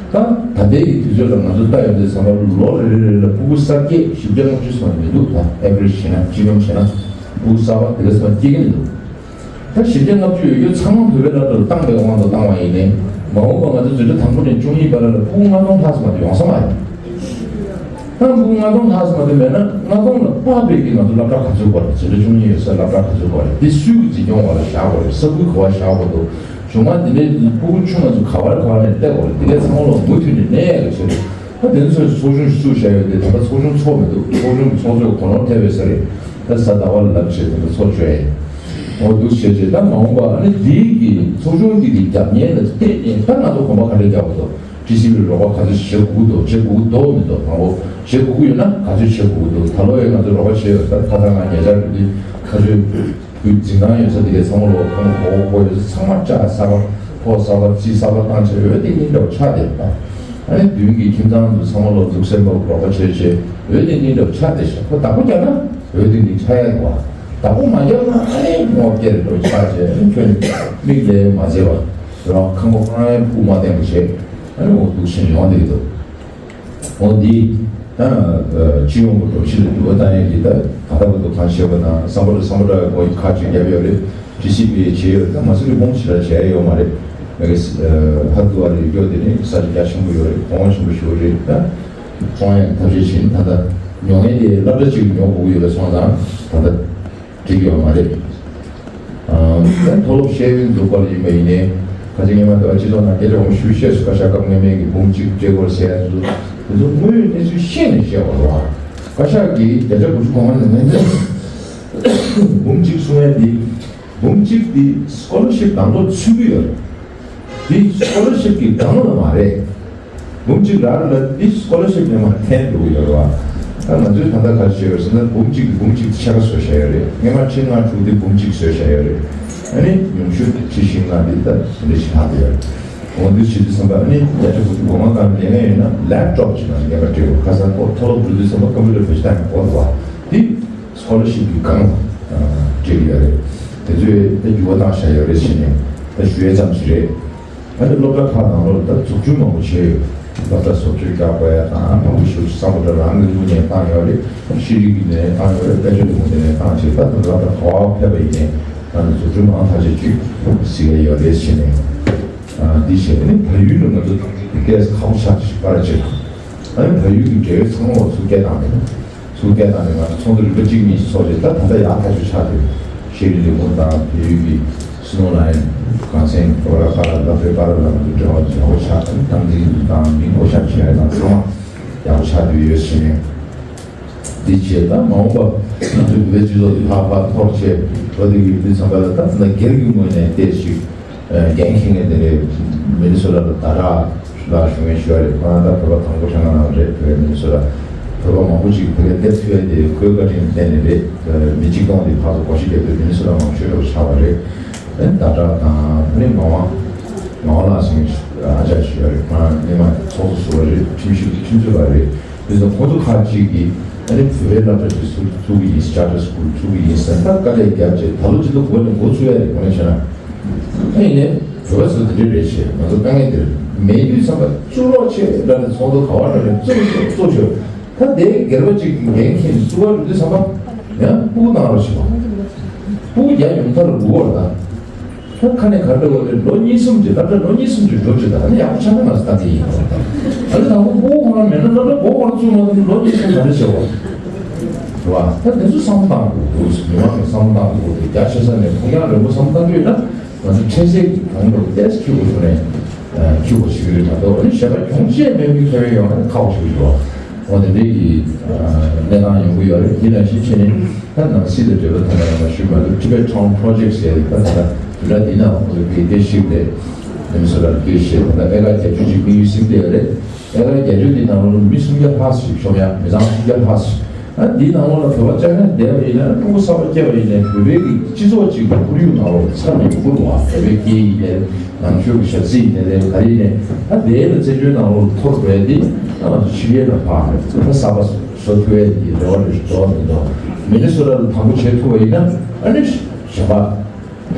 ད་ད་ལྟའི་གི་དུས་ཚོད་ལ་ང་ཚོ་ལྟ་ཡོང་དུས་ཙམ་པ་ལོ་རེ་རེ་རེ་ལ་ཕྲུ་གུ་གསར་སྐྱེས་བཞི་བརྒྱ་ལྔ་བཅུ་ཙམ་མི་འདུག་ད་ཨེ་བྷ་རེཇ་བྱས་ན་སྤྱི་སྡོམ་བྱས་ན་ཕྲུ་གུ་གསར་པ་དེ་ག་ཙམ་སྐྱེ་གི་མི་འདུག་ད་བཞི་བརྒྱ་ལྔ་བཅུ་ཡོད་རྒྱུ་ཚང་མ་བོད་པའི་སློབ་གྲྭར་བཏང་པའི་དབང་དུ་བཏང་བ་ཡིན་ནའི་མ་འོངས་པ་ང་ཚོ་འཛིན་གྲྭ་དང་པོ་ནས་བཅུ་གཉིས་བར་ལ་ཕྲུ་གུ་ལྔ་སྟོང་ལྷག་ཙམ་མ་གཏོགས་ཡོང་ས་མ་རེད། ད་ཕྲུ་གུ་ལྔ་སྟོང་ལྷག་ཙམ་མ་གཏོགས་མེད་ན་ལྔ་སྟོང་ལ་དཔག་པའི་གི་ང་ཚོ་སློབ་གྲྭ་ག་ཚོད་དགོས་རེད། འཛིན་གྲྭ་བཅུ་གཉིས་ཡོད་སའི་སློབ་གྲྭ་ག་ཚོད་དགོས་རེད། འདི་སུས་གི་འཛིན་སྐྱོང་འོག་ལ་བཞག་དགོས་རེད། ས་ཁུལ་ག་པར་བཞག་དགོས་འདུག་གཞུང་མང་འདི་འདྲའི་ཕྲུ་གུ་ཆུང་ང་ཚོ་ག་པར་ག་པར་ནས་སླེབས་དགོས་རེད། འདི་གའི་ཚང་མ་ལ་མུ་མཐུད་ནས་གནས་ཡག་གི་ཆེད་དུ་ད་དེ་ཚོའི་ཚོགས་ཆུང་ཞིག་བཙུགས་བཞག་ཡོད་དེ་ད་ལྟ་ཚོགས་ཆུང་ཚོགས་མི་འདུག་ཚོགས་ཆུང་གི་ཚོགས་གཙོས་གོ་ནོར་ཐེབས་པའི་ས་རེད། ད་གཟའ་ཟླ་བ་ལ་ལབ་བྱས་ད་ལྟ་ཚོགས་བཅར་ཡིན། འོ་འདུག་བྱས་རྗེས་ད་མ་འོངས་པ་ཨ་ནི་འདིའི་གི་ཚོགས་ཆུང་འདི་གི་རྒྱབ་གཉེར་ལ་བརྟེན་ནས་ད་ང་ཚོ་གོམ་པ་ག་འདྲ་རྒྱག་དགོས་འདུག་ཊི་སི་ཝི་རོགས་པ་ག་ཚོད་བྱེད་དགོས་ཀྱི་འདུག་བྱེད་དགོས་ཀྱི་འདུག་མི་འདུག་དང་པོ་བྱེད་དགོས་ཀྱི་ཡོད་ན་ག་ཚོད་བྱེད་དགོས་ཀྱི་འདུག་ད་ལོ་ཡང་ང་ཚོས་རོགས་པ་བྱས་ཡོད། ད་ཁ་སང་ང་ཉེ་ཆར་འགྲོ་དུས་ཁ་ཤས་བོད་འཛིན་ཁང་ཡོད་ས་དེ་གའི་ཚང་མ་ལོ་ཁང་གོ་གོ་ཡོད་ས་ཚང་མ་ལྕགས་གསར་པ་ཕོགས་གསར་པ་རྩིས་གསར་པ་བཏང་བྱས་ཡོད་དེ་གཉིས་འདྲ་བོ་ཆགས་བསྡད་ཡོད། ད་ ཨ་ནི་མདུན་གྱི་ཁྱིམ་ཚང་དུ་ཚང་མ་ལོ་འཛུགས་སེམས་པ་རོགས་པ་བྱས་བྱས་འོད་ལྡིང་ལྡིང་འདྲ་བོ་ཆགས་བསྡད་ཤག་ཁོ་བདག་པོ་རྒྱག་ན་འོད་ལྡིང་ལྡིང་ཆགས་ཡག་འདུག་བ། བདག་པོ་མ་རྒྱག་ན་ཨ་ནི་ངོ་བསྐྱལ་འདྲ་བོ་ཆགས་བྱས་ཨ་ནི་ཁྱོད་ནི་མིག་ལས་མ་མཛེས་པ་རང་ཁང་པ་ཁོ་རང་ཡང་ཕུག་མ་བསྟན་པ་བྱས་ཨ་ནི་འོ་འདུག་སེ་ཡོང་བསྡད་ཀྱི་འདུག་འོ་འདི་ད་སྤྱི་ཡོངས་ཀྱི་འགྲོ་ཕྱི་ལ་འགྱུར་བ་བཏང་ཡས་ཀྱི་ད་ག་ད་བར་དུ་གང་བྱས་པ་དང་བསམ་པ་རེ་བསམ་པ་འདྲ་བའི་སྒོ་ཡི་ཁ་ཅིག་བརྒྱབ་ཡོད་རེད། ཊི་སི་པི་བྱས་ཡོད་རེད། ད་མ་སུ་རི་བོང་ཞེ་དྲག་བྱས་ཡོད་མ་རེད། ང་གི་ཧ་ཏུ་ཨ་རི་ཡོད་དེ་ནི་ས་ཆ་རྒྱ་ཆེན་པོ་ཡོད་རེད། གོང་ཆེན་པོ་ཞིག་རེད། ད་ཚོང་ཡག་ཐབས་ཤེས་བྱས་ནས་ད་ལྟ་ཉོ་མཁན་དེ་སློབ་གྲྭ་གཅིག་ཉོ་དགོས་ཀྱི་ཡོད་པའི་སོང་ཙང་ད་ལྟ། འགྲིག་ཡོད་མ་རེད། ཨ་ད་མཐོ་སློབ་ཤེས་ཡོན་འཛུགས་སྐོར་ཡིན་པ་ཡིན་ནའི་ཁ་ཅིག་སྔོན་མ་ལྟ་བ་སྤྱི་ཚོགས་ནང་སྐད་ཆ་འོང་ཤུལ་བཤད་སུ་བཀའ་ཤག་སྐབས་སྔོན་མའི་གི་འབུམ་གཅིག་སྤྲད་སྐོར་ཟེར་ཡ་ཚོ་དེ་ཚོ་དངོས་ཡོད་གནས་ཚུལ་ཤེས་ནས་བཤད་པ་རེད་བ། བཀའ་ཤག་གིས་བརྒྱ་ཆ་དགུ་བཅུ་གོ་ལྔ་ནང་ནས་འབུམ་གཅིག་གསུང་ཡ་འདི་འབུམ་གཅིག་འདི་སྐོ་ལར་ཤིབ་སྒང་ལོགས་ཚུད་ཀྱི་ཡོད་རེད། འདི་སྐོ་ལར་ཤིབ་ཀྱི་སྒང་ལ་མ་རེད། འབུམ་གཅིག་རག་ལ་འདི་སྐོ་ལར་ཤིབ་ནས་མར་འཐེན་འགྲོ་གི་ཡོད་རེད་བ། ད་ང་ཚོས་ད་ལྟ་ག་རེ་བྱས་ཡོད་ཟེར་ན་འབུམ་གཅིག་གི་འབུམ་གཅིག་ཕྱེད་ཀ་བཟོས་བཞག་ཡོད་རེད། སྔོན་མ་ཁྲི་ལྔ་དྲུག་དེ་འབུམ་གཅིག་བཟོས་བཞག་ཡོད་རེད། ཨ་ནི་ཉུང་ཤོས་དེ་ཁྲི་བཞི་ལྔ་དེ་ད་དེ་འདྲ་ཞིག་ལྷག་བསྡད་ཡོད་རེད། འོ་འདི་བྱེད་དུས་ཙམ་པ་ཨ་ནི་བརྒྱ་ཆ་དགུ་བཅུ་གོ་ལྔ་ཙམ་ལེན་ཡོད་ན་ལེབ་ཊོབ་ཅིག་ནང་ལེན་པ་སྤྲད་དགོས། ཁ་སང་ཁོ་མཐོ་སློབ་འགྲོ་དུས་ཙམ་པ་ཀམ་པུ་ཊར་བེད་སྤྱོད་བཏང་ཡོད་གོ་འདུག་བ། འདི་སྐོ་ལར་ཤིབ་ཀྱི་སྒང་སྤྲད་ཀྱི་ཡོད་རེད། དེ་ཚོས་ད་འགྱུར་བ་བཏང་བཞག་ཡོད་རེད་ཟེར་ནས་ད་ཞུ་ཡས་ཙམ་ཞིག་རེད། ཨ་ནི་སློབ་གྲྭ་ཁག་ནང་ལོགས་ལ་ད་འཛུགས་སྐྲུན་མང་པོ་བྱས་ཡོད། སློབ་གྲྭ་བཟོ་བཅོས་རྒྱག་དགོས་ཡ་དང་མང་པོ་ཞིག་བསམ་བློ་རང་གི་ངོས་ནས་བཏང་ཡོད་རེད། ཤེས་རིག་གི་ངོས་ནས་བཏང་ཡོད་རེད། དཔལ་འབྱོར་གྱི་ངོས་ནས་བཏང་བྱས་ད་ད་སློབ་གྲྭ་ག་པར་ཕེབས་པ་ཡིན་ནའི་ང་ཚོ་འཛུགས་སྐྲུན་མང་ཐག་ཆོད་ཅིག་གཟིགས་ཡ་ཡོད་རེད་ཟེར་ནས་འདི་བྱས་ནས་ཕ་ཡུལ་ལ་ང་ཚོ་ཏོག་ཙམ་ཁག་པོ་ཆགས་ཤིག་པར་བྱེད་དང་ཨ་ནི་ཕ་ཡུལ་གྱི་འབྲེལ་ཡོད་ཚང་མ་ཚུར་སྐད་བཏང་ནས། ཚུར་སྐད་བཏང་ནས་ང་ཚོ་ཚོགས་འདུ་རིམ་པ་གཅིག་གཉིས་ཚོགས་རྗེས་ད་ད་ལྟ་ཡག་ཐག་ཆོད་ཆགས་ཏེ་ཤེས་རིག་ལས་ཁུངས་དང་བལ་ཡུལ་གྱི་སི་ནོར་ལའིན་གངས་སེང་ཁོ་ར་ཁ་ལ་ལབ་རེ་པ་ར་ལ་ང་ཚོ་འབྲེལ་བ་ཡག་པོ་ཆགས་ཏེ་དམ་འཛིན་དང་མིང་བགོ་བཤའ་བྱེད་ཡ་དང་ཚང་མ་ཡག་པོ་ཆགས་བསྡད་ཡོད་ཟེར་ནས། འདི་བྱས་ད་མ་འོངས་པ་ང་ཚོའི་བོད་པའི་སྤྱི་ཚོགས་འདི་ལྷག་ཕར་འཐོར་བྱས་འགྲོ་བསྡད་ཀྱི་ཡོད་དུས་ཙམ་པ་ལ་ད་ད་སྒེར་གྱི་ངོས་ནས་བལྟས་ཤིག་འགན་འཁྱེར་མཁན་དེ་རེད། མི་ནི་སོ་ཊ་ལ་ཟླ་གྲགས་ལགས་ཞུ་མཁན་ཞུ་བ་རེད། ཁོ་རང་ད་བོད་པ་དང་པོ་ཆགས་ན་རེད། བོད་མི་ནི་སོ་ཊ་བོད་པ་མང་པོ་ཅིག་བོད་སྐད་བསླབ་ཐུབ་ཡ་དེ་ཁོའི་བཀའ་དྲིན་བརྟེན་ནས་རེད། མི་གཅིག་སྟོང་དེ་ཕར་ཚུར་བགོ་བཤའ་བརྒྱབ་དུས་མི་ནི་སོ་ཊ་མང་ཤོས་འདྲ་བོ་ཆགས་པ་རེད། ཨ་ནི་ཟླ་གྲགས་དང་ཨ་ནི་ངག་དབང་ངག་དབང་ལགས་ཟེར་མཁན་ཨ་ཅག་ཞུ་བ་རེད། ཁོ་རང་སྔོན་མ་ཚོགས་གཙོ་ཟུར་པ་རེད། ཁྲིམས་ཞིབ་ཁྲིམས་རྩོད་པ་རེད། དེ་ཚོ་ཁོ་ཚོ་ཁག་ཅིག་གིས་ཨ་ནི་བོད་པའི་སློབ་གྲྭ་ཅིག་ཚུགས་ཚུགས་ཀྱི་ཡིན། ཅར་ཊར་སི་ཀུལ་ཚུགས་ཀྱི་ཡིན་ཟེར་ད་དཀའ་ལས་བརྒྱབ་རྗེས་ད་ལོ་ཅི་ལོ་འགོ་ནས་འགོ་ཚུགས་ཡ་རེད། དངོས་གནས་བྱས་ན་ཨ་ནི་ནས་བོད་པ་ཚོ་དེ་འདྲ་རེད་བྱས་ང་ཚོ་དཀའ་ངལ་དེར་མེད་དུས་ཙམ་པ་བཙུགས་རོགས་བྱས་ལབ་ནས་ཚོགས་འདུ་ག་བ་འགྲོ་ནས་བཙུགས་བཙུགས་བཙུགས་ཆོག་ད་དེ་སྒེར་པ་ཅིག་གིས་འགན་འཁྱེར་ནས་བཙུགས་པ་འགྲོ་དུས་ཙམ་པ་ཡང་སྤུ་གུ་བཏང་རོགས་བྱེད་པ། སྤུ་གུ་རྒྱ་ཡོང་ཐབས་ལ་འགྲོ་བར་ད། ད་ཁ་ནས་ག་རེ་འོ་རེད། ལོ་གཉིས་གསུམ་གྱི་སློབ་གྲྭ་ལོ་གཉིས་གསུམ་གྱི་འགྲོ་རྒྱུ་དང་ཨ་ནི་ཡག་པོ་ཆགས་ན་ང་ཚོ་ལྟ་གི་ཡིན། ཨ་ནི་དང་པོ་སྤུ་གུ་ཁོ་རང་མེད་ན་སློབ་གྲྭ་སྒོ་ཁོ་རང་བཙུགས་མ་ཐུབ་ན་ལོ་གཉིས་གསུམ་ག་རེ་བྱེད་བ་རེད་བ། ད་དེ་ཚོ་བསམ་བློ་བཏང་དགོས་འདུག་མི་མང་གི་བསམ་བློ་བཏང་དགོས་འདུག་རྒྱ་ཆེ་ས་ནས་ཕུགས་རྒྱང་རིང་པོ་བསམ་བློ་བཏང་གི་ཡོད་ན་ང་ཚོ་འཕྲལ་སེལ་གྱི་གྱོང་འདྲ་བོ་ཏོག་ཙམ་འཁྱེར་དགོས་བྱུང་ནས་འཁྱེར་དགོས་བྱེད་ཀྱི་རེད་མ་གཏོགས་ཨ་ནི་གཞན་པ་གྱོང་ཆེ་མེད་མི་ཁེ་བའི་ཡོང་ན་ཁག་པོ་ཞིག་རེད་བ། འོ་དེ་འདྲའི་གི་གནས་སྟངས་ཡོང་གི་ཡོད་རེད། དེ་ནང་བཞིན་བྱས་ནས་ད་ནང་སྲིད་དང་འབྲེལ་བ་ཐོག་ནས་ཡང་ཞུས་མ་གཏོགས་Tibet Town Project ཟེར་ཡག་ད་ད་ལྟ་འདི་ལ་འདི་ན་འོ་དེ་དེ་ཞིག་རེད། དེ་མི་སོ་ལ་དེ་ཞེས་ད་ལྟ་ཨེ་ཀར་བརྒྱད་ཅུ་ཅིག་དམིགས་ཡུལ་ཟིན་བསྡད་ཡོད་རེད། ཨེ་ཀར་བརྒྱད་ཅུ་འདི་ནང་ལོགས་ལ་མི་སུམ་བརྒྱ་ལྷག་ཞིག་ཤོང་ཡ་མི་ཚང་སུམ་བརྒྱ་ལྷག་ཞིག་ཨ་འདིའི་ནང་ལོགས་ལ་བོད་པ་བཅའ་ཁྲིམས་བསྡད་པ་ཡིན་ན་ཕྲུ་གུ་གསར་པ་སྐྱེས་པ་ཡིན་ནའི་བོད་པའི་གི་སྤྱི་ཚོགས་གཅིག་གི་ཁོར་ཡུག་ནང་ལོགས་ཚར་མི་འགྲོ་གི་འདུག་བ། བོད་པའི་སྐད་ཡིན་ནའི་ནང་ཆོས་ཀྱི་ཞབས་ཕྱི་ཡིན་ནའི་ག་རེ་ཡིན་ནའི་ཨ་དེ་ལ་བཙན་བྱོལ་ནང་ལོགས་ལ་འཐོར་བས་དེ་ཨ་ང་ཚོ་ཕྱི་རྒྱལ་ལ་ཕར་ད་གསར་པ་བཟོ་ཐུབ་ཡས་ཀྱི་རེ་བ་རེ་ཞིག་འགྲོ་མི་འདུག་མི་ནི་སོ་ཊ་ལ་དང་པོ་བྱེད་ཐུབ་པ་ཡིན་ན་ཨ་ནི་གཞན་པ་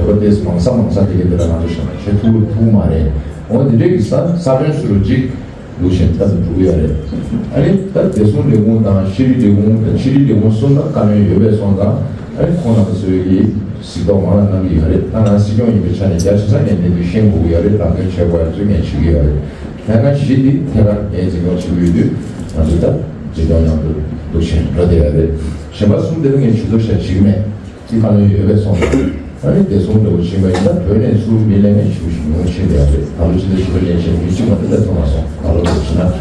བོད་པ་དེ་མང་ས་མང་ས་དེ་གའི་དེ་ལ་ང་ཚོ་གཞན་པ་བྱེད་ཐུབ་ཐུབ་མ་རེད། འོ་དེ་འདྲའི་གི་ས་ས་བོན་སུ་རུ་གཅིག་འདུག་བཞིན་ལྟ་དུ་འགྲོ་གི་ཡོད་རེད། ཨ་ནི་ད་བདེ་སྲུང་ལས་ཁུངས་དང་ཤེས་རིག་ལས་ཁུངས་དང་ཕྱི་དྲིལ་ལས་ཁུངས་གསུམ་ལ་བཀའ་མོལ་ཡོད་པའི་སོང་ཙང་ཨ་ནི་ཁོང་རྣམ་པ་ཚོས་ཀྱིས་གཟིགས་རྟོག་མང་ལ་གནང་གི་ཡོད་རེད། ད་ང་སྲིད་སྐྱོང་ཡིན་པའི་ཆ་ནས་རྒྱ་ཆེ་ས་ངས་གནས་ཚུལ་ཤེས་དགོས་ཀྱི་ཡོད་རེད། ལམ་སྟོན་བྱེད་དགོས་ཡ་ཚོས་ངས་བྱེད་ཀྱི་ཡོད་རེད། ལྷན་ཁང་བཞི་འདི་ཐད་ཀར་ངས་འཛིན་སྐྱོང་བྱེད་ཀྱི་ཡོད་དུས་ང་ཚོ་ད་འཛིན་སྐྱོང་མཉམ་དུ་འདུག་བཞིན་འགྲོ་བསྡད་ཡོད་རེད། གཞན་པ་གསུམ་དེ་ལ་ངས་ཇུས་གཏོགས་བྱ་བྱེད་ཀྱི་མེད། ཅིག་བཀའ་མོལ་ཡོད་པའི་སོང་། ཨ་ནི་བདེ་སྲུང་འདྲ་བོ་ཕྱིན་པ་ཡིན་ན་བོད་ནས་ཚུར་མི་ལེན་མཁན་ཞེ་པོ་ཞིག་ཉུང་ཕྱིན་བསྡད་ཡོད་རེད། ད་ལོ་ཕྱི་ཟླ་བཞི་པ་ཉིན་ཕྱིན་མི་གཅིག་མ་གཏོགས་སླེབས་ཐུབ་མ་སོང་། ད་ལོ་ལོ་ཕྱིན་ན།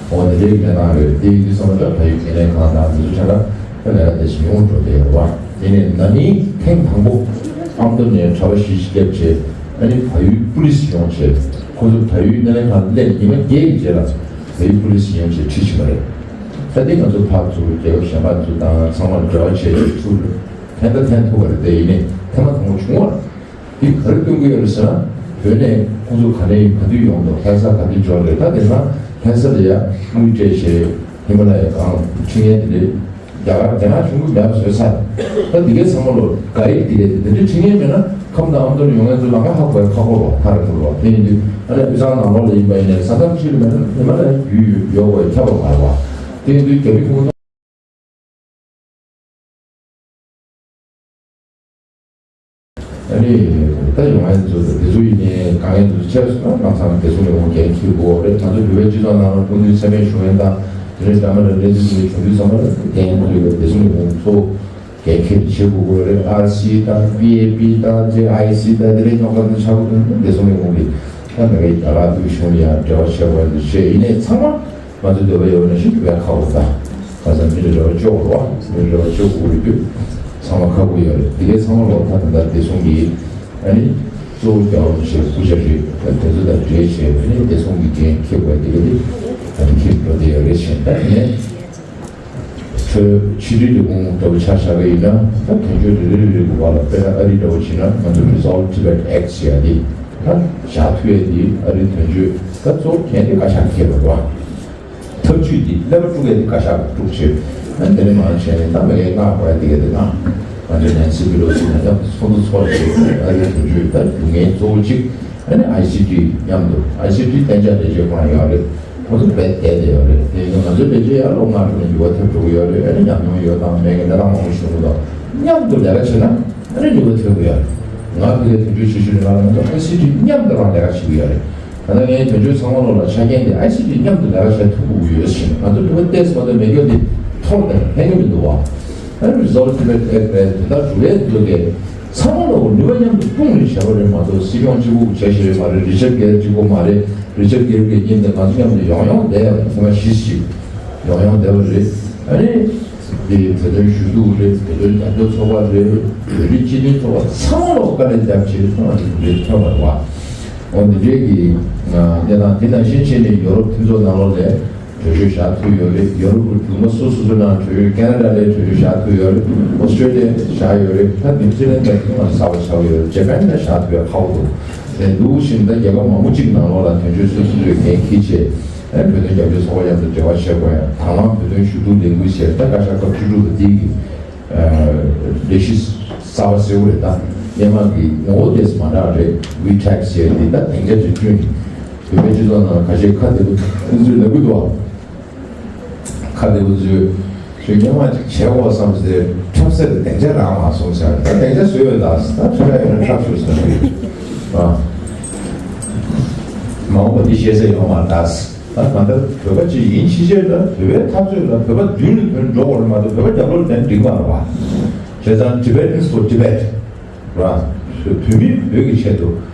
འོ་དེ་འདྲའི་གནས་སྟངས་རེད། དེ་ཡིན་དུས་ཙམ་པ་ད་ཕ་ཡུལ་ངོས་ལེན་ཁང་དང་མི་ཚོ་ཆ་ལ་ད་ལས་ཀ་དེ་ཞིག་ཉུང་འགྲོ་བསྡད་ཡོད་རེད་བ། དེ་ནས་ན་ནིང་ཐེངས་དང་པོ་ཨ་མདོ་ནས་གྲྭ་པ་བཞི་ཞིག་སླེབས་བྱས་ཨ་ནི་ཕ་ཡུལ་པུ་ལི་སི་ཡོང་བྱས་ཁོ་ཚོ་ཕ་ཡུལ་ངོས་ལེན་ཁང་སླེབས་ཉི་མ་བརྒྱད་ཀྱི་རྗེས་ལ་ཕ་ཡུལ་པུ་ལི་སི་ཡོང་བྱས་ཁྲིད་ཕྱིན་པ་རེད། ད་དེ་ང་ཚོ་ཕར་ཚུར་རྒྱལ་ཁབ་གཞན་པ་ཚོ་དང་ཚང་མ་འབྲེལ་བ་བྱས་བྱས་ཚུར་ཕན་ད་ཕན་ཐོགས་པ་རེད། དེ་ཡིན་ནའི་ཐེངས་མ་དང་པོ་བྱུང་བ་རེད། འདི་ག་རེ་སྟོན་གྱི་ཡོད་རེད་ཟེར་ན། བོད་ནས་ཁོང་ཚོ་ག་ནས་ག་དུས་ཡོང་འདུག་ལྷ་ས་ག་དུས་འབྱོར་རེད། ད་དེ་སྔ་ ལྷ་ས་ལ་ཡ་དངུལ་སྤྲད་བྱས་ཧི་མ་ལ་ཡའི་སྒང་ཁྲིད་མཁན་དེ་འདྲའི་རྒྱ་གར་རྒྱ་ནག་གཞུང་གིས་མེད་པ་བཟོས་ཚར། ད་འདི་གའི་ཚང་མ་ལོ་ག་ཡིག་འདི་གའི་དེ་འདྲའི་ཁྲིད་མཁན་མེད་ན་ཁམས་དང་ཨ་མདོ་ནས་ཡོང་མཁན་ཚོ་ལམ་ཁ་ཧ་གོ་ཡ་ཁག་པོ་རེད་བ། ཐག་རིང་པོ་རེད་བ། དེ་ཡིན་དུས་ཨ་ནི་དབུས་གཙང་ནང་ལོགས་ལ་ཡིན་པ་ཡིན་ནའི་ས་མཚམས་ཕྱི་ལ་མེད་ན་ཧི་མ་ལ་ཡའི་བརྒྱུད་ཡོད་དགོས་ཡ་ཁྱབ་པ་མ་རེད་བ། དེ་ཡིན་དུས་རྒྱ་མི་ཁོང་ཚོ། ཨ་ནི་ད་ཡོང་ཡ་ཚོ་དེ་ཚོ་ཡིན་ནའི་དཀའ་ངལ་དེ་ཚོ་ཆེ་སོང་ན་ལམ་སང་བདེ་སྲུང་ལས་ཁུངས་འགན་འཁྱེར་དགོས་རེད། ང་ཚོ་བོད་པའི་སྤྱི་ཚོགས་ནང་ལ་སྐུ་མདུན་མཚན་སྨད་ཞུ་མཁན་དང་དེ་ནས་འདྲ་མི་འདྲ་གནས་ཚུལ་དེ་འདྲ་བྱུང་དུས་ཙམ་པ་ལ་འགན་འཁྱེར་བདེ་སྲུང་ལས་ཁུངས་ཚོ་འགན་འཁྱེར་བྱེད་དགོས་ཀྱི་རེད། ཨར་སི་དང་པི་ཨེ་པི་དང་དེ་ཨའི་སི་དང་དེ་འདྲའི་རྙོག་དྲ་དེ་ཆགས་ཀྱི་འདུག་བདེ་སྲུང་ལས་ཁུངས་ཀྱིས་ད་ང་རྒྱ་གར་དབུས་གཞུང་ལ་ཡང་འབྲེལ་བ་བྱེད་དགོས་འདུག་བྱས་ཡིན་ནའི་ཚང་མ། ང་ཚོའི་འདོད་པ་ཡོད་ན་ཤིན་ཏུ་བས་ཁག་པོ་དང་། ཁ་སང་མི་ལ་རེ་བ་བཅོལ་དགོས་རེད་བ། མི་ལ་རེ་བ་བཅོལ་དགོས་རེད་དུས། ཚང་མ་ཁག་པོ་ཡོད་རེད། དེ་གའི་ཚང་མ་ལོག་ད་ད་ལྟ་བདེ་སྲུང་གི་ཨ་ནི་གཙོ་བོ་རྒྱལ་བ་རིན་པོ་ཆེའི་སྐུ་ཕྱྭ་རེད། ད་དེ་ཚོ་དང་འབྲེལ་བྱས་ཨ་ནི་བདེ་སྲུང་གི་འགན་འཁྱེར་དགོས་དེ་ག་དེ་ད་དེ་འཁྱེར་འགྲོ་བསྡད་ཡོད་རེད་ཞེས་ད་ངས་ཆོས་ཕྱི་དྲིལ་ལས་ཁུངས་ལྟ་བུ་ཆ་བཞག་གི་ཡིན་ན་ད་དོན་གཅོད་རེ་རེ་རེ་རེ་གི་བར་ལ་དཔེར་ན་ཨ་རི་འདྲ་བོ་བྱས་ན་ང་ཚོ་Resolve Tibet Act ཟེར་ཡ་དེ་ད་བཞག་ཐུབ་ཡ་དེ་ཨ་རི་དོན་གཅོད་ད་གཙོ་བོ་མཁན་དེ་བཀའ་ཤག་འཁྱེར་བ་རེད་བ། ཐབས་ཇུས་འདི་ཀླད་པ་དཀྲུག་ཡས་འདི་བཀའ་ཤག་དཀྲུག་བྱེད། ཨ་ནི་དེ་ནས་མར་བྱས་ནས་ད་མི་ལའི་མངགས་པ་འདི་གས་དེ་མངགས། ང་ཚོའི་ནན་སི་པི་ལོ་སི་ནས་ད་ཚོགས་འདུ་ཚོགས་བྱེད་ཨ་རིའི་དོན་གཅོད་ད་རྒྱུ་ངན་གཙོ་བོ་གཅིག་ཨ་ནི་ཨའི་སི་ཊི་མཉམ་དུ་ཨའི་སི་ཊི་གཏན་འཇགས་ལས་བྱེད་ཁོ་རང་ཡོད་རེད། ཁོ་ཚོ་རྦད་དེ་བསྡད་བསྡད་ཡོད་རེད། དེ་ཡིན་ན་ང་ཚོའི་ལས་བྱེད་ཡར་ལོ་ལྔ་དྲུག་ནས་འགྱུར་བ་ཐེབས་འགྲོ་གི་ཡོད་རེད། ཨ་ནི་ཉམས་མྱོང་ཡོད་དང་མེད་ཀྱི་གནས་སྟངས་མང་པོ་ཞིག་ཡོང་གི་འདུག་མཉམ་དུ་ལས་ཀ་བྱེད་ན་ཨ་ནི་འགྱུར་བ་ཐེབས་ཀྱི་ཡོད་རེད། ང་ཕ་གིའི་དོན་གཅོད་བྱེད་ཤུལ་ནས་ང་ཚོ་ཨའི་སི་ཊི་མཉམ་དུ་རང་ལས་ཀ་བྱེད་ཀྱི་ཡོད་རེད། ད་ལྟ་ངའི་དོན་གཅོད་ཚང་མ་ལོག་ལ་ཆ་རྐྱེན་དེ་ཨའི་སི་ཊི་མཉམ་དུ་ལས་ཀ་བྱེད་ཐུབ་དགོས་ཀྱི་ཡོད་ཟེར་ནས་ང་ཚོ་ཕ་གི་ཏོག་ཙམ་མ་གཏོགས་མེད་རྒྱུ་དེ་འཐོར་བསྡད་ན་ཕན་གྱི་མི་འདུག་བ། ཨ་ནི་Resolve Tibet Act རེད། དེ་ལྟར་འགྲོ་ཡས་འདུག་གས། ཚང་མ་ལོག་ནུས་པ་མཉམ་དུ་སྤུངས་ནས་བྱས་པ་རེད་མ་གཏོགས་སྲིད་སྐྱོང་གཅིག་པུ་བྱས་ཤེས་རེད་མ་རེད། རི་ཅར་གྷེལ་གཅིག་པོ་མ་རེད། རི་ཅར་གྷེལ་གྱི་རྐྱེན་དེ་ང་ཚོ་མཉམ་དུ་ཡོང་ཡོང་བསྡད་ཡོད་རེད། ཉི་མ་བཞི་ཞིག་ཡོང་ཡོང་བསྡད་པ་རེད། ཨ་ནི། འདི་བོད་དོན་ཞུ་གཏུག་རེད། བོད་དོན་རྒྱབ་སྐྱོར་ཚོགས་པ་རེད། བོད་རིགས་སྤྱི་མཐུན་ཚོགས་པ་ཚང་མ་ལ་དཀའ་ལས་བརྒྱབ་བྱས་ཚང་མ་འདི་འདྲའི་ཐོན་པ་རེད་བ། འོ་འདི་འདྲའི་གི་གནས་སྟངས་དེ་ནང་བཞིན་བྱས་ནས་ཡོ་རོབ་མཐུན་ཚོགས་ནང་ལོགས་ལ་གྲོས་ཆོད་བཞག་ཐུབ་ཡོད་རེད། ཡོ་རོབ་ཀྱི་རྒྱུད་མ་སོ་སོ་སོ་ནང་གྲོས་ཆོད་ཁེ་ན་ཌ་ལ་གྲོས་ཆོད་བཞག་ཐུབ་ཡོད་རེད། ཨོ་སི་ཊེ་ལི་ཡ་བཞག་ཡོད་རེད། ད་ནིའུ་ཛི་ལན་ད་ཐེངས་མ་གསར་པ་ཆགས་ཡོད་རེད། ཇ་པན་ལ་བཞག་ཐུབ་ཡ་ཁག་པོ་འདུག་དེ་འདུག་བཞིན་ད་རྒྱལ་ཁབ་མང་པོ་གཅིག་ནང་ལོགས་ལ་དོན་གཅོད་སོ་སོ་སོའི་འགན་འཁྱེར་བྱས། ཨ་བོད་དོན་རྒྱབ་སྐྱོར་ཚོགས་པ་མཉམ་དུ་འབྲེལ་བ་བྱེད་དགོས་ཡ། དང་བླངས་བོད་དོན་ཞུ་གཏུག་ལས་འགུལ་བྱས། ད་བཀའ་ཤག་སྐབས་བཅུ་དྲུག་པ་འདི་གི་ལས་གཞི་གསར་པ་གསལ་པོ་རེད། ད་སྔོན་མ་གི་ངོ་བོ་དེ་མ་འདྲ་རེད། ཝི་ཊེག་ཟེར་འདི་ད་སྡིངས་ཆ་ཅིག་བསྐྲུན། བོད་པའི་སྤྱི་ཚོགས་ནང་ཁ་ཤས་ཁ་བདེ་པོ་ཚོས་ལབ་གི་འདུག་བ། ཁ་བདེ་པོ་ཚོས་ཁྱོད་སྔོན་མ་ཅིག་བྱས་གོ་བསམ་ཟེར། འཁྲབ་ས་དེ་སྡིངས་ཆ་རག་མ་སོང་ཟེར། ད་སྡིངས་ཆ་བཟོས་ཡོད། ད་ད་འཁྲབ་ཡ་ཡོད་ན་འཁྲབ་ཤོག་ཟེར་ནས། ཨ་མ་འོངས་པ་འདི་ཤེས་ས་ཡོད་མ་རེད་ད། ད་གང་ལྟར་བོད་པ་ཅིག་ཡིན་ཕྱིན་ཆད་ལ་བོད་པའི་འཐབ་རྩོད་ལ་བོད་པ་མདུན་ལ་ཐོན་འགྲོ་དགོས་རེད་མ་གཏོགས་བོད་པ་རྒྱབ་ལོགས་ལ་བསྡད་ན་འགྲིག་མ་རེད་བ། བྱས་ཙང་Tibetans for Tibet ར། བོད་མི་བོད་ཀྱི་ཆེད་དུ་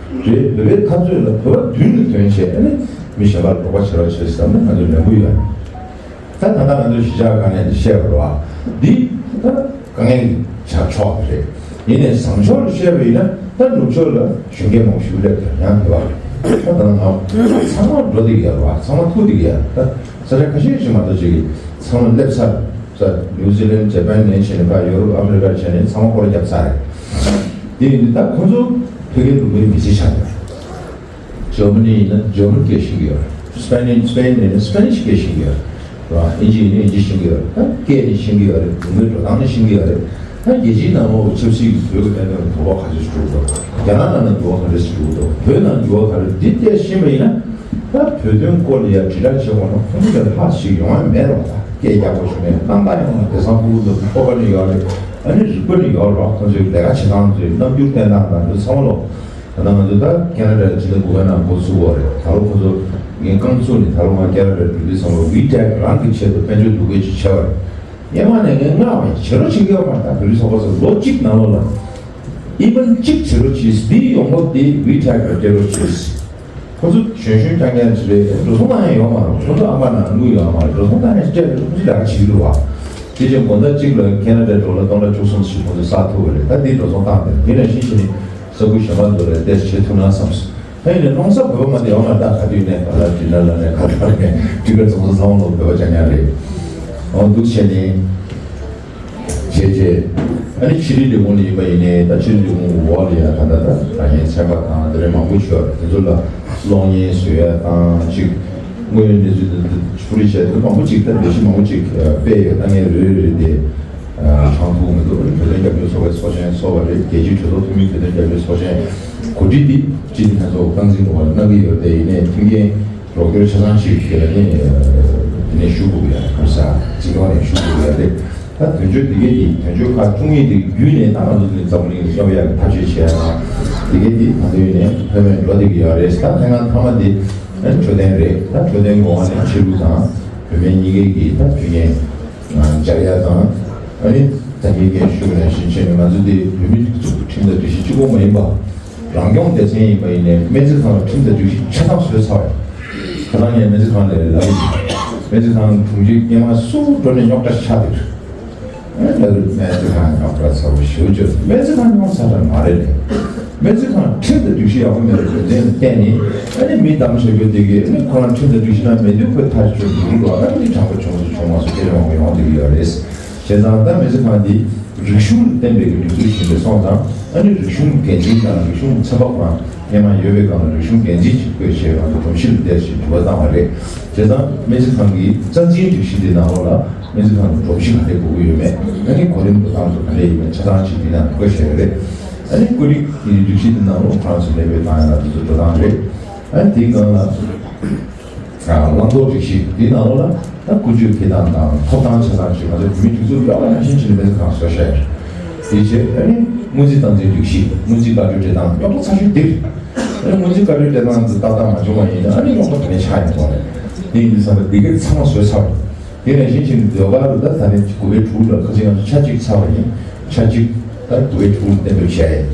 རེད། བོད་པའི་འཐབ་རྩོད་ལ་བོད་པ་མདུན་ལ་ཐོན་བྱས་ཨ་ནི་མི་གཞན་པར་རོགས་པ་བྱེད་རོགས་བྱེད་ཟེར་ན་ང་ཚོ་ལས་འགུལ་ཡོད། ད་ད་ལྟ་ང་ཚོ་གཞིས་ཆགས་ཁག་ནས་བཤད་པ་རེད་བ། འདི་ད་དཀའ་ངལ་ཆགས་ཆོག་རེད། ཡིན་ནའི་བཟང་ཕྱོགས་ལ་བཤད་པ་ཡིན་ན་ད་ནུབ་ཕྱོགས་ལ་གཞོན་སྐྱེས་མང་པོ་ཞིག་སླེབས་ཀྱི་ཡང་དེ་བ་རེད། ད་ད་ང་ཚང་མ་འགྲོ་བསྡད་ཀྱི་ཡོད་རེད་བ། ཚང་མ་ཐུག་བསྡད་ཀྱི་ཡོད་རེད། ད་ས་ཆ་ཁ་ཤས་ཤིག་མ་གཏོགས་ཅིག་གིས་ཚང་མ་སླེབས་ཚར་ས། ནིའུ་ཛི་ལན་ཇ་པན་ནས་བྱས་ནས་ཕར་ཡོ་རོབ་ཨ་མི་རི་ཀ་བྱས་ནས་ཚང་མ་སྐོར་ར་བརྒྱབ་ཚར་རེད། དེ་ཡིན་དུས་ད་ཁོ་ཚོ་བོད་སྐད་ལུང་པའི་མི་ཚེ་ཆགས་ཡོད་རེད། ཇར་མ་ནི་ཡིན་ན་ཇར་མན་སྐད་ཤེས་ཀྱི་ཡོད་རེད། སི་པེ་ནི་སི་པེན་ནི་ཡིན་ན་སི་པེ་ནིཤ་སྐད་ཤེས་ཀྱི་ཡོད་རེད། ཨིན་ཇི་ཡིན་ན་ཨིན་ཇི་ཤེས་ཀྱི་ཡོད་རེད། ད་སྐད་ནི་ཤེས་ཀྱི་ཡོད་རེད། ལུང་པའི་འགྲོ་སྟངས་ནི་ཤེས་ཀྱི་ཡོད་རེད། ད་རྒྱལ་སྤྱིའི་ནང་ལོགས་ཆབ་སྲིད་ཀྱི་བོད་ཀྱི་གནད་དོན་ལ་དོགས་པ་ག་ཚོད་ཞིག་འགྲོ་གི་འདུག་རྒྱ་ནག་ནང་ལ་འགྱུར་བ་ག་འདྲ་ཞིག་འགྲོ་གི་འདུག་བོད་ནང་འགྱུར་བ་ག་རེ་འདི་བལྟས་ཤེས་པ་ཡིན་ན། ད་བོད་དོན་སྐོར་ལ་ཡ་དྲིལ་བསྒྲགས་བྱེད་དགོས་ན་ཁོང་ཚོ་ལས་ལྷག་ཞིག་ཡོང་ཡ་མེད་རོགས། ད་སྐད་རྒྱག་དགོས་ཞུ་ནས་གནང་སྟངས་ཡོང་ན་དེང་སང་ཕྲུ་གུ་ཚོ་སྤོབས་པ་ནི་ཡོད་རེད། ཨ་ནི་རིག་པ་ནི་ཡོད་རོགས། ཁོང་ཚོའི་ལས་ཀ་བྱེད་སྟངས་ཚོའི་རྣམ་འགྱུར་བསྟན་སྟངས་དང་འདི་ཚང་མ་ལོ། ད་ང་ཚོ་ད་ཁེ་ན་ཌ་ཕྱི་ཟླ་དགུ་པའི་ནང་འགོ་ཚུགས་པ་རེད། ད་ལོ་ཁོ་ཚོ་ངས་རྐང་བཙུགས་ནས་ད་ལོ་ང་ཁེ་ན་ཌ་འགྲོ་དུས་ཙམ་ལ་ཝི་ཊེག་རང་གི་ཆེད་དུ་དཔལ་འབྱོར་འདུ་འགོད་ཅིག་བྱས་པ་རེད། སྔོན་མ་ནས་ངས་མངགས་པ་བྱེད་རོགས་བྱེད་ཀྱི་ཡོད་མ་རེད། ད་བོད་རིགས་ཚོགས་པ་ཚོ་ལོ་གཅིག་ནང་ལོགས་ལ་ཨི་ཝེན་ཊི་གཅིག་བྱེད་རོགས་བྱེད། འདིའི་ཡོང་འབབ་དེ་ཝི་ཊེག་ལ་སྤྲད་རོགས་བྱེད། ཁོ་ཚོ་གཞོན་གཞོན་རྐྱང་རྐྱང་ཅིག་རེད། འགྲོ་སོང་གནང་ཡ་ཡོད་མ་རེད། ཁོ་ཚོ་ཨ་མ་ནང་དངུལ་ཡོད་མ་རེད། འགྲོ་སོང་གནང་ཡ་སྤྲད་རེད། ཁོ་ཚོ་ལས་ཀ་བྱེད་ཀྱི་རེད་བ། དེ་བཞིན་དགོང་དག་གཅིག་ལ་ཁེ་ན་ཌའི་ཌོ་ལར་སྟོང་ཕྲག་བཅུ་གསུམ་ཞིག་ཁོ་ཚོས་བསགས་ཐུབ་པ་རེད། ད་དེ་འགྲོ་སོང་བཏང་སྟེ་དེ་ནང་བཞིན་བྱས་ནས་ས་ཁུལ་གཞན་པ་ཚོ་ལ་ཏེས་བྱེད་ཐུབ་ན་བསམས། ད་ཡིན་ནའི་ཀློང་གསར་བོད་པ་མ་དེ་ཡོང་ན་ད་ག་དུས་ནས་ག་ལ་འགྲིག་ན་ལ་ནས་ག་ལ་ནས་འགྲིག་ག་རྫོང་ཚོ་ཚང་མ་ལོ་བོད་པ་རྐྱང་རྐྱང་རེད། འོ་འདུག་བྱས་ནས། བྱས་རྗེས། ཨ་ནི་ཕྱི་དྲིལ་ལས་ཁུངས་ལ་ཡིན་པ་ཡིན་ནའི་ད་ཕྱི་དྲིལ་ལས་ཁུངས་འོག་ལ་ཡ་ད་ལྟ་ད་ད་ཡན་ཚན་པ་དང་དེ་རིང་མང་པོ་ཞུ་བ་རེད། དེ་ཚོ་ལ་གློག་བརྙན་བཟོ་ཡ་དང་གཅིག་དངོས་ཡོད་གནས་ཚུལ་དེ་འདི་ཕྱོགས་རིས་བྱས་ཏེ་མང་པོ་ཅིག་ད་ལས་གཞི་མང་པོ་ཅིག་སྤེལ་ཡོད། ད་ངས་རེ་རེ་རེ་དེ་ཨ་གྲངས་ཐུག་མི་འདུག་བོད་དོན་རྒྱབ་སྐྱོར་ཚོགས་པའི་ཚོགས་ཆེན་ཚོགས་པ་རེད། རྒྱལ་སྤྱིའི་གྲོས་ཚོགས་འཐུས་མི་བོད་དོན་རྒྱབ་སྐྱོར་ཚོགས་ཆེན་གོ་སྒྲིག་འདི་སྤྱི་འཐུས་ལྷན་ཚོགས་སྟངས་འཛིན་གོ་བ་གནང་གི་ཡོད་དེ། ཡིན་ནའི་མཐུན་རྐྱེན་རོགས་སྐྱོར་ཆ་ཚང་ཞིག་ནས་དེ་ནས་ཞུ་དགོས་ཀྱི་ཡོད་རེད། ག་རེ་ཟེར་སྤྱི་ཁང་ནས་ཞུ་དགོས་ཀྱི་ཡོད་རེད། ད་དོན་གཅོད་དེ་གས་ཀྱི་དོན་གཅོད་ཁག་བཅུ་གཉིས་དེ་བརྒྱུད་ནས་ད་ང་ཚོ་འཛམ་བུ་གླིང་སློབ་ཡག་གི་ཐབས་ཤེས་བྱས་ཡང་དེ་གས་ཀྱི་ད་དོན་ནས་ལྷོད་མེད་འགྲོ་བསྡད་ཀྱི་ཡོད་རེད། ད་ལྷན་ཁང་མཐའ་མ་དེ་ཨ་འཕྲོད་བསྟེན་རེད། ད་འཕྲོད་བསྟེན་གོང་ནས་ཆོས་ལུགས་དང་བོད་སྨན་གཉིས་ཀའི་གི་ད་དོན་གཉེར་སྦྱར་ཡ་དང་། ཨ་ནི་ད་གིན་ངས་ཞུས་པ་ནང་བཞིན་བྱས་ནས་ང་ཚོ་འདི་བོད་མི་སྒྲིག་འཛུགས་ཁྲིམས་དང་སྒྲིག་གཞི་གཅིག་པོ་མ་ཡིན་པ། རང་སྐྱོང་སྡེ་ཚན་ཡིན་པ་ཡིན་ནའི་སྨན་རྩིས་ཁང་ལ་ཁྲིམས་དང་སྒྲིག་གཞི་ཆ་ཚང་བཟོས་ཚར་བ་ཡིན། ཁ་སང་ངས་སྨན་རྩིས་ཁང་ལ་ལབ་ཡིན། སྨན་རྩིས་ཁང་དྲུང་ཆེ་སྐྱེས་མ་སུ་འགྲོ་ནས་རྙོག་དྲ་ཆགས་འདུག་ཨེ་ད་དུང་སྨན་རྩིས་ཁང་རྙོག་དྲ་ཚ་པོ་ཞེ་པོ་བྱུང་། སྨན་རྩིས་ཁང་རྙོག་ཚ་དྲ་མ་རེད་ལས། སྨན་རྩིས་ཁང་ཁྲིམས་དང་སྒྲིག་གཞི་ཡག་པོ་མེད་པའི་རྒྱུ་མཚན་ལ་བརྟེན་ནས་ཨ་ནི་མི་གདམ་བྱ་རྒྱུ་དེ་གས་ཨ་ནི་ཁོ་རང་ཁྲིམས་དང་སྒྲིག་གཞི་ནང་མེད་དུས་ཁོས་ཐག་གཅོད་འགྲོ་གི་འདུག་ཨ་ནི་དྲང་པོ་བྱུང་སུ་བྱུང་མ་སོང་སྐད་ཆ་མང་པོ་ཡོང་བསྡད་ཀྱི་ཡོད་རེད། བྱས་ཙང་ད་སྨན་རྩིས་ཁང་འདི་རིག་གཞུང་ལ་བརྟེན་པའི་གི་སྒྲིག་འཛུགས་ཤིག་རེད་སོང་ཙང་ཨ་ནི་རིག་གཞུང་འགན་འཛིན་དང་རིག་གཞུང་ཚན་པ་ཁོ་རང་སྔོན་མ་ཡོད་པའི་སྒང་ལ་རིག་གཞུང་འགན་འཛིན་ཅིག་བསྐོས་བྱས་ང་ཚོ་སྒྲོམ་གཞི་ལ་བསྡད་ཞེས་དྲི་བ་བཏང་བ་རེད། བྱས་ཙང་སྨན་རྩིས་ཁང་གི་རྩ་འཛིན་སྒྲིག་གཞི་འདི་ནང་ལོགས་ལ་སྨན་རྩིས་ཁང་གི་སྒྲོམ་གཞི་ག་རེ་དགོས་ཀྱི་ཡོད་མེད། ཨ་ནི་གོ་རིམ་འགྲོ་སྟངས་སུ་ག་རེ་ཡིན་མིན་ཆ་ཚང་ཅིག་འདི་ནང་བཀོད་བཞག་ཡོད་རེད། ཨ་ནི་བཀོད་སྒྲིག་གི་སྒྲིག་གཞི་འདི་ནང་ལོགས་ཁོ་རང་ཚོ་ལས་བྱེད་བཏང་ཡ་ལ་དེ་ཚོ་འགྲོ་སྟངས་རེད། ཨ་ནི་དེའི་སྒང་ལ་ཨ་བླང་དོར་སྒྲིག་གཞི་འདི་ནང་ལོགས་ལ་ད་ཀུན་སྤྱོད་འཕེལ་སྟངས་དང་ཐོབ་ཐང་ཆ་ཚང་ཅིག་ང་ཚོ་བོད་མིའི་སྒྲིག་འཛུགས་ཡོད་པ་ནང་བཞིན་བྱས་ནས་སྨན་རྩིས་ཁང་བཟོས་བཞག་ཡོད་རེད། དེ་བྱས་ཨ་ནི་སྔོན་རྩིས་སྟངས་འཛིན་སྒྲིག་གཞི་སྔོན་རྩིས་བཀའ་འཁྲོལ་སྤྲད་སྟངས་རྙོག་དྲ་ཚ་ཤོས་འདི་རེད། ཨ་ནི་སྔོན་རྩིས་བཀའ་འཁྲོལ་སྤྲད་སྟངས་འདི་ཏག་ཏག་མ་བྱུང་བ་ཡིན་ན་ཨ་ནི་རྙོག་དྲ་དེ་ནས་ཆགས་ཡོང་གི་རེད། དེ་ཡིན་དུས་ཙམ་པ་འདི་གའི་ཚང་མ་བཟོས་ཚར་བ་རེད། དེ་ནང་བཞིན་བྱས་ནས་ཟློས་གར་ལ་ད་ད་ནི་དགུ་པའི་དྲུག་ལ་ཁ་ཅིག་ང་ཚོ་ཆ་གཅིག་ཚར་བ་ཡིན། ཆ་གཅིག་ད་དགུ་པའི་དྲུག་ལ་གཏན་འབེབས་བྱས་ཡིན།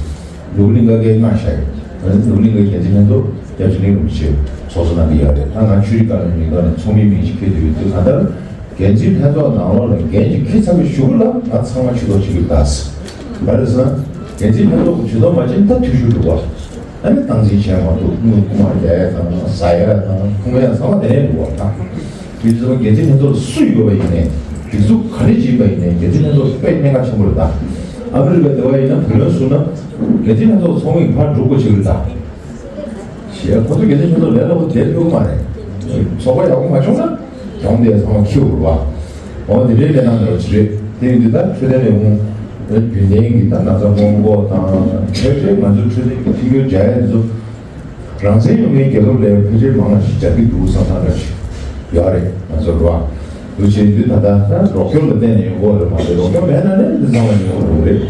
ནོར་བུ་གླིང་ག་གིས་མངགས་བཞག་ཡིན། ད་ནི་ནོར་བུ་གླིང་གའི་འགན་འཛིན་ལྷན་ཚོགས་སྐྱབས་རྗེ་གླིང་རིན་པོ་ཆེ་ཚོགས་གཙོ་གནང་གི་ཡོད་རེད། ད་ང་ཆོས་རིག་བཀའ་བློན་མིང་ཐོག་ནས་ཚོགས་མིའི་མིང་ཞིག་འཁྱེར་དུ་ཡོད་དུས་གང་ལྟར་འགན་འཛིན་ལྷན་ཚོགས་ནང་ལོགས་ལ་འགན་ཅིག་འཁྱེར་ཚར་བའི་གཞུག་གུ་ལ་ང་ཚང་མ་ཇུས་གཏོགས་བྱེད་རྒྱུ་ད་ཟེར། ག་རེ་ཟེར་ན། འགན་འཛིན་ལྷན་ཚོགས་ཀྱི་ཇུས་གཏོགས་མ་བྱས་ན་ད་འཐུས་ཤོར་འགྲོ་བ། ཨ་ནི་སྟངས་འཛིན་བྱས་མ་ཐུབ་དངུལ་རྐུ་མ་རྒྱག་ཡ་དང་ཟ་ཡ་དང་འཐུང་ཡ་ཚང་མ་དེ་ནས་འགྲོ་བ་དང་། དེ་ཚོ་འགན་འཛིན་ལྷན་ཚོགས་ལ་སུ་ཡོད་པ་ཡིན་ནའི་སྒྲིག་འཛུགས་ག་རེ་བྱེད་པ་ཡིན་ནའི་འགན་འཛིན་ལྷན་ཚོགས་དཔེ་གནད་འགག་ཆེན་པོ་རེད་ད། ཨ་མི་རི་ཀ་དེ་བ་ཡིན་ན་བུ་ལོན་བསུར་ན་འགན་འཛིན་ལྷན་ཚོགས་ཚོགས་མི་ཕར་འགྲོ་དགོས་ཆེ་གི་རེད་ད། ཞེས་ཁོ་ཚོ་འགན་འཛིན་ལྷན་ཚོགས་ལས་སླ་པོ་དེ་ཐུབ་ཀྱི་མ་རེད། ཚོགས་པ་ཡག་པོ་མ་བྱུང་ན་གྱོང་དེ་ཚང་མ་འཁྱེར་དགོས་རེད་བ། འོ་དེ་འདྲའི་གནས་སྟངས་འདྲ་བ་ཅིག་རེད། དེ་ཡིན་དུས་ད་འཕྲོད་བསྟེན་ལས་ཁུངས་རྒྱུན་ལྡན་གྱི་ད་ན་ཚ་སྔོན་འགོག་དང་ཕལ་ཆེར་ང་ཚོ་འཕྲོད་བསྟེན་གྱི་མཐུན་འགྱུར་སྦྱར་ཡ་དེ་ཚོ་རང་བཙན་ཡོད་མཁན་རྒྱལ་ཁབ་ལས་ཕལ་ཆེར་མང་བ་ཞིག་སྦྱར་གྱི་འདུག་བསམ་བསམ་འདྲ་ཞིག་ཡོད་རེད་ང་ཚོར་བ། འདུ་བྱེད་དུས་ད་ལྟ་ད་རོགས་སྐྱོར་ལ་བརྟེན་ནས་ཡོང་གི་ཡོད་རེད་མ་གཏོགས་རོགས་སྐྱོར་མེད་ན་ནི་འདི་ཚང་མ་ཡོང་གི་རེད།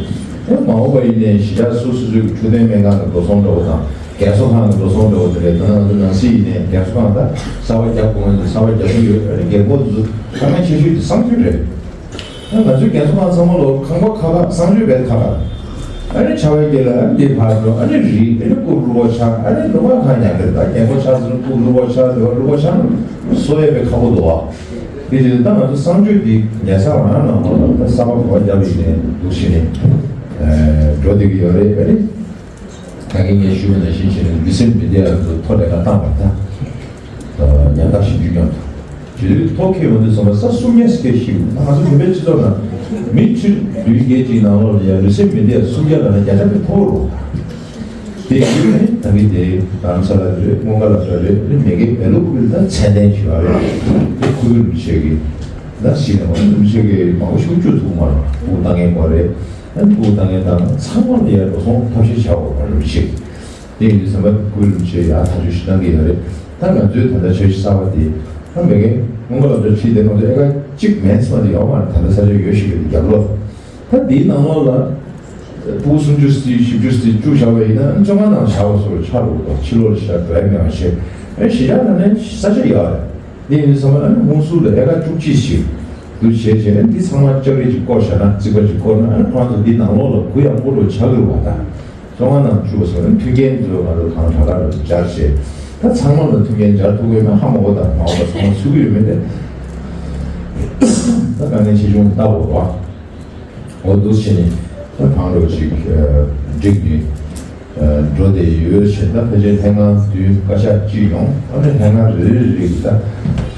ཡང་མ་འོངས་པ་ཡིན་ནའི་གཞིས་ཆགས་སོ་སོ་སོའི་འཕྲོད་བསྟེན་སྨན་ཁང་གི་འགྲོ་སོང་འདྲ་བོ་དང་རྒན་གསོ་ཁང་གི་འགྲོ་སོང་འདྲ་བོ་དེ་རེད། ད་ནང་དུ་ནང་སྲིད་ཡིན་ནའི་རྒན་གསོ་ཁང་ད་གསར་པ་རྒྱབ་དགོས་ན་གསར་པ་རྒྱབ་ཀྱི་ཡོད། ཨ་ནི་རྒན་གོག་ཚོ་དཀའ་ངལ་ཆེ་ཤོས་དེ་གསང་སྤྱོད་རེད། ཨ་ང་ཚོའི་རྒན་གསོ་ཁང་ཚང་མ་ལོ་ཁང་པ་ཁག་ཁག་གསང་སྤྱོད་བས་ཁག་ཁག་ཨ་ནི་ཆར་པའི་དཀྱིལ་ལ་ཨ་ནི་འདི་ཕར་འགྲོ། ཨ་ནི་རི་ཨ་ནི་རྐུབ་རུལ་བ་ཆགས། ཨ་ནི་ལུང་པ་ཁག་ཉག་གི་རེད། ད་རྒན་གོག་ཆགས་ཟིན་རྐུབ་རུལ་བ་ཆགས། དེ་བ་རུལ་བ་ཆགས་ན་གསོ་ཡས་པའི་ཁག་པོ་འདུག་ཨ། དེ་བཞིན་ད་ང་ཚོ་གསང་སྤྱོད་འདི་ཉལ་ས་རང་ནང་ལོགས་ལ་ད་གསར་པ་གོ་བ་རྒྱབ་ཡིན་ནས་འདུག་ཕྱིན་ནས་འགྲོ་བསྡད་ཀྱི་ཡོད་རེད། ཨ་ནི་ད་གིན་ངས་ཞུས་པ་ནང་བཞིན་བྱས་ནས་ལུས་སེམས་མི་བདེ་བ་ཚོ་ཐོག་ལས་ཀ་བཏང་བ་དང་ཉམས་ཐག་ཞིབ་འཇུག་སྐྱོང་ཐུབ། དེ་དུས་ཐོག་ཁེལ་ཡོང་དུས་ཙམ་པ་ས་སུམ་བརྒྱ་ཟེར་ཞིག་ང་ཚོ་བོད་པའི་སྤྱི་ཚོགས་ནང་མི་ཕྱི་ལུས་སྐད་ཅིག་ནང་ལོགས་ལ་ཡང་ལུས་སེམས་མི་བདེ་བ་སུམ་བརྒྱ་ལ་ན་བརྒྱ་ཆ་དཔེ་མཐོ་པོ་རེད། དེ་ཡིན་ནའི་ད་གིན་དེ་རྡ་རམ་ས་ལ་རེད། སྔོན་ཁ་ལ་ས་རེད། དེ་མེ་གེ་བེ་ལུ་ཀུ་ལ་ད་མཚན་ལྡན་ཞིག་ཡོད་རེད། དེ་ཁུ་བོ་རིན་པོ་ཆེ་གི་ད་སྲིད་ནས་འོ་རིན་པོ་ཆེ་གི་མང་པོ་ཞིག་བཅུག་ཐུབ་མ་རེད། སྤུ་གུ་ལྟ་མཁན་སྐོར་རེད། ཨ་ནི་སྤུ་གུ་ལྟ་མཁན་དང་ཚང་མ་ལ་ཡར་འགྲོ་སོང་ཐབས་ཤེས་བྱ་དགོས་པ་རིན་པོ་ཆེ་གི། དེ་ཡིན་དུས་ཙམ་པ་ཁུ་བོ་རིན་པོ་ཆེ་ཡར་ཐག་གཅོད་ཞིག་གནང་གི་ཡོད་རེད། ད་ང་ཚོའི་ད་ལྟ་བྱ་གཞི་གསར་པ་དེ་ད་མེ་གེ་སྔོན་མ་ལ་འགྲོ་ཁྲིད་དེ་ང་ཚོ་ཨེ་ཀར་གཅིག་མན་ཙམ་དེ་ཡོད་མ་རེད། ད་ལྟ་ས་ཆ་ཡོད་ཞིག་གི་རྒྱབ་ལོགས། ད་འདིའི་ནང་ལོགས་ལ་སྤུ་གུ་སུམ་ཅུ་ཙམ་བཞི་བཅུ་ཙམ་བཅུག་བཞག་པ་ཡིན་ན་བཅོ་ལྔ་ནང་བཞག་པ་བཟོ་འདྲ་ཆགས་འགྲོ་གི་འདུག་ཕྱི་ལོགས་ལ་ཞེ་དྲག་འགྲོ་ཡ་མེད་པ་བྱས། ཨ་གཞིས་ཆགས་ནང་ནས་ས་ཆ་ཡོད་རེད། འདི་ཡིན་ཙང་ཨ་ནི་ཧུན་སུར་ལ་ཨེ་ཀར་བཅུ་གཅིག་ཞིག་འདུ་བྱས་བྱས། ཨ་ནི་འདི་ཚང་མ་ལྕགས་རི་ཅིག་བསྐོར་བཞག་ན་རྩིག་པ་ཅིག་བསྐོར་ན་ཨ་ནི་ཁོང་ཚོ་འདི་ནང་ལོགས་ལ་གུ་ཡངས་པོ་འདྲ་ཆགས་ཀྱི་རེད་པ། ད་བཅོ་ལྔ་ནང་བཅུག་པ་སོགས་ནི་མཐུན་རྐྱེན་དེ་ཚོ་ང་ཚོ་གང་དྲག་དྲག་སྦྱར་བྱས། ད་ཚང་མ་ལ་མཐུན་རྐྱེན་སྦྱར་ཐུབ་ཀྱི་ཡོད་ན་ཧ་མ་གོ། ད་མ་འོངས་པ་ཚང་མ་ཚུགས་ཀྱི་ཡོད་མེད་དེ་ད་དཀའ་ངལ་ཆེ་ཆུང་ལྟ་དགོས་པ། འོ་འདུག་བྱས་ནས་ད་གང་འདྲ་ཅིག་འགྲིག་ནས་འགྲོ་བསྡད་ཡོད་ཞེས། ད་ཕལ་ཆེར་ལྷན་ཁང་བདུན་བཀའ་ཤག་གཅིག་ཡོང་། ཨ་ནི་ལྷན་ཁང་རེ་རེ་རེ་གི་ད་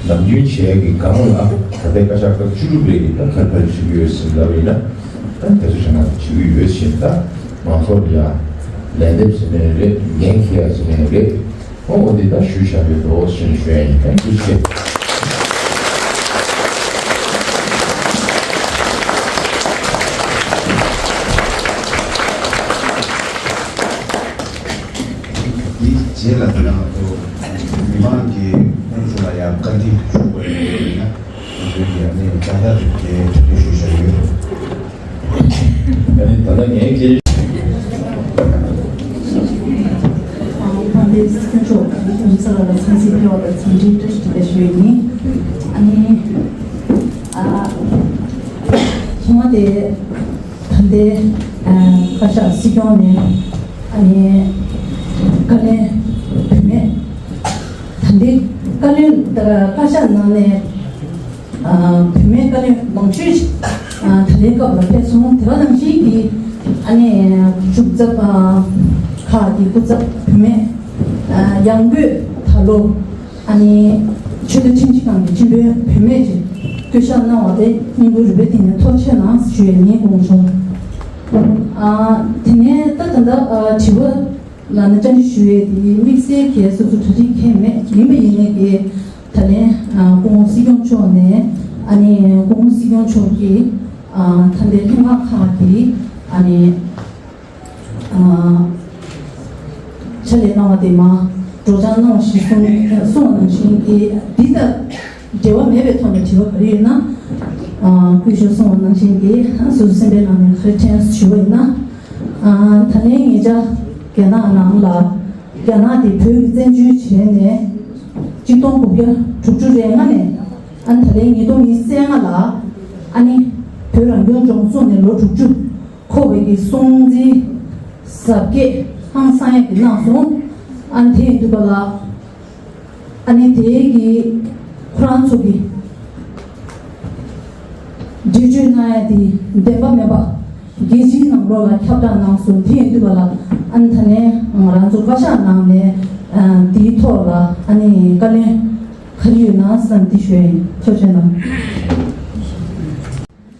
ནམ་རྒྱུན་བྱས་ཀྱི་སྒང་ལ་ད་ལྟའི་བཀའ་ཤག་སྐབས་བཅུ་དྲུག་པའི་གི་ད་ག་རེ་ག་རེ་བྱེད་ཀྱི་ཡོད་ཟེར་ལབ་ཡིན་ན། ད་དེ་ཚོ་བྱས་ན་བྱེད་ཀྱི་ཡོད་ཞེས། ད་མང་ཚོགས་ལ་ཡ་ལན་འདེབས་ཟེར་ནའི་རེད། འགན་འཁྱེར་ཡ་ཟེར་ནའི་རེད། ཨོ་འོ་དེ་ད་ཞུས་བཞག་ཡོད་དོ་ཞེས་ཞུ་ཡ་ཡིན། ཐེངས་གཅིག་བྱས། འདིའི་རྗེས་ལ་ད་ང་ཚོ་མི་མང་གི་ཁོང་ཚོ་ལ་ཡང་བཀའ་འདྲི་ཞུ་དགོས་ཡོད་ན། ང་ཚོའི་ཡ་ནས་ད་ལྟ་རིགས་ཀྱི་གྲ་སྒྲིག་ཞུས་བཞག་ཡོད། ཨ་ནི་ད་ལྟ་ངའི་སྐད། ཨ། དཔལ་ལྡན་སྲིད་སྐྱོང་མཆོག་ཡུམ་ས་ལ་ལ་འཚམས་གཟིགས་ཕེབས་པ་ལ་འཚམས་འདྲིའི་བཀྲ་ཤིས་བདེ་ལེགས་ཞུ་ཡི་ཡིན། ཨ་ནི། ཨ། ཐོག་མ་དེ། ད་ལྟའི། ཨ། བཀའ་ཤག་སྲིད་སྐྱོང་ནས། ཨ་ནི། བཀའ་བློན་བུད་མེད། ད་ལྟའི་བཀའ་བློན་ད་བཀའ་ཤག་ནང་ནས། ཨ། བུད་མེད་བཀའ་བློན་མང་ཤོས་ཤིག་ཨ། ད་ལྟའི་སྐབས་ལ་ཕེབས་སོང་། དེ་བ་ནང་བཞིན་གྱི། ཨ་ནི། སྐུ་ཚབ། ཨ། ཁག་གི་སྐུ་ཚབ་བུད་མེད། ཨ། ཡང་སྒོས་ད་ལོ། ཨ་ནི། ཆོས་དད་ཁྲིམས་ཞིབ་ཁང་གི་ཁྲིམས་དཔོན་བུད་མེད་ཅིག་བསྐོ་གཞག་གནང་བ་དེ་སྙིང་ཁུང་རུས་པའི་གཏིང་ནས་ཐུགས་རྗེ་ཆེ་གནང་ཞུ་ཡས་ངས་དགོངས་བྱུང་། ཨ། དེ་ནས་ད་ད་ལྟ། ཨ། དྲི་བ་ལ་ནི་བཅར་འདྲི་ཞུ་ཡས་དེ་དམིགས་བསལ་གྱི་སོ་སོ་གྲ་སྒྲིག་གང་ཡང་མེད། ཡིན་པ་ཡིན་ནའི་གི། ད་ལན། ཨ། སྐུ་ངོ་སྲིད་སྐྱོང་མཆོག་ནས། ཨ་ནི་སྐུ་ངོ་སྲིད་སྐྱོང་མཆོག་གིས། ཨ། ད་ལྟའི་ལྷན་ཁང་ཁག་གི། ཨ་ནི། ཨ། ཕྱག་ལས་གནང་བ་དེ་མ་སྒྲོག་སྦྱང་གནང་བ་ཞིག་གསུངས་གསུངས་པ་ནང་བཞིན་གྱི་འདི་དང་འབྲེལ་བ་མེད་པའི་ཐོག་ནས་དྲི་བ་ག་རེ་ཡོད་ན། ཨ། སྐུ་ཞབས་གསུངས་པ་ནང་བཞིན་གྱི་སོ་སོ་སེམས་པའི་ནང་ནས་ག་རེ་དྲན་ཞུ་བ་ཡིན་ན། ཨ། ད་ལན་ངེད་ཅག་རྒྱ་ནག་ནང་ལ། རྒྱ་ནག་དེ་བོད་ཀྱི་བཙན་བྱོལ་བྱས་ནས་གཅིག་སྟོང་དགུ་བརྒྱ་དྲུག་ཅུ་རེ་ལྔ་ནས། ཨ་ནི་ད་ལན་ཉིས་སྟོང་ཉི་ཤུ་རྩ་ལྔ་ལ། ཨ་ནི་བོད་རང་སྐྱོང་ལྗོངས་བཙུགས་ནས་ལོ་དྲུག་ཅུ་འཁོར་བའི་གི་སྲུང་བརྩི་གཟབ་རྒྱས་ཧང་སང་ཡག་གི་གནང་སོང་། ཨ་ནི་དེ་ཡིན་དུས་ག་ལ། ཨ་ནི་དེའི་གི་ཁོ་རང་ཚོ་གི་འགྲེལ་བརྗོད་གནང་ཡ་དེ་བདེན་པ་མེད་པ། རྒྱལ་སྤྱིའི་ནང་ལོགས་ལ་ཁྱབ་བསྒྲགས་གནང་སོང་། དེ་ཡིན་དུས་ག་ལ། ཨ་ནི་ད་ལན་ང་རང་ཚོ་བཀའ་ཤག་ནང་ནས། ཨ། འདིའི་ཐོག་ལ། ཨ་ནི་བཀའ་ལན་ག་རེ་ཡོད་ན་བསམ་འདི་ཞུ་ཡ་ཡིན། ཐུགས་རྗེ་གནང་།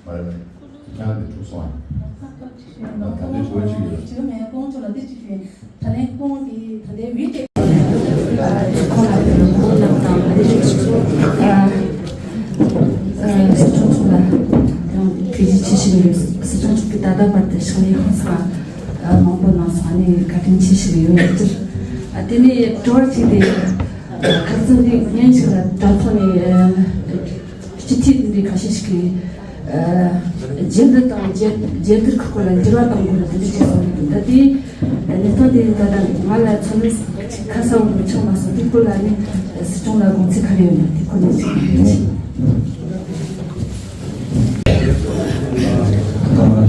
མ་རེད། ཁྱེད་རང་གིས་ཐུག་སོང་ཨ། ད་ལྟའི་དྲི་བ་གཅིག་ཡོད། དྲི་བ་མེད། ཁོང་ཚོ་ལ་འདི་གཅིག་ཞུ་ཡིན། ད་ལན་ཁོང་གིས་ད་ལྟའི་བི་ཏེ། ཁོང་ལ་ཁོང་རྣམས་དང་ཨ་ནི་ཨ་ཨ་སྲིད་སྐྱོང་མཆོག་ལ་ཡང་ཐུགས་རྗེ་ཆེ་ཞུ་གི་ཡོད། སྲིད་སྐྱོང་མཆོག་གིས་ད་ལྟ་བར་དུ་ཕྱག་ལས་ཧང་སང་ཨ་མང་པོ་གནང་སོང་། ཨ་ནི་བཀའ་དྲིན་ཆེ་ཞུ་གི་ཡོད། ཨ་ནི་དེ་ནས་དྲི་བ་གཅིག་དེ། ཨ། ཁ་སང་འདི་ཉིན་ཞིག་ལ་དྲ་ཐོག་ནས་ཨ། སྤྱི་འཐུས་འདི་འདྲའི་ཁ་ཤས་ཤིག་གིས། ཨ། རྒྱུན་སྡོད་དང་རྒྱལ་རྒྱལ་དར་ཁག་པོ་ལ་འགྱུར་བ་གཏོང་དགོས་ལ་དེ་འདྲ་བྱས་སོང་། ད་ལྟའི་གནས་སྟངས་དེ་ད་ལྟ་ང་ལ་ཚོར་སྣང་ཁ་གསལ་བོ་མི་ཆགས་མ་སོང་། དེ་སྐོར་ལ་ནི་སྲིད་སྐྱོང་ལ་དགོངས་ཚུལ་ག་རེ་ཡོད་ན་དེ་སྐོར་ནས་ཅིག་ཐུགས་རྗེ་ཆེ།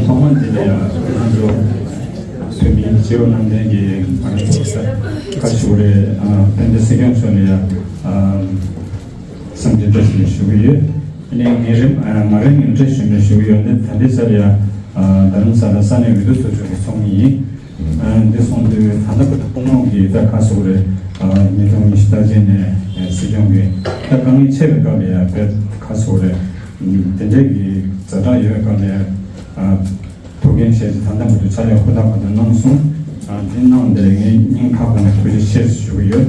ཐོག་མ་འདི་ལ་ཡང་ང་ཚོ་བོད་མིའི་སྤྱི་འོས་ལངས་ཏེ་གི་ང་ཚོ་བཀའ་ཞུ་རེད། ཨ། དཔལ་ལྡན་སྲིད་སྐྱོང་མཆོག་ནས་ཡང་། ཨ། འཚམས་འདྲི་བཀྲ་ཤིས་བདེ་ལེགས་ཞུ་གི་ཡོད། ཨ་ནི་ངའི་རིང་ཨ་མ་རིང་ངས་བཀྲ་ཤིས་བདེ་ལེགས་ཞུ་གི་ཡོད། འདི་ད་ལྟའི་ཆར་ཡང་ཨ་རྡ་རམ་ས་ལ་ས་གནས་འོས་བསྡུ་ཚོགས་ཆུང་གི་ཚོགས་མི་ཡིན། ཨ་འདི་སོང་དུས་ད་ལྟ་བར་དུ་སྐུ་ངོ་གིས་ད་ག་ཟེར་དགོས་རེད། ཨ་ཉིས་སྟོང་ཉི་ཤུ་རྩ་གཅིག་ནས་སྲིད་སྐྱོང་གིས་ད་དཀའ་ངལ་ཆེ་བའི་སྐབས་ལ་ཡང་དཔེ་ག་ཟེར་དགོས་རེད། དེ་འདྲའི་གི་ཛ་དྲག་ཡོད་པའི་སྐབས་ལ་ཡང་ཨ། ཐུགས་འགན་བཞེས་ཏེ་ད་ལྟ་བར་དུ་ཕྱག་ལས་ཧུར་ཐག་པ་དང་གནང་སོང་། ཨ་འདི་གནང་བ་དེར་ངས་སྙིང་ཐག་པ་ནས་ཐུགས་རྗེ་ཆེ་ཞུ་གི་ཡོད།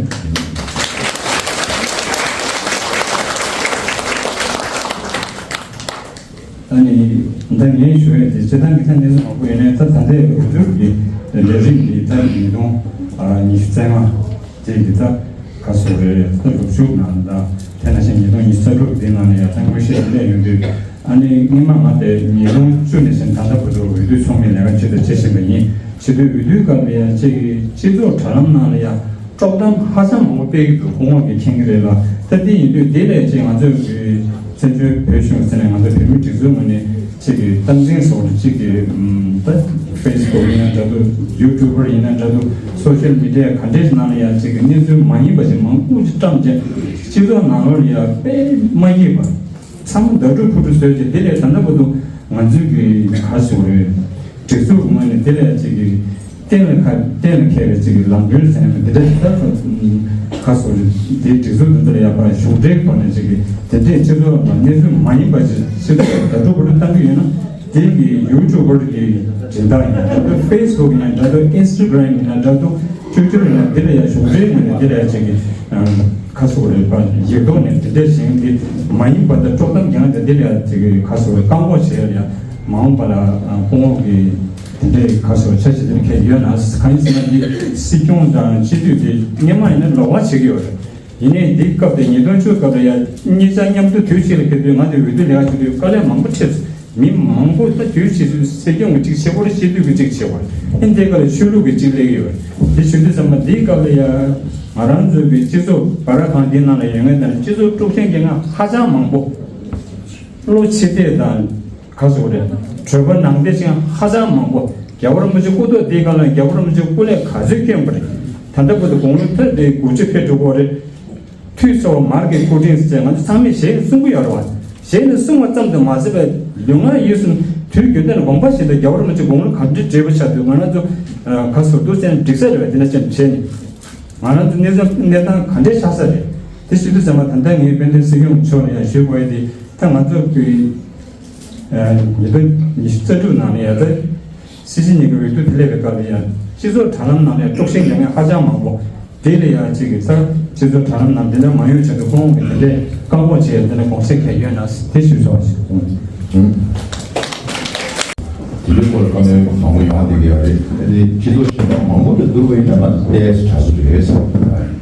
ཨ་ནི་ད་ངས་ཞུ་ཡས་དེ་སྤྱིར་བཏང་གི་ད་གནས་ཚུལ་མང་པོ་ཡོད་ནའི་ད་ད་ལྟའི་འོས་བསྡུ་གི་ལས་རིམ་འདི་ད་ཉིས་སྟོང་ཉི་ཤུ་རྩ་ལྔ་དེ་གི་ད་ག་ཟེར་དགོས་རེད། ད་ལོ་མཇུག་ནང་ད་དེ་ནང་བཞིན་ཉིས་སྟོང་ཉི་ཤུ་རྩ་དྲུག་འདི་ནང་ལ་ཡང་ད་དངོས་གཞི་སླེབས་ཡོང་དུས། ཨ་ནི་སྔོན་མ་ང་དེ་ཉིས་སྟོང་བཅུ་ནས་བཟུང་ད་ལྟ་བར་དུ་འོས་བསྡུ་ཚོགས་མིའི་ལས་ཀ་ཇི་ལྟར་བྱེད་བཞིན་པ་ཡིན། བྱེད་དུས་འོས་བསྡུའི་སྐབས་ལ་ཡང་ཅིག་གི་སྤྱི་ཚོགས་དྲ་ལམ་ནང་ལ་ཡང་དཀྲོག་གཏམ་ཧ་ཅང་མང་པོ་སྤེལ་གྱི་འདུག་སྐུ་ངོ་གིས་མཁྱེན་གྱི་རེད་ལ། ད་འདི་ཡིན་དུས་འདི་ལས་ཅིག་ང་ཚོས་ཀྱི་བཙན་བྱོལ་བོད་གཞུང་ཟེར་ནས་ང་ཚོ་བོད་མི་སྒྲིག་འཛུགས་ངོས་ནས་ཅིག་གི་སྟངས་འཛིན་སོགས་ལ་ཅིག་གི་ད་ཕེ་སི་བུག་ཡིན་ན་འདྲ་འདུག་ཡུ་ཊུབ་པར་ཡིན་ན་འདྲ་འདུག་སོ་ཤལ་མི་ཌི་ཡ་ག་འདྲས་ནང་ལ་ཡང་ཅིག་གི་གནས་ཚུལ་མ་ཡིན་པ་ཞིག་མང་པོ་ཞིག་བཀྲམ་བྱས་སྤྱི་ཚོགས་ནང་ལོགས་ལ་ཡང་དཔེ་མ་སྐྱིད་པ། ཚང་མ་ཟླ་གྲོགས་ཕུ་ཕུ་བཟོས་ཏེ་དེ་ལས་ད་ལྟ་བར་དུ་ང་ཚོའི་གི་ག་ཟེར་དགོས་རེད། སྒྲིག་འཛུགས་ངོས་ནས་དེ་ལས་ཅིག་གི་གཏན་ལ་ཁ་གཏན་ལ་འཁེལ་བའི་ཅིག་གི་ལམ་སྟོན་ཟེར་ནས་འདི་འདྲ་ད་ག་ཟེར་དགོས་རེད། དེའི་སྒྲིག་འཛུགས་འདི་ཚོ་ལ་ཡག་པ་གཞུང་འབྲེལ་སྒོ་ནས་ཅིག་གི་དེ་འདྲས་སྤྱི་ཚོགས་ལ་གནས་ཚུལ་མ་ཡིན་པ་ཅིག་སྤྱི་ཚོགས་ལ་ཟླ་གྲོགས་ཕུ་ཕུ་བཏང་གི་ཡོད་ན། དེ་གི་ཡུ་ཊུབ་པར་གི་སྦྱིན་བདག་ཡིན་ན་འདྲ་འདུག་ཕེ་སི་བུག་ཡིན་ན་འདྲ་འདུག་ཨིན་སི་ཊ་གྷི་རམ་ཡིན་ན་འདྲ་འདུག་ཊུ་ཝི་ཊར་ཡིན་ན་འདི་ལ་ཡང་ གྲུབ་འབྲས་ངོས་ནས་འདི་ལ་ཅིག་གི་ཁ་སོག་རེད་པ། ཡིག་ཐོག་ནས་འདི་འདྲས་ཞིག་འདི་མ་ཡིན་པ་དང་དཀྲོག་གཏམ་རྒྱག་འདི་འདི་ལ་ཅིག་གི་ཁ་སོག་རེད། བཀག་འགོག་བྱེད་ཡ་ལ་ཡ་མ་འོངས་པ་ལ་སྐུ་ངོ་གི་དེ་འདྲའི་ཁ་སོག་འཆར་གཞི་འདི་འཁྱེར་ཡོད་ན། གང་ཡིན་ཟེར་ན་འདི་སྲིད་སྐྱོང་དང་སྤྱི་འཐུས་འདི་སྔོན་མ་ཡིན་ན་ལོགས་ཀ་བྱེད་ཀྱི་ཡོད་རེད། ཡིན་ནའི་འདི་སྐབས་དེ་ཉིས་སྟོང་བཅུ་སྐབས་ལ་ཡ་གཉིས་ཆ་མཉམ་དུ་དུས་གཅིག་ལ་ཕེབས་དུས། ང་ཚོས་འོས་བསྡུ་ལས་ཀ་བྱེད་དུས་དཀའ་ལས་མང་པོ་འཕྲད་སོང་། མི་མང་པོ་ད་དུས་ཕྱིས་སུ་སྲིད་སྐྱོང་གི་གཅིག་བྱེད་དགོས་རེད། སྤྱི་འཐུས་ཀྱི་གཅིག་བྱེད་དགོས་རེད། ཨེ་འདི་ག་ལ་ཆོས་ལུགས་ཀྱི་གཅིག་སླེབས་ཀྱི་ཡོད་རེད། དེ་བྱེད་དུས་ཙམ་པ་འདིའི་སྐབས་ལ་ཡ་ང་རང་ཚོའི་གི་སྤྱི་ཚོགས་བར་ཁང་འདི་ནང་ལ་ཡོད་མཁན་དང་སྤྱི་ཚོགས་དཀྲུག་མཁན་གྱི་ང་ཧ་ཅང་མང་པོ། བློ་ཕྱི་བལྟས་དང་ག་ཟེར་དགོས་རེད། གྲོད་པ་ནང་བལྟས་ཅིག་ཧ་ཅང་མང་པོ། རྒྱལ་བ་རིན་པོ་ཆེ་སྐུ་ཐོག་འདིའི་སྒང་ལ་རྒྱལ་བ་རིན་པོ་ཆེ་སྐུ་ལས་ག་ཚོད་བསྐྱོན་པ་རེད། ད་ལྟ་བར་དུ་དགུང་ལོ་ད་དེ་དགུ་བཅུ་ཕེབས་འགྲོ་གི་ཡོད་རེད། འཐུས་ཚོགས་མར་གྱི་སྐུ་དྲིན་ཟེར་ང་ཚོ་ཚང་མས་ཞལ་གསུང་གི་ཡོད་རེད་བ། ཞལ་ནས་གསུང་བ་ཙམ་དུ་མ་ཟད་པའི་ལུས་ངག་ཡིད་གསུམ་དུས་རྒྱུན་ལྡན་དགོངས་པ་བཞིན་དུ་རྒྱལ་བ་རིན་པོ་ཆེ་དགུང་ལོ་ག་འདྲའི་བགྲེས་པོ་ཆགས་དུས་ང་རང་ཚོ་ག་ཟེར་འདུག་ཟེར་ན་འགྲིག་ས་རེད་བ། འདི་འདྲ་ཅན་བྱས་ནས་ང་རང་ཚོ་གནས་སྟངས་གནས་སྟངས་ག་འདྲས་ཆགས་ས་རེད། དེ་ཞུ་དུས་ཙམ་པ་ད་ལྟ་ངས་དཔལ་ལྡན་སྲིད་སྐྱོང་མཆོག་ལ་ཡང་ཞུ་དགོས་ཡ་དེ། ད་ང་ཚོ་གི་ཉིས་སྟོང་ཉི་ཤུ་རྩ་དྲུག་ནང་ལ་ཡ་ད་སྲིད་སྤྱི་གཉིས་ཀྱི་འོས་བསྡུ་དེ་སླེབས་པའི་སྐབས་ལ་ཡ་སྤྱི་ཚོགས་དྲ་ལམ་ནང་ལ་ཡ་དཀྲུག་ཤིང་ལས་ངན་ཧ་ཅང་མང་པོ། དེ་ལ་ཡ་གཅིག་གིས་ད་སྤྱི་ཚོགས་དྲ་ལམ་ནང་འདི་འདྲ་མ་ཡོང་ཆེད་དུ་ཁོང་གིས་དེ་འདྲའི་བཀག་འགོག་བྱས་དེ་འདྲ་དགོངས་སེལ་གལ་ཡོད་ན་དེ་ཞུས་སོང་ཞེས་གསུངས། དེ་འདྲའི་སྐོར་བཀའ་མོལ་མང་པོ་ཡོང་བསྡད་ཀྱི་ཡོད་རེད། ཨ་ནི་སྤྱི་ཚོགས་གཞན་པ་མང་པོ་དང་བསྡུར་བ་ཡིན་ན་ང་ཚོ་ཏོག་ཙམ་དྲག་སོ་རེད་བསམ།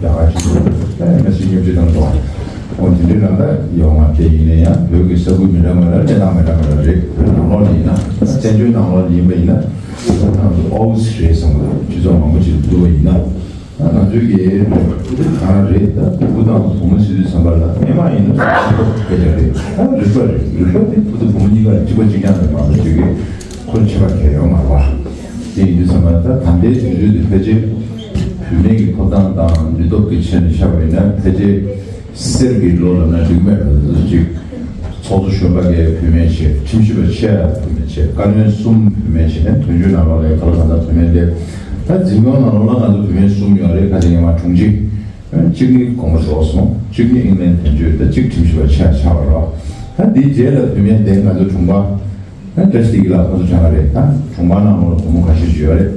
རྒྱ་གར་སྤྱི་ཚོགས་ད་ཡང་ན་སྲིད་སྐྱོང་སྤྱི་བཏང་འགྲོ་བ། འོ་དེ་འདྲའི་ནང་ལ་ཡོང་བ་དེ་ཡིན་ན་ཡང་བོད་ཀྱི་ས་ཁུལ་མི་འདྲ་མི་འདྲ་གནས་སྟངས་མི་འདྲ་མི་འདྲ་རེད། བོད་ནང་ལོགས་ལ་ཡིན་ན་བཙན་བྱོལ་ནང་ལོགས་ལ་ཡིན་པ་ཡིན་ན་ང་ཚོ་ཨོ་སི་རེད་བསམ་གི་འདུག་སྤྱི་ཚོགས་མང་པོ་ཅིག་བསྡུར་བ་ཡིན་ན། ང་ཚོའི་གི་གང་རེད། ད་བུ་དང་བུ་མོ་ཟེར་དུས་ཙམ་པ་ལ་སྔོན་མ་ཡིན་ན་སྐད་ཆ་རེད། ད་རིག་པ་རེད། རིག་པ་དེ་བུ་དང་བུ་མོ་གཉིས་ཀ་ལ་གཅིག་པ་གཅིག་རྐྱང་རེད་མ་གཏོགས་ཅིག་གི་ཁོ་ཁྱད་པར་གང་ཡང་ཡོད་མ་རེད་པ། དེ་ཡིན་དུས་ཙམ་པ་ད་ད་ལྟའི་དུས་ཚོད་དེ་ཕལ་ཆེར་བུད་མེད་ཀྱི་ཐོབ་ཐང་དང་ནུས་སྟོབས་ཀྱི་ཆ་ནས་བཤད་པ་ཡིན་ན་ཕལ་ཆེར་གསེར་གྱི་ལོ་ལབ་ན་འགྲིག་མེད་རེད། ཅིག་ཚོགས་གཙོ་གཞོན་པ་འགའ་བུད་མེད་བྱས། ཁྲིམས་ཞིབ་པ་ཆེ་བ་བུད་མེད་བྱས། བཀའ་བློན་གསུམ་བུད་མེད་བྱས། དོན་གཅོད་ནང་ལོགས་ལ་ག་ལ་གང་འདྲ་བུད་མེད་སླེབས། ད་འཛིན་སྐྱོང་ནང་ལོགས་ལ་ང་ཚོ་བུད་མེད་གསུམ་ཡོད་རེད། ཁ་ཅིག་ཡང་མ་དྲུང་ཆེ། གཅིག་ནི་གོང་མ་རྫོགས་སོང་། གཅིག་ནི་ཨིང་ལན་དོན་གཅོད། ད་གཅིག་ཁྲིམས་ཞིབ་པ་ཆེ་ཆགས་པ་རེད། ད་འདིའི་རྗེས་ལ་བུད་མེད་དེ་ང་ཚོ་དྲུང་པ། ད་བཀྲ་ཤིས་བདེ་སྐྱིད་ལགས་ཁོང་ཚོ་ཆགས་ཀྱི་རེད། ད་དྲུང་པ་ནང་ལོགས་ལ་བུ་མོ་ཁ་ཤས་ཤིག་ཡོད་རེད།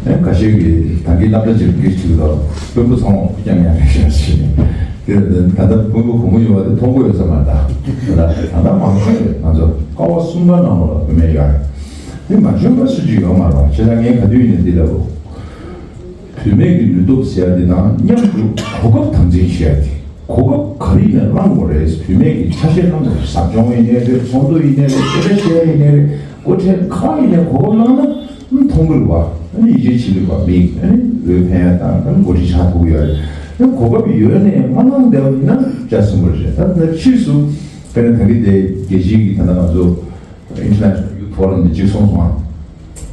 ཨེ་ཁ་ཤས་ཀྱིས་ད་གིན་སློབ་གྲྭ་ཅིག་གིས་ཅིག་ལ་དཔོན་པོ་ཚང་མ་ཁུ་རྐྱང་རྐྱང་རེད་ཤག་ཞེས་ནས། དེ་ད་ལྟ་དཔོན་པོ་བུ་མོ་ཡོད་པ་དེ་མཐོང་གི་ཡོད་ས་མ་རེད། ད་ད་ལྟ་མང་ཤོས་རེད། ང་ཚོ་ཀ་བ་གསུམ་པ་ནང་ལོགས་ལ་བུད་མེད་ཡོད་རེད། དེ་མ་འཇོན་པ་སུ་གཅིག་ཡོད་མ་རེད་པ། བྱས་ཙང་ངས་ག་དུས་ཡིན་ནའི་འདི་ལབ་དགོས། བུད་མེད་ཀྱི་ནུས་སྟོབས་ཟེར་ཡ་དེ་དང་མཉམ་དུ་གོ་སྐབས་དམ་འཛིན་བྱེད་ཡ་དེ། གོ་སྐབས་ག་རེ་ཡིན་ན་བླང་དགོས་རེད། བུད་མེད་ཀྱི་ཆ་ཤས་བླང་དགོས་རེད། ཟབ་སྦྱོང་ཡིན་ནའི་རེད། ཚོགས་འདུ་ཡིན་ནའི་རེད། སྐད་ཆ་བཤད་ཡ་ཡིན་ནའི་རེད། སྐུ་ཕྲེང་ག་ཡིན་ནའི་གོ་སྐབས་བླངས་ན་མཐོང་གི་རེད་པ། ཨ་ནི་ཡིད་ཆེས་བྱེད་ཀྱི་རེད་པ། མི་ཨ་ནི་འོས་འཕེན་ཡ་དང་ཨ་ནི་འགོ་ཁྲིད་ཆགས་ཐུབ་ཀྱི་ཡོད་རེད། ཨ་ནི་གོ་སྐབས་ཡོད་ནའི་མ་བླངས་བསྡད་པ་ཡིན་ན་ཅང་སྲིད་པ་རེད། ད་ལྟ་ཕྱིས་སུ་དཔེར་ན་ད་གིན་དེ་རྒྱལ་སྤྱིའི་གི་ད་ལྟ་ང་ཚོ་International Youth Forum དེ་གཅིག་སོང་སོང་ཨ།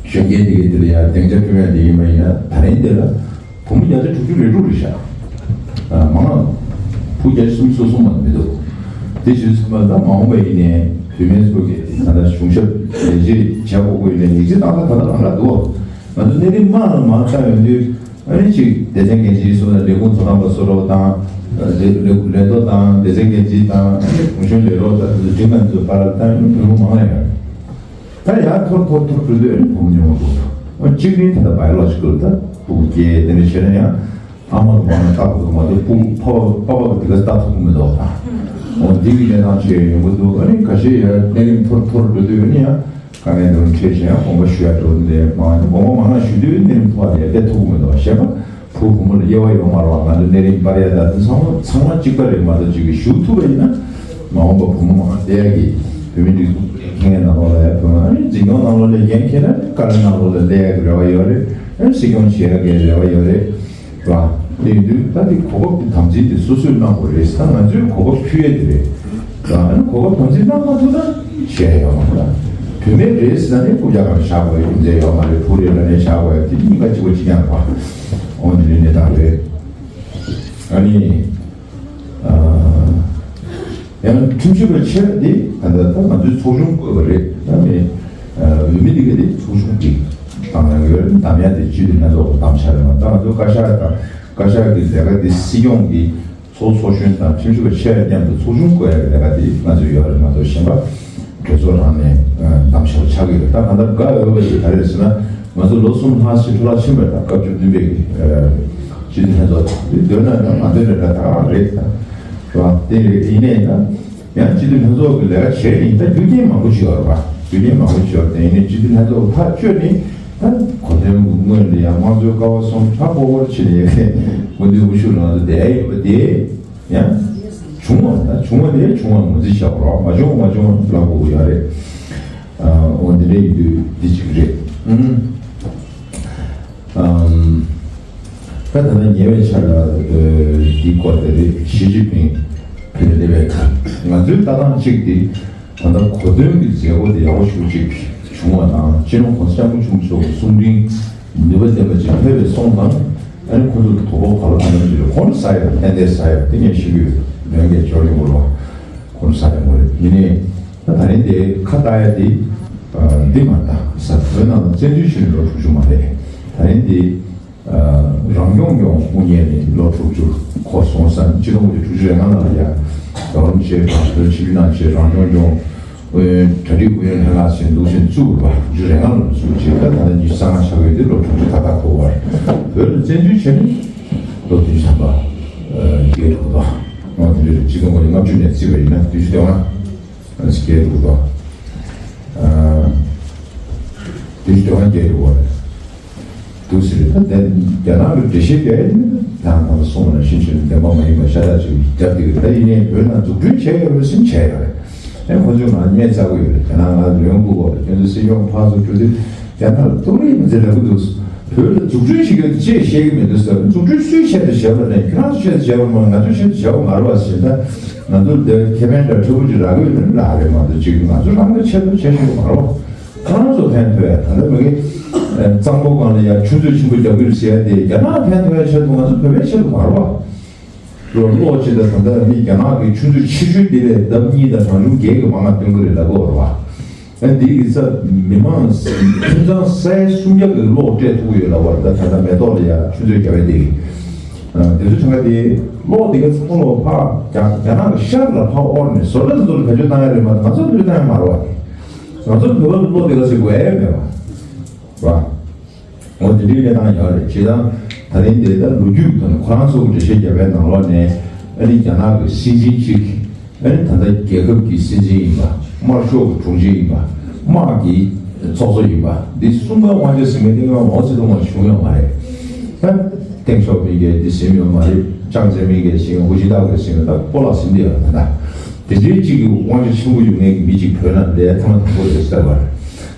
གཞོན་སྐྱེས་དེ་གའི་དེ་ལ་ཡང་སྡིངས་ཆ་བསྐྲུན་ཡ་དེ་ཡིན་པ་ཡིན་ན་ད་རིང་དེ་ལ་བུ་མོ་བརྒྱ་ཆ་དྲུག་ཅུ་རེ་དྲུག་རེད་ཤག་ཨ་མང་། བུ་བརྒྱ་ཆ་སུམ་ཅུ་སོ་གསུམ་མ་གཏོགས་མི་འདུག་དེ་བྱས་ཙང་ད་མ་འོངས་པ་ཡིན་ནའི་བུད་མེད་ཚོ་གིས་ད་ལྟ་གཞུང་ཞབས་ལས་བྱེད་བྱེད་དགོས་ཀྱི་ཡོད་ནའི་ཡིག་ཆ་བཏང་ས་ད་ལྟ་རང་ལ་འདུག་ང་ཚོ་གནས་རིམ་མང་ལ་མང་ཆགས་ཡོང་དུས། ཨ་ནི་ཅིག་སྡེ་ཚན་འགན་འཛིན་སོགས་ལས་ཁུངས་ཚོ་ཁང་པ་བཟོ་རོགས་དང་། ལས་ལས་ལས་ཐོག་དང་སྡེ་ཚན་འགན་འཛིན་དང་ཨ་ནི་གུང་གཞོན་ལས་རོགས་དང་དེ་ཚོ་སྒྲིག་ཁང་ཚོ་བར་ལ་ད་ནི་བུ་མོ་མང་ཡོད། ད་ཡར་མཐོར་མཐོར་མཐོར་འགྲོ་དུས་ཨ་ནི་བུ་མོ་ཉུང་བ་འདུག་ཨ་གཅིག་ནི་ད་ལྟ་biological ད་སྤུ་གུ་སྐྱེས་དེ་འདྲ་བྱས་ན་ཡང་ཨ་མ་གི་མང་ན་ལྟ་དགོས་འདུག་མ་གཏོགས་སྤུ་གུ་ཕ་བ་པ་ཕ་གི་དེ་ག་ལྟ་ཐུབ་ཀྱི་མི་འདུག་ཨོ་འདི་གི་གནས་སྟངས་ཆེ་ཡོང་གི་འདུག་ཨ་ནི་ཁ་ཤས་ཡར་གནས་རིམ་མཐོར་མཐོར་འགྲོ་དུས་ཨ་ནི་ཡང་། དཀའ་ངལ་འདི་འཕྲད་བཞིན་ཡང་དགོངས་པ་ཞུ་ཡ་འགྲོ་འདི་མང་། དགོངས་པ་མང་ང་ཞུ་དུས་གནས་རིམ་མཐོ་བ་དེ་བལྟ་ཐུབ་ཀྱི་མི་འདུག་བ། གཞན་པ་བུ་བུ་མོ་ལ་དབྱེ་བ་ཡོད་མ་རེད་བ། ང་ཚོ་གནས་རིམ་སྤར་ཡ་ད་འདི་ཚང་མ་ཚང་མ་གཅིག་པ་རེད་མ་གཏོགས་གཅིག་གིས་ཞུ་ཐུབ་པ་ཡིན་ན་མ་འོངས་པ་བུ་མོ་མང་བསྡད་ཡ་གི་བུད་མེད་སྒྲིག་འཛུགས་འགན་འཁྱེར་མཁན་ནང་ལོགས་ལ་ཡ་བུ་མོ་ཨ་ནི་འཛིན་སྐྱོང་ནང་ལོགས་ལ་འགན་འཁྱེར་ན་བཀའ་བློན་ནང་ལོགས་ལ་སླེབས་ཡ་གི་རེ་བ་ཡོད་རེད། ཨ་ནི་སྲིད་སྐྱོང་བྱེད་ཡ་གི་རེ་བ་ཡོད་རེད། ར། དེ་ཡིན་དུས་ད་དེ་གོ་སྐབས་དེ་དམ་འཛིན་དེ་སོ་སོས་གནང་དགོས་རེད། ད་ང་ཚོས་གོ་སྐབས་ཕུལ་ཡས་དེ་རེད། ད་ཨ་ནི་གོ་སྐབས་དམ་འཛིན་གནང་མ་ཐུབ་ན་བཤད་ཡས་ཡོད་མ་རེད། བུད་མེད་རེད་ཟེར་ན་ནི་རྐུབ་བཀྱག་སྒང་བཞག་དགོས་ཡ་རྒྱུ་མཚན་ཡོད་མ་རེད། བུ་རེད་ལབ་ནས་བཞག་དགོས་ཡ་དེ་གཉིས་ཀ་གཅིག་པ་གཅིག་རྐྱང་རེད་པ། འོ་འདི་འདྲའི་གནས་སྟངས་རེད། ཨ་ནི། ཨ། ཡང་ཁྲིམས་ཞིབ་པ་ཆེ་བ་འདི་ད་ལྟ་ད་ང་ཚོའི་ཚོགས་ཆུང་བསྐོས་པ་རེད། ད་ནི་འོས་མི་འདི་ག་འདི་ཚོགས་ཆུང་གཅིག་བཏང་ཡག་ཡོད་རེད། བདམས་ཡག་འདི་སྤྱི་འཐུས་ལྷན་ཚོགས་ཀྱིས་བདམས་བཞག་རེད་མ། ད་ང་ཚོ་བཀའ་ཤག་དང་བཀའ་ཤག་གི་ལས་ཀ་འདི་སྲིད་སྐྱོང་གིས་ཚོགས་ཚོགས་གཞོན་དང་ཁྲིམས་ཞིབ་པ་ཆེ་བ་མཉམ་དུ་ཚོགས་ཆུང་བསྐོ་ཡག་གི་ལས་ཀ་འདི་ང་ཚོས་ཡོད་རེད་མ་གཏོགས་གཞན་པ་གྲོས་ཚོགས་རང་ནས་བདམས་བཞག་པ་ཆགས་ཀྱི་ཡོད། ད་གང་ལྟར་དགའ་འོས་པ་ཞིག་ག་རེ་རེད་ཟེར་ན་ང་ཚོ་ལོ་གསུམ་ལྷག་ཞིག་འཕྲོ་བརླག་ཕྱིན་པ་རེད། ད་སྐབས་བཅུ་བདུན་པའི་གི་ སྤྱི་འཐུས་ལྷན་ཚོགས་དེ་འདོད་ན་ད་མ་འདོད་ན་ད་རེད་ད། རེད་བ། དེ་རེད། ཡིན་ནའི་ད་ཡང་སྤྱི་འཐུས་ལྷན་ཚོགས་ཀྱི་ལས་ཀ་བྱས་ནས་ད་རྒྱུ་རྐྱེན་མང་པོ་ཞིག་ཡོད་རེད་བ། རྒྱུ་རྐྱེན་མང་པོ་ཞིག་ཡོད་རེད། དེ་ཡིན་ནའི་སྤྱི་འཐུས་ལྷན་ཚོགས་ཐག་གཅོད་ནས་ད་གོ་སྟོན་གྱི་སྔོན་ལ་ཡང་དམངས་གཙོའི་ཀ་བ་གསུམ་ཧྲ་ཧོ་ཧོར་ཕྱིན་ནས་སྐུ་མདུན་དབུ་བཞུགས་ལ་ང་ཚོ་བསྡད་ཡོད་པ་དེ། ཡང་བྱུང་བ་ད་བྱུང་བ་དེ་བྱུང་བ་ངོས་འཛིན་བྱ་དགོས་རེད། མ་བྱུང་བ་མ་བྱུང་བ་ལབ་དགོས་ཀྱི་ཡོད་རེད། ཨ། འོ་འདི་འདྲ་ཡིན་དུས་འདི་གཅིག་རེད། ཨུམ། ཨམ། ད་ད་ལྟ་ཉེ་བའི་ཆར་ལ་འདི་སྐོར་དེ་རེད། ཞི་ཅིན་ཕིང་ཕེབས་བསྡད་པའི་ཁར་ང་ཚོའི་ལྟ་སྟངས་གཅིག་དེ་ད་ལྟ་གོ་སྟོན་གྱི་མཛད་སྒོ་དེ་ཡག་པོ་ཞེ་པོ་ཅིག་བྱུང་བ་དང་། སྤྱི་ནོར་༸གོང་ས་༸སྐྱབས་མགོན་ཆེན་པོ་མཆོག་གི་གསུང་འཕྲིན་ནུས་པ་ལྡན་པ་ཅིག་ཕེབས་པའི་སོང་ཙང་། ཨ་ནི་ཁོ་ཚོ་དོ་ཕོག་ག་ལ་གང་འཚམ་ཅིག་རེད། ཁོང་ཁྲོ་ཟ་ཡོད། ཏན་ཏན་ཟ་ཡོད། དེ་ངས་ཤེས་ཀྱི་ཡོད། ལོན་གྱི་ཇོ་ཡོང་གོ་ལོ། ཁོང་ཁྲོ་ཟ་ཡོང་གོ་རེད། ཡིན་ནའི་ད་ད་རིང་དེ་ཁ་བཏགས་ཡ་དེ་འདི་མ་ད་ས་བོད་ནང་ལ་བཙན་འཛུལ་བྱས་ནས་ལོ་དྲུག་ཅུ་མ་རེད། ད་རིང་དེ། རང་སྐྱོང་ལྗོངས་དབུ་བརྙེས་ནས་ལོ་དྲུག་ཅུ་འཁོར་སོང་ཙང་། སྤྱི་ནོར་དབུ་ཁྲིད་དྲུག་ཅུ་རེ་ལྔ་ལ་ཡ་རོགས་རམ་བྱས། རང་དོན་ཆིབས་བསྒྱུར་གནང་བྱས། རང་སྐྱོང་ལྗོངས་ཨུ་གྲ་སྒྲིག་ཨུ་ཡོན་ལྷན་ཁང་ཟེར་འདུག་ཟེར་བཙུགས་པ། དྲུག་ཅུ་རེ་ལྔ་ལ་བཙུགས་བྱས། ད་ད་ལྟ་ཉི་ཤུ་རྩ་ལྔ་ཆགས་ཡོད་དུས་ལོ་དྲུག་ཅུ་ཏག་ཏག་འཁོར་བ་རེད། བོད་ལ་བཙན་འཛུལ་བྱས་ནས་ལོ་བདུན་ཅུ་ཐམ་པ་ཨ་བརྒལ་འགྲོ་གི་འདུག། ཨོ་དེ་འདྲ་རེད། སྤྱི་ལོ་ཉིས་སྟོང་ལྔ་བཅུ་ནས་བརྩིས་པ་ཡིན་ན་བདུན་ཅུ་དོན་ལྔ་ཨ་བརྒལ་འགྲོ་གི་འདུག། ཨ་བདུན་ཅུ་དོན་ལྔ་བརྒལ་འགྲོ་གི་རེད། འདུག་ཟེར། ད་དེ་རྒྱ་ནག་གི་འགྲེལ་བཤད་རྒྱག་ཡ་དེ་ནི་ད་ང་ལ་གསུངས་པ་ནང་བཞིན་བྱས་ནས་བདེན་པ་མ་ཡིན་པ་ཤ་སྟག་ཅིག་རྒྱབ་བསྡད་ཡོད། ད་ཡིན་ནའི་བོད་ནང་འཛུགས་སྐྲུན་བྱས་ཡོད་རེད་ཟེར་ནས་བྱས་ཡོད་རེད། ཨེ་ཁོ་ཚོས་ང་ལ་སྨད་བཙལ་གི་ཡོད་རེད། རྒྱ་ནག་ང་ལ་ལོན་དགོས་གོ་རེད། ཁྱོད་ཚོ་སྲིད་སྐྱོང་ཕར་ཚུར་འགྲོ་དུས་རྒྱ་ནག་ལ་ཐུག་ལེ་མི་ཚེ་ལབ་གི་འདུག། བོད་ལ་འཛུགས་སྐྲུན་བྱེད་ཀྱི་ཡོད་ཅེས་བཤད་ཀྱི་མི་འདུག་ཟེར། འཛུགས་སྐྲུན་སུའི་ཆེད་དུ་བྱས་པ་རེད། ཁྱོད་རང་ཚོའི་ཆེད་དུ་བྱས་པ་མ་རེད། ང་ཚོའི་ཆེད་དུ་བྱས་པ་མ་རེད་བ་ཟེར། ད་ང་ཚོ་འདིར་ཁེ་ཕན་འདྲ་ཕྲུ་གུ་ཅིག་རག་གི་ཡོད་ན་རག་རེད་མ་གཏོགས་ཅིག་ང་ཚོ་རང་གི་ཆེད་དུ་བྱས་བཞིན་པ་མ་རེད་བ། ཁོ་རང་ཚོ་ཕན་ཐོགས་ཡ། ད་ལྟ་མི་གི་གཙང་པོ་སྒང་ལ་ཡ་ཆུ་མཛོད་ཆེན་པོ་རྒྱག་གི་རེད་ཟེར་ཡ་དེ་རྒྱ་ནག་ཕན་ཐོགས་ཡ་ཆེད་དུ། ང་ཚོ་བོད་པའི་ཆེད་དུ་མ་རེད་བ། ལོ་ལོག་ཅིག་ད་ད་ལྟ་མི་རྒྱ་ནག་གི་ཆུ་མཛོད་ཆེ་ཤོས་དེ་ལས་ལྡབ་གཉིས་དང་གྲངས་ཆུང་བརྒྱད་ཀྱི་མང་བ་བཏོན་གི་རེད་ལབ་གི་ཡོད་རེད་བ། ཨ་འདི་གི་ས་མི་མང་ཁྱིམ་ཚང་ས་ཡ་སུམ་བརྒྱ་གི་གློག་སྤྲད་ཐུབ་ཀྱི་ཡོད་ལབ་པ་རེད། ད་ད་ལྟ་མེ་ཏོག་ལ་ཡ་ཆུ་མཛོད་རྒྱག་པའི་དེ་གི་ཨ་དེ་ཚོ་ཚང་མ་དེ་གློག་དེ་ག་ཚང་མ་ལོག་ཕར་རྒྱ་རྒྱ་ནག་གི་ཤར་ལ་ཕར་དབོར་ནས་བཟོ་གྲྭ་དེ་ཚོ་ལ་བེད་སྤྱོད་བཏང་ཡ་རེད་མ་གཏོགས་ང་ཚོ་བེད་སྤྱོད་བཏང་ཡ་མ་རེད་བ། དེ་ང་ཚོ་བོད་པ་ལ་གློག་དེ་ག་ཚོད་དགོས་ཡ་མེད་བ། རེད་བ། འོ་དེ་འདྲའི་གནས་སྟངས་ཡོད་རེད། བྱས་ཙང་ད་རིང་དེ་ལྟར་ལོ་རྒྱུས་ཀྱི་ཐོག་ནས་ཁོ་རང་ཚོ་གི་འགྲེལ་བཤད་རྒྱབ་པའི་ནང་ལོགས་ནས། ཨ་ནི་རྒྱ་ནག་གི་སྲིད་འཛིན་གཅིག་ཨ་ནི་ད་ལྟ་རྒྱལ་ཁབ་ཀྱི་སྲིད་འཛིན་ཡིན་པ། དམར་ཤོག་གི་དྲུང་ཆེ་ཡིན་པ། དམག་གི་ཚོགས་གཙོ་ཡིན་པ། འདི་གསུམ་ཀ་དབང་ཆ་ཟིན་མཁན་དེ་སྔ་མའོ་ཙེ་ཏུང་ལ་བྱུང་ཡོད་མ་རེད། ད་ཏེང་ཞའོ་ཕིང་གིས་འདི་ཟིན་ཡོད་མ་རེད། ཅང་ཙེ་མིན་གྱིས་ཟིན། ཧུའུ་ཅིན་ཐའོ་གིས་ཟིན། ད་སྤོ་ལགས་ཟིན་བསྡད་ཡོད་རེད། ད་དེ་འདྲའི་གཅིག་གི་དབང་ཆ་ཆེན་པོ་ཡོད་མཁན་གྱི་མི་གཅིག་བོད་ནང་བསྡད་ཐེངས་མ་དང་པོ་རེད་ཟེར་བ་རེད།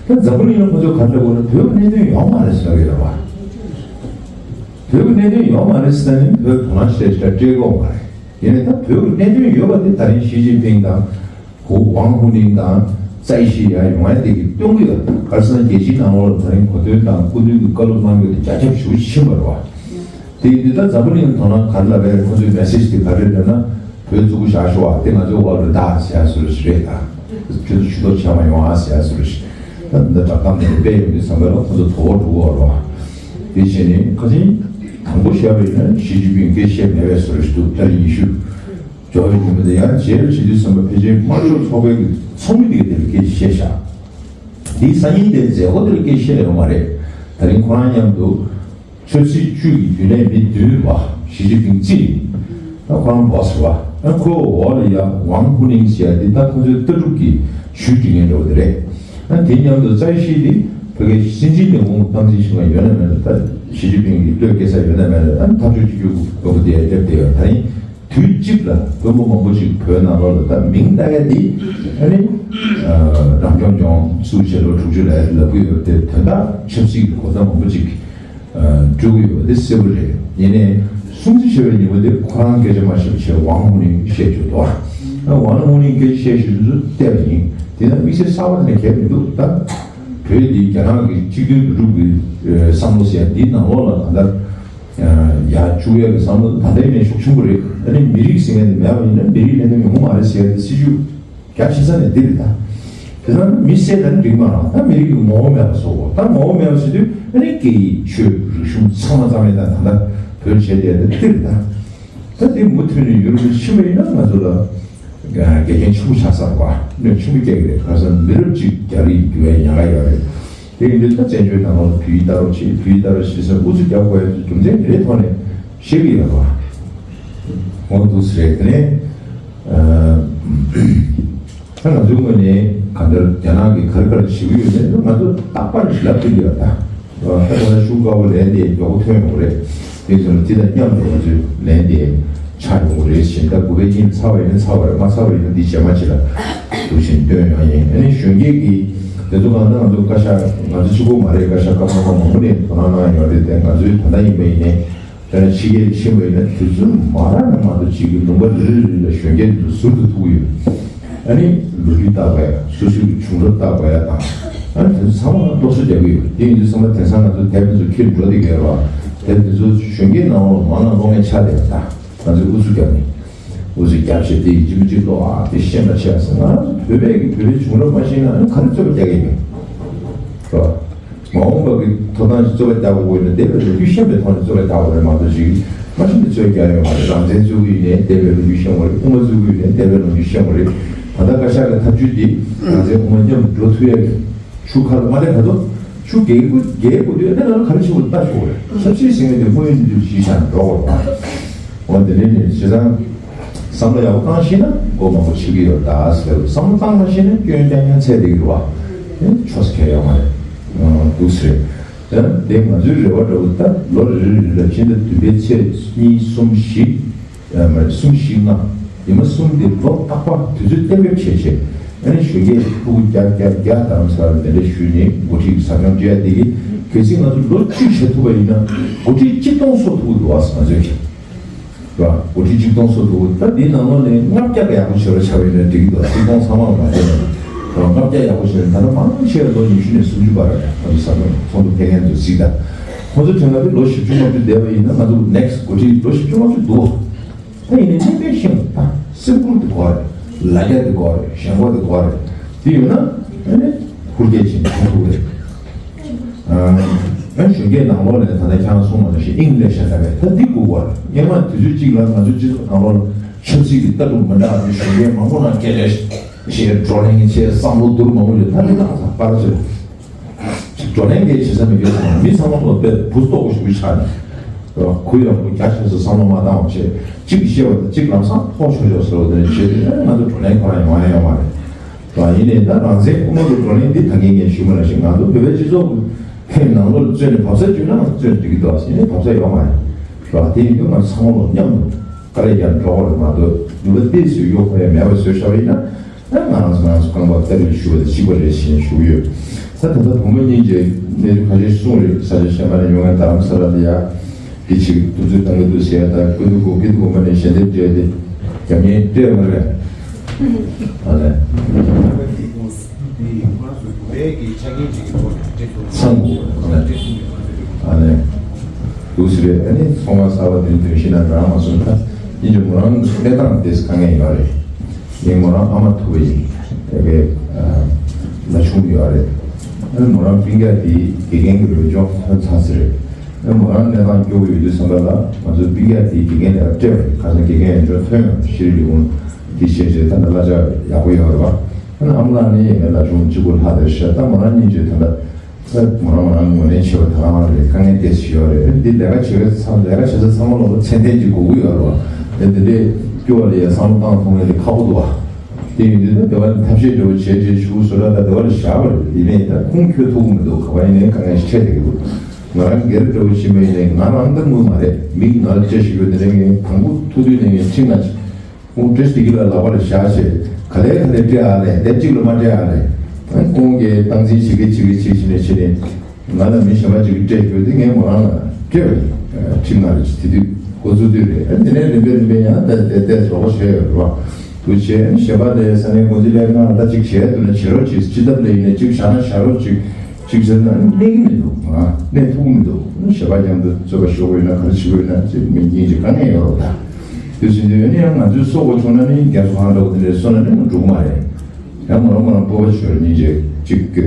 ད་འཛམ་བུ་གླིང་ལ་ཁོ་ཚོས་ག་རེ་ལབ་དགོས་ན། བོད་ཀྱི་གནད་དོན་ཡོད་མ་རེད་ཟེར་གྱི་ཡོད་པ། བོད་ཀྱི་གནད་དོན་ཡོད་མ་རེད་ཟེར་ནས་བོད་དོ་སྣང་ཤེས་ཤ་སྤྲད་དགོས་མ་རེད། ཡིན་ནའི་ད་བོད་ཀྱི་གནད་དོན་ཡོད་པ་དེ་ད་རིང་ཞི་ཅིན་ཕིང་དང་ཧུ་ཝང་ཧུ་ནིང་དང་ཙའི་ཤི་ཡ་ཡོང་ཡ་དེ་གིས་སྟོན་གྱི་ཡོད། ག་རེ་ཟེར་ན་རྒྱལ་སྤྱིའི་ནང་ལོགས་ལ་ད་རིང་གོ་སྟོན་དང་སྐུ་མདུན་གྱི་བཀའ་སློབ་གནང་རྒྱུ་དེ་རྒྱ་ཁྱབ་ཞེ་པོ་ཕྱིན་པ་རེད་བ། དེ་ཡིན་དུས་ད་འཛམ་བུ་གླིང་དོ་སྣང་ག་རེ་ལབ་པ་རེད། ཁོ་ཚོའི་མེ་སེ་ཇི་དེ་ག་རེ་རེད་ན། བོད་བཙུགས་པ་བཞག་ཤོག་ཨ། དེ་ང་ཚོའི་འོག་ལ་ད་ཟེར་ཡ་བཟོ་འདྲ་ཞིག་རེད་ད། ཁྱོད་ཚོ་ཇུས་གཏོགས་བྱས་མ་ཡོང་ཨ་ཟེར་ཡ་བཟོ་འདྲ་ཞིག། ད་འདི་འདྲ་བསྒྲགས་གཏམ་དེ་འདྲ་སྤེལ་ཡོང་དུས་ཙམ་པ་ལ་ཁོ་ཚོ་དོ་ཕོག་འགྲོ་གི་ཡོད་རེད་བ། དེ་བྱས་ནས་ཁ་ཆེན་དང་པོ་བཤད་པ་ཡིན་ན་ཞི་ཅིན་ཕིང་སྐད་ཆ་བཤད་མེད་པའི་བཟོ་འདྲ་ཞིག་འདུག། ཏ་རིག་ཉི་ཤུ་འབྱོར་བའི་ཉིན་མོ་དེ་ཡང་རྗེས་ལ་བྱེད་དུས་ཙམ་པ་ཕལ་ཆེར་དམར་ཤོག་ཚོགས་པའི་གི་ཚོགས་མི་དེ་ག་དེ་ལ་སྐད་ཆ་བཤད་ཤག། དེའི་སང་ཉིན་དེར་མཛད་སྒོ་དེར་སྐད་ཆ་བཤད་ཡོད་མ་རེད། ད་རིང་ཁོ་རང་མཉམ་དུ་ཆབ་སྲིད་བཅུ་གི་རྒྱུན་ལས་མི་བདུན་རེད་བ། ཞི་ཅིན་ཕིང་རྩིས་ད་ཁོ་རང་བྷོ་སི་རེད་བ། ཨ་ཁོའི་འོག་ལ་ཡ་ཝང་ཧུ་ནིང་ཟེར་ཡ་དེ་ད་ཁོ་ཚོའི་ལྟ་གྲུབ་ཀྱི་ཇུས་སྒྲིག་མཁན་འདྲ་བོ་དེ་རེད། ཨ་དེ་མཉམ་དུ་ཙའི་ཤི་དེ་ཕ་གིའི་སྲིད་འཛིན་ལས་ཁུངས་སྟངས་འཛིན་བྱེད་མཁན་ཡོད་ན་མེད་ན། ད་ཞི་ཅིན་ཕིང་གི་བློས་འགེལ་ས་ཡོད་ན་མེད་ན། ཨ་འཐབ་ཕྱོགས་གཅིག་གྱུར་དཔོན་པོ་དེ་སླེབས་བསྡད་ཡོད། ད་རིང་དུས་གཅིག་ལ་དཔོན་པོ་མང་པོ་ཅིག་བོད་ནང་ལོགས་ལ་ད་མིང་བཏགས་ཡ་དེ་ཨ་ནི་རང་སྐྱོང་ལྗོངས་བཙུགས་བྱས་ལོ་དྲུག་ཅུ་ལ་ལབ་ཀྱི་ཡོད་དེ། དོན་དག་ཆབ་སྲིད་ཀྱི་གོ་རྟོགས་མང་པོ་ཅིག་སྤྲོད་ཀྱི་ཡོད་པ་དེ་གསལ་པོ་རེད། ཡིན་ནའི་སྲུང་བརྩི་བྱས་པའི་ཉིན་མོ་དེ་ཁོ་རང་སྐད་ཆ་མ་བཤད་པ་བྱས་ཝང་ཧུ་ནིང་བཤད་བཅུག་འདུག། ཨ་ཝང་ཧུ་ནིང་སྐད་ཆ་བཤད་བཞིན་དུ་བལྟས་པ་ཡིན། དེ་ན་དམིགས་བསལ་གསར་པ་དེ་འདྲ་གང་ཡང་མི་འདུག། ད་བོད་འདི་རྒྱ་ནག་གི་གཅིག་མཐུན་འདུ་སྒྲིག་གི་བསམ་བློ་ཟེར་ཡ་འདིའི་ནང་ལོགས་ལ་གང་ལྟར་ཡར་བཅུག་ཡ་གི་བསམ་བློ་ད་ལྟའི་ནས་ཤུགས་ཆེན་པོ་རེད། ཨ་ནི་མི་རིགས་ཟེར་མཁན་དེ་མེད་པ་ཡིན་ན་མི་རིགས་ལས་དོན་ཡོང་གི་མ་རེད་ཟེར་ཡ་དེ་སྲིད་ཇུས་རྒྱ་ཆེ་ས་ནས་འདི་རེད་ད། དེ་ན་མི་བསད་ན་འགྲིག་མ་རེད། ད་མི་རིགས་ཀྱི་ངོ་བོ་མེད་པ་བཟོ་དགོས། ད་ངོ་བོ་མེད་པ་བཟོ་དུས་ཨ་ནི་སྐད་ཡིག་ཆོས་རིག་གཞུང་ཚང་མ་རྩ་མེད་བཏང་། ད་ལྟ་བོད་བྱས་བསྡད་དེ་འདི་རེད་ད། ད་དེ་མུ་མཐུད་ནས་ཡུན་རིང་པོ་ཕྱིན་པ་ཡིན་ན་ང་ཚོ་ལ་འགལ་རྐྱེན་ཆེན་པོ་ཆགས་ཚར་བ། གནོད་ཆེན་པོ་སྐྱེལ་གྱི་རེད། ག་རེ་ཟེར་ན་མི་རབས་གཅིག་རྒྱ་རིགས་འགྱུར་བའི་ཉེན་ཁ་ཡོད་རེད། དེ་ཡིན་དུས་ད་བཙན་བྱོལ་ནང་ལོགས་བོད་ཡིག་ལྟ་རོགས་བྱེད། བོད་ཡིག་ལྟ་རོགས་བྱེད་ཟེར་ཨུ་ཚུགས་རྒྱག་དགོས་ཡ་དེ་རྒྱུ་མཚན་དེ་འདྲའི་ཐོག་ནས་ ཤེས་ཀྱི་ཡོད་པ། འོ་འདུག་སེ་རེད། དེ་ནས་ཨ་ད་ང་ཚོའི་ངོས་ནས་གང་ལྟར་རྒྱ་ནག་གིས་ག་རེ་ག་རེ་བྱེད་ཀྱི་ཡོད་མེད་ང་ཚོ་རྟག་པར་ལབ་ཀྱི་ཡོད་ད། ད་ལྟ་ཤུགས་དཀར་པོ་ལན་དེ་མགྱོགས་པོ་ཐོན་ཡོང་གི་རེད། དེ་ཚོ་ལ་དེ་དང་མཉམ་དུ་ང་ཚོའི་ལན་དེ་ཆགས་ཡོང་གི་རེད་ཞེས། ད་དགུ་པའི་ཉིན་ཚར་བ་ཡིན་ན་ཚར་བ་རེད། མ་ཚར་བ་ཡིན་ན་འདི་རྗེས་མ་ཅིག་ལ་འདུག་བཞིན་སྟོན་ཡོང་ཡིན། ཨ་ནི་གཞོན་སྐྱེས་ཀྱིས་དེ་ཚོ་གང་ལྟར་ང་ཚོ་བཀའ་ཤག་ང་ཚོ་གཅིག་པོ་མ་རེད། བཀའ་ཤག་ཀ་མ་ཀ་མང་པོ་ནས་དོ་སྣང་གནང་ཡོད་རེད་དེ། ང་ཚོའི་ད་ལྟ་ཡིན་པ་ཡིན་ནའི། དཔེར་ན་ཕྱི་རྒྱལ་གྱི་ཤེས་པ་ཡིན་ན་དུས་ཚོད་མ་རག་ན་མ་གཏོགས་ཅིག་གི་ལུང་པ་རེ་རེ་རེ་ལ་གཞོན་སྐྱེས་དེ་ཚོ་ཟུར་དུ་ཐུག་གི་ཡོད། ཨ་ནི་ལོ་རྒྱུས་བརྟག་པ་ཡ། སོ་སོའི་གི་བྱུང་རབས་བརྟག་པ་ཡ་དང་། ཨ་ནི་དེ་ཚོ་ཚང་མ་ལ་སློབ་གསོ་རྒྱག་གི་ཡོད། དེ་ཡིན་དུས་ཚང་མ་དེང་སང་ང་ཚོ་དེབ་དེ་ཚོ་འཁྱེར་འགྲོ་བསྡད་ཀྱི་ཡོད་རེད་བ། དེབ་དེ་ཚོ་གཞོན་སྐྱེས་ནང་ལོགས་མང་ན་ཀློག་མཁན་ཆགས་བསྡད་ཡོད་ད། ང་ཚོས་ཨུ་ཚུགས་རྒྱབ་ནས། ཨུ་ཚུགས་རྒྱབ་བྱས་དེ་ཡིན་གཅིག་མིན་གཅིག་ཀློག་ཨ། དེ་ཤེས་པ་བྱས་ཟེར། ང་ཚོ་བོད་པའི་གི་བོད་པའི་བྱུང་རབས་མ་ཤེས་ན་ཨ་ནི་ག་རེ་རྩོད་པ་རྒྱག་གི་ཡིན། རེད་བ། མ་འོངས་པ་གི་ཐོབ་ཐང་ཞིག་རྩོད་པ་རྒྱག་དགོས་ན་འདས་པའི་ལོ་རྒྱུས་ཤེས་པའི་ཐོག་ནས་རྩོད་པ་རྒྱག་དགོས་རེད་མ་གཏོགས་ཅིག་མ་ཤེས་ནས་རྩོད་པ་རྒྱག་ཡོད་མ་རེད། རང་བཙན་རྩོད་ཀྱི་ཡིན་ནའི་འདས་པའི་ལོ་རྒྱུས་ཤེས་དགོས་རེད། དབུ་མ་རྩོད་ཀྱི་ཡིན་ནའི་འདས་པའི་ལོ་རྒྱུས་ཤེས་དགོས་རེད། ད་ལྟ་བཀའ་ཤག་གི་ཐབས་ཇུས་འདི་རང་བཙན་དབུ་མ་མཉམ་དུ་འགྲོ་ཐུབ་ཡ་གི་ཤུགས་ཁ་ལ་མ་ལས་ད་དོ། ཤུགས་རྒྱས་དགོས་རྒྱས་དགོས་དུས་ཨ་ནི་ང་ཚོ་ག་རེ་བྱེད་དགོས་ལྟ་ཆོག་རེད། ཆབ་སྲིད་ཟེར་མཁན་དེ་དངོས་ཡོད་གནས་ཚུལ་གཞི་བཞག་ནས་འགྲོ་དགོས་རེད། འོ་དེ་འདྲའི་ནས་བྱས་ཙང་བསམ་བློ་ཡག་པོ་བཏང་ཤེས་ན་མགོ་མང་པོ་ཆགས་ཀྱི་ཡོད་ད་ཟེར། བསམ་བློ་བཏང་མ་ཤེས་ན་སྐྱོན་རྐྱང་རྐྱང་འཚོལ་བསྡད་ཀྱི་རེད་བ། དེ་ཆོག་ས་གང་ཡང་ཡོད་མ་རེད། འདུག་སེ་རེད། ད་དེ་ང་ཚོའི་རེ་བ་འདྲ་བོ་ད་ལོ་རེ་རེ་རེ་ལ་ཕྱི་ཟླ་བདུན་པའི་ཚེས་གཉིས་གསུམ་བཞི། ཨ་མ་གསུམ་བཞི་ལྔ། ཉི་མ་གསུམ་དེ་ལོ་རྟག་པར་དུས་ཚོད་གཏན་འབེབས་བྱས་བྱས། ཨ་ནི་གཞོན་སྐྱེས་ཕྲུ་གུ་བརྒྱ་བརྒྱ་བརྒྱ་རྡ་རམ་ས་ལར་གདན་འདྲེན་ཞུས་ནས་འགོ་ཁྲིད་ཟབ་སྦྱོང་སྤྲད་ཡ་དེ་གི་གལ་སྲིད་ང་ཚོ་ལོ་བཅུ་བྱེད་ཐུབ་པ་ཡིན་ན་འགོ་ཁྲིད་གཅིག་སྟོང་བཟོ་ཐུབ་ཀྱི་འདུག་ཨ། ང་ཚོས་ཀྱི་རེད་བ། འགོ་ཁྲིད་གཅིག་སྟོང་བཟོ་ཐུབ་ཀྱི། ད་འདིའི་ནང་ལོགས་ནས་ལྔ་བརྒྱ་ག་ཡག་པོ་བྱེད་རོགས་བྱ་བ་ཡིན་ན་འགྲིག་གི་འདུག་གཅིག་སྟོང་ཚང་མ་མ་བྱས་ན། རེད་བ། ལྔ་བརྒྱ་ཡག་པོ་བྱས་ན་ད་ལྟ་མང་ཆེ་བ་ལོ་ཉི་ཤུ་ནས་སུམ་ཅུ་བར་རེད། ང་ཚོ་ཟབ་སྦྱོང་ཚོགས་འདུ་ཕེབས་མཁན་ཚོ་གཟིགས་དང་། ཁོ་ཚོ་དྲན་ག་དུས་ལོ་བཞི་བཅུ་ལྔ་བཅུ་བསྡད་པ་ཡིན་ན་ང་ཚོ་ནེག་སི་འགོ་ཁྲིད་ལོ་བཞི་བཅུ་ལྔ་བཅུ་འདུག་བ། ད་ཡིན་ནའི་གནད་དོན་ཤེས་དགོས། ད་སེམས་ཁུར་དེ་དགོས་རེད། ལ་རྒྱ་དེ་དགོས་རེད། ཞེན་ཁོག་དེ་དགོས་རེད། དེ་ཡོད་ན་ཨ་ནི་ཧུར་སྐྱེད་བྱེད་ཐུབ་ཀྱི་རེད། ཨ་ཨ་གཞོན་སྐྱེས་ནང་ལོགས་ནས་ད་ལྟ་ཁྱེད་རང་གསུངས་པ་ནང་བཞིན་དབྱིངས་ལས་ཤ་ཁྲ་བས་ད་འདི་དགོས་པ་རེད། སྔོན་མ་དུས་ཚོད་གཅིག་ལ་ང་ཚོ་སྤྱི་ཚོགས་ནང་ལོགས་ལ་ཆབ་སྲིད་ཀྱི་ལྟ་གྲུབ་མི་འདྲ་བ་དེ་གཞོན་སྐྱེས་མང་པོ་ནང་སྐད་ཆ་བཤད། བགྲོ་གླེང་བྱས། བསམ་བློ་བསྡུར། མང་པོ་ཡོད། ད་འདི་ལ་ཚ་པར་བྱེད། བགྲོ་གླེང་གི་བྱེད་ས་མི་ཡོད་ཙང་མི་ཚང་མ་ལོ་དཔེ་བུ་ལྟོགས་པོ་ཞིག་ཆགས་ནས། གུ་ཡངས་པོ་རྒྱ་ཆེ་ས་བསམ་བློ་མ་བཏང་བ་བྱས། གཅིག་བཤད་པ་དང་གཅིག་ལམ་སང་ཐོག་ཆོག་ཆོག་ཟེར་བ་དེ་འདྲ་བྱས་དུས་ཨ་ང་ཚོ་བགྲོ་གླེང་ཁོ་རང་ཡོང་ཡ་ཡོད་མ་རེད། ཡིན་ནའི་ད་རང་བཙན་དབུ་མ་གི་བགྲོ་གླེང་འདི་ད་གིན་ངས་ཞུས་པ་ནང་བཞིན་ང་ཚོ་བོད་པའི་སྤྱི་ཚོགས་ཀྱི་ནང་ལོགས་ལ་བཙོན་ནས་བབས་ས་བཅུག་ན་ང་ཚོ་བཙོན་འགྲིག་གི་འདུག་ཡིན་ནའི་བབས་ས་ཡོད་མ་རེད། དེ་ཡིན་དུས་ང་ཚོ་ཚང་མ་ལོ་མཉམ་དུ་དཀའ་ལས་རྒྱག་འགྲོ་དགོས་རེད་མ་གཏོགས་འདུལ་བ་ཏོག་ཙམ་གཡོ་འཁོར་ཡ་མེད་པ་བཟོས་བཞག་པ་ཡིན་ན། ད་ང་རང་ཚོ་ང་ཚོ་རྐང་པ་སྟབས་ལེགས་ཞུ་བ་དང་གཅིག་པ་རེད་ཞེས་ཞུ་གི་ཡོད། ད་ད་ལྟ་བུ་མོ་གཉིས་ཀྱིས་གནས་ཚུལ་ཁ་ཤས་གསུངས་རེད། ས་ཆ་གཞན་པ་ནས་ཡོང་མཁན་རྡ་རམ་ས་ལ་ལ་ཡ་འདི་ཅིག་དུས་ཚོད་བཏང་གི་འདུག་ཟེར་ཡ། ད་ཀུན་ཏུ་དགོན་ཀུན་ཏུ་དགོན་པ་ནས་ཞལ་འདེབས་སྤྲད་དེ་རྒྱབ་གཉེར་སྤྲད་མ་རེད། ཨ་ལས། ཚང་དགོས་ཨ་ལས། ཨ་ལས། འདུག་ཟེར་རེད། ཨ་ནི་ཚོང་ཁང་གསར་པ་དེ་དོན་ཞིག་ན་རང་མ་སོང་ད་ཡིན་གྱི་མོ་རང་གནས་སྟངས་དེ་དཀའ་ངལ་ཡོད་རེད། ངས་མོ་རང་ཨ་མ་ཐུག་པ་ཡིན། དེ་གའི་ལ་ཆུང་ཡོད་རེད། ཨ་ནི་མོ་རང་སྤུན་ཀྱག་དེ་དགེ་རྒན་གྱི་འོས་སྦྱོང་ཐོན་ཚར་ཟེར་རེད། ཨ་ནི་མོ་རང་གནས་སྟངས་སྐྱོ་བོ་ཡོད་དུས་ཙམ་པ་ལ་ང་ཚོ་སྤུན་ཀྱག་དེ་དགེ་རྒན་ལས་ཀ་སྤྲད་པ་རེད། ཁ་སང་དགེ་རྒན་འོས་སྦྱོང་ཐོན་ཡོང་། ཤེས་རིག་ལས་ཁུངས་དེ་བཤད་བྱས་ད་ལྟ་གླ་ཆ་ཡག་པོ་ཡོད་རེད་བ། ཨ་ནི་ཨ་མ་ལགས་ནི་ངའི་ལ་ཆུང་གཅིག་པུ་ལྷག་དེར་ཤ། ད་མོ་རང་གཉིས་ཀྱིས་ད་ལྟ། ད་མོ་རང་མོ་རང་ངོས་ནས་བྱས་པ་ད་ག་རང་རེད། དཀའ་ངལ་ཏོག་ཙམ་ཡོད་རེད། འདི་ལས་ཀ་བྱེད་མཁན་ཚང་། ལས་ཀ་བྱེད་ས་ཚང་མ་ལ་ཚད་ལྡན་གྱི་དགོས་མཁོ་ཡོད་རེད་བ། དེ་འདི་འདྲའི་སྐྱོ་བ་ལ་ཡ་བསམ་བློ་བཏང་ཐུབ་མཁན་དེ་ཁག་པོ་འདུག་བ། དེ་ཡིན་དུས་ད་དེ་བ་ནས་ཐབས་ཤེས་འདྲ་བོ་བྱས་རྗེས་ཞུ་བཟོ་འདྲ་ད་དེ་བ་ལ་བཞག་པ་རེད། ཡིན་ནའི་ད་ཁུངས་འཁྱོལ་ཐུབ་ཀྱི་མི་འདུག་ག་པར་ཡིན་ནའི་དཀའ་ངལ་ཞིག་འཕྲད་བསྡད་ཀྱི་འདུག་ང་རང་སྒེར་འདྲ་བོ་ཕྱིན་པ་ཡིན་ནའི་ང་རང་ད་དངུལ་མ་རེད། མིག་ང་ལ་སྤྲད་བཞིན་ཡོད། དེ་ནས་ངས་དང་པོ་ཐུག་དུས་ནས་ངས་ཁྲིད་ང་ཁོང་བཀྲ་ཤིས་བདེ་སྐྱིད་ལགས་ལག་པ་ལ་བཞག་བྱས། ག་ལེ་ག་ལེ་སྤྲད་ཨ་ལས། དེབ་གཅིག་ལ་མ་སྤྲད་ཨ་ལས། ཁོང་གིས་སྟངས་འཛིན་བྱེད་ཀྱི་བྱེད་ཀྱི་བྱེད་བྱེད་ནས་བྱེད་ནས། ང་ལ་མི་གཞན་པ་ཅིག་གིས་སྤྲད་ཡོད་དེ་ངས་མོ་རང་ལ་སྤྲད་པ་ཡིན། ཁྲིད་ང་ལ་དེ་དུས་འགོ་བཙུགས་དུས་རེད། དེ་ནས་རིམ་པས་རིམ་པས་ཡང་ཏོག་ཙམ་ཏོག་ཙམ་རོགས་པ་བྱས་ཡོད་རེད་བ། འདུག་བྱས་ནས་གཞན་པ་དེ་ས་གནས་འགོ་འཛིན་ལས་ཁང་ལ་ད་ཅིག་བྱས་འདུག་ན་བྱེད་རོགས་གྱིས། སྤྱི་ཐབ་ལ་ཡིན་ན་ཅིག་བཞག་ན་བཞག་རོགས་ཅིག་ཅིག་ཟེར་ན་གནས་ཀྱི་མི་འདུག་ང་གནས་ཐུབ་ཀྱི་མི་འདུག་གཞན་པ་མཉམ་དུ་རྩོད་པ་ཤོར་དགོས་ན་ག་རེ་བྱེད་དགོས་ན་ཅིག་མི་སྙིང་རྗེ་དཀའ་ངལ་ཡོད་རེད་ད། དེ་བཞིན་དུ་ཡོད་ན་ཡང་ང་ཚོའི་སྲོག་ག་བྱུང་ན་ནི་རྒྱ་མཚོ་ཧང་འདྲ་བོ་དེ་འདྲའི་སོང་ན་ནི་འགྲོ་གི་མ་རེད། ཡང་མོ་རང་མོ་རང་སྤོབས་པ་ཆེ་བར་སྙིང་རྗེ་ཅིག་ད་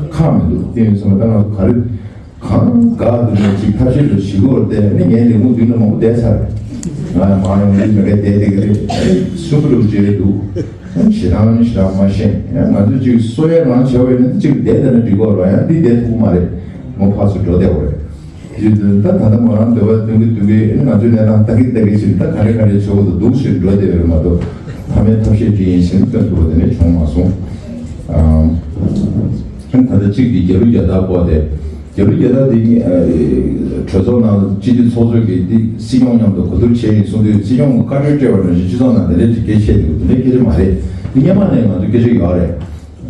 ཁག་མི་འདུག་དེ་ཡིན་ཙང་ད་ང་ཚོ་ག་རེ་གང་དགའ་འདུག་ན་ཅིག་ཐབས་ཤེས་འདྲ་བྱེད་དགོས་རེད་དེ། ནི་ངའི་ལས་ཁུངས་མདུན་ལ་མང་པོ་བསྡད་ཚར་རེད། ང་མང་ཡོང་དུས་མི་འགའ་བསྡད་བསྡད་ཀྱི་རེད། སུ་འདྲ་བོ་བྱས་འདུག་ཞེ་སྡང་ནི་ཞེ་སྡང་མ་ཤེས། ཡང་ང་ཚོས་ཅིག་གསོ་ཡ་རང་བྱ་བ་ཡིན་ན་ཅིག་བསྡད་བསྡད་ན་འགྲིག་གོ་ར། ཡང་འདི་བསྡད་ཐུབ་ཀྱི་མ་རེད། མོ་ཕར་ཚུར་འགྲོ་བསྡད་དགོས་རེད། ད་ད་ལྟ་མོ་རང་འདོད་པ་སྟོན་གི་སྟོན་གི་ང་ཚོའི་གནས་སྟངས་ལྟ་གི་ལྟ་གི་ཕྱིན། ད་ག་རེ་ག་རེ་བྱེད་དགོས་འདུག་ཟེར་འགྲོ་བསྡད་ཡོད་རེད་མ་གཏོགས། མཐའ་མའི་ཐབས་ཤེས་ཅི་ཡིན་ཟེར་སྟོན་ཐུབ་པ་དེ་ནས་བྱུང་མ་སོང་། ཨམ། ད་ལྟ་གཅིག་གི་རྒྱལ་གླུ་རྒྱལ་དར་སྐོར་དེ། རྒྱལ་གླུ་རྒྱལ་དར་དེ་ནི་གྲོས་ཚོགས་ནང་སྤྱི་འཐུས་ཚོགས་གཙོ་གིས་འདི་སྲིད་སྐྱོང་མཉམ་དུ་གོ་བསྡུར་བྱས་ཡིན་གསུངས་དུས། སྲིད་སྐྱོང་གིས་བཀའ་འཁྲོལ་སྤྲད་པ་ནང་བཞིན་སྤྱི་ཚོགས་ནང་དེ་འདྲའི་ཅིག་སྐད་ཆ་བཤད་འདུག་དེ་འདྲའི་སྐད་ཆ་མ་རེད། འདི་སྔོན་མ་ནས་ང་ཚོ་སྐད་ཆ་ཡོད་རེད།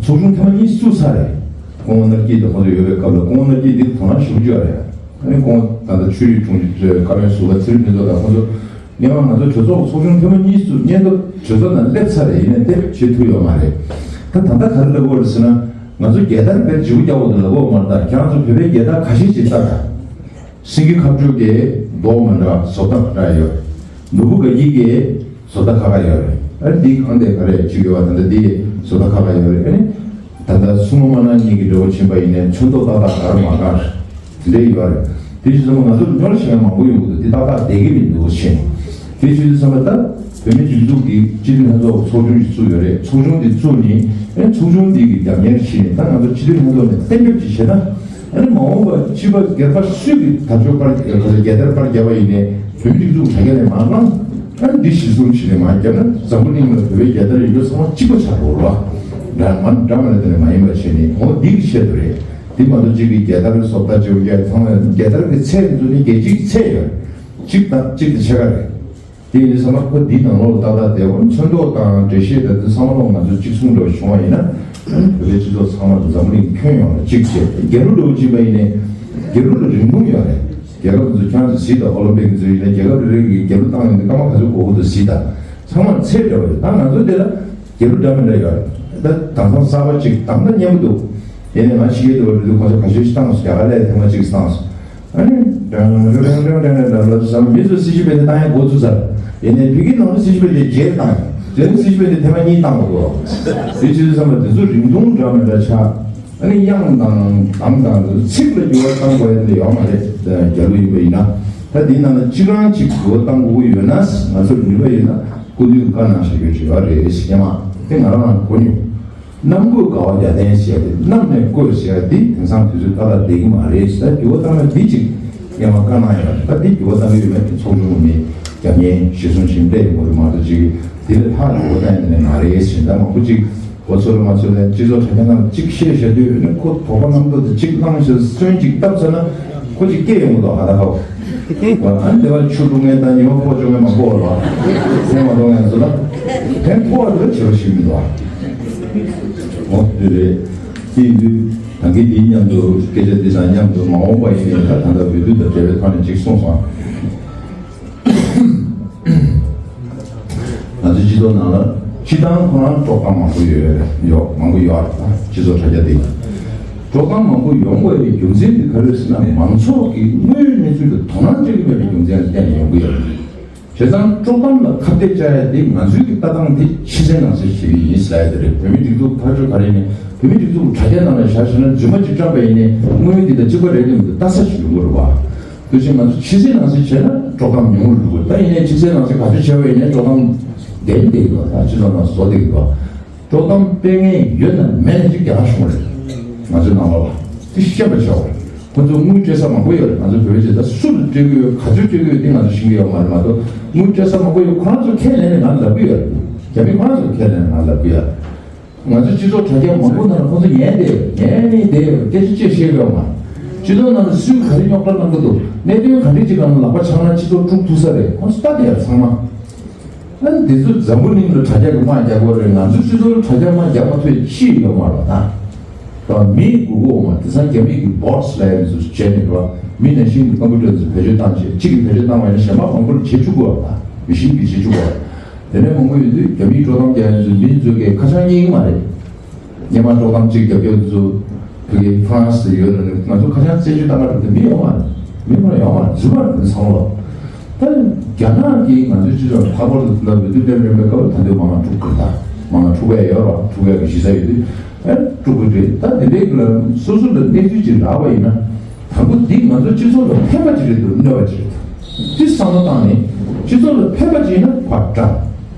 ཚོགས་ཆུང་ཐེངས་མ་གཉིས་བཙུགས་ཚར་རེད། སྐུ་ངོ་ནར་གྱི་དང་ཁོང་ཚོ་ཡོད་པའི་སྐབས་ལ་སྐུ་ངོ་ནར་གྱི་འདི་དོ་སྣང་ཞེ་པོ་ཅིག་ཡོད་རེད། ཨ་ནི་སྐུ་ངོ་ད་ལྟ་ཆོས་རིག་དྲུང་ཆེ་བཀའ་བློན་ཟུར་པ་ཚེ་རིང་ཕུན་ཚོགས་དང་ཁོང་ཚོ། སྔོན་མ་ང་ཚོ་གྲོས་ཚོགས་ཚོགས་ཆུང་ཐེངས་མ་གཉིས་བཙུགས་སྔོན་དུ་གྲོས་ཚོགས་ནང་སླེབས་ཚར་རེད། ཡིན་ནའི་དེབ་བྱེད་ཐུབ་ཡོད་མ་རེད། ད་ད་ལྟ་ག་རེ་ལབ་དགོས་རེད་ཟེར་ན། ང་ཚོ་རྒྱལ་དར་དཔེ་བརྗིད་པོ་རྒྱག་དགོས་འདུག་ལབ་དགོས་མ་རེད། ད་ཁྱེད་རང་ཚོ་བོད་པའི་རྒྱལ་དར་ཁ་ཤས་ཤིག་ལྟ་དང་། སེང་གེ་ཁ་སྤྲོད་ཀྱི་མདོག་མི་འདྲ་བཟོ་ལྟ་མི་འདྲ་ཡོད། ནོར་བུ་དགའ་སྐྱིད་ཀྱི་བཟོ་ལྟ་ཁ་ཁ་ཡོད་རེད། ཨ་ནི་འདི་གང་དེ་ག་རེ་བྱེད་དགོས་པ། ད་ལྟ་འདི་བཟོ་ལྟ་ཁ་ཁ་ཡོད་རེད། ཨ་ནི་ད་ལྟ་སྲུ་མོ་དམར་ནག་གཉིས་ཀྱི་འདྲ་བོ་ཕྱིན་པ་ཡིན་ནའི་ཚོན་མདོག་ཏག་ཏག་ག་རེ་མ་ག་རེ་འདྲ་ཡོད་རེད། དེ་བྱས་ཙང་ང་ཚོར་སྨྱོ་ལ་བྱེད་མཁན་མང་པོ་ཡོང་གི་འདུག་དེ་ཏག་ཏག་བསྡད་ཀྱི་མི་འདུག་བྱས་ནས། དེ་བྱས་ཙང་ད་བོད་མི་སྒྲིག་འཛུགས་ཀྱི་སྤྱི་འཐུས་ལྷན་ཚོགས་ཚོགས་ཆུང་ཞིག་བཙུགས་ཡོད་རེད། ཚོགས་ཆུང་དེ་བཙུགས་ནས་ཨ་ནི་ཚོགས་ཆུང་དེ་གི་རྒྱབ་གཉེར་བྱས་ནས། ད་ང་ཚོ་སྤྱི་འཐུས་ལྷན་ཚོགས་ནས་གཏན་འབེབས་ཅིག་བྱས་ན། ཨ་ནི་མ་འོངས་པ་ཕྱི་པ་སྒེར་པ་སུས་ཀྱི་དར་ལྕོག་པར་རྒྱལ་དར་པར་བརྒྱབ་པ་ཡིན་ནའི་བོད་མི་སྒྲིག་འཛུགས་དྲ་རྒྱ་ནས་མར་བླངས། ཨ་ནི་འདི་གཞི་བཟུང་བྱས་ནས་མར་བརྒྱབ་ན་འཛམ་བུ་གླིང་ལ་བོད་པའི་རྒྱལ་དར་ཡོད་རྒྱུ་ཚང་མ་གཅིག་པ་ཆགས་འགྲོ་རོགས། འདྲ་མ་འདྲ་མ་ལ་དེ་ནས་མ་ཡིན་པ་བྱས་ནས། འོ་འདི་གི་ཆེད་དུ་རེད། འདི་མ་གཏོགས་གཅིག་གི་རྒྱལ་དར་བཟོ་ལྟ་བྱེད་དགོས་ཀྱི་ཚང་མ་རྒྱལ་དར་གྱི་ཚད་འཛུགས་ནས་རྒྱལ་སྤྱི་གི་ཚད་ཡོད། གཅིག་དང་གཅིག་དེ་ཕྱེད་ཀ་རེད། དེ་ཡིན་དུས་ཙམ་པ་ཁོ་འདིའི་ནང་ལོགས་ལ་ཏག་ཏག་བསྡད། འོ་ཚོན་མདོག་དང་འགྲེལ་བཤད་དང་དེ་ཚང་མ་ལོག་ང་ཚོ་གཅིག་མཚུངས་འདྲ་བ་བྱུང་བ་ཡིན་ན། ཨ་ནི་བོད་པའི་སྤྱི་ཚོགས་ཚང་མ་དང་འཛམ་བུ་གླིང་ཁྱོན་ཡོངས་ལ་གཅིག་བྱས། རྒྱལ་གླུ་འདྲ་བོ་བྱིན་པ་ཡིན་ནའི་རྒྱལ་གླུ་ལ་རིན་གོང་ཡོད་རེད། རྒྱལ་ཁབ་དེ་ཚོ་ཁྱེད་རང་ཚོ་གཟིགས་དང་། ཨོ་ལིམ་པིག་དེ་ཚོ་ཡིན་ན་རྒྱལ་ཁབ་རེ་རེ་གིས་རྒྱལ་གླུ་བཏང་ཡོང་དུས་སྐར་མ་ག་ཚོད་དགོས་ཀྱི་འདུག་གཟིགས་དང་། ཚང་མར་ཚད་འདྲ་བ་ཡོད། ད་ང་ཚོ་འདི་ལ་རྒྱལ་གླུ་འདྲ་མི་འདྲ་ཡོད་རེད། ད་དེང་སང་གསར་པ་ཅིག་བཏང་ན་སྙན་པོ་འདུག་ཡིན་ནའི་ང་ཕྱི་རྒྱལ་དུ་བ་འགྲོ་དུས་ཁོང་ཚོ་ག་ཚོད་ཞིག་བཏང་སོང་། རྒྱ་གར་ལ་ཐེངས་མ་གཅིག་བཏང་སོང་། ཨ་ནི་ཌང་ཌང་ཌང་ཌང་ཌང་ལབ་དུས་ཙམ་པ་མི་ཚོས་སྲི་ཞུ་བྱས་ཏེ་བཏང་ཡ་འགོ་ཚུགས་ཚར། ཡིན་ནའི་ཕ་གིའི་ནང་དུ་སྲི་ཞུ་བྱས་ཏེ་བརྗེས་བཏང་ཡ། དེ་ནི་སྲི་ཞུ་བྱས་ཏེ་ཐེངས་མ་གཉིས་བཏང་དགོས་འདུག་དེ་བྱེད་དུས་ཙམ་པ་དེ་ཚོ་རིང་ཐུང་འདྲ་མི་འདྲ་ཆགས། ཨ་ནི་དབྱངས་དང་གདངས་དང་ཚིག་ལ་འགྱུར་བ་གཏང་དགོས་ཡ་དེ་འདྲ་ཡོད་མ་རེད། རྒྱལ་གླུ་ཡིན་པ་ཡིན་ན། ད་འདི་ནང་ལ་གཅིག་རང་གཅིག་འགྱུར་བ་གཏང་དགོས་ཀྱི་ཡོད་ན། ང་ཚོར་ནུས་པ་ཡོད་ན་སྐུ་མདུན་བཀའ་གནང་བཞག་རྒྱུ་ཅིག་ཡོད་རེད་ཟེར་མཁན་མ། དེ་ང་རང་རང་གོ་མྱོང་། གནམ་བསྐོས་དགའ་བ་བརྒྱ་ལྡན་ཞེས་ཏེ། གནམ་ནས་བསྐོས་ཞེས་འདི་དེང་སང་དུས་ཚོད་ཏག་ཏག་བསྡད་ཀྱི་མ་རེད་ཟེར། ད་འགྱུར་བ་བཏང་ན་འདི་གཅིག་སྔོན་མ་བཀའ་གནང་ཡོད་རེད། ད་འདི་འགྱུར་བ་བཏང་གི་ཡོད་མེད་དེ་ཚོགས་ཆུང་ནས་རྒྱབ་གཉེར་གཞི་བཟུང་བྱས་ནས་སླེབས་ཡོང་གི་རེད་མ་གཏོགས། ཅིག་འདི་ལས་ལྷག་འགྱུར་བ་བཏང་ཡ་ནི་མ་རེད་ཟེར། ད་མང་པོ་ཅིག་གོ་ཚོད་ལ་མ་ཚོད་ལ་སྤྱི་ཚོགས་དྲ་རྒྱ་ནང་གཅིག་བཤད་བཞག་དུས་ནི། ཁོ་དོགས་པ་རྣམ་རྟོག་དེ་གཅིག་བླངས་བྱས་སོན་གཅིག་བཏབ་ཚར་ན་ཁོ་གཅིག་སྐྱེ་ཡོང་གི་འདུག་ཧ་ད་ཧའོ། ཨ་ནི་དེ་བ་ཆུ་བླུག་མཁན་དང་ཉི་མ་ཕོག་བཅུག་མཁན་མང་པོ་ལ་སེམས་མ་གཏོང་མཁན་ཚོ་ལ་ཕན་ཐོགས་པ་དེ་ལ་བྱེད་རོགས་བྱེད་མི་འདུག་འོ་དེ་རེད། དེ་ཡིན་དུས་ད་གིན་དེའི་མཉམ་དུ་སྐད་ཆ་འདི་དང་མཉམ་དུ་མ་འོངས་པ་ཡིན་ནའི་ད་ད་ལྟ་འོས་བསྡུ་དང་འབྲེལ་བའི་ཐོག་ནས་གཅིག་གསུངས་སོང་། ང་ཚོའི་སྤྱི་ཚོགས་ནང་ལ་སྤྱི་བཏང་ཁོ་རང་དཀྲོག་གཏམ་མང་པོ་ཡོད་རེད། ཡོད་མང་པོ་ཡོད་རེད། སྤྱི་ཚོགས་དྲ་རྒྱ་འདི་ལ་དཀྲོག་གཏམ་མང་པོ་ཡོང་དགོས་པའི་རྒྱུ་མཚན་དེ་ག་རེ་རེད་ཟེར་ན། མང་ཚོགས་ཀྱིས་དངོས་ཡོད་གནས་ཚུལ་ལ་དོ་སྣང་སྤྲད་ཀྱི་མེད་པའི་རྒྱུ་མཚན་ལ་བརྟེན་ནས་ཡོང་གི་ཡོད་རེད། བྱས་ཙང་དཀྲོག་གཏམ་ལ་ཁ་གཏད་བཅག་ཡ་དེ་ང་ཚོའི་གི་ལྟ་སྟངས་དེ་ཕྱི་གསལ་ནང་གསལ་བྱེད་ཀྱི་ཡིན་ཟེར་ཡ་དེ་རེད། བོད་མིའི་སྒྲིག་འཛུགས་ཕར་ཕྱོགས་ག་རེ་ཡིན་ནའི་བོད་མིའི་སྒྲིག་འཛུགས་དྲ་རྒྱ་ནང་ལ་བཞག་བྱས་ན་རྫུན་མ་ཅིག་བཀྲམ་པ་ཡིན་ནའི་དངོས་ཡོད་དེ་དང་གཅིག་པ་རེད་འདུག་མི་འདུག་ལྟ་ས་ཞིག་ཡོང་གི་རེད་བ། དེ་བཞིན་ང་ཚོ་ཕྱི་གསལ་ནང་གསལ་བྱས་ན་དཀྲོག་གཏམ་ཉུང་རུ་འགྲོ་གི་རེད། ད་ཡིན་ནའི་ཕྱི་གསལ་ནང་གསལ་ག་ཚོད་བྱས་པ་ཡིན་ནའི་དཀྲོག་གཏམ་བསྡད་ཀྱི་བསྡད་ཀྱི་འདུག་ད་སྤྱི་ཚོགས་ནང་བཟོ་བསྡད་ཀྱི་འདུག་དཀྲོག་གཏམ་སྤེལ་མཁན་ཡོད་ན་མེད་ན་ཅིག་རྒྱ་གར་གཞུང་རེད། ང་ཚོའི་ནང་ལོགས་ལ་དེ་ཤེས་པ་བྱ་བ་རེད། ཁོ་ཚོ་དངུལ་སྤྲད་ས་མང་པོ་ཡོད་རེད། ང་ཚོ་བོད་པའི་ཆེད་ད་སུ་ལ་སྤྲད་ཀྱི་ཡོད། ག་ཚོད་སྤྲད་ཀྱི་ཡོད་དེ་ང་ཚོ་ཤེས་ཀྱི་ཡོད་མ་རེད་མ་གཏོགས། དངུལ་སྤྲད་ས་མང་པོ་ཡོད། ཁོ་རང་ཚོ་ཁས་ལེན་ནས་ང་ལབ་ཀྱི་ཡོད་རེད། རྒྱ་མི་ཁོ་རང་ཚོ་ཁས་ལེན་ནས་ང་ལབ་ཀྱི་ཡོད་རེད། ང་ཚོ་སྤྱི་ཚོགས་དྲ་རྒྱ་མང་པོ་ནང་ལ་ཁོ་ཚོ་ཉན་བསྡད་ཡོད། ཉན་ནས་བསྡད་ཡོད། སྐད་ཆ་ཅིག་བཤད་ཀྱི་ཡོད་མ་རེད། སྤྱི་ཚོགས་ནང་ལ་སུས་ག་རེ་རྙོག་དྲ་གནང་གི་འདུག་གནད་དོན་ག་འདྲ་ཅིག་སྒང་ལ་ལག་པ་འཆང་ན་སྤྱི་ཚོགས་དཀྲུག་ཐུབ་ས་རེད། ཁོ་ཚོ་ལྟ་བསྡད་ཡོད་ཚང་མ། ཨ་ནི་འདི་ཚོ་འཛམ་བུ་གླིང་ལ་དྲ་རྒྱ་གི་དམག་རྒྱག་དགོས་རེད། ང་ཚོའི་སྤྱི་ཚོགས་ལ་དྲ་རྒྱ་དམག་རྒྱག་མ་ཐུབ་ཅི་ཡོད་མ་རེད་ད། ད་མི་དགོས་ཀྱི་ཡོད་མ་རེད། དེང་སང་རྒྱ་མི་གི་བོཊ་ལབ་ཡ་མི་ཚོ་བྱས་ནས་རེད་བ། མི་ནང་བཞིན་གྱི་ཀམ་པུ་ཊར་ཚོ་བེད་སྤྱོད་བཏང་བྱས། གཅིག་གིས་བེད་སྤྱོད་བཏང་བ་ཡིན་ན་གཞན་པ་མང་པོ་ལ་བྱེད་བཅུག་གི་ཡོད་རེད་ད། མི་ཤིན་གྱིས་བྱེད་བཅུག་གི་ཡོད་རེད། དེ་ནས་མང་པོ་ཡོད་དུས་རྒྱ་མིའི་དཀྲོག་གཏམ་རྒྱག་ཡ་ཚོ་མི་ཚོ་གི་ཁ་བྱང་རྙེད་ཀྱི་མ་རེད། སྔོན་མ་དཀྲོག་གཏམ་གཅིག་རྒྱབ་སྐྱོར་ཚོ་ཕ་གི་ཧྥ་རན་སི་ཡོད་རེད། ང་ཚོ་ཁ་བྱང་རྩད་གཅོད་བཏང་ག་འགྲོ་དུས་མི་ཡོད་མ་རེད། མི་ཁོ་ན་ཡོད་མ་རེད། རྫུན་མ་རེད་ཚང་མ་ལོ། ད་རྒྱ་ནག་གིས་ང་ཚོའི་སྤྱི་ཚོགས་ལ་ལྷག་པར་དུ་དེ་འདྲ་འོས་བསྡུ་སླེབས་རན་པའི་སྐབས་ལ་ད་དུང་མང་ང་འཁྲུག་གི་རེད་ད། མང་ང་འཁྲུག་ག་ཡ་ཡོད་རེད་བ། འཁྲུག་ག་ཡ་གི་གཞི་རྩ་ཡོད་དུས་ཨེ་འཁྲུག་གི་རེད། ད་དེ་འདྲའི་སྐབས་ལ་སོ་སོ་ལ་གནས་ཚུལ་ཅིག་རག་པ་ཡིན་ན། དང་པོ་འདི་ང་ཚོ་སྤྱི་ཚོགས་ལ་ཕན་པ་ཅིག་རེད་འདུག་གནོད་པ་ཅིག་རེད་འདུག་དེ་བསམ་བློ་བཏང་ནས་སྤྱི་ཚོགས་ལ་ཕན་པ་ཅིག་ཡིན་ན་ཕར་བཀྲམ།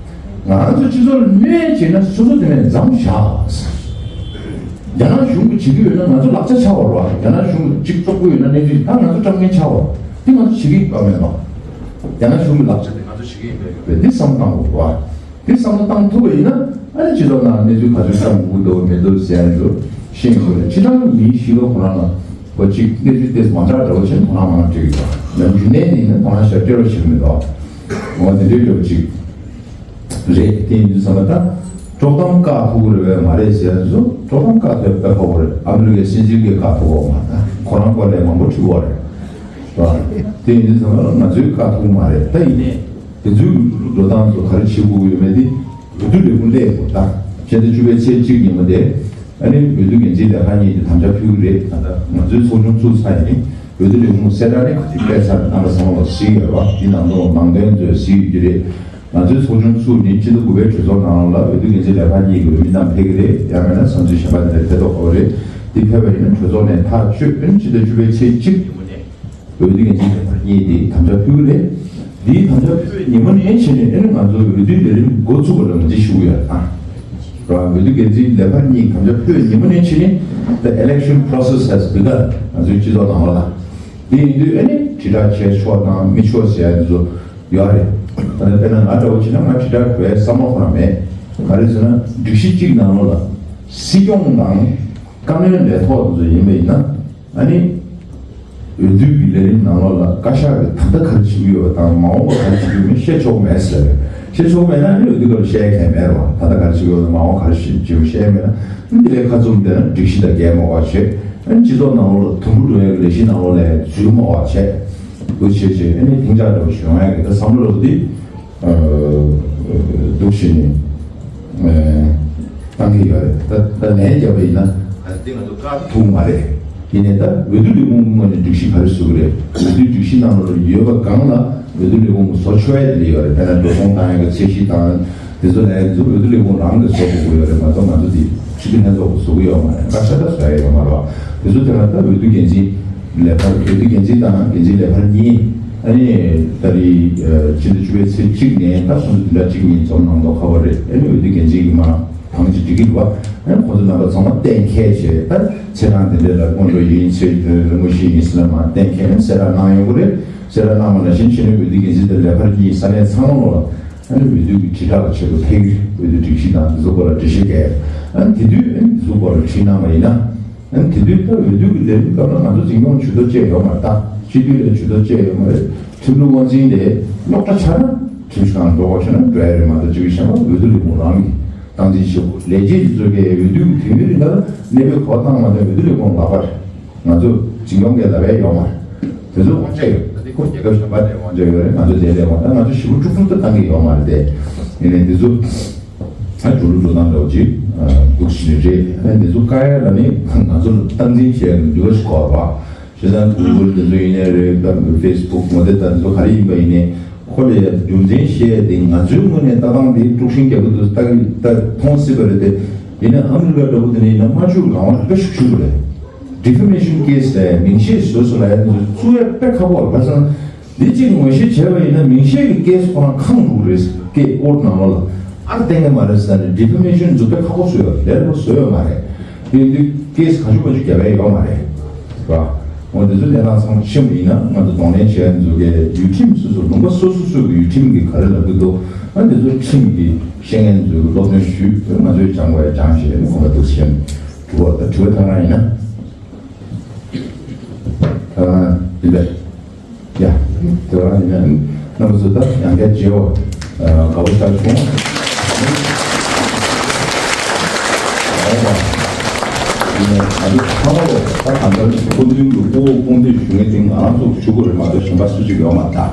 ང་ཚོ་སྤྱི་ཚོགས་ལ་གནོད་ཅིག་ཡིན་ན་སོ་སོ་དེ་ནས་འཛེམ་བཞག་རྒྱ་ནག་གཞུང་གིས་བྱེད་ཀྱི་ཡོད་ན་ང་ཚོ་ལག་ཆ་ཆགས་པ་རེད་བ། རྒྱ་ནག་གཞུང་གིས་གཅིག་སྤྲོ་པོ་ཡོད་ན་གནས་ཚུལ་ད་ང་ཚོ་སྤྲང་མཁན་ཆགས་པ་རེད། འདི་ང་ཚོ་བྱེད་ཀྱི་ཡོད་པ་མེད་པ། རྒྱ་ནག་གཞུང་གི་ལག་ཆ་དེ་ང་ཚོ་བྱེད་ཀྱི་ཡོད་པ་རེད། འདི་བསམ་བློ་བཏང་དགོས་རེད་བ། དེ་བསམ་བློ་བཏང་ཐུབ་པ་ཡིན་ན། ཨ་ནི་སྤྱི་ཚོགས་ནང་གནས་ཚུལ་ག་ཚོད་བཏང་དགོས་འདུག་མི་འདུག་ཟེར་ཡ་འདུག་ཤེས་དགོས་རེད། སྤྱིར་བཏང་མིའི་གཤིས་ཀ་ཁོ་རང་ལ་གོ་གཅིག་གནས་ཚུལ་དེ་མ་འདྲ་འདྲ་བོ་བྱས་ནས་ཁོ་རང་མ་འགྲིག་ཡོད་པ། ཡང་རྒྱུན་གནས་ནི་ཡིན་ན་ཁོ་རང་ཞབས་སྐྱོར་བ་བྱེད་མི་འདུག་འོ་དེ་འདྲའི་འདྲ་བོ་གཅིག་རེད། དེ་ཡིན་དུས་ཙམ་པ་ད་དཀྲོག་གཏམ་བཀག་ཐུབ་ཀྱི་རེད་པས་མ་རེད་ཟེར་ཡ་ཚོ། དཀྲོག་གཏམ་བཀག་ཐུབ་པ་ཁག་པོ་རེད། ཨ་མི་རི་ཀའི་སྲིད་འཛིན་གྱིས་བཀག་ཐུབ་པ་མ་རེད། ཁོ་རང་སྐོར་ལས་མང་པོ་བྲིས་པ་རེད། རེད་བ། དེ་ཡིན་དུས་ཙམ་པ་ང་ཚོས་བཀག་ཐུབ་མ་རེད། ད་ཡིན་ནའི། དེ་ཚོའི་འགྲོ་སྟངས་ཚོ་ག་རེ་བྱེད་དགོས་ཡོད་མེད་དེ། འོས་བསྡུ་ལས་ཁུངས་སླེབས་དགོས། ད་ཕྱི་ཟླ་བཅུ་པའི་ཚེས་གཅིག་ཉིན་མོ་དེ། ཨ་ནི་འོས་བསྡུ་འགན་འཛིན་ལས་ཁང་གཉིས་ཀྱིས་དམ་བཅའ་ཕུལ་གྱི་རེད། ད་ལྟ་ང་ཚོའི་ཚོགས་ཆུང་བཙུགས་ཚར་ཡིན། འོས་བསྡུ་ལས་ཁུངས་གསལ་བསྒྲགས་ནི་ག་ཅིག་སྤེལ་ཚར། རྣམ་པ་ཚང་མ་ལ་གཟིགས་ཡོད་པ། འདི་ནང་དུ་ནང་དོན་ཚོས་གཟིགས་ཡོད་ཀྱི་རེད། ང་ཚོའི་ཚོགས་ཆུང་བཙུགས་ནས་སྤྱི་ཟླ་དགུ་པའི་གྲོས་ཚོགས་ནང་ལ་འོས་བསྡུ་འགན་འཛིན་ལས་ཁང་གཉིས་ཀྱི་འོས་མི་རྣམས་ཕེབས་ཀྱི་རེད། ཡང་མིན་ན་བསམ་ཚུལ་གཞན་པ་དེ་འདྲ་ཕེབས་མདོག་ཁ་པོ་རེད། འདི་ཕེབས་པ་ཡིན་ན་གྲོས་ཚོགས་ནས་ཐག་གཅོད། ཨ་ནི་སྤྱི་ཟླ་བཅུ་པའི་ཚེས་གཅིག་ཉིན་མོ་ནས། འོས་བསྡུ་འགན་འཛིན་ལས་ཁང་གཉིས་དེ་དམ་བཅའ་ཕུལ་གྱི་རེད། འདིའི་དམ་བཅའ་ཕུལ་ཉིན་མོ་ནས་བྱས་ནས་ཨ་ནི་ང་ཚོ་འོས་བསྡུའི་ལས་རིམ་འགོ་ཚུགས་པ་ལ་ངོས་འཛིན་ཞུ་གི་ཡོད་རེད། ད་རང་འོས་བསྡུ་འགན་འཛིན་ལས་ཁང་གཉིས་དམ་བཅའ་ཕུལ་ཉིན་མོ་ནས་བྱས་ནས། The election process has begun. ང་ཚོའི་སྤྱི་ཚོགས་ནང་ལོགས་ལ། དེ་ཡིན་དུས་ཨ་ནི་དྲིལ་བསྒྲགས་བྱས་ཆོག་དང་མི་ཆོག་ཟེར་ཡ་དེ་ཚོ་ཡོད་རེད། ད་ནི་དཔེར་ན་ང་འདྲ་བོ་བྱས་ན་ང་དྲིལ་བསྒྲགས་འགྲོ་ཡའི་བསམ་བློ་ཁོ་རང་མེད། ག་རེ་ཟེར་ན་སྒྲིག་གཞི་གཅིག་ནང་ལོགས་ལ་སྲིད་སྐྱོང་དང་བཀའ་བློན་ལས་ཐོག་དེ་ཚོ་ཡིན་པ་ཡིན་ན། ཨ་ནི། འོས་བསྡུ་གི་ལས་རིམ་ནང་ལོགས་ལ་བཀའ་ཤག་གིས་ད་ལྟ་ག་རེ་བྱེད་ཀྱི་ཡོད་པ་དང་མ་འོངས་པ་ག་རེ་བྱེད་ཀྱི་ཡོད་མེད་བཤད་ཆོག་གི་མེད་ཟེར། བཤད་ཆོག་གི་མེད་ན་ཨ་ནི་འོས་བསྡུ་སྐབས་ལ་བཤད་མཁན་མེད་རེད་བ། ད་ལྟ་ག་རེ་བྱེད་ཀྱི་ཡོད་པ་མ་འོངས་ག་རེ་བྱེད་ཀྱི་ཡོད་བཤད་མེད་ན། ཨ་ནི་དེ་ལས་ཁ་བཙུམ་བསྡད་ན་སྒྲིག་གཞི་དང་འགལ་མ་བ་བྱེད། ཨ་ནི་སྤྱི་ཚོགས་ནང་ལོགས་ལ་དུམ་བུ་འགྲོ་ཡའི་ལས་གཞི་ནང་ལོགས་ལ་འཛུལ་མ་བ་བྱེད། འོ་བྱེད་བྱེད། ཨ་ནི་ལྷིང་འཇགས་འདྲ་བོ་བྱུང་ཡ་གི་ད་བསམ་བློ་འདི། ཨ། འདུག་བྱས་ནས། ཨ། བཏང་གི་ཡོད་རེད། ད་ད་ལན་བརྒྱབ་པ་ཡིན་ན། ཨ། འདི་ང་ཚོ་བཀག་ཐུབ་མ་རེད། ཡིན་ནའི་ད་འོས་བསྡུ་ལས་ཁུངས་ངོས་ནས་སྒྲིག་གཞི་ག་རེ་བཟོ་གི་རེད། འོས་བསྡུ་སྒྲིག་གཞི་ནང་ལ་ཡོད་པ་སྒང་ལ་འོས་བསྡུ་ལས་ཁུངས་བཟོ་ཆོག་ཡ་དེ་ལ་ཡོད་རེད། དཔེར་ན་འགྲོ་སོང་བཏང་ཡ་གི་ཚད་གཞི་དང་། དེ་ཚོ་ལ་ཡ་ཚོ་འོས་བསྡུ་ལས་ཁུངས་རང་གིས་བཟོ་དགོས་ཀྱི་ཡོད་རེད། ང་ཚོ་ང་ཚོ་དེ་སྤྱི་འཐུས་ལྷན་ཚོགས་ཀྱིས་བཟོ་གི་ཡོད་མ་རེད། བཀའ་ཤག་ད་བཟོ་ཡ་ཡོད་མ་རེད་བ། དེ་ཚོ་དེ་ལ་ད་འོས་བསྡུ་འགན་འཛིན་ལས་ཁང་། འོས་བསྡུ་འགན་འཛིན་དང་འགན་འཛིན་ལས་ཁང་གཉིས། ཨ་ནི་ད་རེས་ཨ་ཕྱི་ཟླ་བཅུ་པའི་ཚེས་གཅིག་ནས་ད་ཁོང་ཚོ་བདུན་ཕྲག་གཅིག་གཉིས་འཛོམས་གནང་མདོག་ཁ་པོ་རེད། ཨ་ནི་འོས་བསྡུ་འགན་འཛིན་གྱིས་མར་གང་ཅི་འགྲིག་གི་འདུག་བ། ཨ་ནི་ཁོང་ཚོ་རྣམ་པ་ཚང་མ་གཏན་འཁེལ་བྱས། ད་ཚེས་གྲངས་དེ་འདྲའི་ལ་དངོས་འགྲོ་ཡིན། ཚེས་དངོས་གཞི་ཡིན་ཟེར་ན་མར་གཏན་འཁེལ་ནས་གསལ་བསྒྲགས་གནང་ཡོང་གི་རེད། གསལ་བསྒྲགས་གནང་བ་ནང་བཞིན་ཕྱི་ནས་འོས་བསྡུ་འགན་འཛིན་དང་ལས་ཁང་གཉིས་ས་གནས་ཚང་མ་ལ། ཨ་ནི་འོས་བསྡུ་གི་དྲིལ་བསྒྲགས་ལ་ཆེད་དུ་ཕེབས། འོས་བསྡུ་སྒྲིག་གཞི་དང་དེ་ཚོ་སྐོར་ལ་འགྲེལ་བཤད་རྒྱག། ཨ་ནི་དེ་དུས་ཨ་ནི་དེ་ཚོ་སྐོར་ལ་དྲིས་གནང་བ་ཡིན་ན། ཨ་ནི་དེ་དུས་ད་འོས་བསྡུ་གི་ལས་རིམ་སྐབས་ལ་ང་ཚོ་འཛིན་སྐྱོང་ཇུས་གཏོགས་བཅས་ཡོད་མ་རེད། ད་སྤྱི་འཐུས་ལ་ཇུས་གཏོགས་བཅས་ཡོད་མ་རེད། ཁྲིམས་ལུགས་དབང་འཛིན་ལས་རྙོག་དྲ་ཆགས་ན་ཁྲིམས་ཞིབ་ཁང་འགྲོ་དགོས་བྱུང་ན་འགྲོ་ཡ་རེད་མ་གཏོགས། གཅིག་གཞན་པ་འོས་བསྡུ་ལས་ཁུངས་རང་གིས་སྟངས་འཛིན་བྱེད་དགོས། ལས་བྱེད་ཀྱི་ཚོ་གས་འོས་བསྡུ་གི་དུས་ཡུན་རིང་ལ་གནས་སྤོས་གོ་བ་བཏང་མ་ཐུབ་འོས་བསྡུ་ལས་ཁུངས་ལག་པ་རེད། ང་ཚོ་འཛིན་སྐྱོང་གི་ལབ་ཡ་ཡོད་མ་རེད། དེ་ཚོ་དབང་ཆ་ཡོད། ད་དེ་ཁོ་རྒྱལ་ཁབ་གཞན་པ་ནས་དབང་ཆ་ཡོད་རེད། ང་ཚོ་དེ་ལས་དབང་ད་ང་ཚོ་ཞེ་པོ་དཀྲུག་དཀྲུག་ད་བཏང་གི་ཡོད་མ་རེད་དེ། ཡིན་ནའི་དེ་ཚོ་ཨ་འགྲོ་ལུགས་འགྲོ་སྟངས་འདྲ་བོ་ཅིག་འདུག་ཕྱིན་ནི་རེད། ཨ་དེ་ཚོ་བཀག་ཡ་ལ་ནི་ང་ཚོ་ལ་སྟངས་འཛིན་བྱས་ནས་འདུག་ཞིག་གོ་བ། བྱས་ཙང་གུ་གུལ་དེ་ཚོ་ཡིན་ནའི་རེད། ད་ཕེ་སི་བུག་ངོ་དེབ་ད་དེ་ཚོ་ག་རེ་ཡིན་པ་ཡིན་ནའི། ཁོ་ལ་ཡ་རྒྱུ་མཚན་བཤད་ཡ་དེ་ང་ཚོའི་ངོས་ནས་ལྟ་སྟངས་དེ་དཀྲུག་ཤིང་རྒྱག་གི་འདུག་ལྟ་གི་ལྟ་མཐོང་སྲིད་པ་རེད་དེ། ཡིན་ནའི་ཨ་མི་རི་ཀ་འདྲ་བོ་དེ་ནས་ཡིན་ན་སྨྲ་བརྗོད་རང་དབང་དཔེ་ཤུགས་ཆེན་པོ་རེད། Defamation case ལ་ཡ་མིང་བཤད་བཟོས་སོང་ལ་ཡ་འདི་ཚོ་བཙུགས་ཡ་དཔེ་ཁག་པོ་རེད། བྱས་ཙང་འདི་གཅིག་ངོས་བཞེས་བྱས་པ་ཡིན་ན་མིང་བཤད་ཀྱི་ཀེ་སི་ཁོ་རང་ཁེངས་འགྲོ་གི་རེད། ཀེ་ཀོར་ཊི་ནང་ལོགས་ལ་ཨར་གཏན་འཁེལ་མ་རེད་ཟེར་ནས་Defamation འདི་དཔེ་ཁག་པོ་བཟོས་ཡོད་རེད། ལས་སླ་པོ་བཟོས་ཡོད་མ་རེད། དེ་འདི་ཀེ་སི་གང་བྱུང་མང་བྱུང་བརྒྱབ་ཡ་ཡོད་མ་རེད། རེད་བ། འོ་དེ་ཚོ་གནས་སྟངས་ཚང་མ་ཤེས་པ་ཡིན་ན་ང་ཚོ་གདོང་ལེན་བྱེད་མཁན་ཚོ་གི་ཡུལ་ཁྲིམས་སོ་སོ་ལུང་པ་སོ་སོ་སོ་གི་ཡུལ་ཁྲིམས་ཀྱིས་ག་རེ་ལབ་ཀྱི་འདུག་ཨ་དེ་ཚོ་ཁྲིམས་ཀྱི་ཤེས་མཁན་ཚོས་སློབ་སྟོན་ཞུས། ང་ཚོས་སྦྱང་དགོས་ཡ་སྦྱངས་བྱས་ནས་གོམ་པ་འདུག་བྱས་ནས་འགྲོ་བ། ད་དྲི་བ་ཐ་ན་ཡིན་ན། ཨ་དེ་འདྲ། ཡ། དེ་རང་ཡིན་ན་རྣམ་པ་ཚོ་ད་ཡང་བསྐྱར་མཇལ་བ་དགའ་པོ་ཆགས་བྱུང་། ཡིན་ནའི་ང་ཚོ་ཚང་མ་ལོ་ད་གང་ལྟར་སྐུ་མདུན་གྱི་སྐུ་འོས་དཔུང་སྡེ་ཞུ་མཁན་དེ་ང་རང་ཚོ་ཞུ་དགོས་རེད་མ་གཏོགས་གཞན་པ་སུ་གཅིག་ཡོད་མ་རེད་ད། རེད་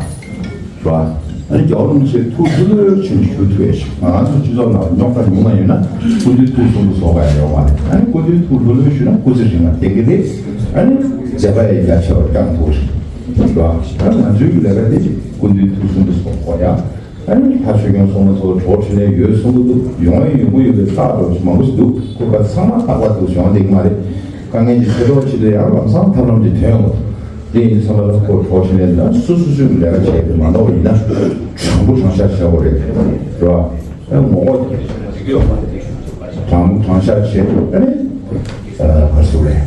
བ། ཨ་ནི་རྒྱལ་བ་རིན་པོ་ཆེ་ཐུགས་ལྷོད་ལྷོད་བྱས་ནས་ཞུ་ཐུབ་ཡ་ཞིག་ང་རང་ཚོ་སྤྱི་ཚོགས་ནང་རྙོག་དྲ་ཉུང་ང་ཡོད་ན་སྐུ་མདུན་ཐུགས་གསོན་པོ་བཟོ་དགོས་ཡ་ཡོད་མ་རེད། ཨ་ནི་སྐུ་མདུན་ཐུགས་ལྷོད་ལྷོད་ཞུས་ན་སྐུ་ཚེ་རིང་ང་བརྟན་གྱི་རེད། ཨ་ནི་མཛད་པ་ཡང་རྒྱ་ཆེ་བར་བསྐྱངས་ཐུབ་རེད། རེད་བ། ཨ་ནི་ང་ཚོའི་གི་ལས་ཀ་དེ་སྐུ་མདུན་ཐུགས་གསོན་པོ་བཟོ་དགོས་ཡ། ཨ་ནི་ལྷ་ཆོས་སྐྱོང་སྲུང་མ་ཚོ་གྲོགས་འཕྲིན་ལས་ཡོད་གསུང་གི་འདུག་ཡོང་ཡ་ཡོང་གི་ཡོད་པའི་རྟགས་འདྲ་བོ་ཞིག་མང་པོ་ཞིག་འདུག་ཁོ་པ་ཚང་མ་རྟག་པར་འདུག་ཡོང་བསྡད་ཀྱི་མ་རེད། དཀའ་ངལ་ཅིག་འཕྲད་རོགས་བྱེད་དུས་ཡང་ལམ་སང་ཐབས་ལམ་ཅིག་ཐོན་ཡོང་གི་འདུག་དེ་ཡིན་དུས་ཚང་མ་ལ་ཁོ་གྲོགས་འཕྲིན་ལས་ལ་སོ་སོ་སོའི་ལས་ཀ་བྱས་ཏེ་མ་གཏོགས་ཡིན་ན་དྲང་པོ་དྲང་བཞག་བྱ་དགོས་རེད། རེད་བ། ཨ་ངོ་ལྐོག་དྲང་པོ་དྲང་བཞག་བྱས་ཨ་ནི། ག་རེ་ཟེར་རེད།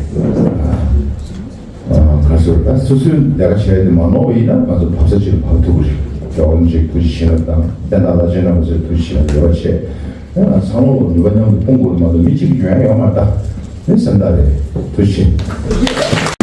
ག་རེ་ཟེར་རེད། ད་སོ་སོའི་ལས་ཀ་བྱས་ཏེ་མ་ནོར་བ་ཡིན་ན་ང་ཚོ་བབས་ས་ཅིག་ལ་བབས་ཐུབ་ཀྱི་རེད། རྒྱལ་བ་རིན་པོ་ཆེའི་ཐུགས་རྗེ་བྱིན་རླབས་དང་བསྟན་དར་བླ་ཆེན་རྣམ་པ་ཚོའི་ཐུགས་རྗེ་བྱིན་རླབས་ཡོད་པ་བྱས། ཡང་ཚང་མ་ལོ་ནུས་པ་མཉམ་དུ་སྤུངས་དགོས་མ་གཏོགས་མི་གཅིག་གི་འཇོན་ཡ་ཡོད་མ་རེད་ད། ནི་སེམས་ཐག་རེད། ཐུགས་རྗེ་ཆེ།